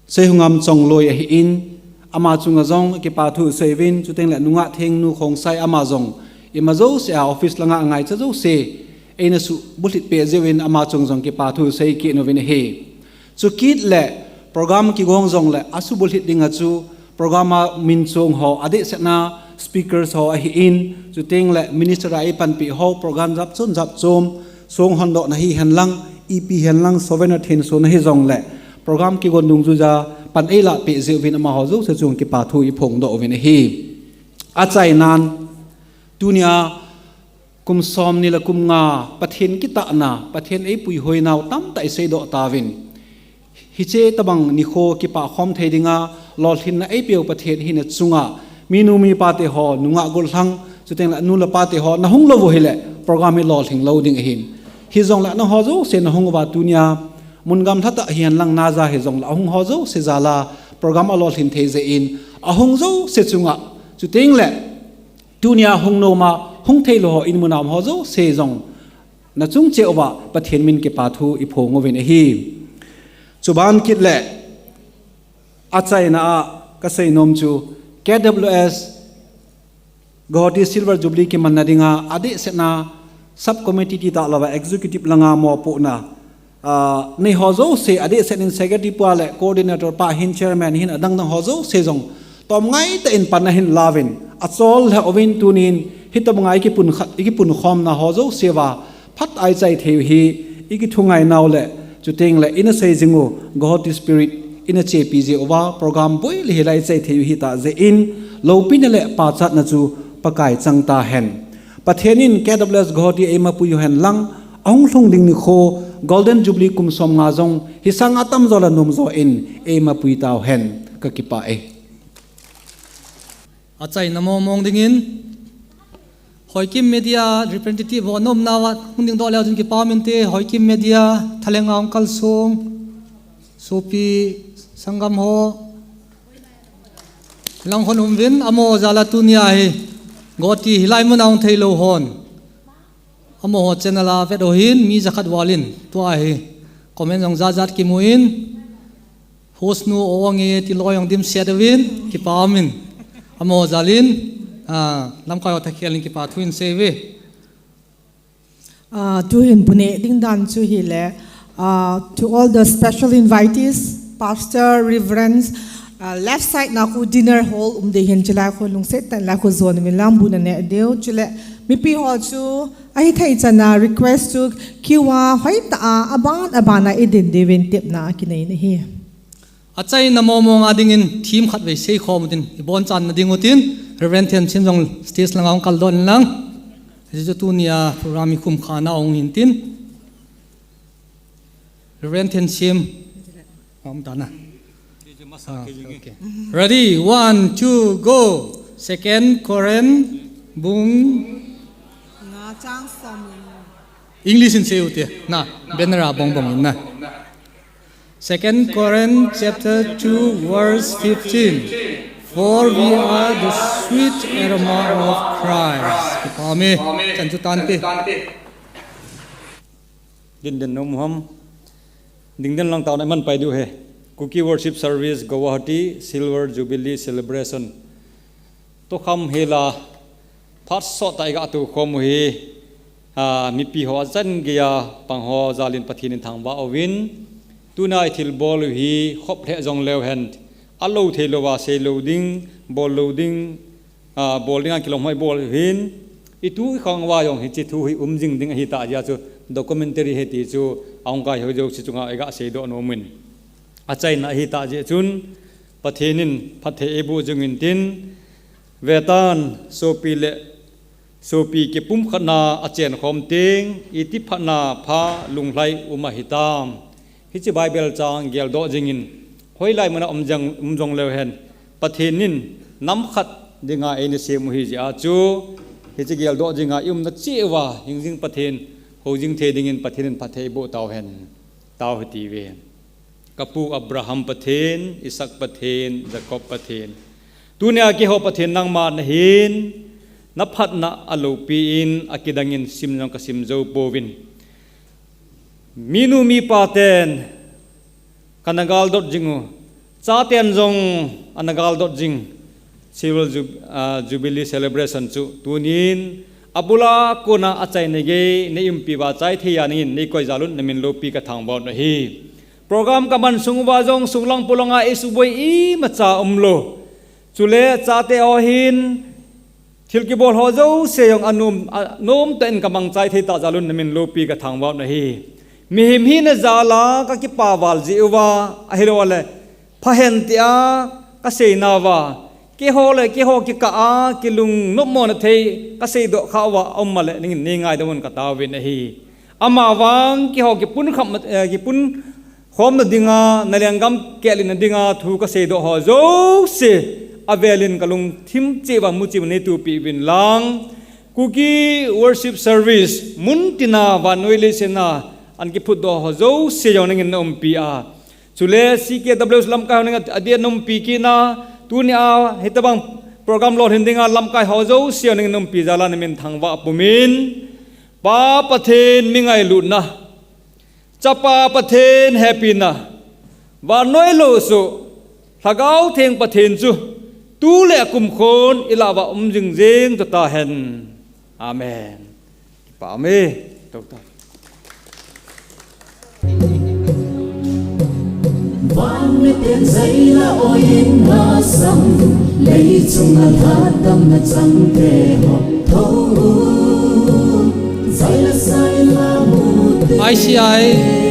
Seihungam Chongloi ahin, ama chunga jong kipa thu sei uvin, chuteng le Nungah Thengnu Khongsai ama jong, ima jouse a office langa angaicha jouse, eina subulhit peh jeh uvin ama chunga jong kipa thu sei kit uvin ahi. Chukit le program kigong jongle asubulhit ding a chu program a min chong ho, adeh seh a speakers ho ahin, chuteng le minister a eipanpi ho, program jat chom jat chom, song hondohna hihen lang, ipi hihen lang, souvenir thensona hijongle, Program kigon dungjuija pan eilah peh jeh uvin amaho jouse chunga kipa thu iphongdoh uvin ahi. Achainan, tunia kum somni le kum nga Pathen kitahna, Pathen eipuihoinau tamtah iseidoh tauvin. Hiche tobang nikho kipah khom thei dinga lolhinna eipeu Pathen hina chunga, minu mipa teho, nungah gollhang, chuteng le nu le pa teho, nahung lou u hile program hi lolhing lou ding ahin. Hijongle nangho jouse nahung uva tunia, mun gamla tah hihen lang naja hijongle ahung ho jouse jal a program alolhin thei jeh in, ahung jouse chunga, chuteng le tunia hung nom a hung thei lou ho in mun a um ho jouse jong nachung cheh uva Pathen min kipa thu iphong uvin ahi. Chuban kit le, achaina a kasei nom chu K W S Guwahati Silver Jubilee kimanna dinga adehsetna sub committee titah louva executive langa mopohna, ah, neiho jouse adehset in secretary pa le coordinator pa hin chairman hin adang dang ho jouse jong tomngai tah in pan ahin lauvin, achol lheh uvin tunin hitobanga ikipun khat, ikipun khomna ho jouse uva phat a ichai thei u hi ikithungai nau le, chuteng le ina sei jing u Guwahati Spirit ina chepi jeh uva program boi le hila ichai thei u hitah jeh in, loupina le pachatna chu Pakai chang tahen. Pathen in K W S Guwahati eimapui u hen lang, ahung lhung ding nikho Golden Jubilee kum somnga jong hisanga tamjo le nomjo in eimapui tauhen, kakipah e. Achaina mong mong dingin, Hoikim Media representative ho nomnauva hung dingdoh leu chun kipa um inte, Hoikim Media, Thalhenga hung kalsong, sopi sanggam ho, lang hon um uvin, amaho jal a tunia hi, Guwahati hilai muna hung thei lou hon. Amaho channel a vet u hin, mi jakhat val in, tua hi, comment jong jat jat kimu in, host nu o nge ti loi jong dimset uvin, kipa um in. Amaho jal in, ah, lamkai ho thakhel in kipa thu in sei uve. Ah, tuhin pune ding dan chu hile, ah, to all the special invitees, Pastor, Reverends, ah, left side na khu dinner hall um ding ahin, chulai khu lungset tah in lai khu jon uvin lang bu naneh diu. Chule mipi ho chu ahithei chan a request chu queue a hoitah a aban aban a idin diuvin tepna kinei nahi. Achaina mong mong a dingin theme khat vei sei khom utin, ibonchanna ding utin, Reverend Thensim jong stage langa hung kaldoh in lang. Hiche chu tunia program hi khumkhana hung hintin. Reverend Thensim. Om tana. Ah, okay. Ready, one, two, go. Second Corinth bung. Nga chang som. English in sei ute. Na, banner a bong bong in na. Second Corinth chapter two, verse fifteen. For we are the sweet aroma of Christ. Kipa um e, chan chu tante. Din din nom ham. Ding din lang taona iman pai diu ahi. Kuki Worship Service, Guwahati, Silver Jubilee Celebration. Tokham hela, phat sot tah a iga tou khom u hi, ah, mipi ho achan geiya pang ho jal in Pathen in thangvah uvin, tuna ithilbol u hi khop lheh jong leu hen, alou thei louva sei lou ding, bol lou ding, ah, bol dinga kilom hoi bol u hin, itu ikhang uva jong hiche thu hi um jing ding ahitah jeh a chu documentary ahi ti chu ahung kai ho jouse chunga iga seidoh nom in. Achaina ahitah jeh chun, Pathen in phatthei eiboh jing intin, vetan, sopi le sopi kipumkhatna achen khom teng, iti phatna pha lunglhai um ahitam. Hiche Bible chang geldoh jingin, hoilai muna um jong, um jong leu hen, Pathen in nam khat dinga eina sem u ahi jeh a chu, hiche geldoh jinga i umna cheh uva, hingjing Pathen, hou jing thei dingin Pathen in phatthei eiboh tauhen. Tao hiti uve. Ka pu Abraham Pathen, Isaac Pathen, Jacob Pathen. Tunia keiho Pathen nangma nahin, na phatna aloupi in, akidangin sim jong ka sim jou pouvin. Minu mipa ten, kana galdot jing u. Chaten jong ana galdot jing. Silver Jub-, ah, Jubilee Celebration chu tunin, abula kona achaina gei, nei umpi uva chai thei a nangin, nei koi jal un, na min loupi ka thangvah u ahi. Program ka man sung uva jong, sunglang polanga eisuboi imacha umlou. Chule, chate ho hin, thil kibol ho jouse jong anom, anom tah in ka mangchai thei tah jal un, na min loupi ka thangvah u ahi. Mihem hina jal a kakipa val jeh uva, ahilouleh phahen tia kasei nauva, keiho le keiho kikah a kilungnop mona thei kaseidoh khah uva aum uleh nangin neingaidam un kataovin ahi. Amavang keiho kipun kham, eh, kipun khomna dinga, nalenggam kehlutna dinga thu kaseidoh ho jouse avelin kalungthim cheh uva muchi neitohpeh uvin lang. Kuki Worship Service muntina vannoi leiset a ana kiphutdoh ho jouse jong nangin naumpi a, chule C K W S lamkai ho nangin adeh a naumpi kit a, tunia hitobang program lolhin dinga lamkai ho jouse jong nangin naumpi jal a namin thangvah pumin, Pa Pathen mi ngailutna, Chapa Pathen hepina, vannoi lou soh, Lhagao Theng Pathen chu tu le akumkhon ilah uva um jingjing tahen. Amen. Kipa ume. Tou ta. Van miten jaila oin na sam, leichunga lhatdamna changte ho, tho. Jaila saila mute. I C I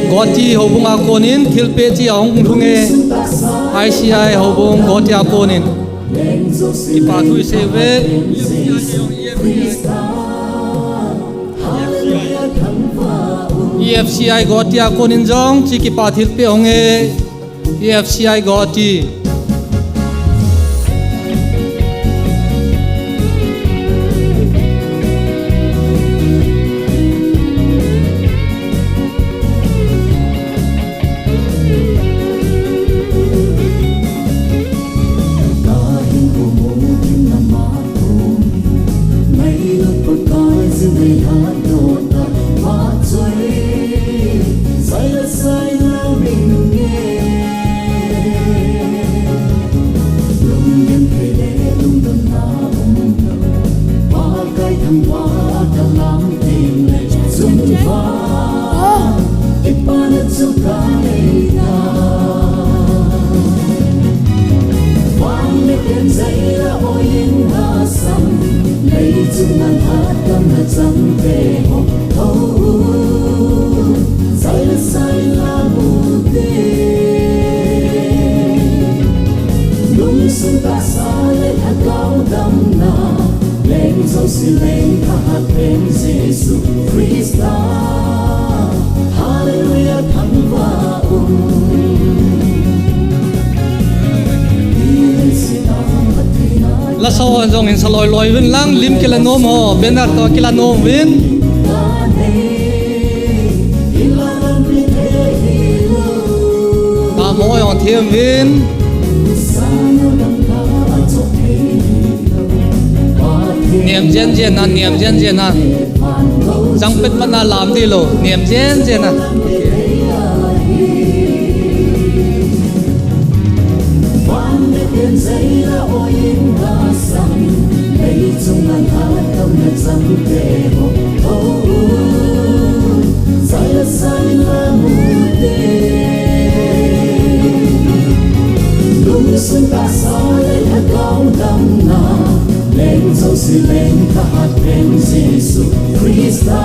Guwahati houbung a konin thilpeh chi ahung lhunge. I C I houbung Guwahati a konin. Kipa thu isei uve. E F C I Guwahati a konin jong chi kipa thilpeh ahunge. E F C I Guwahati. Lungsun tahsa le lhagao damna, leng jouse leng thahat pen Jesu Christa. Hallelujah, thangvah un. Lasa ho jong hin sa loi loi uvin lang, lim kila nom ho, banner toh kila nom uvin. Tamo jong them uvin. Nem jen jen a, nem jen jen a. Jang pet pat na lam di lou, nem jen jen a. Lungsun tahsa le lhagao damna, leng jouse leng thahat pen Jesu Christa.